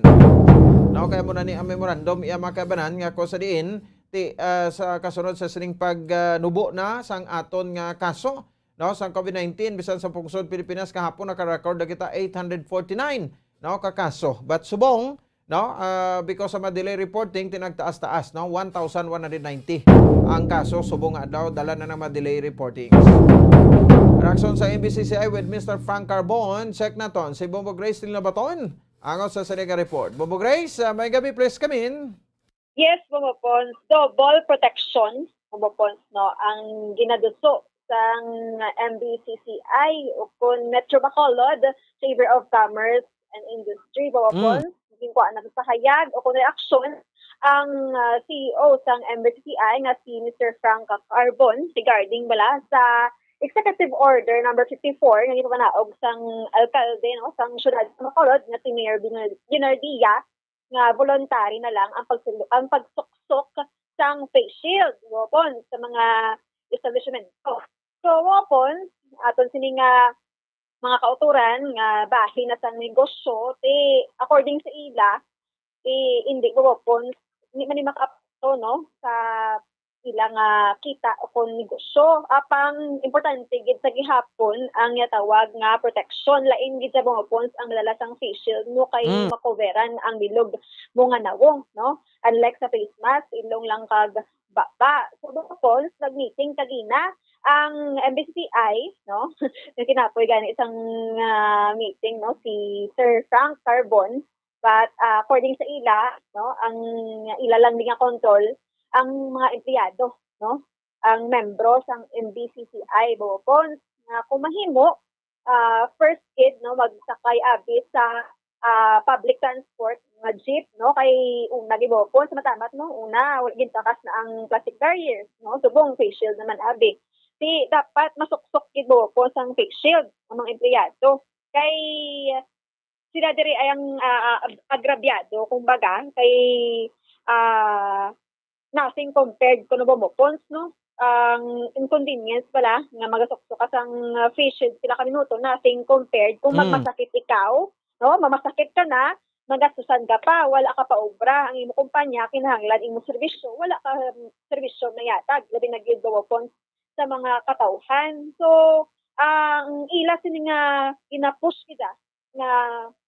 No, kaya mo na ni ang memorandum iya makabanan nga ko sa diin ti, ah, sa kasunod sa sining pag, ah, nubo na sang aton nga kaso, no, sang COVID nineteen, bisan sa pungsod Pilipinas kahapon naka-record na kita eight hundred forty-nine, no, ka kaso. But subong, no, ah, because sa mga delay reporting, tinagtaas-taas, no, one thousand one hundred ninety ang kaso subong nga adlaw dala na ng mga delay reporting. Reaksyon sa M B C C I with Mister Frank Carbon. Check naton si Bombo Grace Linabaton. Angot sa sini nga report. Bombo Grace, ah, may gabi, please come in. Yes, Bombo Pons. Double protection, Bombo Pons, no? Ang ginaduso sang M B C C I o kun Metro Bacolod, Chamber of Commerce and Industry, Bombo Mm. Pons. Ginkuha na sa kahayag o kun reaksyon ang, ah, C E O sang M B C C I nga si Mister Frank Carbon regarding bala sa Executive Order number fifty-four nga ginpanaog sang alkalde, no, sang siyudad sa Bacolod nga si Mayor Bernard-, Bernardia nga voluntary na lang ang pagsulo-, ang pagsuksok sang face shield, weapons sa mga establishmento. So, weapons, aton sini nga mga kauturan nga bahin na sang negosyo, ti, according sa ila, ti, hindi weapons, hindi man ni makaapekto, no, sa ila nga kita o kon negosyo. Apang importante gid sa gihapon ang ginatawag nga proteksyon. Lain gid sa mga pons ang madala sang face shield, no, kay Mm. makoveran ang bilog mo nga nawong, no? Unlike sa face mask, ilong lang kag baba. So, mga pons, nag-meeting kagina ang M B C C I, no? Nga kinapoy gani isang, ah, meeting, no, si Sir Frank Carbon. But, ah, according sa ila, no, ang ila lang din nga control ang mga empleyado, no, ang membro sang M B C C I, Bopon, nga kung mahimo, ah, first aid, no, magsakay abi sa, ah, public transport, mga jeep, no, kay una gid, Bobo Pons, matamat, no, una, wala, gintakas na ang plastic barriers, no, subong face shield naman abi. Di dapat masuksok gid, Bobo Pons, ang face shield ang mga empleyado. Kay sila diri ay ang, ah, ah, ag-, agrabyado, kumbaga, kay, ah, nothing compared kuno, Bobo Pons, no? Ang inconvenience pala nga magasuksok ka sang, ah, face shield pila ka minuto, nothing compared kung Mm. magmasakit ikaw, no? Mamasakit ka na, magastusan ka pa, wala ka pa obra, ang imo kumpanya kinahanglan imo serbisyo, wala ka, um, serbisyo na yatag, labi na gyud, Bobo Pons, sa mga katawhan. So, ang ila sini nga ginapush kita nga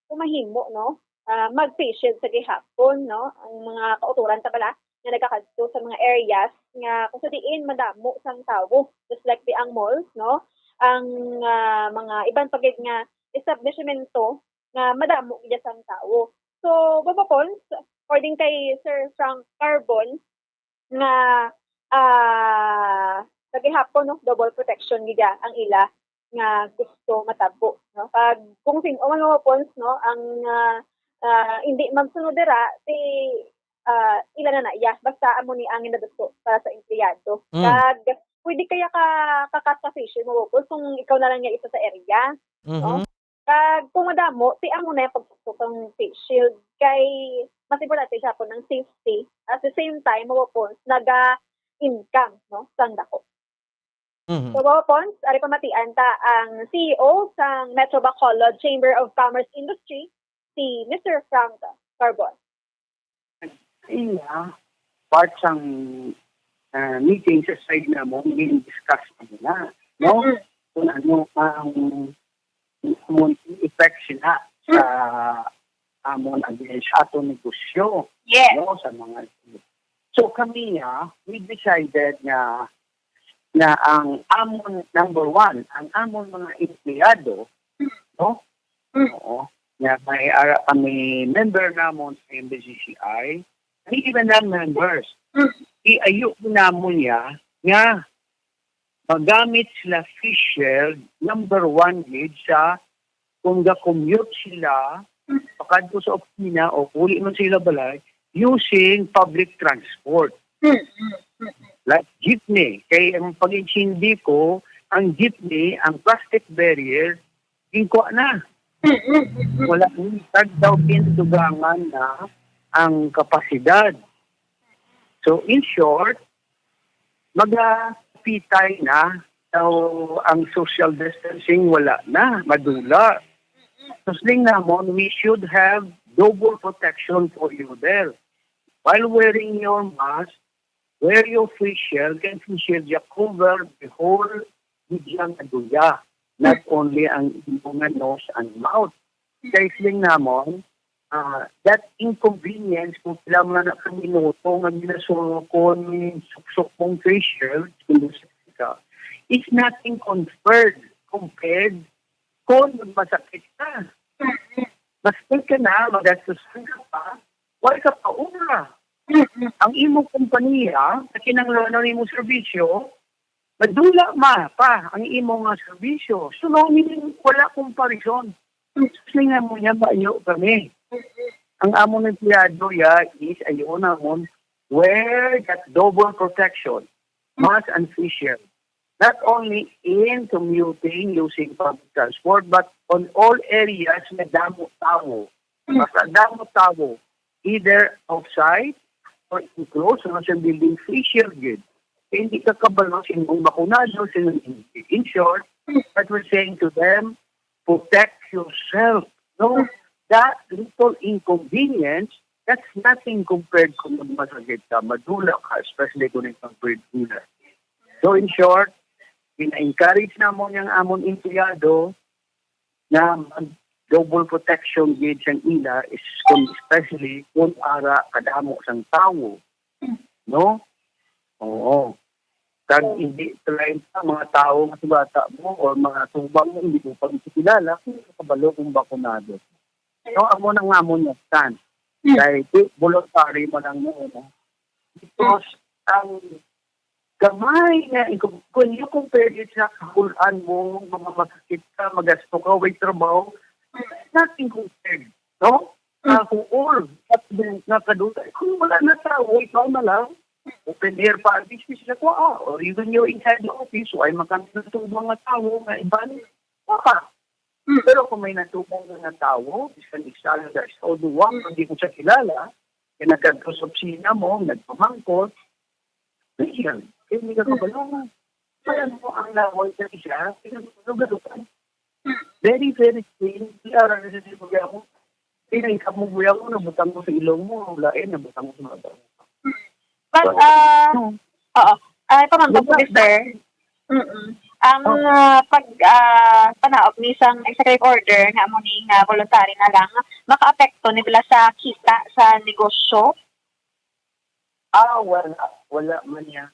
kung mahimo, no, ah, mag-face shield sa gihapon, no, ang mga kautoran ta bala nga nagakadto sa mga areas nga kung sa diin madamo sang tawo, just like di ang malls, no, ang, ah, mga iban pa gid nga establishmento nga madamo gid sang tawo. So, Bobo Pons, according kay Sir Frank Carbon, nga, ah, sa gihapon, no, double protection gid ang ila nga gusto matabo, no? Kag kung sin-o man, Bobo Pons, no, ang, ah, ah, hindi magsunod dira, si, ah, ila na na iya. Basta amo ni ang ginaduso para sa empleyado. Mm. Kag pwede kaya ka kakat sa face shield, Bobo Pons, kung ikaw na lang niya isa sa area, no? Mhm. Kag kung madamo, ti amo na yung pagsuksok ang face shield. Kay mas importante siya po ng safety. At the same time, Bobo Pons, naga-income, no, sang dako. Mhm. So, Bobo Pons, ari pamatian ta ang C E O sang Metro Bacolod Chamber of Commerce Industry, si Mister Frank Carbon. Ina, part sang, ah, meeting sa side namon, gin-discuss na nila, no? Mm-mm. Kung ano ang amon effect sila sa amon against aton negosyo, Yes. no? Sa mga, so kami, ah, we decided nga, nga ang amon, number one, ang amon mga empleyado, no? Mm. Oo. Nga may ara kami member namon sa M B C C I, and even non-members. Mm. Iayo namon niya nga magamit sila face shield, number one gid sa kung ga-commute sila, Mm. pakadto sa opisina o uli man sila balay, using public transport. Mm, mm, mm, mm. Like jeepney. Kay ang pag-intindi ko, ang jeepney, ang plastic barrier, ginkuha na. Mm, mm, mm, mm. Wala ni, kag daw gindugangan na ang kapasidad. So, in short, magapitay na. Daw ang social distancing wala na, madula. So, siling namon, we should have double protection for you there. While wearing your mask, wear your face shield, kay face shield ya cover the whole media nga duya, not only ang imo nga nose and mouth. Kay siling namon, ah, that inconvenience kung pila man na ka minuto nga ginasulokon, suksok mong face shield, kung gusto ka, is nothing compared, compared kung masakit ka. Masakit ka na, magastos ka pa, wala ka pa obra. Mm-mm. Ang imong kompanya, kinahanglan nimo serbisyo, madula ma pa ang imo nga serbisyo. So, no, meaning, wala comparison. Mm. Siling namon niya, maayo kami. Mm-mm. Ang among empleyado ya is, ayo namon, wear that double protection, Mm. mask and face shield. Not only in commuting using public transport, but on all areas nga damo tawo. Mm. Basta damo tawo, either outside or enclosed, ano sa building, face shield gid. Kaya hindi ka kabalo sino ang bakunado, sino ang hindi. In short, what we're saying to them, protect yourself. No, that little inconvenience, that's nothing compared kung magmasakit ka, madula ka, especially kung ikaw bread winner. So in short, gina-encourage namon ang amon empleyado na mag double protection gid sang ila, is kung, especially kung ara kadamo sang tawo, no? Oo. Kag hindi try pa mga tawo nga sugata mo or mga tubang mo, hindi mo pa gid kilala, kung kabalo kung bakunado. So, amo na nga mo nga stand. Hmm. Kay di, voluntary mo lang mo, no? Because ang Gamay nga, kung, kung you compare it sa kahul-an mo, nga mamasakit ka, magasto ka, way trabaho, nothing compared, no? Sa huol, sa nga kaduta, kung wala na tawo, ikaw na lang, open air pa ang business na kuha, or even you're inside the office, why makamit na itong mga tawo nga iban? Wala. Pero kung may natubo nga nga tawo, bisan isa lang sa isa o duwa, hindi ko siya kilala, kaya nagkadto sa opisina mo, nagpamangkot, Christian, kaya hindi ka kabalo. Kaya mo ang laway sa isa, pinaglugalutan. Very, very clean. Kaya lang sa sinabi ako, pinagkap mo, kuya ko, nabutang mo sa ilong mo, ang lain, nabutang mo sa mata. But, But, ah, hmm. Oo. Ah, ito man, Diba? Sir. Mm-mm. Ang, Oh. ah, pag, ah, panaog ni sang executive order nga amo ni nga voluntary na lang, makaapekto ni sila sa kita sa negosyo? Ah, wala. Wala man niya.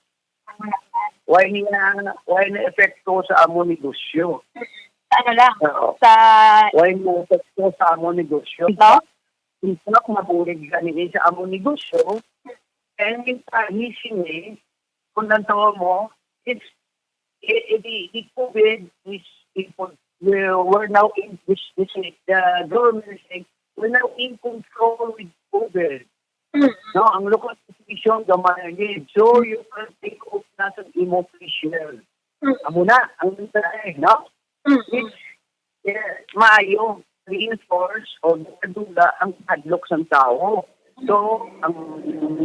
Wala man. Why niya, why na epekto sa amo negosyo? Mm-mm. Sa ano lang? Oo. Sa Why na epekto sa amo negosyo? No? In fact, mabulig gani sa amo negosyo, and in fact, sini, kung ang tawa mo, it's, eh, eh, the, the COVID is in con-, we're, we're now in, this, this, the government is saying, "We're now in control with COVID." Mm. No, ang local situation, gamay ang need. So, you can take off na sa imo facial. Mm. Amo na, ang mensahe, no? Mm. It's, eh, maayo, reinforce o dula ang hadlok sang tawo. So, ang,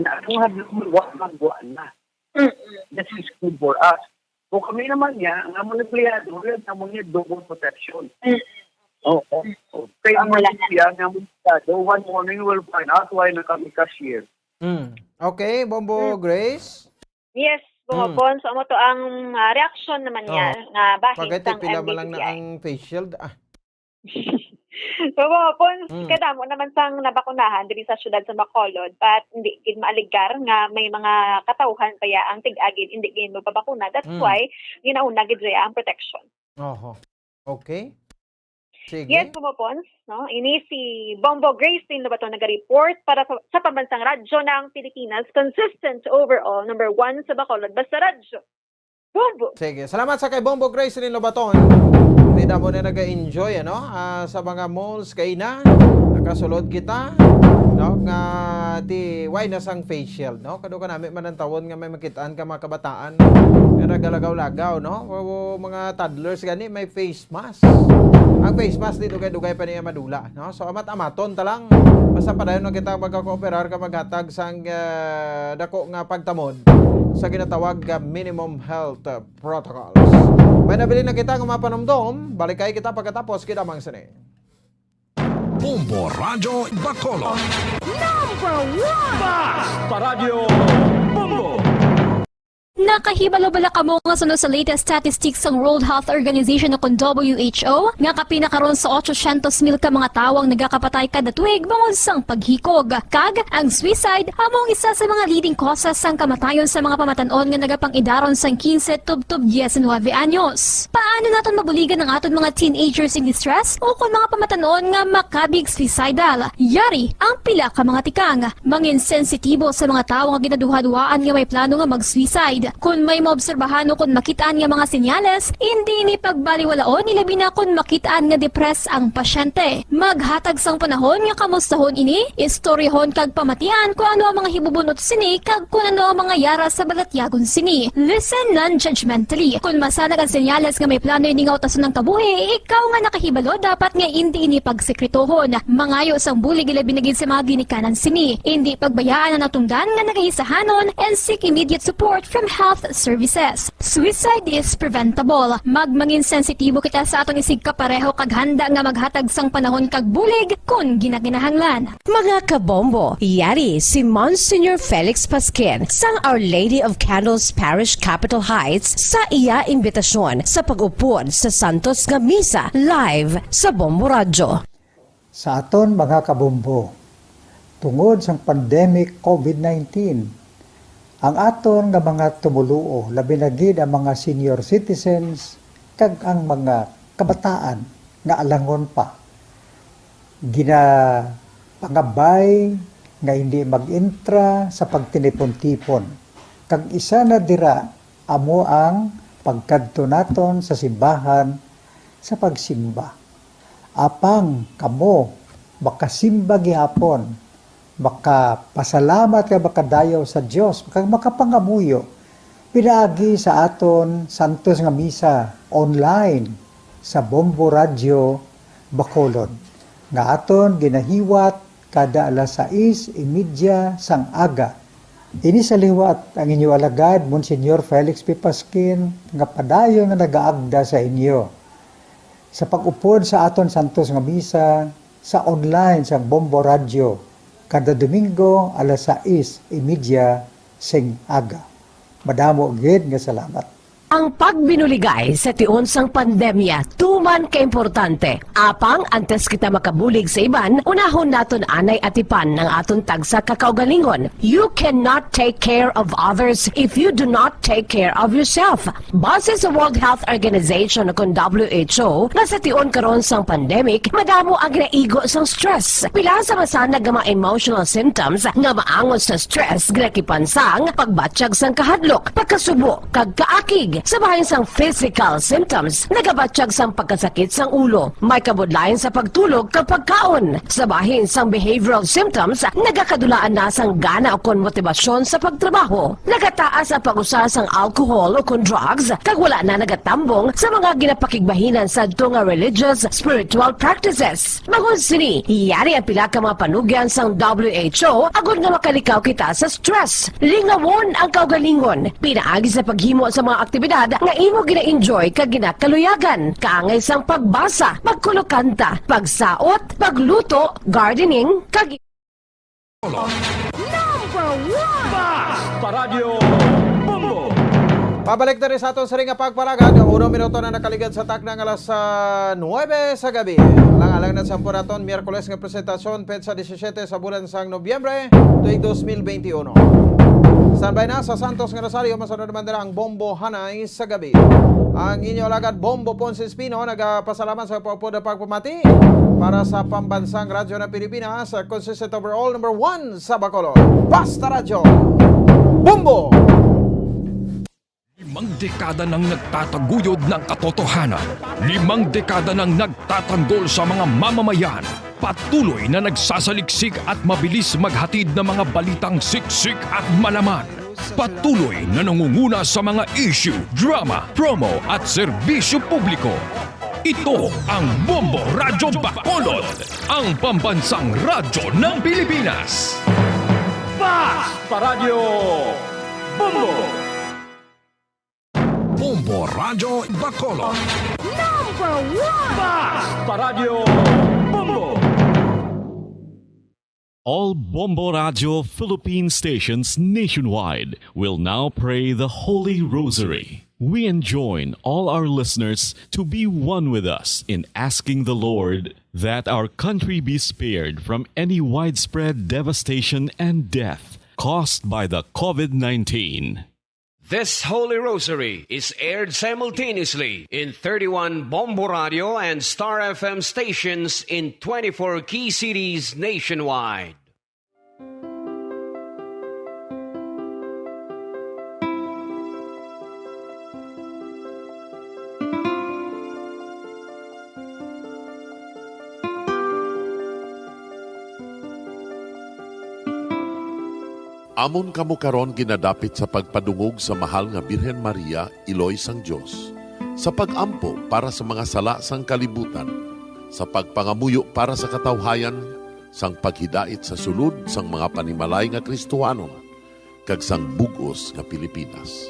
ang hadlok mo, wa magwa na. Mm-mm. This is good for us. Kung kami naman niya, ang among empleyado, wala naman niya double protection. Mm. Oo. Mm. Kaya Ang wala naman na. Siya, ang among empleyado, one morning will find out why na kami cashier. Mm. Okay, Bombo Mm. Grace? Yes, Bombo Mm. Pons, amo to ang, ah, reaksyon naman niya Oo. nga bahin Pagkati sang pila man lang na M D P P I. Ang face shield? Ah. So, Bombo Pons, Mm. kadamo naman sang nabakunahan diri sa siyudad sa Bacolod, but hindi gid maaligar nga may mga katawhan pa ya ang tig-agid hindi gid mapabakuna. That's Mm. why ginauna gid ya ang protection. Oho. Okay. Sige. Yes, Bombo Pons, no? Ini si Bombo Grace Tin Lobaton naga-report para sa, sa Pambansang Radyo ng Pilipinas, consistent overall, number one sa Bacolod, basta radyo. Bombo! Sige, salamat sa kay Bombo Grace Tin Lobaton. Hindi na mo na nag-enjoy, ano? Ah, sa mga malls kay na, nakasulod kita, no? Nga ti, why na sang face shield, no? Kado ka nami man ang tawon nga may makitaan ka mga kabataan nga nagalagaw-lagaw, no? O, o, mga toddlers gani, may face mask. Ang face mask, di dugay-dugay pa niya madula, no? So, amat-amaton ta lang. Basta padayon lang kita magkakooperar ka maghatag sang, ah, dako nga pagtamod sa ginatawag nga minimum health, ah, protocols. May nabilin na kita nga mapanumdom. Balik kay kita pagkatapos. Kita mang sini. Bombo Radyo Bacolod. Number one! Bas! Paradyo Bombo! Nakahibalo bala kamo nga suno sa latest statistics sang World Health Organization o kon W H O nga kapin na karon sa otso syentos mil ka mga tawo ang nagakapatay kada tuig bangod sang paghikog? Kag ang suicide amo ang isa sa mga leading causes sang kamatayon sa mga pamatan-on nga nagapang-idaron sang quince tubtob diecinuebe anyos. Paano naton mabuligan ang aton mga teenagers in distress o kon mga pamatan-on nga makabig suicidal? Yari ang pila ka mga tikang. Mangin sensitibo sa mga tawo nga ginaduhaduhaan nga may plano nga mag-suicide. Kon may maobserbahan o kon makit-an nga mga senyales, indi ini pagbaliwalaon, ilabi na kon makit-an nga depressed ang pasyente. Maghatag sang panahon nga kamustahon ini, istoryahon kag pamatian kon ano ang mga hibubun-ot sini kag kon ano ang mga yara sa balatyagon sini. Listen non-judgmentally. Kon masanag ang senyales nga may plano ini nga utason ang kabuhi, ikaw nga nakahibalo dapat nga indi ini pagsekretohon. Mangayo sang bulig ilabi na gid sa mga ginikanan sini. Indi pagbayaan ang natungdan nga nagahisahanon and seek immediate support from health services. Suicide is preventable. Magmangin sensitibo kita sa aton isigkapareho kag handa nga maghatag sang panahon kag bulig kon ginakinahanglan. Mga kabombo, yari si Monsignor Felix Pasquin sang Our Lady of Candles Parish, Capitol Heights, sa iya imbitasyon sa pag-upod sa santos nga misa live sa Bombo Radyo. Sa aton mga kabombo, tungod sang pandemic COVID nineteen, ang aton nga mga tumoluo, labi na gid ang mga senior citizens kag ang mga kabataan nga alangon pa, ginapangabay nga hindi mag-intra sa pagtinipon-tipon, kag isa na dira amo ang pagkadto naton sa simbahan sa pagsimba. Apang kamo makasimba gihapon, makapasalamat kag makadayaw sa Dios, kag makapangamuyo pinaagi sa aton santos nga misa online sa Bombo Radio Bacolod, nga aton ginahiwat kada alas sais y media sang aga. Ini sa liwat ang inyo alagad, Monsignor Felix P. Pasquin, nga padayon nga nagaagda sa inyo sa pag-upod sa aton santos nga misa sa online sang Bombo Radio kada Domingo alas sais y media sing aga. Madamo gid nga salamat. Ang pagbinuligay sa tion sang pandemya tuman ka importante. Apang antes kita makabulig sa iban, unahon naton anay atipan ang aton tagsa ka kaugalingon. You cannot take care of others if you do not take care of yourself. Base sa World Health Organization, kun W H O, nga sa tion karon sang pandemic, madamo ang ginaigo sang stress. Pila sa masanag nga mga emotional symptoms nga maangot sa stress ginakipan sang pagbatyag sang kahadlok, pagkasubo, kag kaakig. Sa bahin sang physical symptoms, nagabatyag sang pagkasakit sang ulo, may kabudlayan sa pagtulog kag pagkaon. Sa bahin sang behavioral symptoms, nagakadulaan na sang gana ukon motibasyon sa pagtrabaho. Nagataas ang pag-usa sang alcohol ukon drugs, kag wala na nagatambong sa mga ginapakigbahinan sadto nga religious, spiritual practices. Bangod sini, yari ang pila ka mga panugyan sang W H O agod nga makalikaw kita sa stress. Lingawon ang kaugalingon pinaagi sa paghimo sa mga aktibidad nga imo gina-enjoy kag ginakaluyagan, kaangay sang pagbasa, pagkulokanta, pagsaot, pagluto, gardening, kag Number one! Bas! Paradyo Bombo! Pabalik na rin sa aton siring nga pagparagad. Uno minuto na nakaligad sa takna nga alas, ah, nuwebe sa gabi. Lang-alang na sa naton Miyerkules nga presentasyon, petsa disisiete sa bulan sang Nobyembre, tuig dos mil beintiuno. Standby na sa Santos nga Rosario, masunod naman nila ang Bombo Hanay sa gabi. Ang inyo alagad Bombo Ponce Espino nagapasalamat sa pagpapamati para sa pambansang radyo ng Pilipinas, consistent overall number one sa Bacolod. Basta Radyo Bombo! Limang dekada nang nagtataguyod ng katotohanan. Limang dekada nang nagtatanggol sa mga mamamayan. Patuloy na nagsasaliksik at mabilis maghatid ng mga balitang siksik at malaman. Patuloy na nangunguna sa mga issue, drama, promo at serbisyo publiko. Ito ang Bombo Radyo Bacolod, ang pambansang radyo ng Pilipinas. Bas! Paradyo Bombo! Bombo Radyo Bacolod. Number one! Bas! Paradyo Bombo! All Bombo Radio Philippine stations nationwide will now pray the Holy Rosary. We enjoin all our listeners to be one with us in asking the Lord that our country be spared from any widespread devastation and death caused by the COVID nineteen. This Holy Rosary is aired simultaneously in thirty-one Bombo Radio and Star F M stations in twenty-four key cities nationwide. Amon kamo karon ginadapit sa pagpadungog sa mahal nga Birhen Maria, Iloy sang Dios, sa pag-ampo para sa mga sala sang kalibutan, sa pagpangamuyo para sa katawhayan, sang paghidait sa sulod sang mga panimalay nga Kristohanon, kag sang bug-os nga Pilipinas.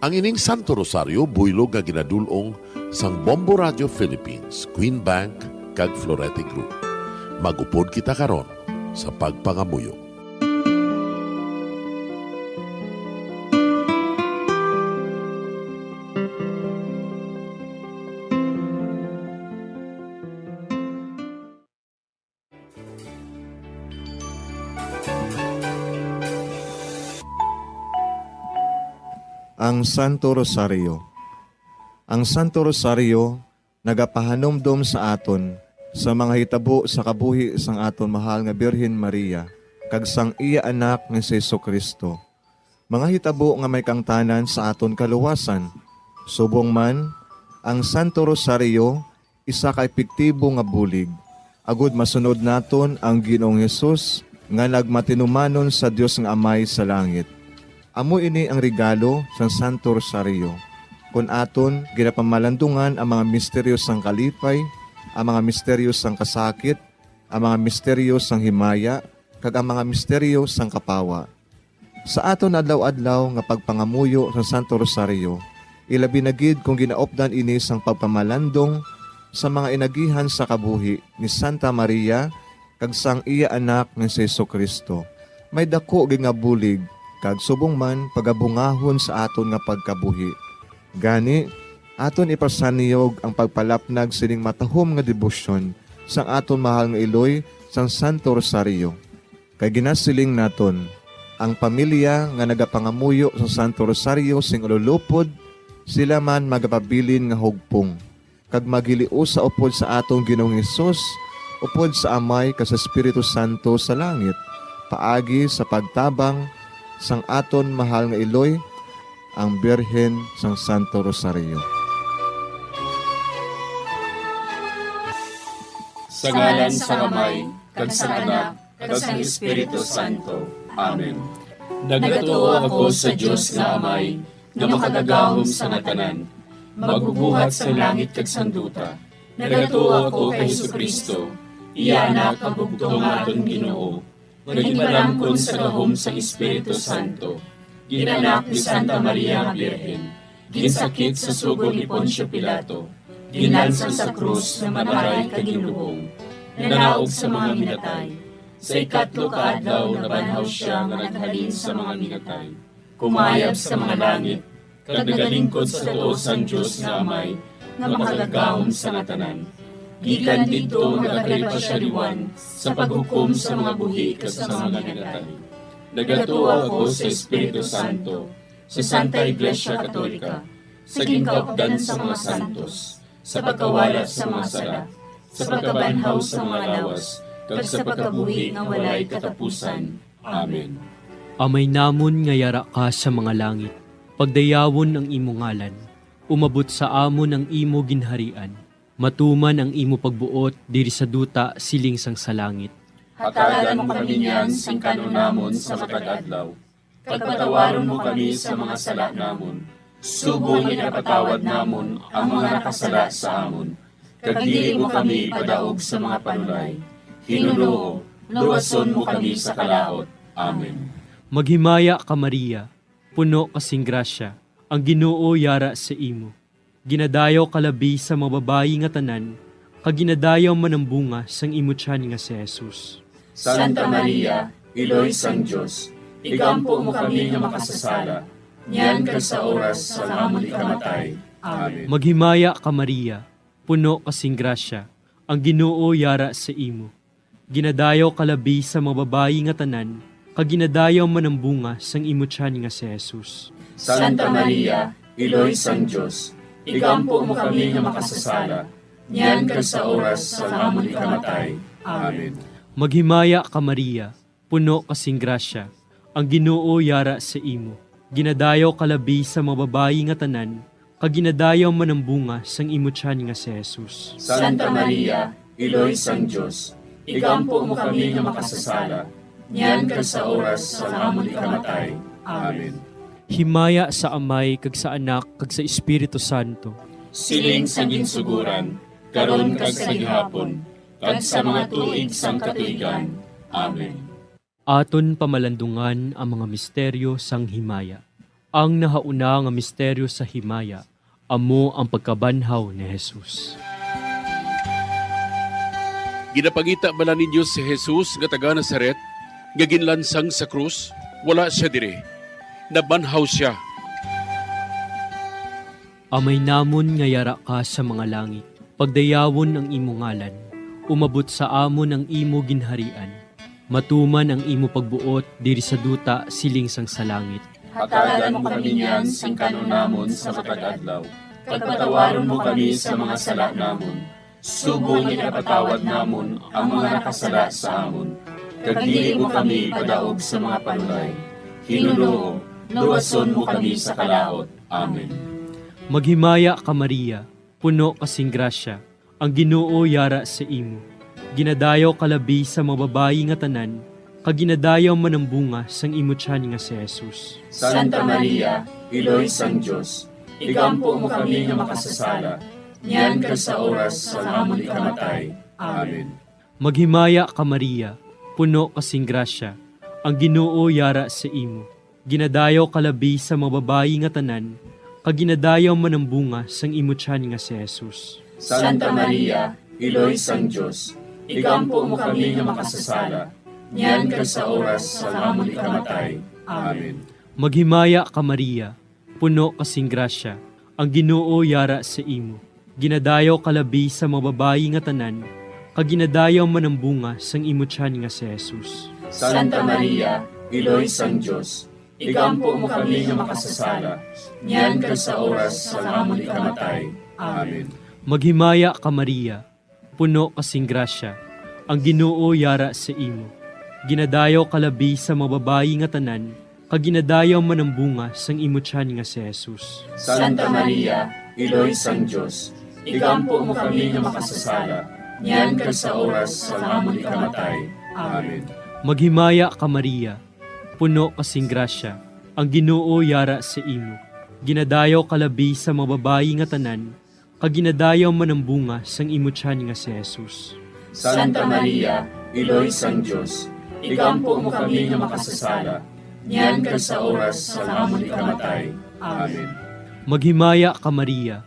Ang ining Santo Rosario buylog nga ginadul-ong sang Bombo Radio Philippines, Queen Bank, kag Florete Group. Mag-upod kita karon sa pagpangamuyo. Ang Santo Rosario. Ang Santo Rosario nagapahanumdom sa aton sa mga hitabo sa kabuhi sang aton mahal nga Birhen Maria, kag sang iya Anak nga si Jesu-Cristo. Mga hitabo nga may kaangtanan sa aton kaluwasan. Subong man, ang Santo Rosario isa ka epektibo nga bulig, agud masunod naton ang Ginoong Hesus nga nagmatinumanon sa Dios nga Amay sa langit. Amo ini ang regalo sang Santo Rosario. Kon aton ginapamalandungan ang mga misteryo sang kalipay, ang mga misteryo sang kasakit, ang mga misteryo sang himaya, kag ang mga misteryo sang kapawa. Sa aton adlaw-adlaw nga pagpangamuyo sa Santo Rosario, ilabi na gid kung ginaupdan ini sang pagpamalandong sa mga inagihan sa kabuhi ni Santa Maria kag sang iya Anak nga si Jesu-Cristo, may daku gid nga bulig kag subong man pagabungahon sa aton nga pagkabuhi. Gani, aton ipasanyog ang pagpalapnag sining matahom nga debosyon sang aton mahal nga iloy sang Santo Rosario. Kay ginasiling naton, ang pamilya nga nagapangamuyo sa Santo Rosario sing ululupod, sila man magapabilin nga hugpong, kag maghiliusa upod sa aton Ginoong Hesus, upod sa Amay kag sa Espiritu Santo sa langit, paagi sa pagtabang sang aton mahal nga iloy, ang Birhen sang Santo Rosario. Sa ngalan sang Amay, kag sang Anak, kag sang Espiritu Santo. Amen. Nagatuo ako sa Dios nga Amay, nga makagagahom sa nga tanan, magbubuhat sang langit kag sang duta. Nagatuo ako kay Jesu-Cristo, iya Anak, ang bugtong nga aton Ginoo, nga ginpalangkon sa gahom sang Espiritu Santo, ginanak ni Santa Maria nga Birhen, ginsakit sa sugo ni Poncio Pilato, ginlansang sa krus, namatay, kag ginlubong. Nanaog sa mga minatay. Sa ikatlo ka adlaw nabanhaw sia nga naghalin sa mga minatay. Kumayab sa mga langit, kag nagalingkod sa tuo sang Dios nga Amay, nga makagagahom sa nga tanan. Gikan didto magakari pa sia liwan sa paghukom sa mga buhi kag sa mga minatay. Nagatuo ako sa Espiritu Santo, sa Santa Iglesia Katolika, sa ginkaupdan sa mga santos, sa pagkawala sa mga sala, sa pagkabanhaw sa mga lawas, kag sa pagkabuhi nga walay katapusan. Amen. Amay namon nga yara ka sa mga langit, pagdayawon ang imo ngalan, umabot sa amon ang imo ginharian, matuman ang imo pagbuot diri sa duta siling sang sa langit. Hatagan mo kami niyan sing kan-on namon sa matag adlaw, kag patawaron mo kami sa mga sala namon, subong nga ginapatawad namon ang mga nakasala sa amon, kag dili mo kami ipadaog sa mga panulay. Hinunoo, luwason mo kami sa kalaut. Amen. Maghimaya ka, Maria, puno ka sing grasya, ang Ginoo yara sa imo. Ginadayaw ka labi sa mga babayi nga tanan, kag ginadayaw man ang bunga sang imo tiyan nga si Jesus. Santa Maria, Iloy sang Dios, igampo mo kami nga makasasala, niyan kag sa oras sang amon ikamatay. Amen. Maghimaya ka, Maria, puno ka sing grasya, ang Ginoo yara sa imo. Ginadayaw ka labi sa mga babayi nga tanan, kag ginadayaw man ang bunga sang imo tiyan nga si Jesus. Santa Maria, Iloy sang Dios, igampo mo kami nga makasasala, niyan kag sa oras sang amon ikamatay. Amen. Maghimaya ka, Maria, puno ka sing grasya, ang Ginoo yara sa imo. Ginadayaw ka labi sa mga babayi nga tanan, kag ginadayaw man ang bunga sang imo tiyan nga si Jesus. Santa Maria, Iloy sang Dios, igampo mo kami nga makasasala, niyan kag sa oras sang amon ikamatay. Amen. Himaya sa Amay, kag sa Anak, kag sa Espiritu Santo. Siling sa ginsugoran, karon kag sa gihapon, kag sa mga tuig sang katuigan. Amen. Aton pamalandungan ang mga misteryo sang himaya. Ang nahauna nga misteryo sa himaya amo ang pagkabanhaw ni Jesus. Ginapangita bala ninyo si Jesus nga taga Nazaret, nga ginlansang sa krus? Wala sia diri. Nabanhaw sia. Amay namon nga yara ka sa mga langit, pagdayawon ang imo ngalan, umabot sa amon ang imo ginharian, matuman ang imo pagbuot diri sa duta siling sang sa langit. Hatagan mo kami niyan sing kan-on namon sa matag adlaw, kag patawaron mo kami sa mga sala namon, Subong nga ginapatawad namon ang mga nakasala sa amon, kag dili mo kami ipadaog sa mga panulay. Hinunoo, luwason mo kami sa kalaut. Amen. Maghimaya ka, Maria, puno ka sing grasya, ang Ginoo yara sa imo. Ginadayaw ka labi sa mga babayi nga tanan, kag ginadayaw man ang bunga sang imo tiyan nga si Jesus. Santa Maria, Iloy sang Dios, igampo mo kami nga makasasala, niyan kag sa oras sang amon ikamatay. Amen. Maghimaya ka, Maria, puno ka sing grasya, ang Ginoo yara sa imo. Ginadayaw ka labi sa mga babayi nga tanan, kag ginadayaw man ang bunga sang imo tiyan nga si Jesus. Santa Maria, Iloy sang Dios, igampo mo kami nga makasasala, niyan kag sa oras sang amon ikamatay. Amen. Maghimaya ka, Maria, puno ka sing grasya, ang Ginoo yara sa imo. Ginadayaw ka labi sa mga babayi nga tanan, kag ginadayaw man ang bunga sang imo tiyan nga si Jesus. Santa Maria, Iloy sang Dios, igampo mo kami nga makasasala, niyan kag sa oras sang amon ikamatay. Amen. Maghimaya ka, Maria, puno ka sing grasya, ang Ginoo yara sa imo. Ginadayaw ka labi sa mga babayi nga tanan, kag ginadayaw man ang bunga sang imo tiyan nga si Jesus. Santa Maria, Iloy sang Dios, igampo mo kami nga makasasala, niyan kag sa oras sang amon ikamatay. Amen. Maghimaya ka, Maria, puno ka sing grasya, ang Ginoo yara sa imo. Ginadayaw ka labi sa mga babayi nga tanan, kag ginadayaw man ang bunga sang imo tiyan nga si Jesus. Santa Maria, Iloy sang Dios, igampo mo kami nga makasasala, niyan kag sa oras sang amon ikamatay. Amen. Maghimaya ka, Maria,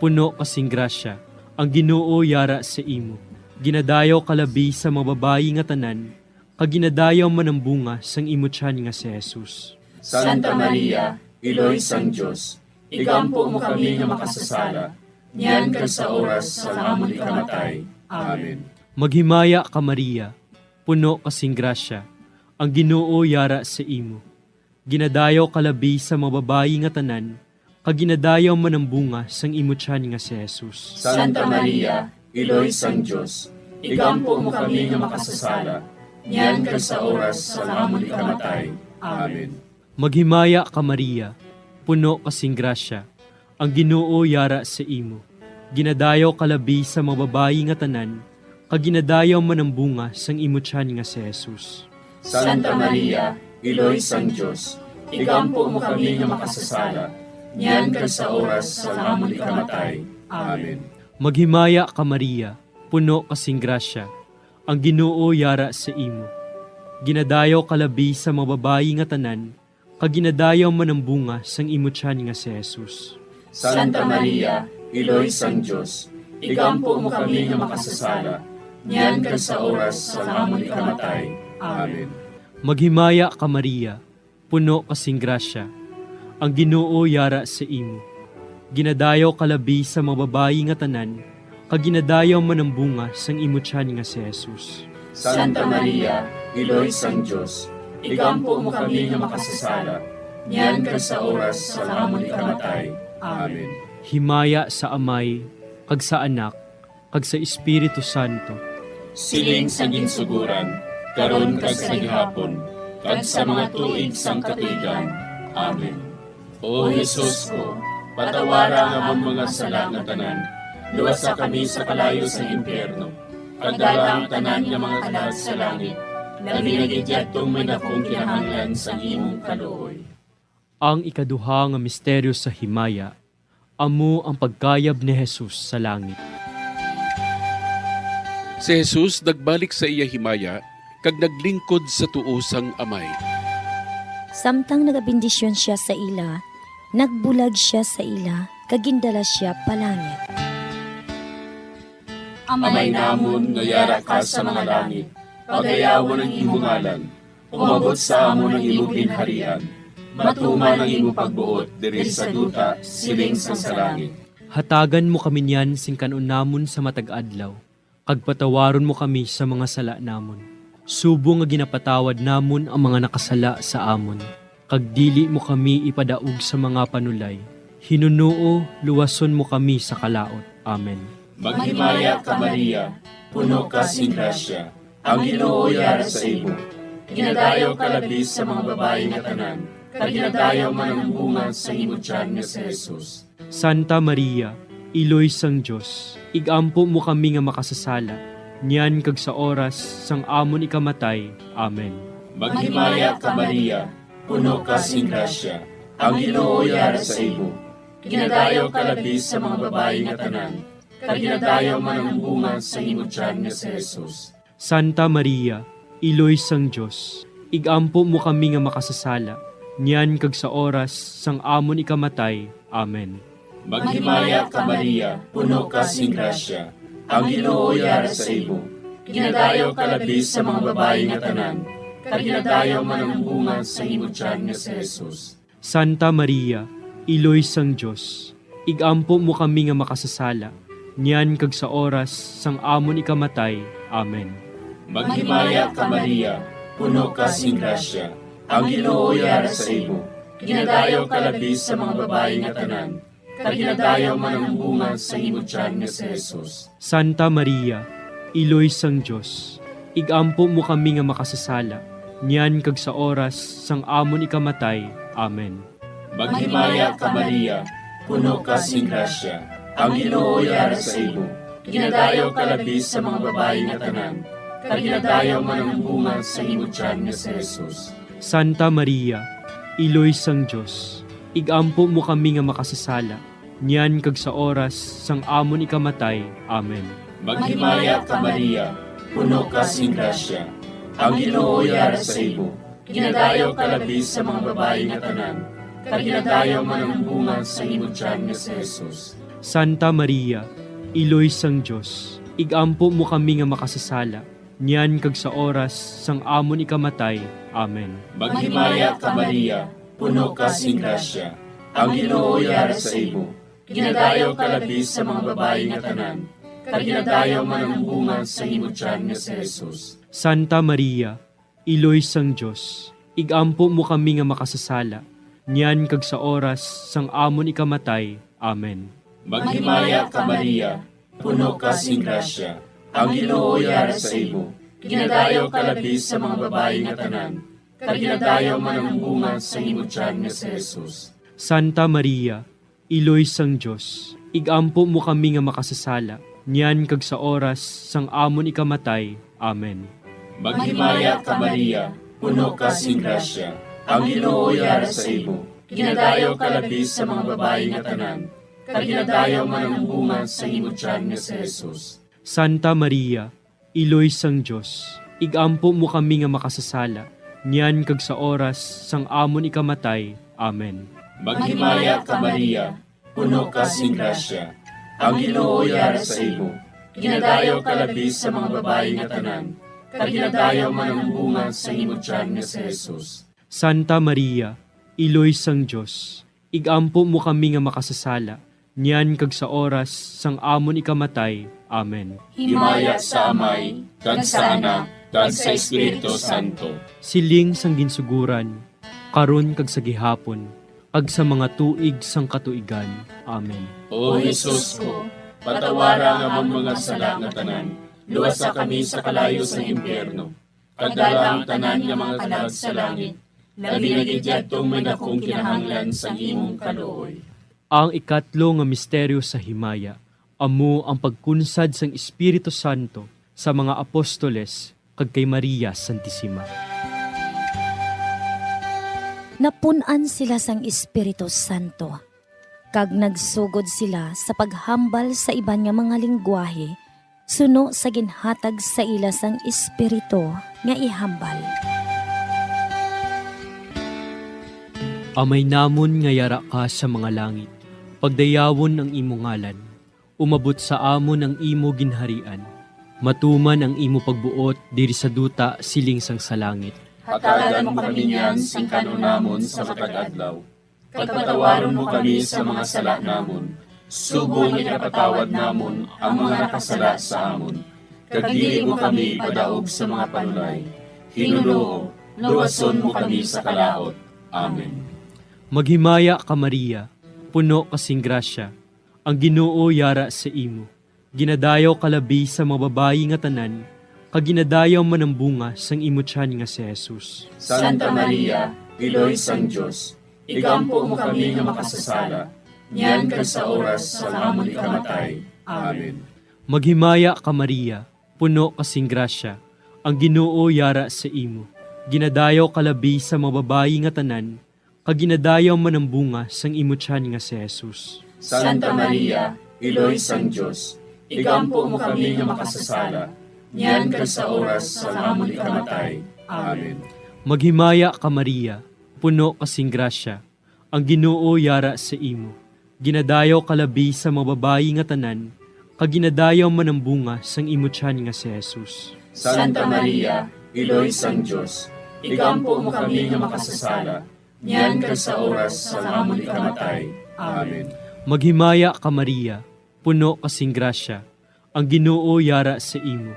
puno ka sing grasya, ang Ginoo yara sa imo. Ginadayaw ka labi sa mga babayi nga tanan, kag ginadayaw man ang bunga sang imo tiyan nga si Jesus. Santa Maria, Iloy sang Dios, igampo mo kami nga makasasala, niyan kag sa oras sang amon ikamatay. Amen. Maghimaya ka, Maria, puno ka sing grasya, ang Ginoo yara sa imo. Ginadayaw ka labi sa mga babayi nga tanan, kag ginadayaw man ang bunga sang imo tiyan nga si Jesus. Santa Maria, Iloy sang Dios, igampo mo kami nga makasasala, niyan kag sa oras sang amon ikamatay. Amen. Maghimaya ka, Maria, puno ka sing grasya, ang Ginoo yara sa imo. Ginadayaw ka labi sa mga babayi nga tanan, kag ginadayaw man ang bunga sang imo tiyan nga si Jesus. Santa Maria, Iloy sang Dios, igampo mo kami nga makasasala, niyan kag sa oras sang amon ikamatay. Amen. Maghimaya ka, Maria, puno ka sing grasya, ang Ginoo yara sa imo. Ginadayaw ka labi sa mga babayi nga tanan, kag ginadayaw man ang bunga sang imo tiyan nga si Jesus. Santa Maria, Iloy sang Dios, igampo mo kami nga makasasala, niyan kag sa oras sang amon ikamatay. Amen. Maghimaya ka, Maria, puno ka sing grasya, ang Ginoo yara sa imo. Ginadayaw ka labi sa mga babayi nga tanan, kag ginadayaw man ang bunga sang imo tiyan nga si Jesus. Santa Maria, Iloy sang Dios, igampo mo kami nga makasasala, niyan kag sa oras sang amon ikamatay. Amen. Himaya sa Amay, kag sa Anak, kag sa Espiritu Santo. Siling sa ginsuguran, karon kag sa gihapon, kag sa mga tuig sang katuigan. Amen. O Jesus ko, patawara ang amon mga sala nga tanan, luwasa kami sa kalayo sang impyerno, kag dala ang tanan nga mga kalag sa langit, labi na gid yadtong may dakong kinahanglan sang imong kaluoy. Ang ikaduha nga misteryo sa himaya, amo ang pagkayab ni Jesus sa langit. Si Jesus nagbalik sa iya himaya kag naglingkod sa tuo sang Amay. Samtang nagabendisyon sia sa ila, nagbulag sia sa ila kag gindala sia pa langit. Amay namon nga yara ka sa mga langit, pagayawon ang imo ngalan. Umabot sa amon ang imo ginharian. Matuman ang imo pagbuot diri sa duta, siling sang sa langit. Hatagan mo kami niyan sing kan-on namon sa matag adlaw, kag patawaron mo kami sa mga sala namon, subong nga ginapatawad namon ang mga nakasala sa amon. Kag dili mo kami ipadaog sa mga panulay. Hinunoo, luwason mo kami sa kalaut. Amen. Maghimaya ka, Maria, puno ka sing grasya, ang Ginoo yara sa imo. Ginadayaw ka labi sa mga babayi nga tanan, kag ginadayaw man ang bunga sang imo tiyan nga si Jesus. Santa Maria, Iloy sang Dios, ig-ampo mo kami nga makasasala, niyan kag sa oras sang amon ikamatay. Amen. Maghimaya ka, Maria, puno ka sing grasya, ang Ginoo yara sa imo. Ginadayaw ka labi sa mga babayi nga tanan, kag ginadayaw man ang bunga sang imo tiyan nga si Jesus. Santa Maria, Iloy sang Dios, ig-ampo mo kami nga makasasala, niyan kag sa oras sang amon ikamatay. Amen. Maghimaya ka, Maria, puno ka sing grasya, ang Ginoo yara sa imo. Ginadayaw ka labi sa mga babayi nga tanan, kag ginadayaw man ang bunga sang imo tiyan nga si Jesus. Santa Maria, Iloy sang Dios, ig-ampo mo kami nga makasasala, niyan kag sa oras sang amon ikamatay. Amen. Maghimaya ka, Maria, puno ka sing grasya, ang Ginoo yara sa imo. Ginadayaw ka labi sa mga babayi nga tanan, kag ginadayaw man ang bunga sang imo tiyan nga si Jesus. Santa Maria, Iloy sang Dios, ig-ampo mo kami nga makasasala, niyan kag sa oras sang amon ikamatay. Amen. Maghimaya ka, Maria, puno ka sing grasya, ang Ginoo yara sa imo. Ginadayaw ka labi sa mga babayi nga tanan, kag ginadayaw man ang bunga sang imo tiyan nga si Jesus. Santa Maria, Iloy sang Dios, ig-ampo mo kami nga makasasala, niyan kag sa oras sang amon ikamatay. Amen. Maghimaya ka, Maria, puno ka sing grasya, ang Ginoo yara sa imo. Ginadayaw ka labi sa mga babayi nga tanan, kag ginadayaw man ang bunga sang imo tiyan nga si Jesus. Santa Maria, Iloy sang Dios, ig-ampo mo kami nga makasasala, niyan kag sa oras sang amon ikamatay. Amen. Maghimaya ka, Maria, puno ka sing grasya, ang Ginoo yara sa imo. Ginadayaw ka labi sa mga babayi nga tanan, kag ginadayaw man ang bunga sang imo tiyan nga si Jesus. Santa Maria, Iloy sang Dios, ig-ampo mo kami nga makasasala, niyan kag sa oras sang amon ikamatay. Amen. Maghimaya ka, Maria, puno ka sing grasya, ang Ginoo yara sa imo. Ginadayaw ka labi sa mga babayi nga tanan, kag ginadayaw man ang bunga sang imo tiyan nga si Jesus. Santa Maria, Iloy sang Dios, ig-ampo mo kami nga makasasala, niyan kag sa oras sang amon ikamatay. Amen. Maghimaya ka, Maria, puno ka sing grasya, ang Ginoo yara sa imo. Ginadayaw ka labi sa mga babayi nga tanan, kag ginadayaw man ang bunga sang imo tiyan nga si Jesus. Santa Maria, Iloy sang Dios, ig-ampo mo kami nga makasasala, niyan kag sa oras sang amon ikamatay. Amen. Maghimaya ka, Maria, puno ka sing grasya, ang Ginoo yara sa imo. Ginadayaw ka labi sa mga babayi nga tanan, kag ginadayaw man ang bunga sang imo tiyan nga si Jesus. Santa Maria, Iloy sang Dios, ig-ampo mo kami nga makasasala, niyan kag sa oras sang amon ikamatay. Amen. Himaya sa Amay, kag sa Anak, kag sa Espiritu Santo. Siling sang ginsuguran, karon kag sa gihapon, kag sa mga tuig sang katuigan. Amen. O Jesus ko, patawara ang amon mga sala nga tanan, luwasa kami sa kalayo sang impyerno, kag dala ang tanan nga mga kalag sa langit, labi na gid yadtong may dakong kinahanglan sang imong kaluoy. Ang ikatlo nga misteryo sa himaya amo ang pagkunsad sang Espiritu Santo sa mga apostoles kag kay Maria Santisima. Napun-an sila sang Espiritu Santo, kag nagsugod sila sa paghambal sa iban nga mga linggwahe suno sa ginhatag sa ila sang Espiritu nga ihambal. Amay namon nga yara ka sa mga langit, pagdayawon ang imo ngalan. Umabot sa amon ang imo ginharian. Matuman ang imo pagbuot diri sa duta siling sang sa langit. Hatagan mo kami niyan sing kan-on namon sa matag adlaw. Kag patawaron mo kami sa mga sala namon, subong nga ginapatawad namon ang mga nakasala sa amon. Kag dili mo kami ipadaog sa mga panulay. Ginoo, luwason mo kami sa kalaut. Amen. Maghimaya ka, Maria, puno ka sing grasya, ang Ginoo yara sa imo. Ginadayaw ka labi sa mga babayi nga tanan, kag ginadayaw man ang bunga sang imo tiyan nga si Jesus. Santa Maria, Iloy sang Dios, igampo mo kami nga makasasala, niyan kag sa oras sang amon ikamatay. Amen. Maghimaya ka, Maria, puno ka sing grasya, ang Ginoo yara sa imo. Ginadayaw ka labi sa mga babayi nga tanan, kag ginadayaw man ang bunga sang imo tiyan nga si Jesus. Santa Maria, Iloy sang Dios, igampo mo kami nga makasasala, niyan kag sa oras sang amon ikamatay. Amen. Maghimaya ka, Maria, puno ka sing grasya, ang Ginoo yara sa imo. Ginadayaw ka labi sa mga babayi nga tanan, kag ginadayaw man ang bunga sang imo tiyan nga si Jesus. Santa Maria, Iloy sang Dios, igampo mo kami nga makasasala, niyan kag sa oras sang amon ikamatay. Amen. Maghimaya ka, Maria, puno ka sing grasya, ang Ginoo yara sa imo.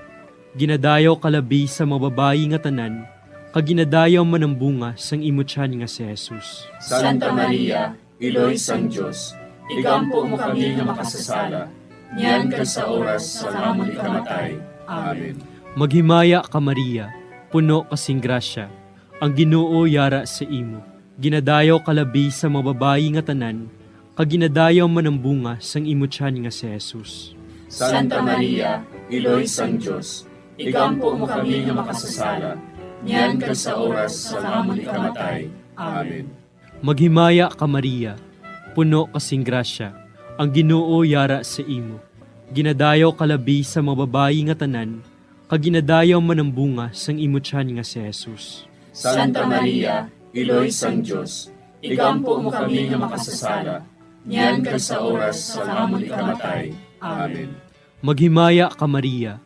Ginadayaw ka labi sa mga babayi nga tanan, kag ginadayaw man ang bunga sang imo tiyan nga si Jesus. Santa Maria, Iloy sang Dios, igampo mo kami nga makasasala, niyan kag sa oras sang amon ikamatay. Amen. Maghimaya ka, Maria, puno ka sing grasya, ang Ginoo yara sa imo. Ginadayaw ka labi sa mga babayi nga tanan, kag ginadayaw man ang bunga sang imo tiyan nga si Jesus. Santa Maria, Iloy sang Dios, igampo mo kami nga makasasala, niyan kag sa oras sang amon ikamatay. Amen. Maghimaya ka, Maria, puno ka sing grasya, ang Ginoo yara sa imo. Ginadayaw ka labi sa mga babayi nga tanan, kag ginadayaw man ang bunga sang imo tiyan nga si Jesus. Santa Maria, Iloy sang Dios, igampo mo kami nga makasasala, niyan kag sa oras sang amon ikamatay. Amen. Maghimaya ka, Maria,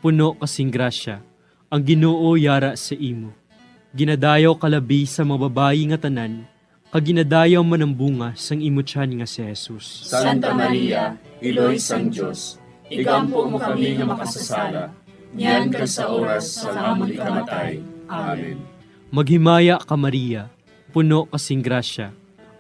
puno ka sing grasya, ang Ginoo yara sa imo. Ginadayaw ka labi sa mga babayi nga tanan, kag ginadayaw man ang bunga sang imo tiyan nga si Jesus. Santa Maria, Iloy sang Dios, igampo mo kami nga makasasala, niyan kag sa oras sang amon ikamatay. Amen. Maghimaya ka, Maria, puno ka sing grasya,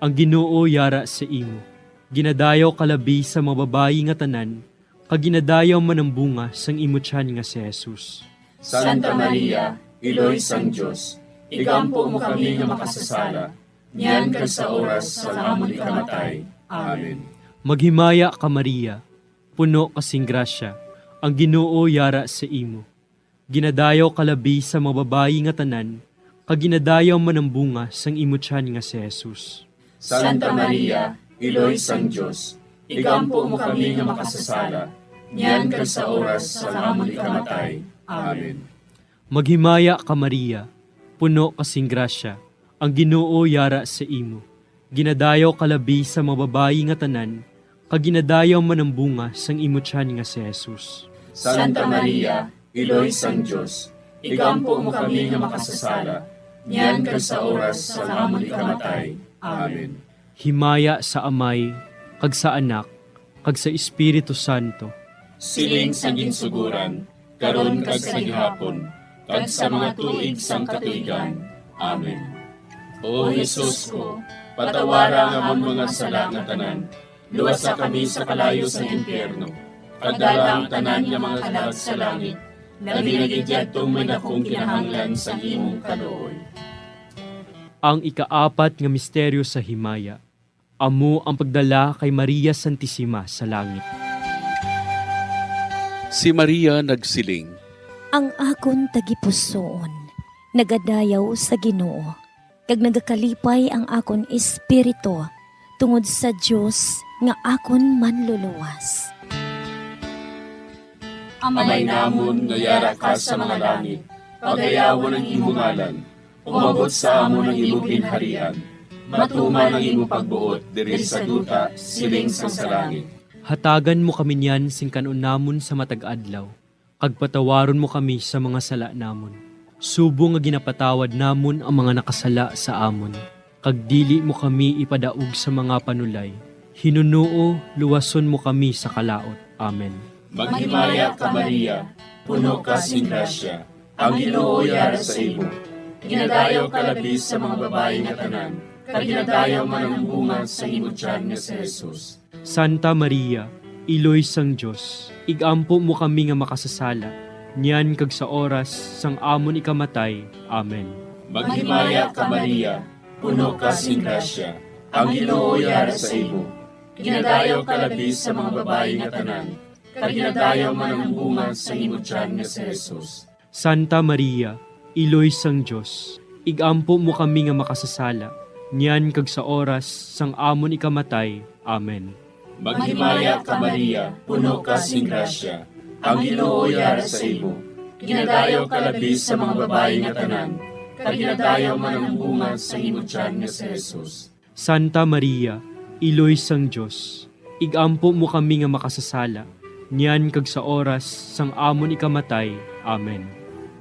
ang Ginoo yara sa imo. Ginadayaw ka labi sa mga babayi nga tanan, kag ginadayaw man ang bunga sang imo tiyan nga si Jesus. Santa Maria, Iloy sang Dios, igampo mo kami nga makasasala, niyan kag sa oras sang amon ikamatay. Amen. Maghimaya ka, Maria, puno ka sing grasya, ang Ginoo yara sa imo. Ginadayaw ka labi sa mga babayi nga tanan, kag ginadayaw man ang bunga sang imo tiyan nga si Jesus. Santa Maria, Iloy sang Dios, igampo mo kami nga makasasala, niyan kag sa oras sang amon ikamatay. Amen. Maghimaya ka, Maria, puno ka sing grasya, ang Ginoo yara sa imo. Ginadayaw ka labi sa mga babayi nga tanan, kag ginadayaw man ang bunga sang imo tiyan nga si Jesus. Santa Maria, Iloy sang Dios, igampo mo kami nga makasasala, niyan kag sa oras sang amon ikamatay. Amen. Himaya sa Amay, kag sa Anak, kag sa Espiritu Santo. Siling sa ginsuguran, karon kag sa gihapon, kag sa mga tuig sang katuigan. Amen. O Jesus ko, patawara ang amon mga sala nga tanan, luwasa kami sa kalayo sa impyerno, kag dala ang tanan nga mga kalag sa langit, labi na gid yadtong may dakong kinahanglan sang imong kaluoy. Ang ikaapat nga misteryo sa himaya, amo ang pagdala kay Maria Santisima sa langit. Si Maria nagsiling, "Ang akon tagipusoon nagadayaw sa Ginoo, kag nagakalipay ang akon espiritu tungod sa Dios nga akon Manluluwas." Amay namon nga yara ka sa mga langit, pagayawon ang imo ngalan. Umabot sa amon ang imo ginharian. Matuman ang imo pagbuot diri sa duta, siling sang sa langit. Hatagan mo kami niyan sing kan-on namon sa matag adlaw, kag patawaron mo kami sa mga sala namon, subong nga ginapatawad namon ang mga nakasala sa amon, kag dili mo kami ipadaog sa mga panulay. Hinunoo, luwason mo kami sa kalaut. Amen. Maghimaya ka, Maria, puno ka sing grasya, ang Ginoo yara sa imo. Ginadayaw ka labi sa mga babayi nga tanan, kag ginadayaw man ang bunga sa imo tiyan nga si Jesus. Santa Maria, Iloy sang Dios, igampo mo kami nga makasasala, niyan kag sa oras sang amon ikamatay. Amen. Maghimaya ka, Maria, puno ka sing grasya, ang Ginoo yara sa imo. Ginadayaw ka labi sa mga babayi nga tanan, kag ginadayaw man ang bunga sa imo tiyan nga si Jesus. Santa Maria, Iloy sang Dios, igampo mo kami nga makasasala, niyan kag sa oras sang amon ikamatay. Amen. Maghimaya ka, Maria, puno ka sing grasya, ang Ginoo yara sa imo. Ginadayaw ka labi sa mga babayi nga tanan, kag ginadayaw man ang bunga sa imo tiyan nga si Jesus. Santa Maria, Iloy sang Dios, igampo mo kami nga makasasala, niyan kag sa oras sang amon ikamatay. Amen.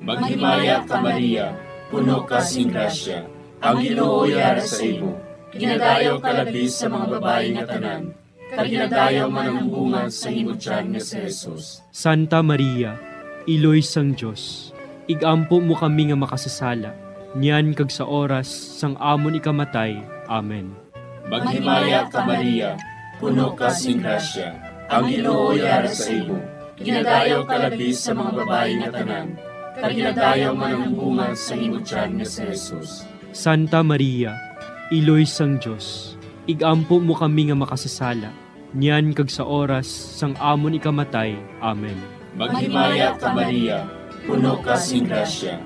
Maghimaya ka, Maria, puno ka sing grasya, ang Ginoo yara sa imo. Ginadayaw ka labi sa mga babayi nga tanan, kag ginadayaw man ang bunga sa imo tiyan nga si Jesus. Santa Maria, Iloy sang Dios, igampo mo kami nga makasasala, niyan kag sa oras sang amon ikamatay. Amen. Maghimaya ka, Maria, puno ka sing grasya, ang Ginoo yara sa imo. Ginadayaw ka labi sa mga babayi nga tanan, kag ginadayaw man ang bunga sa imo tiyan nga si Jesus. Santa Maria, Iloy sang Dios, igampo mo kami nga makasasala, niyan kag sa oras sang amon ikamatay. Amen. Maghimaya ka, Maria, puno ka sing grasya,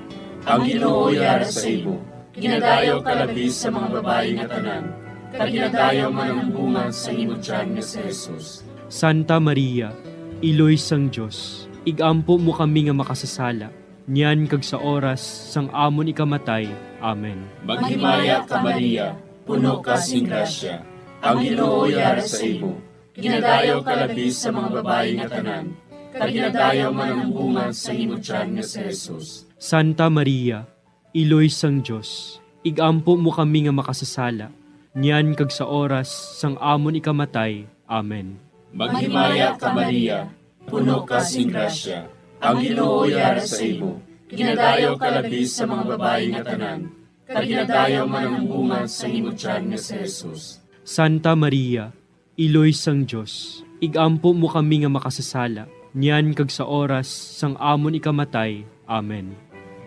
ang Ginoo yara sa imo. Ginadayaw ka labi sa mga babayi nga tanan, kag ginadayaw man ang bunga sa imo tiyan nga si Jesus. Santa Maria, Iloy sang Dios, igampo mo kami nga makasasala, niyan kag sa oras sang amon ikamatay. Amen. Maghimaya ka, Maria, puno ka sing grasya, ang Ginoo yara sa imo. Ginadayaw ka labi sa mga babayi nga tanan, kag ginadayaw man ang bunga sa imo tiyan nga si Jesus. Santa Maria, Iloy sang Dios, igampo mo kami nga makasasala, niyan kag sa oras sang amon ikamatay. Amen. Maghimaya ka, Maria, puno ka sing grasya, ang Ginoo yara sa imo. Ginadayaw ka labi sa mga babayi nga tanan, kag ginadayaw man ang bunga sa imo tiyan nga si Jesus. Santa Maria, Iloy sang Dios, igampo mo kami nga makasasala, niyan kag sa oras sang amon ikamatay. Amen.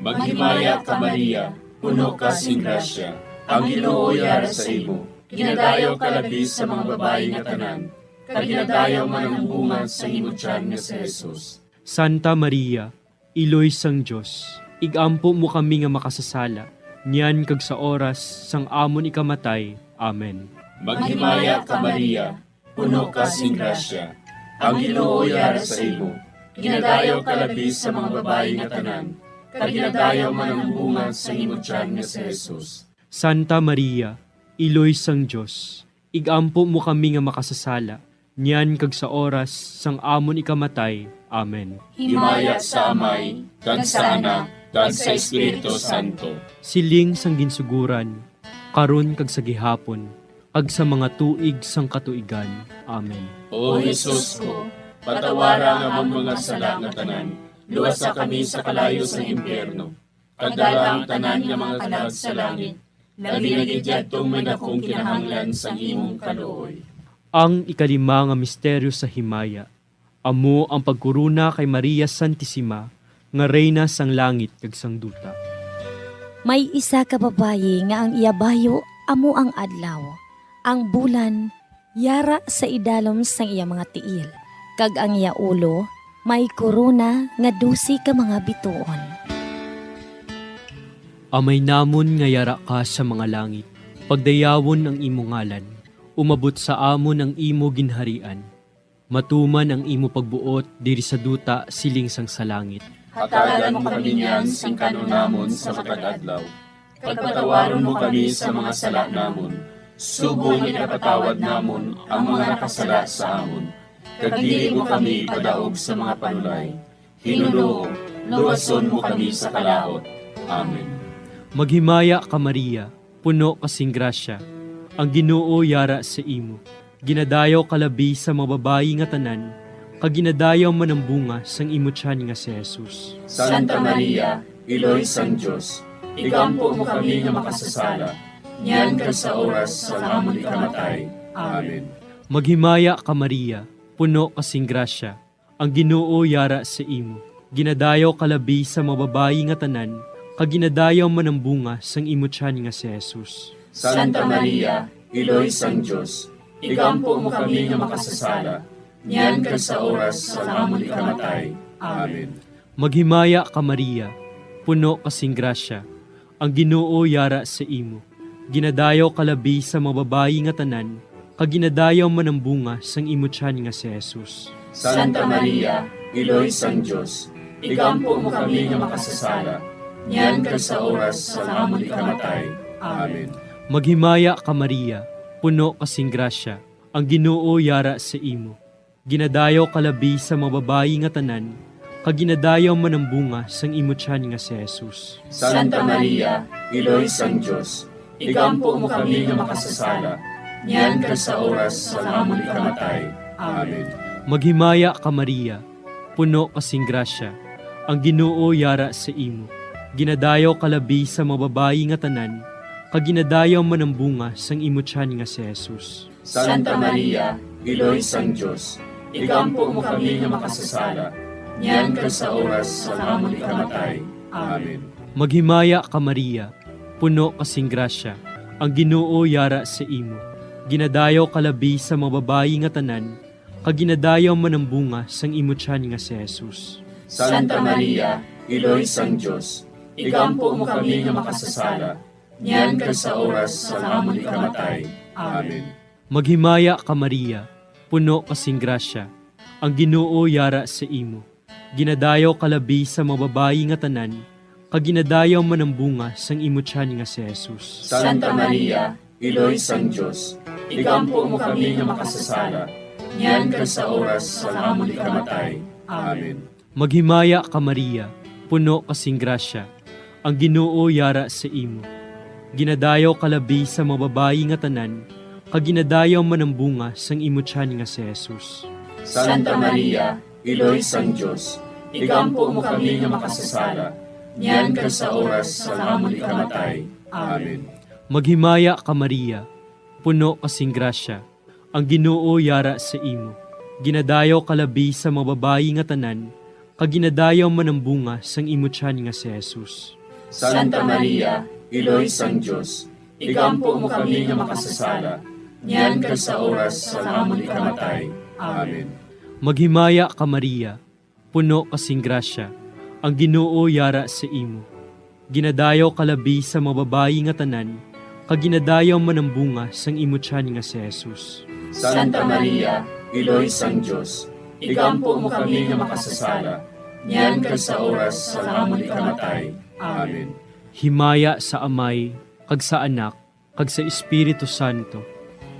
Maghimaya ka, Maria, puno ka sing grasya, ang Ginoo yara sa imo. Ginadayaw ka labi sa mga babayi nga tanan, kag ginadayaw man ang bunga sa imo tiyan nga si Jesus. Santa Maria, Iloy sang Dios, igampo mo kami nga makasasala, niyan kag sa oras sang amon ikamatay. Amen. Maghimaya ka, Maria, puno ka sing grasya, ang Ginoo yara sa imo. Ginadayaw ka labi sa mga babayi nga tanan, kag ginadayaw man ang bunga sa imo tiyan nga si Jesus. Santa Maria, Iloy sang Dios, igampo mo kami nga makasasala, niyan kag sa oras sang amon ikamatay. Amen. Himaya sa Amay, kag sa Anak, kag sa Espiritu Santo. Siling sang ginsuguran, karon kag sa gihapon, kag sa mga tuig sang katuigan. Amen. O Jesus ko, patawara ang amon mga sala nga tanan, luwasa kami sa kalayo sang impyerno, kag dala ang tanan nga mga kalag sa langit, labi na gid yadtong may dakong kinahanglan sang imong kaluoy. Ang ikalima nga misteryo sa himaya, amo ang pagkorona kay Maria Santisima nga Reyna sang langit kag sang duta. May isa ka babayi nga ang iya bayo amo ang adlaw, ang bulan yara sa idalom sang iya mga tiil, kag ang iya ulo may korona nga dose ka mga bituon. Amay namon nga yara ka sa mga langit, pagdayawon ang imo ngalan, umabot sa amon ang imo ginharian, matuman ang imo pagbuot diri sa duta siling sang sa langit. Hatagan mo kami niyan sing kan-on namon sa matag adlaw, kag patawaron mo kami sa mga sala namon, subong nga ginapatawad namon ang mga nakasala sa amon, kag dili mo kami ipadaog sa mga panulay. Hinunoo, luwason mo kami sa kalaut. Amen. Maghimaya ka, Maria, puno ka sing grasya, ang Ginoo yara sa imo. Ginadayaw ka labi sa mga babayi nga tanan, kag ginadayaw man ang bunga sang imo tiyan nga si Jesus. Santa Maria, Iloy sang Dios, igampo mo kami nga makasasala, niyan kag sa oras sang amon ikamatay. Amen. Maghimaya ka, Maria, puno ka sing grasya, Ang Ginoo yara sa imo. Ginadayaw ka labi sa mga babayi nga tanan, kag ginadayaw man ang bunga sang imo tiyan nga si Jesus. Santa Maria, Iloy sang Dios, igampo mo kami nga makasasala, niyan kag sa oras sang amon ikamatay. Amen. Maghimaya ka, Maria, puno ka sing grasya, ang Ginoo yara sa imo. Ginadayaw ka labi sa mga babayi nga tanan, kag ginadayaw man ang bunga sang imo tiyan nga si Jesus. Santa Maria, Iloy sang Dios, igampo mo kami nga makasasala, niyan kag sa oras sang amon ikamatay. Amen. Maghimaya ka, Maria, puno ka sing grasya, ang Ginoo yara sa imo. Ginadayaw ka labi sa mga babayi nga tanan, kag ginadayaw man ang bunga sang imo tiyan nga si Jesus. Santa Maria, Iloy sang Dios, igampo mo kami nga makasasala, niyan kag sa oras sang amon ikamatay. Amen. Maghimaya ka, Maria, puno ka sing grasya, ang Ginoo yara sa imo. Ginadayaw ka labi sa mga babayi nga tanan, kag ginadayaw man ang bunga sang imo tiyan nga si Jesus. Santa Maria, Iloy sang Dios, igampo mo kami nga makasasala, niyan kag sa oras sang amon ikamatay. Amen. Maghimaya ka, Maria, puno ka sing grasya, ang Ginoo yara sa imo. Ginadayaw ka labi sa mga babayi nga tanan, kag ginadayaw man ang bunga sang imo tiyan nga si Jesus. Santa Maria, Iloy sang Dios, igampo mo kami nga makasasala, niyan kag sa oras sang amon ikamatay. Amen. Maghimaya ka, Maria, puno ka sing grasya, ang Ginoo yara sa imo. Ginadayaw ka labi sa mga babayi nga tanan, kag ginadayaw man ang bunga sang imo tiyan nga si Jesus. Santa Maria, Iloy sang Dios, igampo mo kami nga makasasala, niyan kag sa oras sang amon ikamatay. Amen. Maghimaya ka, Maria, puno ka sing grasya, ang Ginoo yara sa imo. Ginadayaw ka labi sa mga babayi nga tanan, kag ginadayaw man ang bunga sang imo tiyan nga si Jesus. Santa Maria, Iloy sang Dios, igampo mo kami nga makasasala, niyan kag sa oras sang amon ikamatay. Amen. Maghimaya ka, Maria, puno ka sing grasya, ang Ginoo yara sa imo. Ginadayaw ka labi sa mga babayi nga tanan, kag ginadayaw man ang bunga sang imo tiyan nga si Jesus. Santa Maria, Iloy sang Dios, igampo mo kami nga makasasala, niyan kag sa oras sang amon ikamatay. Amen. Maghimaya ka, Maria, puno ka sing grasya, ang Ginoo yara sa imo. Ginadayaw ka labi sa mga babayi nga tanan, kag ginadayaw man ang bunga sang imo tiyan nga si Jesus. Santa Maria, Iloy sang Dios, igampo mo kami nga makasasala, niyan kag sa oras sang amon ikamatay. Amen. Himaya sa Amay, kag sa Anak, kag sa Espiritu Santo.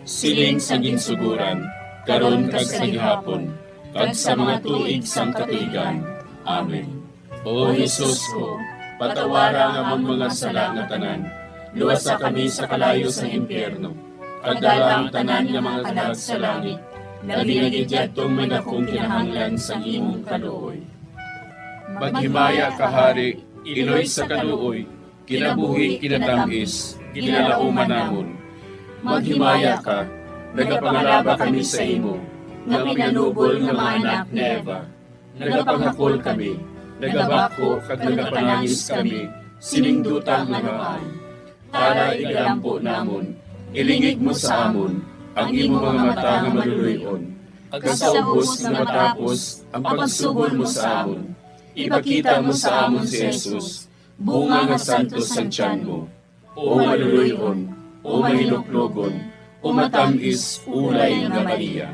Siling sa ginsugoran, karon kag sa gihapon, kag sa mga tuig sang katuigan. Amen. O Jesus ko, patawara ang amon mga sala nga tanan, luwasa kami sa kalayo sang impyerno, kag dala ang tanan nga mga kalag sa langit, labi na gid yadtong may dakong kinahanglan sang imong kaluoy. Maghimaya ka, Hari, Iloy sa kaluoy, kinabuhi, kinatamis, ginalauman namon. Maghimaya ka, nagapangalaba kami sa imo, nga pinanubol nga mga anak ni Eva. Nagapanghakol kami, nagabakho kag nagapanangis kami sining duta nga namaan. Tara, igalampo namon, ilingig mo sa amon ang imo mga mata nga maluloy-on, kag sa ubos nga matapos ang pagsugol mo sa amon, ipakita mo sa amon si Jesus, bunga nga santos sang tiyan mo. O maluloy-on, o mahinuklogon, o matamis, ulay nga Maria.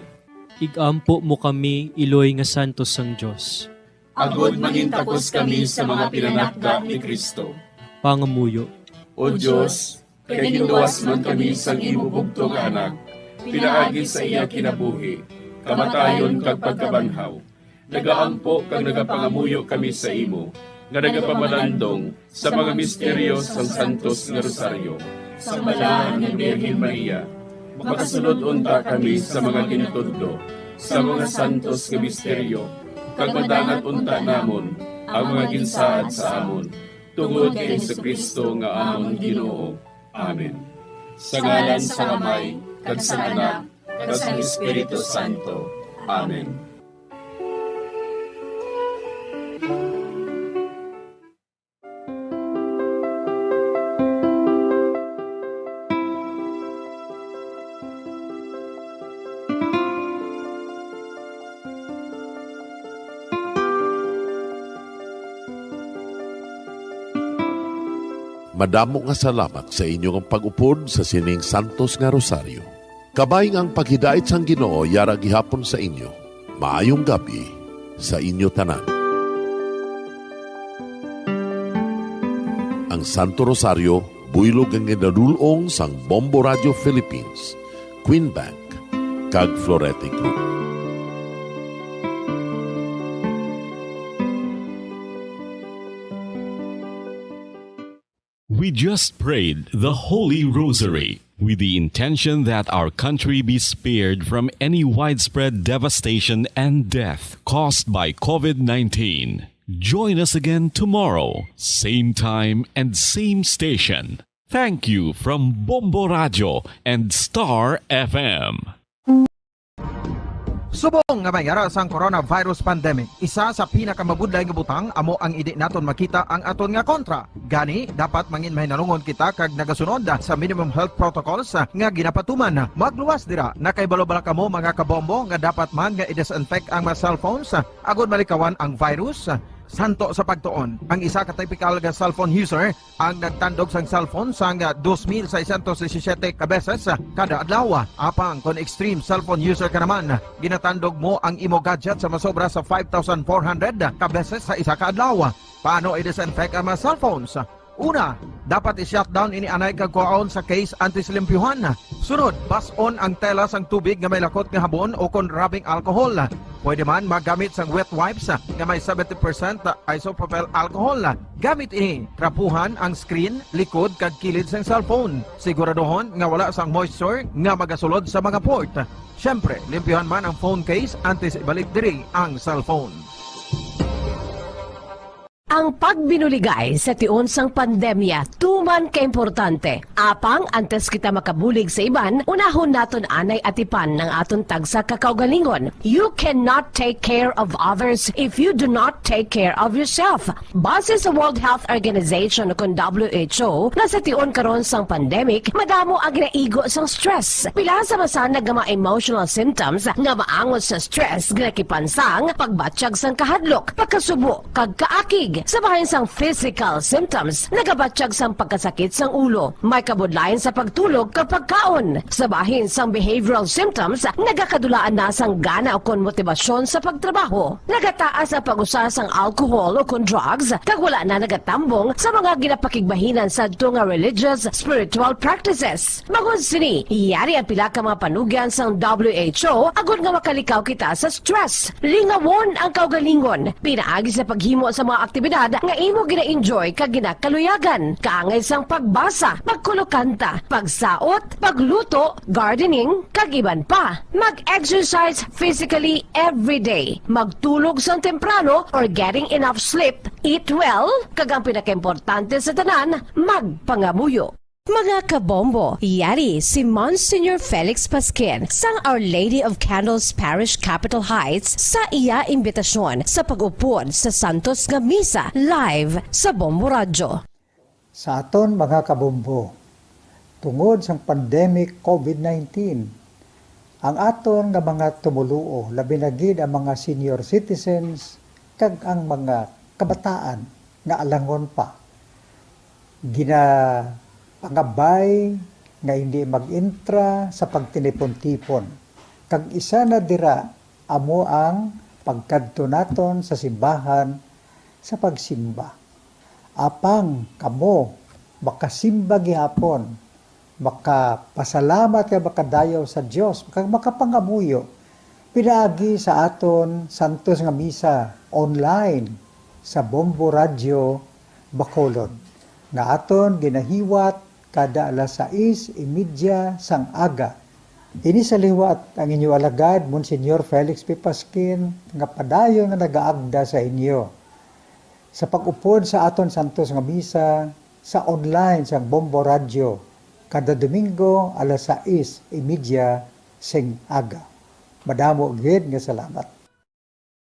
Igampo mo kami, iloy nga santos sang Dios. Agod mangintakos kami sa mga pinanakda ni Cristo. Pangamuyo. O Dios, kay ginluwas man kami sang imo bugtong nga Anak, pinaagi sa iya kinabuhi, kamatayon kag pagkabanhaw, nagaampo kag nagapangamuyo kami sa imo, nga nagapamalandong sa mga misteryo sang Santos nga Rosaryo, sang Balaan nga Birhen Maria. Makasunod unta kami sa mga ginatudlo sa mga santos nga misteryo, kag madangat unta namon ang mga ginsaad sa amon, tungod kay Jesu-Cristo nga amon Ginoo. Amen. Sa ngalan sang Amay, kag sang Anak, kag sang Espiritu Santo. Amen. Madamo nga salamat sa inyo nga pag-upod sa sining santos nga rosaryo. Kabay nga ang paghidait sang Ginoo yara gihapon sa inyo. Maayong gab-i sa inyo tanan. Ang Santo Rosario, buylog nga ginadul-ong sang Bombo Radio Philippines, Queen Bank, kag Florete Group. We just prayed the Holy Rosary with the intention that our country be spared from any widespread devastation and death caused by COVID nineteen. Join us again tomorrow, same time and same station. Thank you from Bombo Radio and Star F M. Subong nga may ara sang coronavirus pandemic, isa sa pinakamabudlay nga butang amo ang indi naton makita ang aton nga kontra. Gani, dapat mangin mahinalungon kita kag nagasunod sa minimum health protocols nga ginapatuman. Magluwas dira, nakahibalo bala kamo, mga kabombo, nga dapat man nga i-disinfect ang mga cellphones agod malikawan ang virus? Santo sa pagtuon, ang isa ka typical nga cellphone user ang nagtandog sang cellphone sang dos mil seiscientos disisiete ka beses kada adlaw. Apang kon extreme cellphone user ka naman, ginatandog mo ang imo gadget sa masobra sa five thousand four hundred ka beses sa isa ka adlaw. Paano i-disinfect ang mga cellphones? Una, dapat i-shutdown ini anay kag kuhaon sa case antes limpyuhan. Sunod, bas-on ang tela sang tubig nga may lakot nga habon o kon rubbing alcohol. Pwede man magamit sang wet wipes nga may seventy percent isopropyl alcohol. Gamit ini, trapuhan ang screen, likod, kag kilid sang cellphone. Siguraduhon nga wala sang moisture nga magasulod sa mga port. Siyempre, limpyuhan man ang phone case antes ibalik diri ang cellphone. Ang pagbinuligay sa tion sang pandemya tuman ka importante. Apang antes kita makabulig sa iban, unahon naton anay atipan ang aton tagsa ka kaugalingon. You cannot take care of others if you do not take care of yourself. Base sa World Health Organization, kon W H O, nga sa tion karon sang pandemic, madamo ang ginaigo sang stress. Pila sa masanag nga mga emotional symptoms nga maangot sa stress ginakipan sang pagbatyag sang kahadlok, pagkasubo, kag kaakig. Sa bahin sang physical symptoms, nagabatyag sang pagkasakit sang ulo, may kabudlayan sa pagtulog kag pagkaon. Sa bahin sang behavioral symptoms, nagakadulaan na sang gana ukon motibasyon sa pagtrabaho. Nagataas ang pag-usa sang alcohol ukon drugs, kag wala na nagatambong sa mga ginapakigbahinan sadto nga religious, spiritual practices. Bangod sini, yari ang pila ka mga panugyan sang W H O agod nga makalikaw kita sa stress. Lingawon ang kaugalingon pinaagi sa paghimo sa mga aktibidad nga imo gina-enjoy kag ginakaluyagan, kaangay sang pagbasa, pagkulokanta, pagsaot, pagluto, gardening, kag iban pa. Mag-exercise physically every day. Magtulog sang temprano or getting enough sleep. Eat well, kag ang pinakaimportante sa tanan, magpangamuyo. Mga kabombo, yari si Monsignor Felix Pasquin sang Our Lady of Candles Parish, Capitol Heights, sa iya imbitasyon sa pag-upod sa santos nga misa live sa Bombo Radyo. Sa aton mga kabombo, tungod sang pandemic COVID nineteen, ang aton nga mga tumoluo, labi na gid ang mga senior citizens kag ang mga kabataan nga alangon pa, ginapangabay nga hindi mag-intra sa pagtinipon-tipon, kag isa na dira amo ang pagkadto naton sa simbahan sa pagsimba. Apang kamo makasimba gihapon, makapasalamat kag makadayaw sa Dios, kag makapangamuyo pinaagi sa aton santos nga misa online sa Bombo Radyo Bacolod, nga aton ginahiwat kada alas sais y media sang aga. Ini sa liwat ang inyo alagad, Monsignor Felix P. Pasquin, nga padayon nga nagaagda sa inyo sa pag-upod sa aton santos nga misa sa online sang Bombo Radyo kada Domingo alas sais y media sing aga. Madamo gid nga salamat.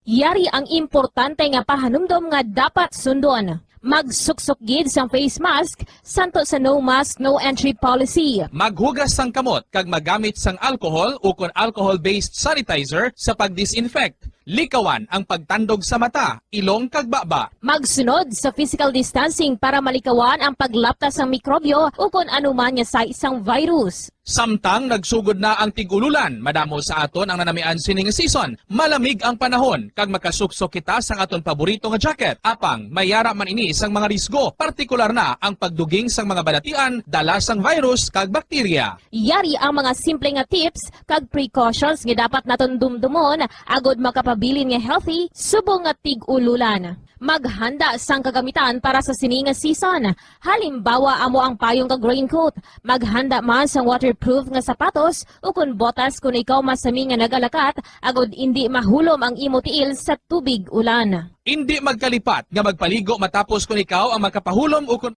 Yari ang importante nga pahanumdom nga dapat sundon. Magsuksok gid sang face mask, santo sa no mask, no entry policy. Maghugas sang kamot kag magamit sang alcohol ukon alcohol-based sanitizer sa pag-disinfect. Likawan ang pagtandog sa mata, ilong, kag baba. Magsunod sa physical distancing para malikawan ang paglapta sang mikrobyo ukon anuman nga size sang virus. Samtang nagsugod na ang tig-ululan, madamo sa aton ang nanamian sining season. Malamig ang panahon, kag makasuksok kita sang aton paborito nga jacket. Apang, may ara man ini sang mga risgo, partikular na ang pagduging sang mga balatian dala sang virus kag bakterya. Yari ang mga simple nga tips kag precautions nga dapat naton dumdumon agod makapabilin nga healthy subong nga tig-ululan. Maghanda sang kagamitan para sa sini nga season. Halimbawa, amo ang payong kag raincoat. Maghanda man sang waterproof nga sapatos ukon botas kon ikaw masami nga nagalakat, agod indi mahulom ang imo tiil sa tubig ulan. Indi magkalipat nga magpaligo matapos kon ikaw ang makapahulom ukon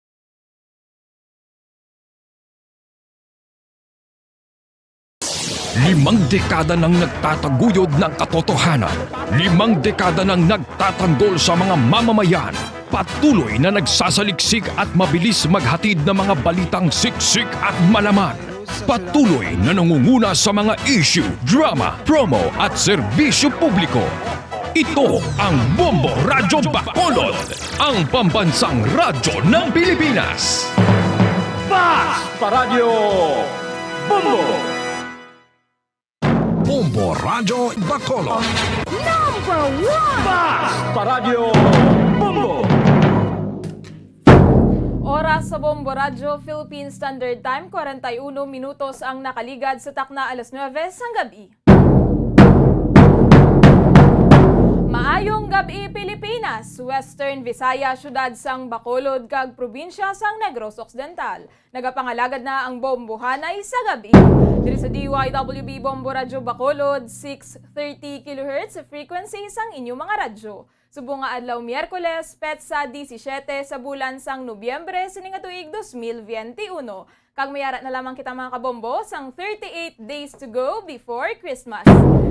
Limang dekada nang nagtataguyod ng katotohanan. Limang dekada nang nagtatanggol sa mga mamamayan. Patuloy na nagsasaliksik at mabilis maghatid ng mga balitang siksik at malaman. Patuloy na nangunguna sa mga issue, drama, promo at serbisyo publiko. Ito ang Bombo Radyo Bacolod, ang pambansang radyo ng Pilipinas. Basta Radyo Bombo! Bombo Radyo Bacolod. Number one! Basta Radyo Bombo! Oras sa Bombo Radyo Philippine Standard Time, kwarenta y uno minutos ang nakaligad sa takna alas nuebe sang gabi. Maayong gab-i, Pilipinas, Western Visayas, siyudad sang Bacolod, kag probinsya sang Negros Occidental. Nagapangalagad na ang Bombohanay sa gabi. Diri sa D Y W B Bombo Radyo Bacolod, six thirty kilohertz frequency sang inyo mga radyo. Subong nga adlaw Miyerkules, petsa disisiete sa bulan sang Nobyembre sini nga tuig dos mil biyente uno. Kag may ara na lamang kita, mga kabombo, sang thirty-eight days to go before Christmas.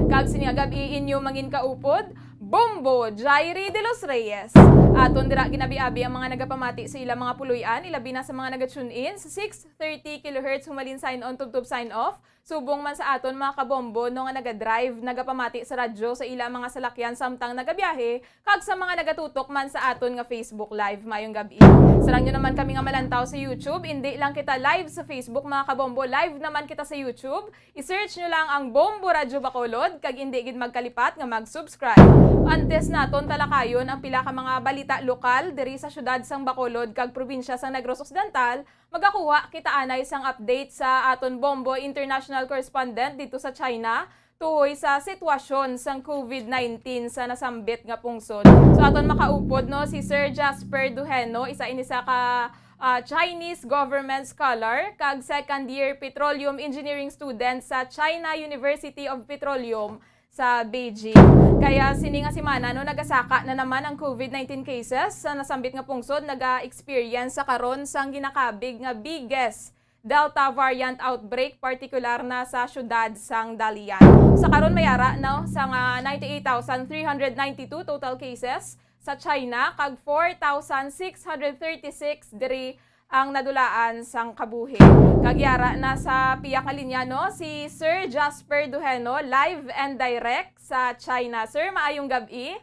Kag sini nga gab-i inyo manginkaupod, Bombo Jairi de los Reyes. Aton dira ginabi-abi ang mga nagapamati sa ilang mga puloy-an, ilabi na sa mga naga-tune in sa six thirty kilohertz humalin sign on tubtob sign off. Subong man sa aton mga kabombo, no, nga naga-drive, nagapamati sa radyo sa ila mga salakyan samtang nagabiyahe, kag sa mga nagatutok man sa aton nga Facebook Live. Mayong gab-i. Sarang nyo naman kami nga malantaw sa YouTube. Indi lang kita live sa Facebook, mga kabombo, live naman kita sa YouTube. I-search nyo lang ang Bombo Radyo Bacolod, kag indi gid magkalipat nga mag-subscribe. Antes naton talakayon ang pila ka mga balita lokal diri sa siyudad sang Bacolod kag probinsya sang Negros Occidental, magakuha kita anay sang update sa aton Bombo international correspondent didto sa China tuhoy sa sitwasyon sang covid nineteen sa nasambit nga pungsod. So, aton makaupod, no, si Sir Jasper Duheno, isa ini sa ka, ah, Chinese government scholar kag second year petroleum engineering student sa China University of Petroleum sa Beijing. Kaya sini nga semana, no, nagasaka na naman ang covid nineteen cases sa nasambit nga pungsod, naga-experience sa karon sang ginakabig nga biggest Delta variant outbreak, partikular na sa siyudad sang Dalian. Sa karon, may ara, no, sa nga ninety-eight thousand three hundred ninety-two total cases sa China, kag four thousand six hundred thirty-six diri ang nadulaan sang kabuhi. Kag yara na sa piyak nga linya, no, si Sir Jasper Duheno, live and direct sa China. Sir, maayong gab-i.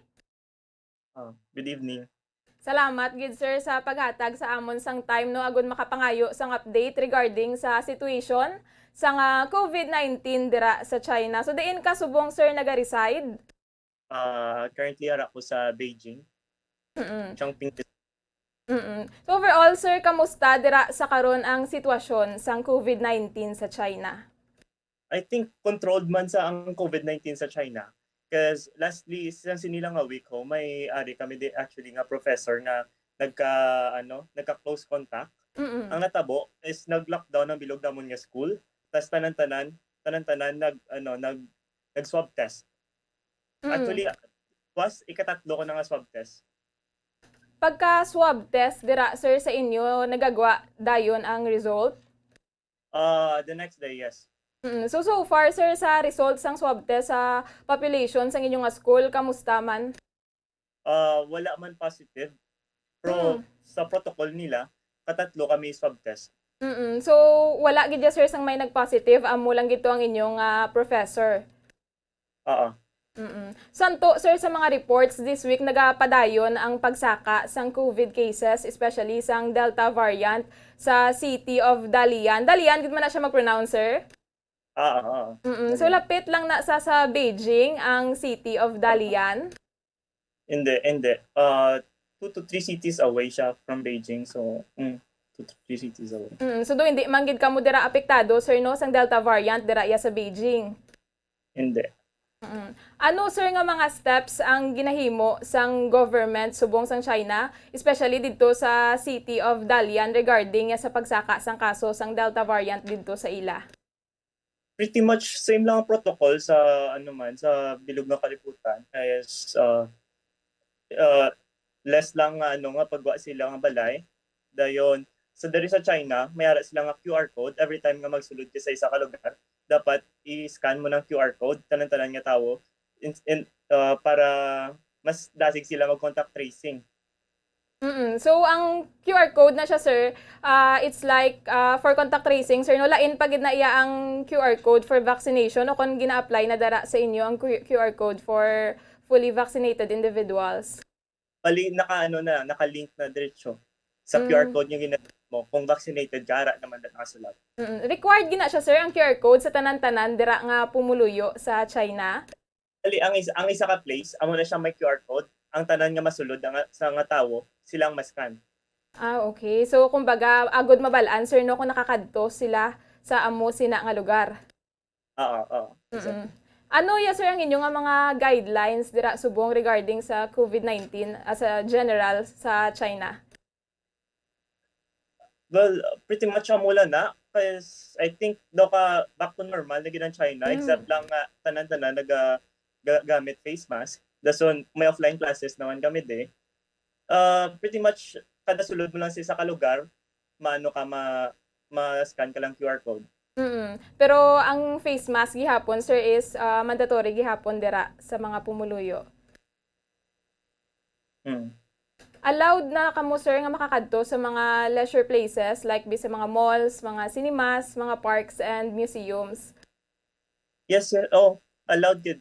Oh, good evening. Salamat gid, sir, sa paghatag sa amon sang time, no, agud makapangayo sang update regarding sa situation sang, ah, covid nineteen dira sa China. So, diin ka subong, sir, naga-reside? Ah, currently, ara ko sa Beijing. Mm-mm. Changping. Mm-mm. So, overall, sir, kamusta dira sa karon ang sitwasyon sang covid nineteen sa China? I think controlled man sa ang covid nineteen sa China. 'Cause lastly, sa sini lang nga week ho, may ari kami di actually nga professor nga nagka, ano, nagka-close contact. Mm-mm. Ang natabo is nag-lockdown ang bilog namon nga school. Tas tanan-tanan, tanan-tanan nag, ano, nag, nag-swab test. Mm. Actually, was ikatatlo ko na nga swab test. Pagka swab test dira, sir, sa inyo, nagagwa dayon ang result? Ah, the next day, yes. Mm, so, so far, sir, sa result sang swab test sa population sang inyo nga school, kamusta man? Ah, wala man positive. Pero Mm. sa protocol nila, katatlo kami swab test. Mm-mm. So, wala gid ya, sir, sang may nag-positive, amo lang gid to ang inyong, ah, professor? Oo. Mm-mm. Santo, sir, sa mga reports this week, nagapadayon ang pagsaka sang COVID cases, especially sang Delta variant sa city of Dalian. Dalian, gid man na siya mag-pronounce, sir? Ah, ah, ah. Mm-mm. So, lapit lang na sa, sa Beijing ang city of Dalian? Hindi, hindi. Uh, two to three cities away siya from Beijing. So, mm, two to three cities away. Mm, so, do hindi man gid kamo dira apektado, sir, no, sang Delta variant dira iya sa Beijing? Hindi. Mm. Ano, sir, nga mga steps ang ginahimo sang government subong sang China, especially didto sa city of Dalian, regarding sa pagsaka sang kaso sang Delta variant didto sa ila? Pretty much same lang ang protocol sa, ano man, sa bilog nga kalibutan. Kaya, uh, uh, less lang nga, ano, nga pagwa sila nga balay. Dayon, sa diri sa China, may ara sila nga Q R code. Every time nga magsulod ka sa isa ka lugar, dapat i-scan mo ng Q R code, tanan-tanan nga tawo, in, in, uh, para mas dasig sila mag-contact tracing. Mm. So, ang Q R code na siya, sir, ah, it's like, ah, for contact tracing, sir, no? Lain pa gid na iya ang Q R code for vaccination o kung gina-apply na dara sa inyo ang Q-, Q R code for fully vaccinated individuals? Bali, naka, ano na, naka-link na diretso sa Q R Mm. code yung ginamit mo. Kung vaccinated ka, ara naman na nakasulat. Mm. Required gina siya, sir, ang Q R code sa tanan-tanan dira nga pumuluyo sa China? Bali, ang isa, ang isa ka place, amo na siya may Q R code. Ang tanan nga masulod nga, sa nga tawo, sila ang ma-scan. Ah, okay. So, kumbaga, agod mabal-an, sir, no, kung nakakadto sila sa amo sina nga lugar. Oo, oo. Exactly. Mm-mm. Ano ya, sir, ang inyo nga mga guidelines dira subong regarding sa COVID nineteen as a general sa China? Well, pretty much amo lang na. Cause I think daw ka back to normal na gid ang China, Mm. except lang nga tanan-tanan naga ga- gamit face mask. Dason may offline classes naman kami di. Uh, pretty much kada sulod mo lang sa isa ka lugar, maano ka ma ma-scan ka lang Q R code. Mm. Pero ang face mask gihapon, sir, is, ah, mandatory gihapon dira sa mga pumuluyo. Hmm. Allowed na kamo, sir, nga makakadto sa mga leisure places like bi sa mga malls, mga cinemas, mga parks and museums? Yes, sir. Oh, allowed gid.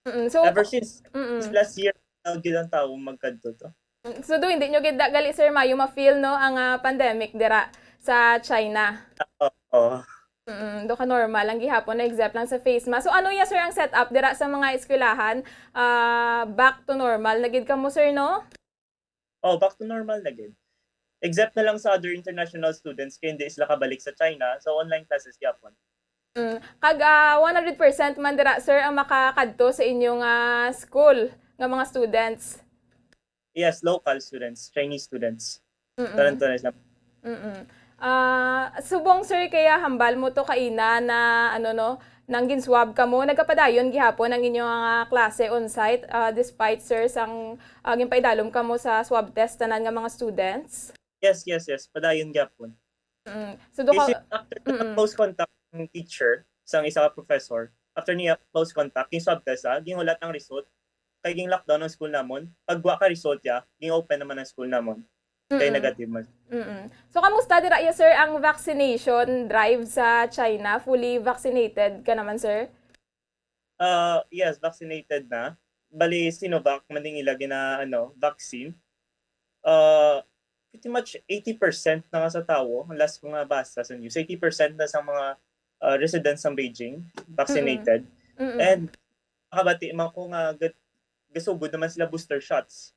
Mm, so, Ever since, mm. since last year, allowed gid ang tao magkadto to. Mm, so, do hindi nyo gid gali, sir, maayo ma-feel, no, ang, ah, pandemic dira sa China? Oo. Mm, do ka normal ang gihapon na except lang sa face mask. So, ano ya, sir, ang setup dira sa mga eskwelahan? Ah, back to normal na gid kamo, sir, no? Oh, back to normal na gid. Except na lang sa other international students kay hindi sila kabalik sa China, so online classes gyapon. Mm. Kag, ah, one hundred percent man dira, sir, ang makakadto sa inyong, ah, school nga mga students? Yes, local students, Chinese students. Mm-mm. Tanan-tanan sila. Mm-mm. Ah, subong, sir, kaya hambal mo to kaina na, ano, no, nang gin-swab kamo, nagapadayon gihapon ang inyong mga klase on-site, ah, despite, sir, sang, ah, ginpaidalom kamo sa swab test tanan nga mga students? Yes, yes, yes. Padayon gyapon. Mm. So, do Kasi ka, after mm. close contact ng teacher, sang isa ka professor, after niya close contact, yung swab test, ah, ginhulat ang result, kay ging lockdown ang school namon. Pagwa ka result ya, ging open naman ang school namon. Kay Mm-mm. Negative man. Mm-mm. So, kamusta dira ya, sir, ang vaccination drive sa China? Fully vaccinated ka naman, sir? Uh, yes, vaccinated na. Bali, Sinovac man din ila gina, ano, vaccine. Uh, pretty much eighty percent na nga sa tawo, ang last ko nga basa sa news, eighty percent na sa mga uh, residents ng Beijing vaccinated. Mm-mm. And nakabati man ko nga gad- gasugod naman sila booster shots.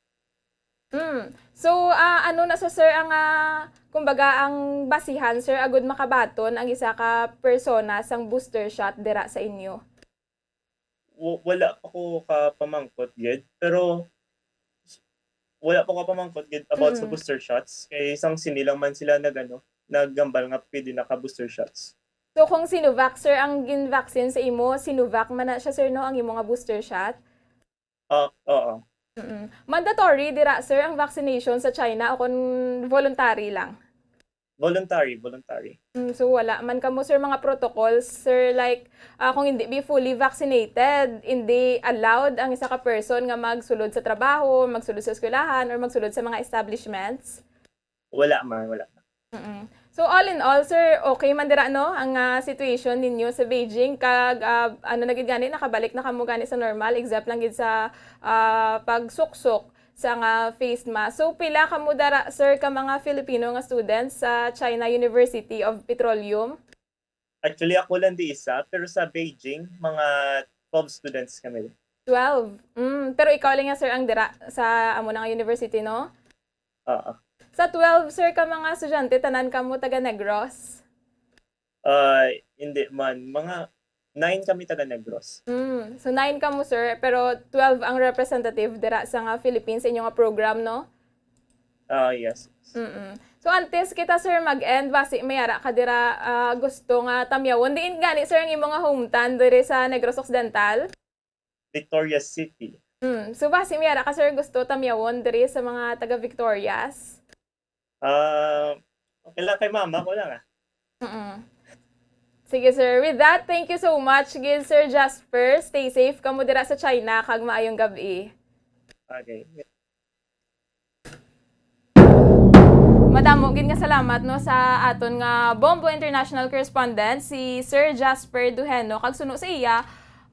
Mm. So, ah, ano na sa, sir, ang, ah, kumbaga, ang basihan, sir, agud makabaton ang isa ka persona sang booster shot dira sa inyo? W- wala pa ko kapamangkot gid, pero wala pa ko kapamangkot gid about sa Mm. booster shots. Kay sang sini lang man sila nag, ano, naghambal nga pwede na ka booster shots. So, kung Sinovac, sir, ang gin-vaccine sa imo, Sinovac man na siya, sir, no, ang imo nga booster shot? Ah, oo. Mm-mm. Mandatory dira, sir, ang vaccination sa China o kung voluntary lang? Voluntary, voluntary. Mm, so, wala man kamo, sir, mga protocols, sir, like, ah, kung hindi be fully vaccinated, hindi allowed ang isa ka person nga magsulod sa trabaho, magsulod sa eskwelahan, or magsulod sa mga establishments? Wala man, wala. Mm-mm. So, all in all, sir, okay man dira, no, ang, ah, situation ninyo sa Beijing, kag, ah, ano na gid gani, nakabalik na kamo gani sa normal, except lang gid sa, ah, pagsuksok sa nga face mask. So, pila kamo dara, sir, ka mga Filipino nga students sa China University of Petroleum? Actually, ako lang di isa, pero sa Beijing, mga twelve students kami. Twelve? Mm, pero ikaw lang nga, sir, ang dira sa amo na nga university, no? Oo. Sa twelve, sir, ka mga estudyante, tanan kamo taga Negros? Ah, hindi man. Mga nine kami taga Negros. Mm. So, nine kamo, sir, pero twelve ang representative dira sa nga Philippines sa inyo nga program, no? Ah, yes. Mm-mm. So, antes kita, sir, mag-end, basi may ara ka dira, ah, gusto nga tamyawon. Diin gani, sir, ang imo nga hometown diri sa Negros Occidental? Victorias City. Mm. So, basi may ara ka, sir, gusto tamyawon diri sa mga taga Victorias? Ah, okay lang kay mama ko lang, ah. Mm-mm. Sige, sir. With that, thank you so much gid, Sir Jasper. Stay safe kamo dira sa China, kag maayong gab-i. Okay. Madamo gid nga salamat, no, sa aton nga Bombo International Correspondent, si Sir Jasper Duheno. Kag suno sa iya,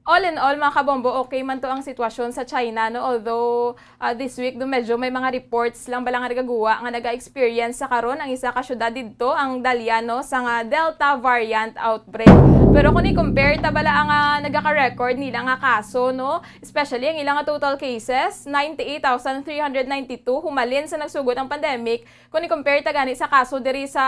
all in all, mga kabombo, okay man to ang sitwasyon sa China, no? Although, ah, this week, do medyo may mga reports lang bala nga nagaguwa nga naga-experience sa karon ang isa ka syudad didto, ang Dalian, no, sa nga Delta variant outbreak. Pero kung i-compare ta bala ang, ah, nagaka-record nila nga kaso, no, especially ang ilang nga total cases, ninety-eight thousand three hundred ninety-two humalin sa nagsugod ang pandemic. Kung i-compare ta gani sa kaso diri sa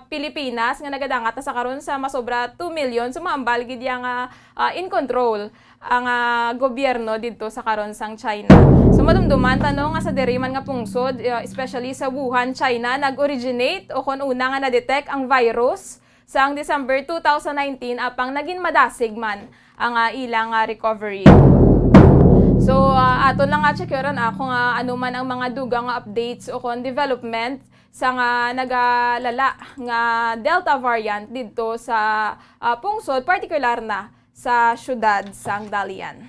Pilipinas nga nagadangat na sa karon sa masobra two million, so maambal gid iya nga, ah, in control ang, ah, gobyerno didto sa karon sang China. So madumduman ta, no, nga sa diri man nga pungsod, ah, especially sa Wuhan, China, nag-originate o kon una nga na-detect ang virus sang December two thousand nineteen, apang nagin madasig man ang, ah, ilang, ah, recovery. So, ah, aton lang nga check-yaron, ah, kung, ah, ano man ang mga dugang nga updates o kon development sa nga nagalala nga Delta variant didto sa, ah, pungsod, partikular na sa syudad sang Dalian.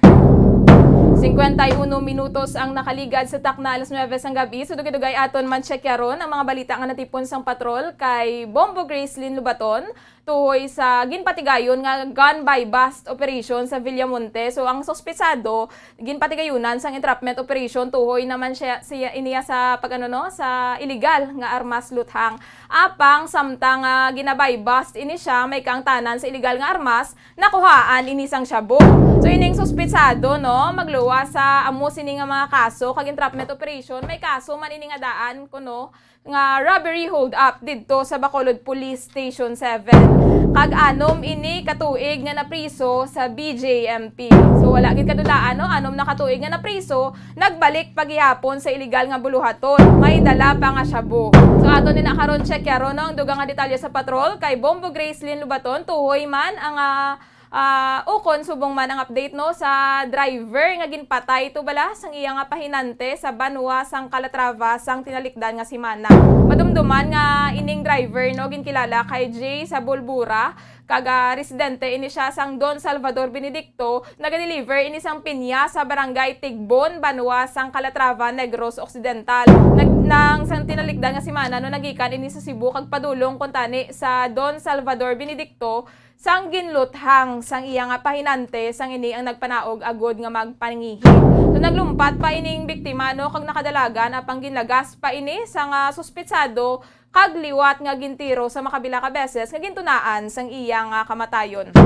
Cincuenta y uno minutos ang nakaligad sa takna alas nuebe sang gab-i. So, dugay-dugay aton man check-yaron ang mga balita nga natipon sang patrol kay Bombo Gracelyn Lubaton tuhoy sa ginpatigayon nga gun buy bust operation sa Villamonte. So, ang suspetsado ginpatigayunan sang entrapment operation tuhoy naman siya, siya iniya sa pag-ano, no, sa illegal nga armas luthang. Apang samtang, ah, gina-buy bust ini siya, may kaangtanan sa illegal nga armas, nakuhaan ini sang shabu. So, ining suspetsado, no, magluwas sa amo sini nga mga kaso kag entrapment operation, may kaso man ini nga daan kuno nga robbery hold up didto sa Bacolod Police Station seven. Kag anom ini ka tuig nga napriso sa B J M P. So, wala gid kadulaan, no? Anom na ka tuig nga napriso, nagbalik pa gihapon sa illegal nga buluhaton. May dala pa nga shabu. So, aton ni na karon check-yaron, no, ang dugang nga detalye sa patrol kay Bombo Gracelyn Lubaton. Tuhoy man ang, ah, ah, ukon subong man ang update, no, sa driver nga ginpatay to bala sang iya nga pahinante sa banwa sang Calatrava sang tinalikdan nga semana. Madumduman nga ining driver, no, ginkilala kay Jay sa Bulbura, kag, ah, residente ini siya sang Don Salvador Benedicto, nagadeliver ini sang pinya sa barangay Tigbon, banwa sang Calatrava, Negros Occidental. Nag-, nang sang tinalikdan nga semana, no, nagikan ini sa Cebu kag padulong kuntani sa Don Salvador Benedicto sang ginluthang sang iya nga pahinante sang ini ang nagpanaog agud nga magpangihi. So, naglumpat pa ining biktima, no, kag nakadalagan, apang ginlagas pa ini sang suspetsado kag liwat nga gintiro sa makapila ka beses nga gintunaan sang iya nga kamatayon.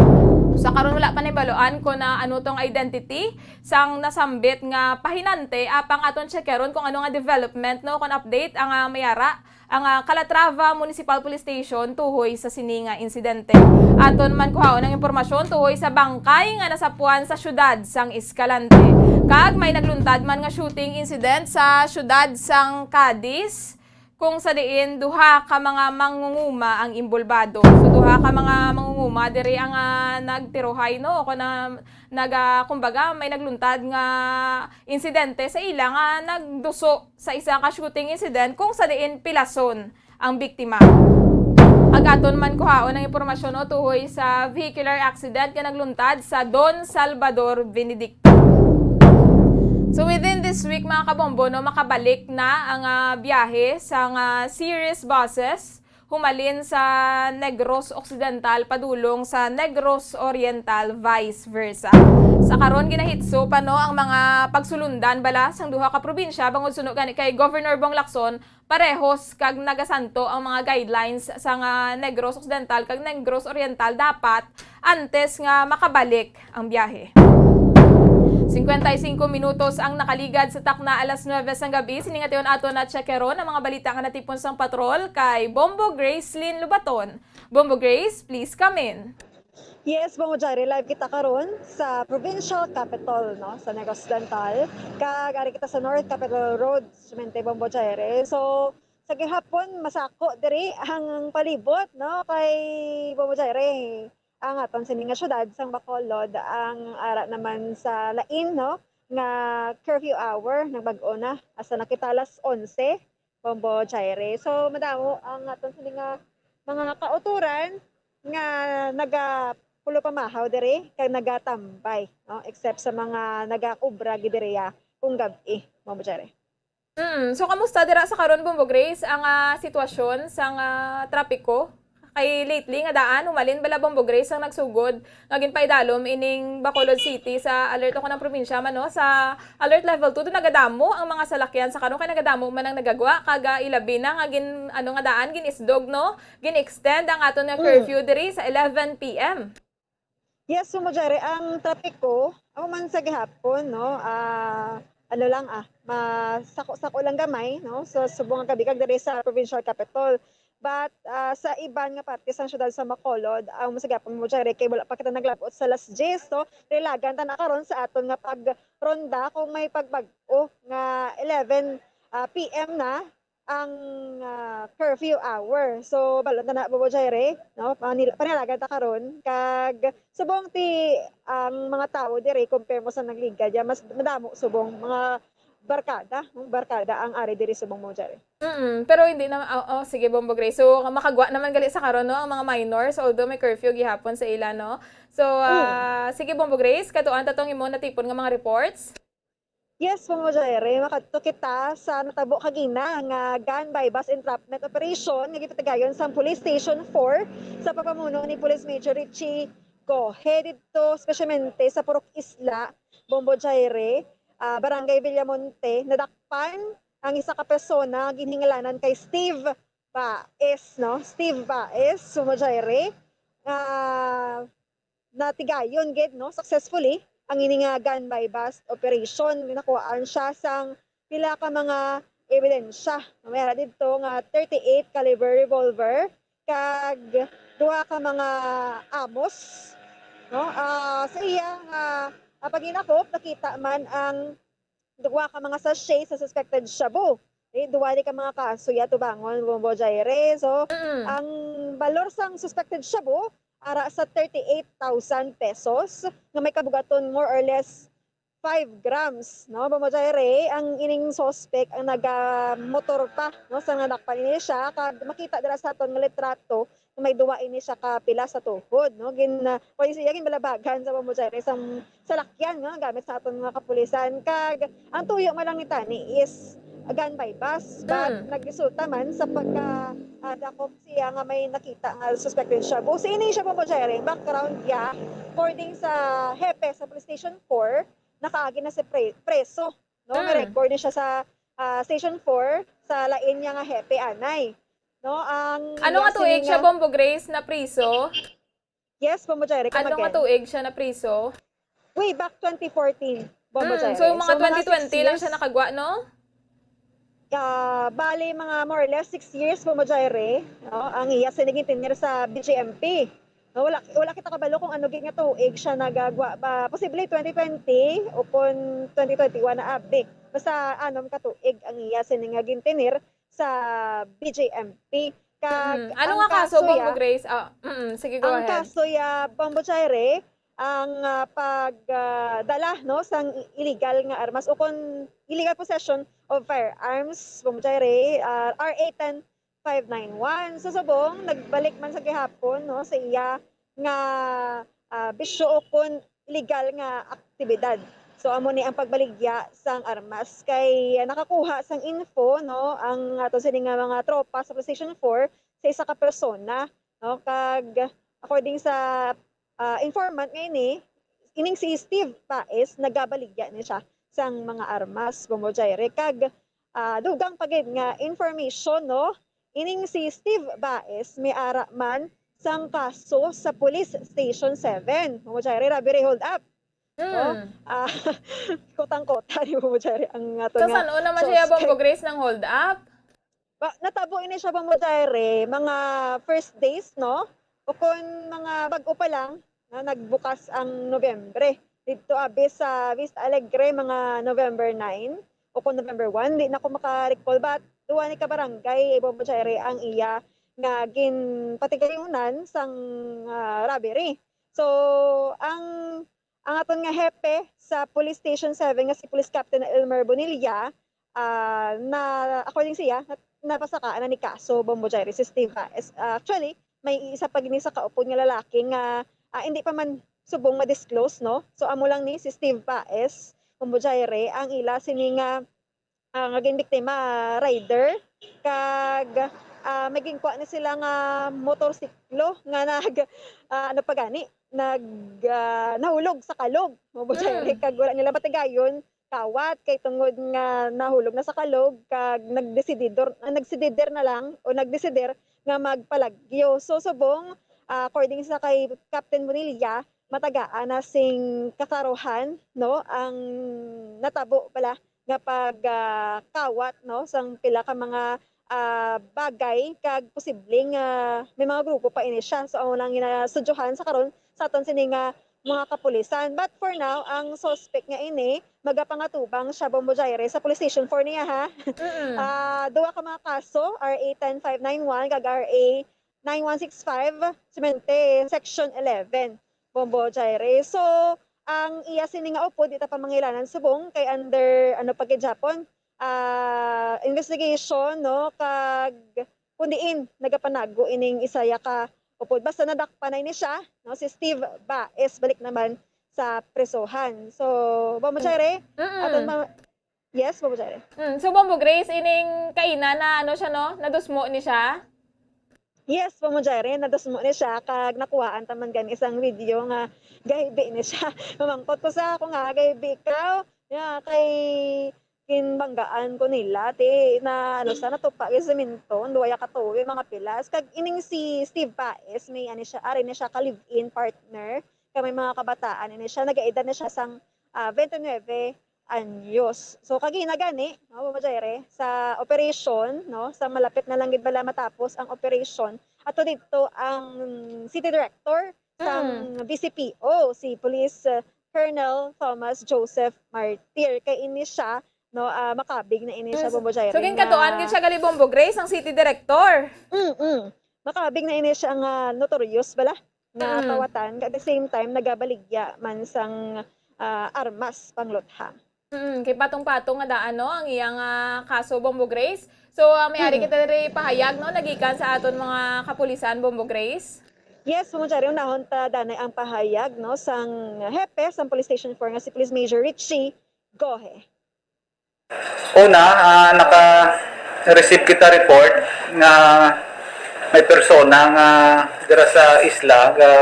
Sa karon, wala pa nahibaluan kon, ah, ano tong identity sang nasambit nga pahinante, apang aton check-yaron kung ano nga development, no, kon update ang, ah, mayara ang, ah, Calatrava Municipal Police Station tuhoy sa sini nga insidente. Aton man kuhaon ang impormasyon tuhoy sa bangkay nga nasapuan sa siyudad sang Escalante. Kag may nagluntad man nga shooting incident sa siyudad sang Cadiz, kung sa diin duha ka mga mangunguma ang imbolbado. So, duha ka mga mangunguma diri ang, ah, nagtirohay, no? O kon, ah, nag, ah, kumbaga, may nagluntad nga insidente sa ila nga nagduso sa isa ka shooting incident kung sa diin pilason ang biktima. Ag aton man kuhaon ang impormasyon, no, tuhoy sa vehicular accident nga nagluntad sa Don Salvador Benedicto. So, within this week, mga kabombo, no, makabalik na ang, ah, biyahe sa nga series buses humalin sa Negros Occidental padulong sa Negros Oriental, vice versa. Sa karon, ginahitso pa, no, ang mga pagsulundan bala sang duha ka probinsya bangod suno gani kay Governor Bong Lacson, parehos kag nagasanto ang mga guidelines sa nga Negros Occidental kag Negros Oriental dapat antes nga makabalik ang biyahe. Cincuenta y cinco minutos ang nakaligad sa takna alas nuebe sang gabi. Sini nga tion ato na tsekeron ang mga balita nga natipon sang patrol kay Bombo Gracelyn Lubaton. Bombo Grace, please come in. Yes, Bombo Jairy, live kita karon sa provincial capital, no, sa Negros Occidental. Kag ari kita sa North Capitol Road, sumente, Bombo Jairy. So, sa gihapon, masako diri ang palibot, no, kay Bombo Jairy. Ang aton sini nga syudad sang Bacolod, ang ara naman sa lain, no, nga curfew hour, nagbag-o na, hasta na kita alas onse, Bombo Jairy. So, madamo ang aton sini nga mga kautoran nga nagapulo pamahaw diri kag nagatambay, no, except sa mga nagaobra gid diri, ah, kung gab-i, Bombo Jairy. Mm. So, kamusta dira sa karon, Bombo Grace, ang, ah, sitwasyon sang, ah, trapiko? Kay lately nga daan, humalin bala, Bombo Grace, ang nagsugod nga ginpaidalom ining Bacolod City sa alert o kon ang probinsya man, no, sa alert level two. Do nagadamo ang mga salakyan sa karon kay nagadamo man ang nagagwa kag, ah, ilabi na nga gin-, ano nga daan, gin-isdog, no? Gin-extend ang aton nga Mm. curfew diri sa eleven P M. Yes, Bombo Jairy, ang trapiko, amo man sa gihapon, no, ah, ano lang, ah, masako-sako lang gamay, no, sa subong nga kabahin diri sa provincial capital. But, ah, sa iban nga parte sa siyudad sa Bacolod, amo man sa gihapon, Bombo Jairy, kay wala pa kita naglab-ot sa alas diyes, no, nilagan ta na karon sa aton nga pagronda kung may pagbag-o nga eleven, ah, P M na ang, ah, curfew hour. So, balo na na, Bombo Jairy, no? Panil-, panilagan ta karon. Kag subong ti ang mga tawo diri, compare mo sa nagligad, ya, mas madamo subong mga barkada, no? Barkada ang ari diri subong, Bombo Jairy. Mm, pero hindi na, oh, oh, sige, Bombo Grace. So, makagwa naman gali sa karon, no, ang mga minors, although may curfew gihapon sa ila, no? So, Mm. ah, sige, Bombo Grace, katuan ta tong imo natipon nga mga reports. Yes, Bombo Jairy, makadto kita sa natabo kagina nga gun buy bust entrapment operation nga ginpatigayon sang Police Station four sa pagpamuno ni Police Major Richie Gohe didto, espesyalmente sa Purok Isla, Bombo Jairy, ah, Barangay Villamonte. Nadakpan ang isa ka persona nga ginhingalanan kay Steve Baez, no? Steve Baez, Bombo Jairy. Ah, natigayon gid, no, successfully ang ini nga gun buy bust operation. Nakuhaan siya sang pila ka mga ebidensya. May ara didto nga thirty-eight caliber revolver kag duha ka mga amos, no? Ah, sa iya nga, ah, paghinakop, nakita man ang duha ka mga sachet sa suspected shabu. Eh, duha ni ka mga kaso ya tubangon, Bombo Jairy. So, Mm. ang balor sang suspected shabu, ara sa thirty-eight thousand pesos, nga may kabugaton more or less five grams, no? Bombo Jairy, ang ining suspect ang nagamotor pa, no? Sa nadakpan ini siya, kag makita dira sa aton nga litrato, may duwa ini siya ka pila sa tuhod, no? Gin, ah, o, siya ginbalabagan sa Bombo Jairy sang salakyan nga gamit sa aton mga kapulisan. Kag ang tuyo man lang ni tani is gun buy bust, but Mm. nagresulta man sa pagka, ah, dakop siya nga may nakita nga suspected shabu. Si ini siya, Bombo Jairy, background niya, according sa hepe sa Police Station four, nakaagi na si pre-, preso, no? May Mm. record ni siya sa, ah, Station four, sa lain niya nga hepe anay. No, ang Ano nga iya tuig sining siya, nga Bombo Grace, na priso? Yes, Bombo Jairy, come Ano nga again. tuig siya na priso? Way back twenty fourteen, Bombo Mm, Jairy. so, yung mga So, mga twenty twenty six lang siya years. nakagwa, no? Ah, bali, mga more or less six years, Bombo Jairy, no? Ang iya sining gintener sa B J M P. No, wala, wala kita kabalo kung ano gid nga tuig siya nagagwa ba. Posible twenty twenty o kon twenty twenty-one na abi. Basta anom ka tuig ang iya sini nga gintener sa B J M P. Kag Mm. Ano ang nga kaso, kaso Bombo ya, Grace? Ah, mm, sige, go ang ahead. kaso ya, Bombo Jairy, ang, ah, pag, ah, dala, no, sang illegal nga armas o kon illegal possession of firearms, Bombo Jairy, ah, R A ten five nine one. So, subong, nagbalik man sa gihapon, no, sa iya nga, ah, bisyo o kon illegal nga aktibidad. So, amo ni ang pagbaligya sang armas. Kay, ah, nakakuha sang info, no, ang ato sini nga mga tropa sa Police Station four sa isa ka persona, no? Kag according sa, ah, informant nga ini, ining si Steve Paez, nagabaligya ni siya sang mga armas, Bombo Jaire. Kag, ah, dugang pa gid nga information, no? Ining si Steve Baez may ara man sang kaso sa Police Station seven. Bombo Jaire, robbery hold up. No? Mm. Ah, kutang-kuta ni Bombo Jaire ang ato So, nga saan una man siya, suspect. Bombo Grace, ng hold up? Ba, natabo ini siya, Bombo Jaire, mga first days, no? O kung mga bag-o pa lang, na nagbukas ang Nobyembre. Dito abi sa Vista Alegre, mga November nine o kung November one, di na ko maka-recall, but duwa ni ka barangay, Bombo Jaire, ang iya nga ginpatigayunan sang, ah, robbery. So, ang ang aton nga hepe sa Police Station seven nga si Police Captain Elmer Bonilla, ah, na, according siya, na, napasakaan na ni kaso, Bombo Jaire, si Steve Paez. Ah, actually, may isa pa gini sa kaupod nga lalaki nga, ah, hindi pa man subong ma-disclose, no? So, amo lang ni si Steve Paez, Bombo Jaire, ang ila sini nga, ah, nga ginbiktima, rider, kag, ah, may ginkuha ni sila nga motorsiklo nga nag, ah, ano pa gani, nag, ah, nahulog sa kalog, Bombo Jaire, Mm. kag wala nila matigayon kawat kay tungod nga nahulog na sa kalog kag nagdesidido, ah, nagsidider na lang o nagdesider nga magpalagyo. So, subong, ah, according sa kay Captain Bonilla, matagaan na sing kakaruhan, no, ang natabo pala nga pag, ah, kawat, no, sang pila ka mga, ah, bagay, kag posibleng, ah, may mga grupo pa ini siya. So, amo lang ginastudyohan sa karon sa aton sini nga mga kapulisan. But for now, ang suspect nga ini, magapangatubang siya, Bombo Jaire, sa Police Station four niya, ha? Mm. Ah, duwa ka mga kaso, R A ten five nine one kag R A nine one six five, Semente, Section eleven, Bombo Jaire. So, ang iya sini nga upod, di ta pa mangilanan subong, kay under, ano pa gid gyapon, ah, investigation, no, kag kung diin nagapanago ining isa ya ka upod. Basta nadakpan na ini siya, no, si Steve Baez, balik naman sa presohan. So, Bombo Jaire, Mm. aton ma- yes, Bombo Jaire. Mm. So, Bombo Grace, ining kaina na ano siya, no? Nadusmo ni siya? Yes, Bombo Jaire, nadusmo ni siya, kag nakuhaan ta man gani sang video nga gahibi ni siya. Mamangkot ko sa ako nga, "Gahibi ka?" Ya, kay ginbanggaan ko nila, ti na, ano, sa natupa gid sa semento, duwa ya ka tuig, mga pilas. Kag ining si Steve Paez, may, ano siya, ari ni siya ka live-in partner, kag may mga kabataan ni siya, nagaedad na siya sang, ah, twenty-nine anyos. So, kagina gani, no, Bombo Jaire, sa operation, no, sa malapit na lang gid bala matapos ang operation, ato dito ang city director sang Mm. V C P O, si Police, uh, Colonel Thomas Joseph Martir. Kay ini siya, no, ah, makabig na ini siya, Bombo Jaire, So, ginkatuan nga gid siya gali, Bombo Grace, ang city director. Mm-mm. Makabig na ini siya nga notorious bala nga Mm. kawatan. At the same time, nagabaligya man sang, ah, armas pangluthang. Mm, kay patong-patong nga daan, no, ang iyang, ah, kaso, Bombo Grace. So, ah, may ari Mm. kita diri pahayag, no, nagikan sa aton mga kapulisan, Bombo Grace. Yes, Bombo Jaire, unahon ta danay ang pahayag, no, sang hepe sang Police Station four nga si Police Major Richie Gohe. Una, ah, naka-receive kita report nga may persona nga dira sa isla ga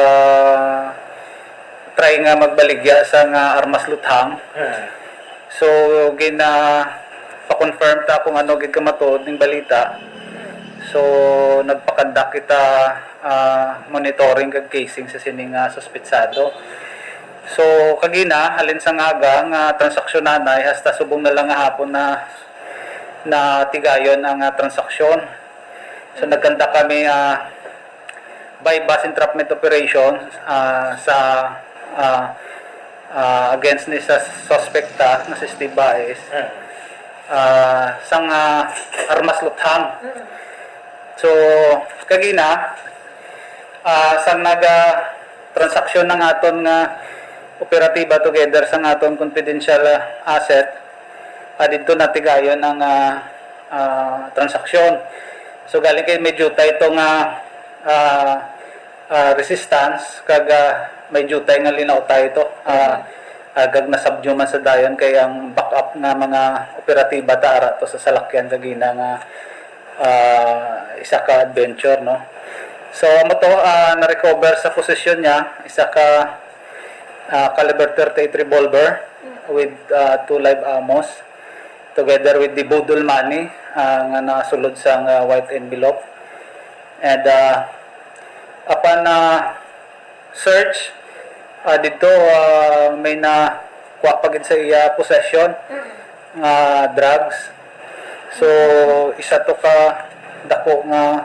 try nga magbaligya sa nga armas luthang. So, gina pa-confirm ta kung ano gid ka matuod ning balita. So, nagpakandak kita, ah, monitoring kag casing sa sini nga suspetsado. So, kagina, halin sa nga aga nga transaksyon nanay, hasta subong na lang nga hapon na, na tigayon ang, ah, transaksyon. So, nagkanta kami, ah, buy-bust entrapment operation, ah, sa, ah, ah, against ni sa suspekta nga si Steve Baez. Ah, sang, ah, armas luthang. So, kagina, ah, sang naga transaksyon ang aton nga operatiba together sang aton confidential, ah, asset, ah, didto natigayon ang, ah, ah, transaksyon. So, galing kay may jutay to nga, ah, ah, resistance kag, ah, may jutay nga linautay to. Ah, ah, kag nasabyo man sa dayon kay ang backup nga mga operatiba ta ara to sa salakyan kagina nga ah, isa ka adventure, no? So, amo to, ah, na-recover sa posesyon niya, isa ka, ah, caliber thirty-eight revolver with, ah, two live ammos, together with the boodle money, ah, nga nasulod sa, ah, white envelope. And, ah, upon, ah, search, ah, dito, ah, may nakuha pa gid sa iya possession nga drugs. So, isa to ka dako nga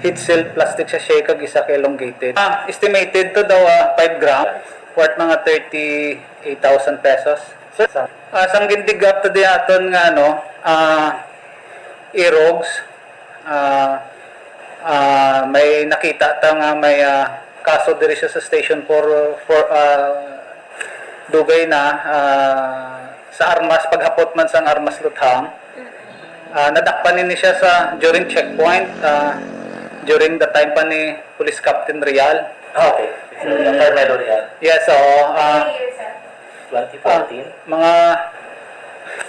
heat-sealed plastic sachet kag isa ka elongated. Ah, estimated to daw, ah, five gram, worth mga thirty-eight thousand pesos. So, ah, sang gin-dig up to di aton nga, ano, ah, irogs, ah, ah, may nakita ta nga may, ah, kaso diri siya sa Station four, for, ah, dugay na, ah, sa armas, paghapot man sang armas luthang. Ah, nadakpan ini siya sa, during checkpoint, ah, during the time pa ni Police Captain Real. Ah, okay. So, yung Carmelo Real. Yes, oo. Ah, twenty fourteen? Ah, mga,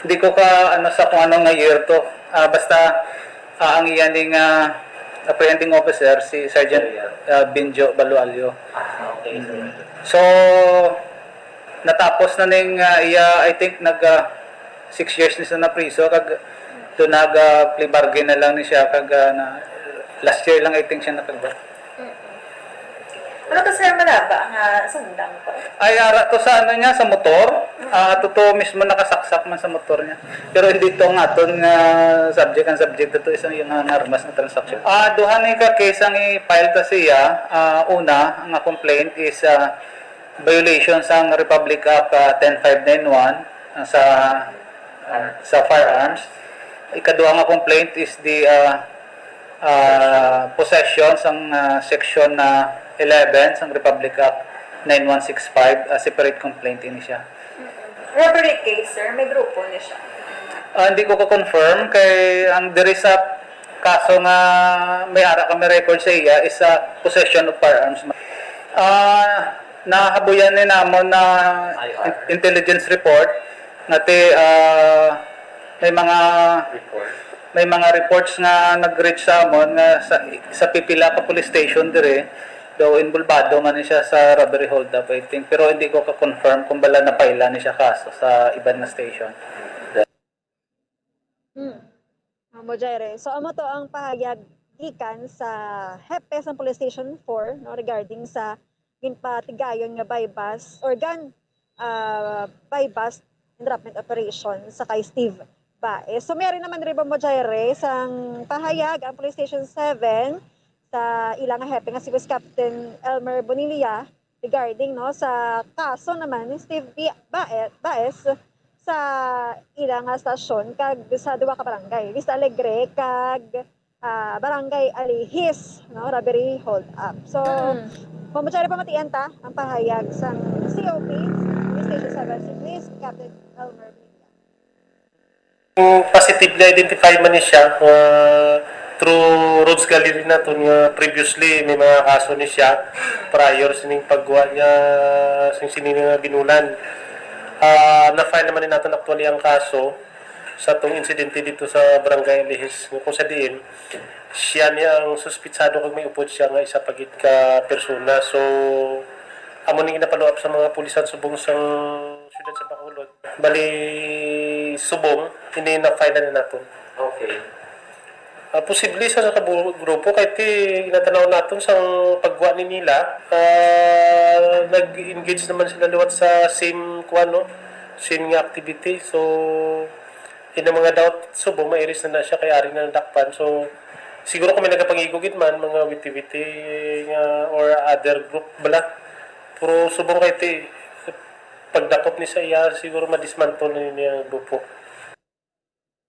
di ko ka, ano, sa kung ano nga year to. Ah, basta, ah, ang iya ning, ah, apprehending officer, si Sergeant, ah, Benjo Balualio. Ah, okay. So, natapos na ning, ah, iya, I think, nag, ah, six years ni sa na priso, kag doon nag, ah, plea bargain na lang ni siya, kag, ah, na, last year lang, I think, siya nakagwa. Ano to, sir, malaba nga sundang ko? Ay, ara to sa ano niya, sa motor. Ah, to, to mismo nakasaksak man sa motor niya. Pero hindi to nga aton nga subject. Ang subject to isang yung nga armas na transaction. Ah, duha ni ka case ang i-file ta siya. Ah, una, nga complaint is, ah, violation sang Republic Act, ah, ten five nine one, ah, sa, ah, sa firearms. Ikaduha nga complaint is the, ah, ah, possession sang, ah, section, ah, eleven sang Republic Act nine one six five, ah, separate complaint ini siya. Robbery case, sir, may grupo ni siya. Ah, hindi ko ka-confirm kay ang diri sa kaso nga may ara kami record sa iya is sa possession of firearms. Ah, nahabuyan ni namon na I R. In-, intelligence report nga ti, ah, may mga Report. May mga reports nga nag-reach sa amon nga sa, sa pipila ka police station dire, daw involvado man ni siya sa robbery hold-up, I think. Pero hindi ko ka-confirm kung bala napaila ni siya kaso sa iban nga station. Hmm. Ma'am Jaire. So, amo to ang pahayag gikan sa hepe sa Police Station four, no, regarding sa ginpatigayon nga buy-bust or gun, ah, buy-bust entrapment operation sa kay Steve Baez. So, may ari naman diri ba mo, Jaire, sang pahayag ang Police Station seven sa ilang hepe nga si Police Captain Elmer Bonilla regarding, no, sa kaso naman ni Steve Bi-, Bae-, Baez sa ila nga stasyon kag sa duha ka barangay, Vista Alegre kag, ah, Barangay Alihis, no, robbery hold up. So, Mm. Ma'am Jaire, pamatian ta ang pahayag sang C O P, Police Station seven, si Police Captain Elmer Bonilla. Positively identify man ni siya, uh, through Roads Gallery naton nga previously may mga kaso ni siya prior sining pagkuha niya sing sini nga binulan. Ah, na-file naman ni naton actually ang kaso sa tong insidente dito sa Barangay Alihis, kung sa diin siya niya ang suspitsado kag may upod siya nga isa pa gid ka persona. So, amo ning ginapaluap sa mga pulisan subong sang siyudad sa Bacolod. Bali, subong, ini na-file na naton. Okay. Ah, posible sa, sa kabu-, grupo, kay ti, ginatanaw naton sang pagwa ni nila, ah, nag-engage naman sila liwat sa same, kuwan, no? Same nga activity. So, in ang mga doubt, subong, mairis na na siya, kay ari na nadakpan. So, siguro kung may nagapangigo gid man, mga witi-witi nga, or other group, bala. Pero subong kay ti, pagdakop ni sa iya, siguro madismantle na niya ang grupo.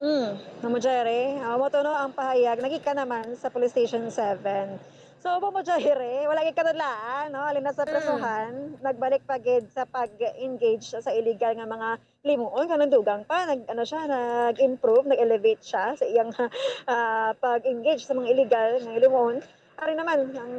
Mm, Ma'am Jerry, ah, mo to, no, ang pahayag, nagika naman sa Police Station seven. So, Ma'am Jerry, wala gid kadadlaan, no? Alin na sa Mm. prasuhan, nagbalik pa gid sa pag-engage sa illegal nga mga limuon. Kanang dugang pa, nag, ano siya, nag-improve, nag-elevate siya sa iyang, ah, pag-engage sa mga illegal nga limuon. Ari naman, ang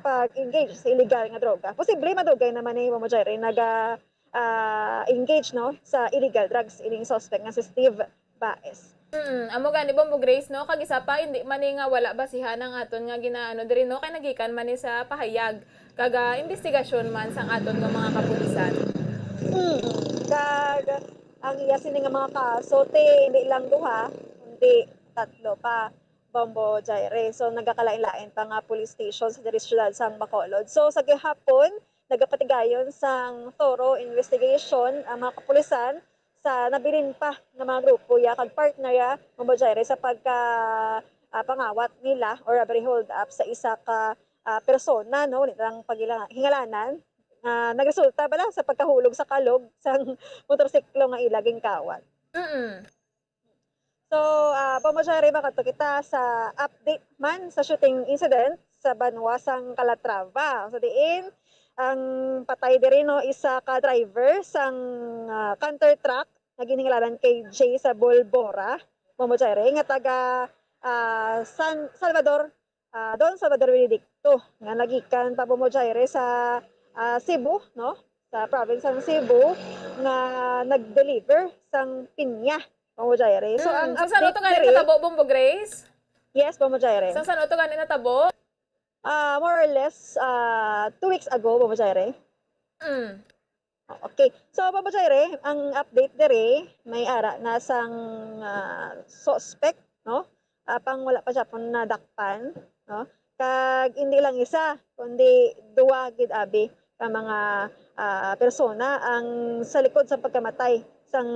pag-engage sa illegal nga droga. Posible, madugay naman ni Ma'am Jerry, naga, ah, engage, no, sa illegal drugs ining suspect nga si Steve Baez. Mm, amo gani, Bombo Grace, no? Kag isa pa, hindi man ni nga wala basihan ang aton nga ginaano diri, no? Kay nagikan man ni sa pahayag kag, ah, investigasyon man sang aton nga mga kapulisan. Hmm. Kag ang iya sini nga mga kaso, ti, hindi lang duha, kundi tatlo pa, Bombo Jaire. So, nagakalain-lain pa nga police station sa diri sa siyudad sang Bacolod. So, sa gihapon, nagapatigayon sang thorough investigation ang mga kapulisan sa nabilin pa nga mga grupo ya kag partner ya, Bombo Jaire, sa pagka, ah, pangawat nila or robbery hold up sa isa ka, ah, persona, no, wala lang pagila-, hingalanan, nga nagresulta bala sa pagkahulog sa kalog sang motorsiklo nga ila ginkawat. Mm. So, ah, Bombo Jaire, makadto kita sa update man sa shooting incident sa banwa sang Calatrava. So, diin ang patay diri, no, isa ka driver sang, ah, canter truck nga ginhingalanan kay Jay Sabol Bora, Bombo Jaire, nga taga, ah, San Salvador, ah, Don Salvador Benedicto, nga nagikan pa, Bombo Jaire, sa, ah, Cebu, no? Sa province sang Cebu, nga nag-deliver sang pinya, Bombo Jaire. So, Mm. ang Sa san-o update to gani diri, natabo, Bombo Grace? Yes, Bombo Jaire. Sa san-o to gani natabo? Ah, more or less, ah, two weeks ago, Bombo Jaire. Mm. Okay. So, Bombo Jaire, ang update diri, may ara na sang, ah, suspect, no? Apang wala pa siya pon nadakpan, no? Kag hindi lang isa, kundi duwa gid abi ka mga, ah, persona ang sa likod sa pagkamatay sang,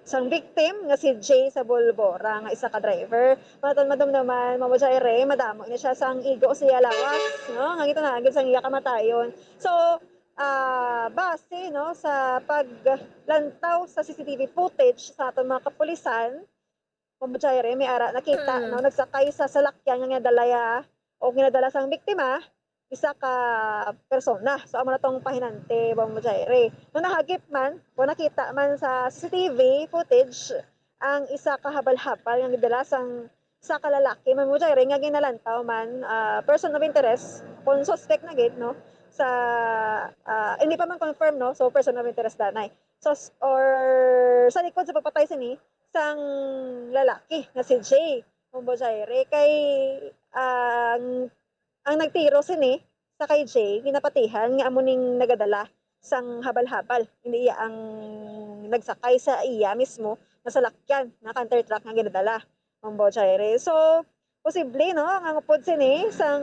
sang victim nga si Jay Sabol Bora, nga isa ka driver. Maton madumduman, Bombo Jaire, madamo na siya sang igo sa iya lawas, no? Nga gito na gid sang iya kamatayon. So, ah, base, no, sa paglantaw sa C C T V footage sa aton mga kapulisan, Bombo Jaire, may ara nakita, Mm. no, nagsakay sa salakyan nga ginadala ya o ginadala sang biktima, isa ka persona. So, amo na tong pahinante, Bombo Jaire. No, nahagip man o nakita man sa C C T V footage ang isa ka habal-habal nga gidala sang isa ka lalaki, Bombo Jaire, nga ginalantaw man, ah, person of interest, kung suspect na gid, no, sa, ah, hindi pa man confirm, no, so person of interest danay. So, s-, or sa likod sa pagpatay sini, sang lalaki nga si Jay, Bombo Jaire, kay ang, ang nagtiro sini sa kay Jay, ginapatihan nga amo ning nagadala sang habal-habal. Hindi iya ang nagsakay sa iya mismo nga salakyan, nga canter truck nga ginadala, Bombo Jaire. So, posible, no, nga ang upod sini sang,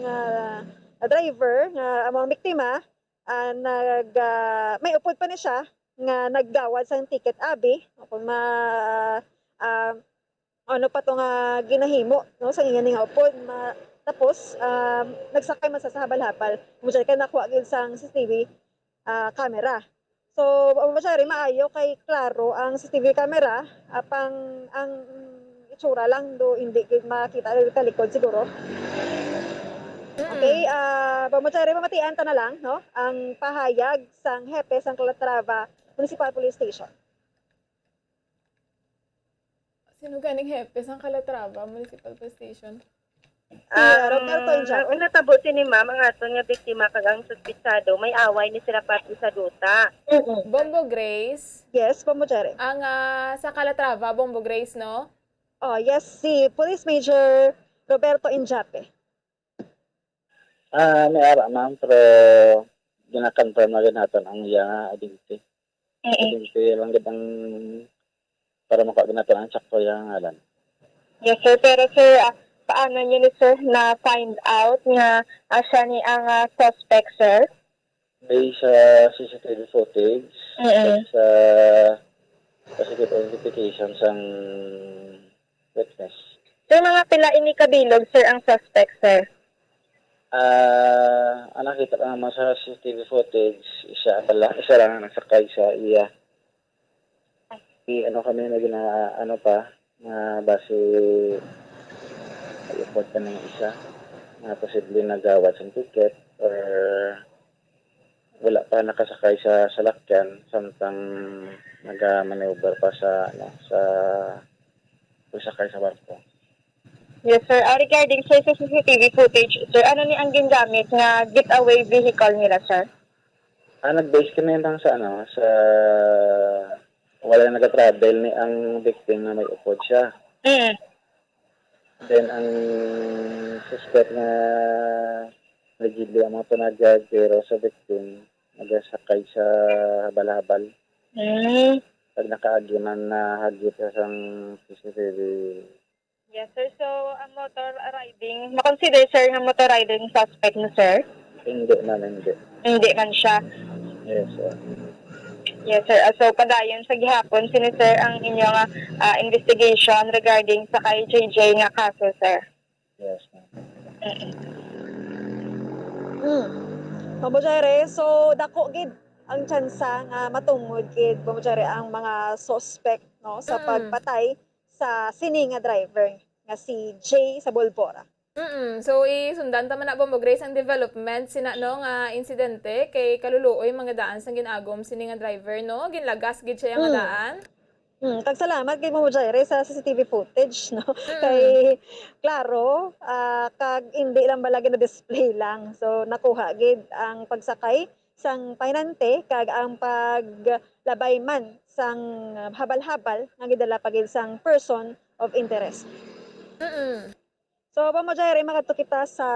ah, driver nga amo ang biktima, ah, nag, ah, may upod pa ni siya nga naggawad sang ticket abi, o kung ma-, ah, ano pa to nga ginahimo, no, sa ing-ani nga upod. Ma-, tapos, um, nagsakay man sa, sa habal-habal. Mo siya kay nakuha gid sang C C T V, ah, camera. So, mo siya rin maayo kay klaro ang C C T V camera, apang ang itsura lang do hindi gid makita sa likod siguro. Mm. Okay, ah, mo siya rin mamatian ta na lang, no, ang pahayag sang hepe sang Calatrava Municipal Police Station. Sino ganing hepe sang Calatrava Municipal Police Station? Si, ah, Roberto Injap. Ang natabo sini, ma'am, ang aton nga biktima kag ang suspitsado, may away ni sila pati sa duta. Mm-mm. Bombo Grace? Yes, Bombo Jere. Ang, ah, sa Calatrava, Bombo Grace, no? Oh, yes, si Police Major Roberto Injape. Ah, may ara, ma'am, pero ginakonfirm na gid naton ang iya nga identity. Mm-mm. Identity lang gid ang para makuha gid naton ang sakto iya nga ngalan. Yes, sir. Pero, sir, ah, paano niyo ni, sir, na-find out nga, ah, siya ni ang, ah, suspect, sir? Based sa C C T V footage, mm-mm, at sa positive identification sang witness. Sir, mga pila ini kabilog, sir, ang suspect, sir? Ah, ang nakita lang naman sa C C T V footage, isa pa lang, isa lang ang nagsakay sa iya. I-, ano kami na gina-, ano pa, nga base may upod pa ning isa nga posible nagawad sang ticket or wala pa nakasakay sa salakyan samtang nagamaneuver pa sa, ano, sa pagsakay sa barko. Yes, sir. Ah, regarding, sir, sa C C T V footage, sir, ano ni ang gingamit nga getaway vehicle nila, sir? Ah, nag-base kami lang sa, ano, sa, Wala nagatravel ni ang victim nga may upod siya. Mm. Then ang suspect nga allegedly ang mga panagag pero sa victim nagasakay sa habal-habal. Mm. Pag nakaagi man na hagit sa sang C C T V. Yes, sir. So, ang motor riding, makonsider, sir, nga motor riding suspect na, sir? Hindi man, hindi. Hindi man siya. Yes, sir. Yes, sir. Ah, so, padayon sa gihapon sini, sir, ang inyo nga, ah, investigation regarding sa kay J J nga kaso, sir. Yes, ma'am. Mm. Ma'am Jere, so dako gid ang tsansa nga matungod gid, Ma'am Jere, ang mga suspect, no, sa Mm. pagpatay sa sini nga driver nga si Jay sa Bolbora. Mm. So, isundan ta man na, Bombo Grace, ang development sina, no, nga insidente kay kaluluoy mga daan sang gin-agom sini nga driver, no? Ginlagas gid siya nga Mm. daan. Mm, kag salamat kay Ma'am Jaire sa C C T V footage, no? Mm. Kay klaro, ah, kag hindi lang bala gina-display lang. So, nakuha gid ang pagsakay sang pahinante kag ang paglabay man sang habal-habal nga gidala pa gid sang person of interest. Mm. So, Ma'am Jaire, makadto kita sa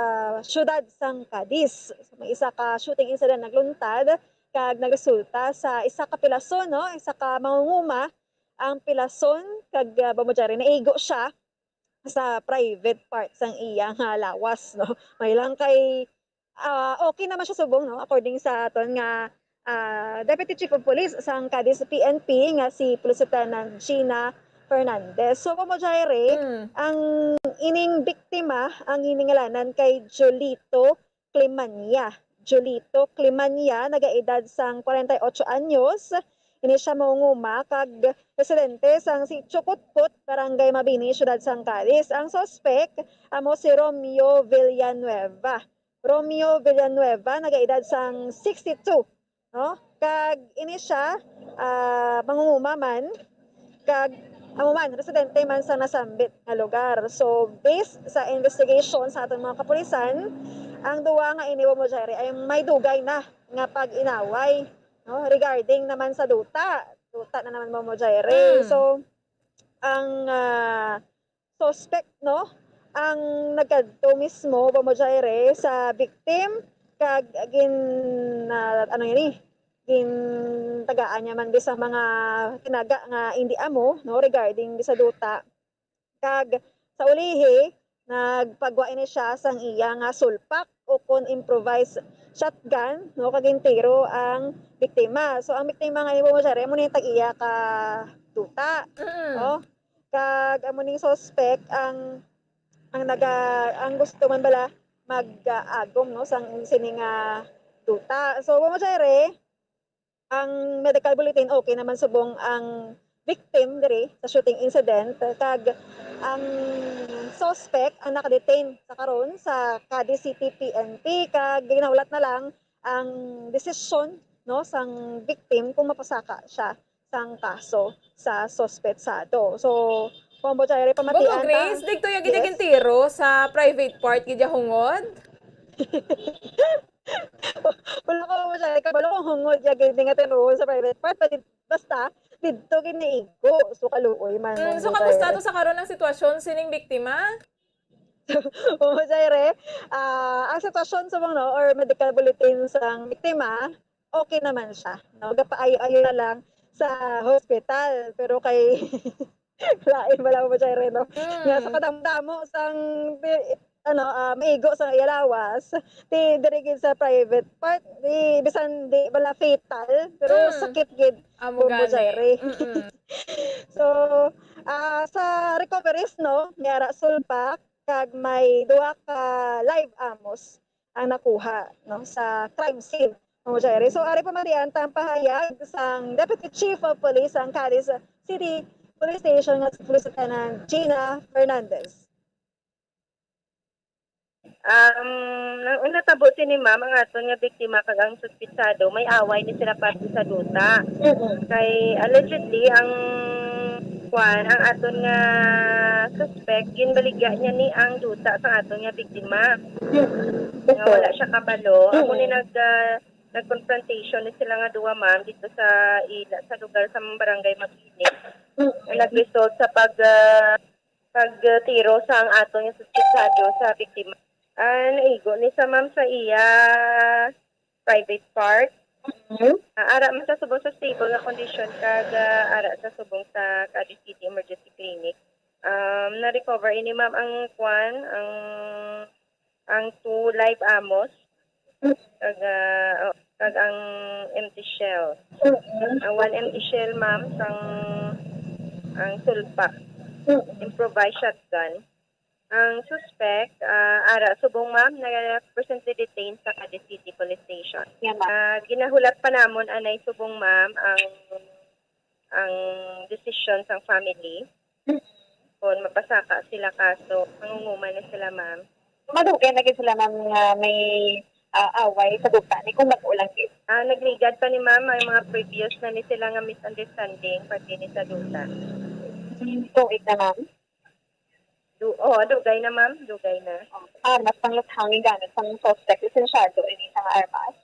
siyudad sang Cadiz. So, may isa ka shooting incident nagluntad kag nagresulta sa isa ka pilason, no? Isa ka mangunguma ang pilason kag, ah, Ma'am Jaire, naigo siya sa private part sang iya nga lawas, no? May lang kay, ah, okay naman siya subong, no? According sa aton nga, ah, Deputy Chief of Police sang Cadiz P N P nga si Police Lieutenant Gina Fernandez. So, Ma'am Jaire, Mm. ang ining biktima, ang iningalanan kay Jolito Clemania. Jolito Clemania, nagaedad sang kwarenta y ocho anyos. Ini siya mangunguma kag residente sang Sitio Kutput, Barangay Mabini, Siyudad sang Cadiz. Ang suspek amo si Romeo Villanueva. Romeo Villanueva, nagaedad sang sixty-two, no? Kag ini siya, ah, mangunguma man, kag amo man, residente man sa nasambit nga lugar. So, based sa investigation sa aton mga kapulisan, ang duwa nga ini, Ma'am Jaire, ay may dugay na nga pag-inaway, no? Regarding naman sa duta, duta na naman, Ma'am Jaire. Mm. So, ang, ah, suspect, no, ang nagkadto mismo, Ma'am Jaire, sa victim, kag gin-, ah, ano ini, gintagaan niya man bisan mga tinaga nga indi amo, no, regarding sa duta. Kag sa ulihi, nagpagwa ini siya sang iya nga sulpak o kon improvised shotgun, no, kag gintiro ang biktima. So, ang biktima nga imo, Ma'am Jaire, amo ni tag-iya ka duta, Mm. no? Kag amo ning suspect ang, ang naga-, ang gusto man bala mag-, ah, agom, no, sang sini nga duta. So, Ma'am Jaire, ang medical bulletin, okay naman subong ang victim diri sa shooting incident, kag ang suspect ang nakadetain sa karon sa Cadiz City P N P, kag ginahulat na lang ang desisyon, no, sang victim kung mapasaka siya sang kaso sa suspetsado. So, Ma'am Jaire, Bobo pamatian ta. Grace, digto ya gid Yes. gintiro sa private part gid ya hungod? Wala ko, Ma'am Jaire, kabalo kung hungod ya gid nga tinuod sa private part, but basta didto gid naigo. So, kaluoy man, Mm, Ma'am so, Jaire. Kamusta to sa karon ang sitwasyon sining biktima? Ma'am Jaire, ah, ang sitwasyon sa mga, no, or medical bulletin sang biktima, okay naman siya, no? Gapaayo-ayo na lang sa hospital, pero kay lain wala, Ma'am Jaire, no? Mm. Nga sa kadamo-damo sang pi-, ano, ah, maigo sa iya lawas, ti diri gid sa private part, di, bisan di bala fatal, pero Mm. sakit gid, Amo Ma'am gani. Jaire. Mm-mm. So, ah, sa recoveries, no, may ara sulpak, kag may duha ka live amos ang nakuha, no, sa crime scene, Ma'am Jaire. So, ari pamatian ta ang pahayag sang Deputy Chief of Police sang Cadiz City Police Station nga si Police Lieutenant Gina Fernandez. Um, nang, ang natabo sini, ma'am, ang aton nga biktima kag ang suspitsado, may away ni sila parte sa duta. Mm. Kay allegedly, ang, kuwan, ang aton nga suspect, ginbaligya niya ni ang duta sa aton nga biktima. Mm. Nga wala siya kabalo. Amo ni Mm. nag, ah, Nag-confrontation ni sila nga duwa, ma'am, dito sa ila, sa lugar sa barangay Makinig. Mm. Nga nag-result sa pag, ah, pagtiro sa ang aton nga suspetsado sa biktima. Ah, naigo ni sa, ma'am, sa iya private part. Mm. Ah, ara man sa subong sa stable nga kondisyon kag, ah, ara sa subong sa Cadiz City Emergency Clinic. Um, na-recover ini, ma'am, ang kwan, ang, ang two live amos kag, ah, oh, kag ang empty shell. Mm. Ang one empty shell, ma'am, sang, ang sulpa. Mm. Improvised shotgun. Ang suspect, ah, ara, subong, ma'am, na presently detained sa Cadiz City Police Station. Yeah, ma'am. Ah, ginahulat pa namon anay subong, ma'am, ang, ang desisyon sang family. Mm. Kung mapasaka sila kaso, mangunguman na sila, ma'am. Madugay na gid sila, ma'am, nga may, ah, away sa duta ni kung mag-ulang gid. Ah, nagligad pa ni, ma'am, may mga previous na ni sila nga misunderstanding pati ni sa duta. Mm, tuig na, ma'am? Du-, oo, dugay na, ma'am. Dugay na. Armas pang luthang ni gamit sang suspect, lisensyado ini sa nga armas?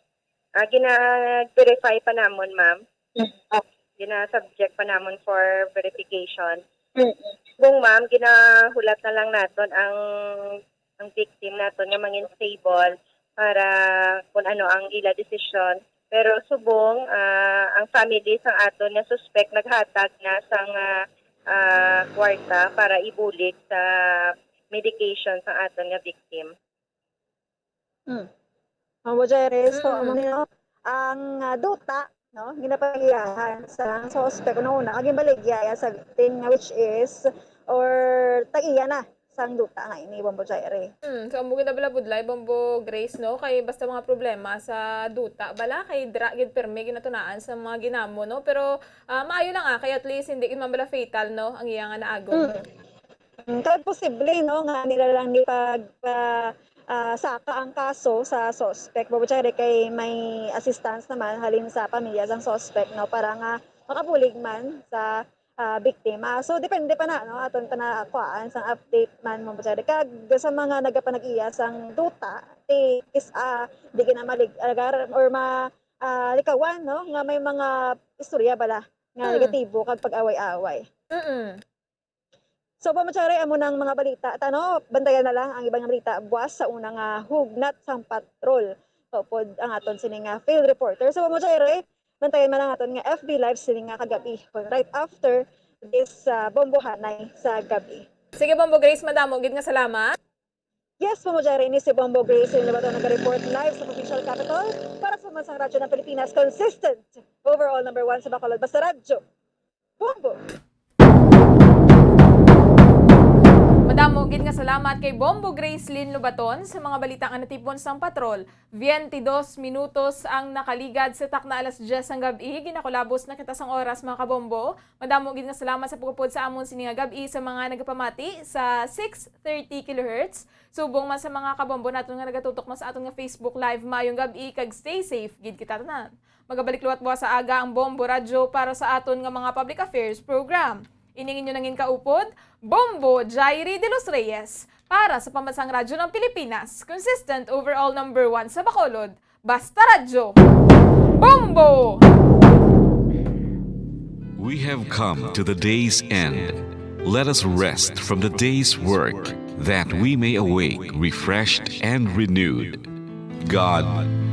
Ah, gina-verify pa namon, ma'am. Mm, okay. Gina-subject pa namon for verification. Mm-mm. Kung, ma'am, ginahulat na lang naton ang, ang victim naton nga mangin stable para kung ano ang ila desisyon. Pero subong, ah, ang family sang aton nga suspect naghatag na sang, ah, ah, kwarta para ibulig sa medication sang aton nga victim. Hmm. Ma'am Jairis, so, Mm. amo ni, no, ang, ah, duta, no, ginapagiyahan sa suspect una-una, ang ginbaligya iya sa victim nga, which is, or tag-iya na sang duta nga ini, Bombo Jairis. Hmm, so, amo gid na bala, Budlay, Bombo Grace, no, kay basta mga problema sa duta bala, kay dira gid pirmi ginatunaan sa mga ginamo, no, pero, ah, maayo lang, ah, kay at least hindi gid man bala fatal, no, ang iya nga naagom. Mm. Mm, kag posible, no, nga nila lang ni pag, ah, ah, saka ang kaso sa suspect. Bombo Jairis, kay may assistance naman halin sa pamilya sang suspect, no, para nga makabulig man sa, ah, biktima. So, depende pa na, no, aton pa na kuhaan sang update man, Bombo Jairis. Kag sa mga nagapanag-iya sang duta, ti, is, ah, di gid na malig-, agar or ma-, ah, likawan, no, nga may mga istorya bala nga Mm. negatibo kag pag-away-away. Mm. So, Bombo Jairis, amo nang mga balita. Tano, bantayan na lang ang iba nga balita buwas sa una nga hugnat sang patrol. Upod ang aton sini nga field reporter. So, Bombo Jairis, bantayan man ang aton nga F B Live sini nga kagab-i. Right after this, ah, Bombohanay sa gab-i. Sige, Bombo Grace, madamo gid nga salamat. Yes, Bombo Jairis, ini si Bombo Grace Lin Lobaton, naga-report live sa provincial capital para sa Pambansang Radyo ng Pilipinas, consistent, overall number one sa Bacolod. Basta Radyo, Bombo! Madamo gid nga salamat kay Bombo Grace Lin Lobaton sa mga balita nga natipon sang patrol. Twenty-dos minutos ang nakaligad sa takna alas diyes sang gab-i. Ginakulabos na kita sang oras, mga kabombo. Madamo gid nga salamat sa pag-upod sa amon sini nga gab-i sa mga nagapamati sa six thirty kilohertz. Subong man sa mga kabombo naton nga nagatutok man sa aton nga Facebook Live, maayong gab-i kag stay safe gid kita tanan. Magabalik liwat buwas sa aga ang Bombo Radyo para sa aton nga mga public affairs program. Ini ang inyo nangin kaupod, Bombo Jairy de los Reyes, para sa Pambansang Radyo ng Pilipinas, consistent overall number one sa Bacolod, Basta Radyo, Bombo! We have come to the day's end. Let us rest from the day's work, that we may awake refreshed and renewed. God,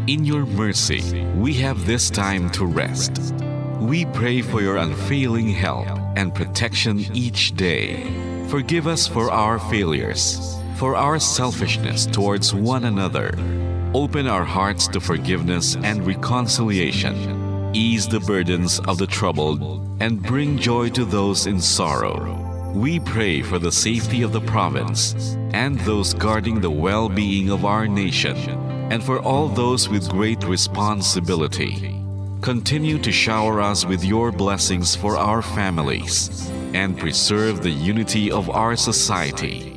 in your mercy, we have this time to rest. We pray for your unfailing help and protection each day. Forgive us for our failures, for our selfishness towards one another. Open our hearts to forgiveness and reconciliation. Ease the burdens of the troubled and bring joy to those in sorrow. We pray for the safety of the province and those guarding the well-being of our nation, and for all those with great responsibility. Continue to shower us with your blessings for our families and preserve the unity of our society.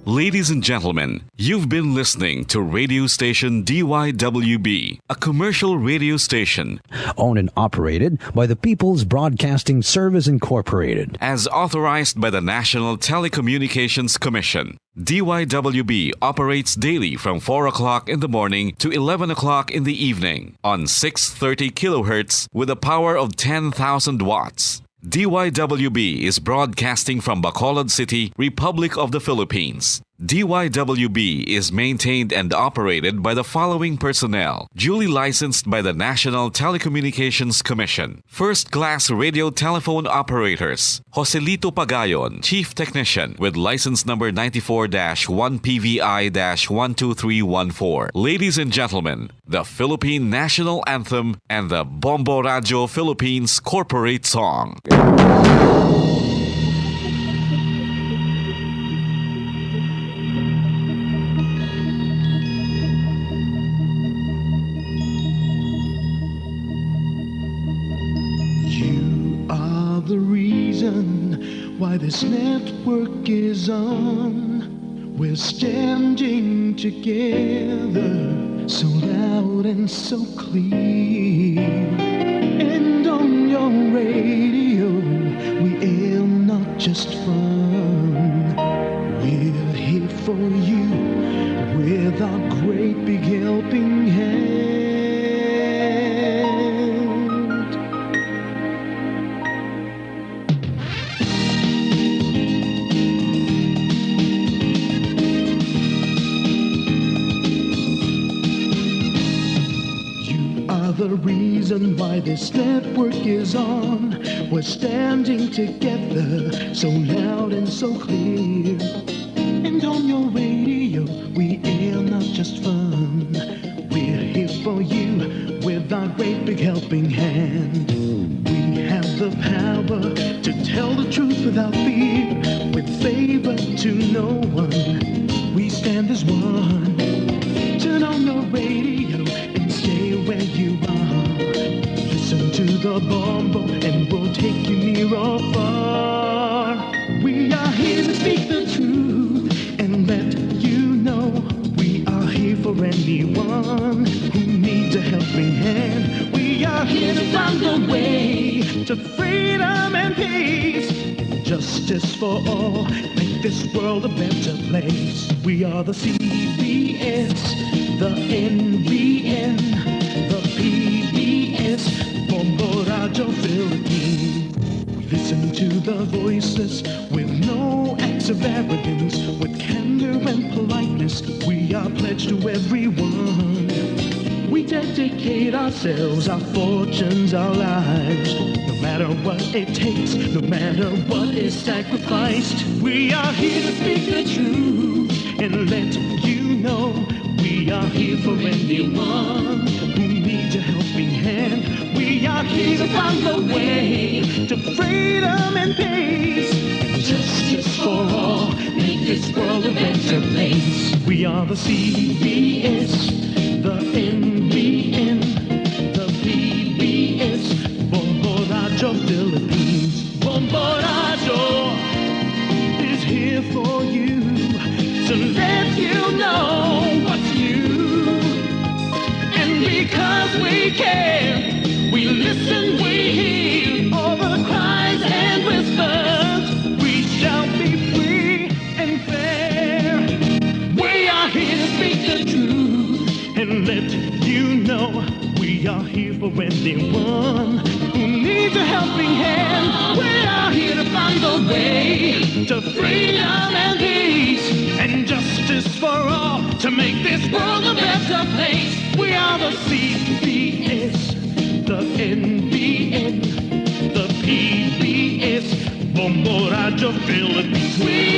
Ladies and gentlemen, you've been listening to radio station D Y W B, a commercial radio station owned and operated by the People's Broadcasting Service Incorporated, as authorized by the National Telecommunications Commission. D Y W B operates daily from four o'clock in the morning to eleven o'clock in the evening on six thirty kilohertz with a power of ten thousand watts. D Y W B is broadcasting from Bacolod City, Republic of the Philippines. D Y W B is maintained and operated by the following personnel, duly licensed by the National Telecommunications Commission. First class radio telephone operators, Joselito Pagayon, Chief Technician, with license number ninety-four dash one P V I dash one two three one four. Ladies and gentlemen, the Philippine National Anthem and the Bombo Radio Philippines Corporate Song. You are the reason why this network is on. We're standing together, so loud and so clear. And on your radio, we air not just fun. We're here for you with our great big helping hand. You are the reason why this network is on. We're standing together, so loud and so clear. And on your radio, we air not just fun. We're here for you with our great big helping hand. We have the power to tell the truth without fear, with favor to no one. We stand as one. Turn on your radio and stay where you are. Listen to the Bombo and we'll take you near or far. We are here to speak the truth and let you know we are here for anyone who needs a helping hand. We are here to find the way to freedom and peace, justice for all, make this world a better place. We are the C B S, the N B N, the P B S, Bombo Radio Philippines. We listen to the voiceless with no acts of arrogance, with candor and politeness. We are pledged to everyone. We dedicate ourselves, our fortunes, our lives. No matter what it takes, no matter what is sacrificed, we are here to speak the truth and let you know we are here for anyone who needs a helping hand. We are here to find the way to freedom and peace and justice for all. Make this world a better place. We are the C B S, the N B N, the P B S, Bombo Radio Philippines. Bombo Radio is here for you to let you know what's new. And because we care, we listen, we hear all the cries and whispers. We shall be free and fair. We are here to speak the truth and let you know we are here for anyone who needs a helping hand. We are here to find the way to freedom and peace and justice for all to make this world a better place. We are the C B S, the N B N, the P B S, Bombo Radio Philippines. We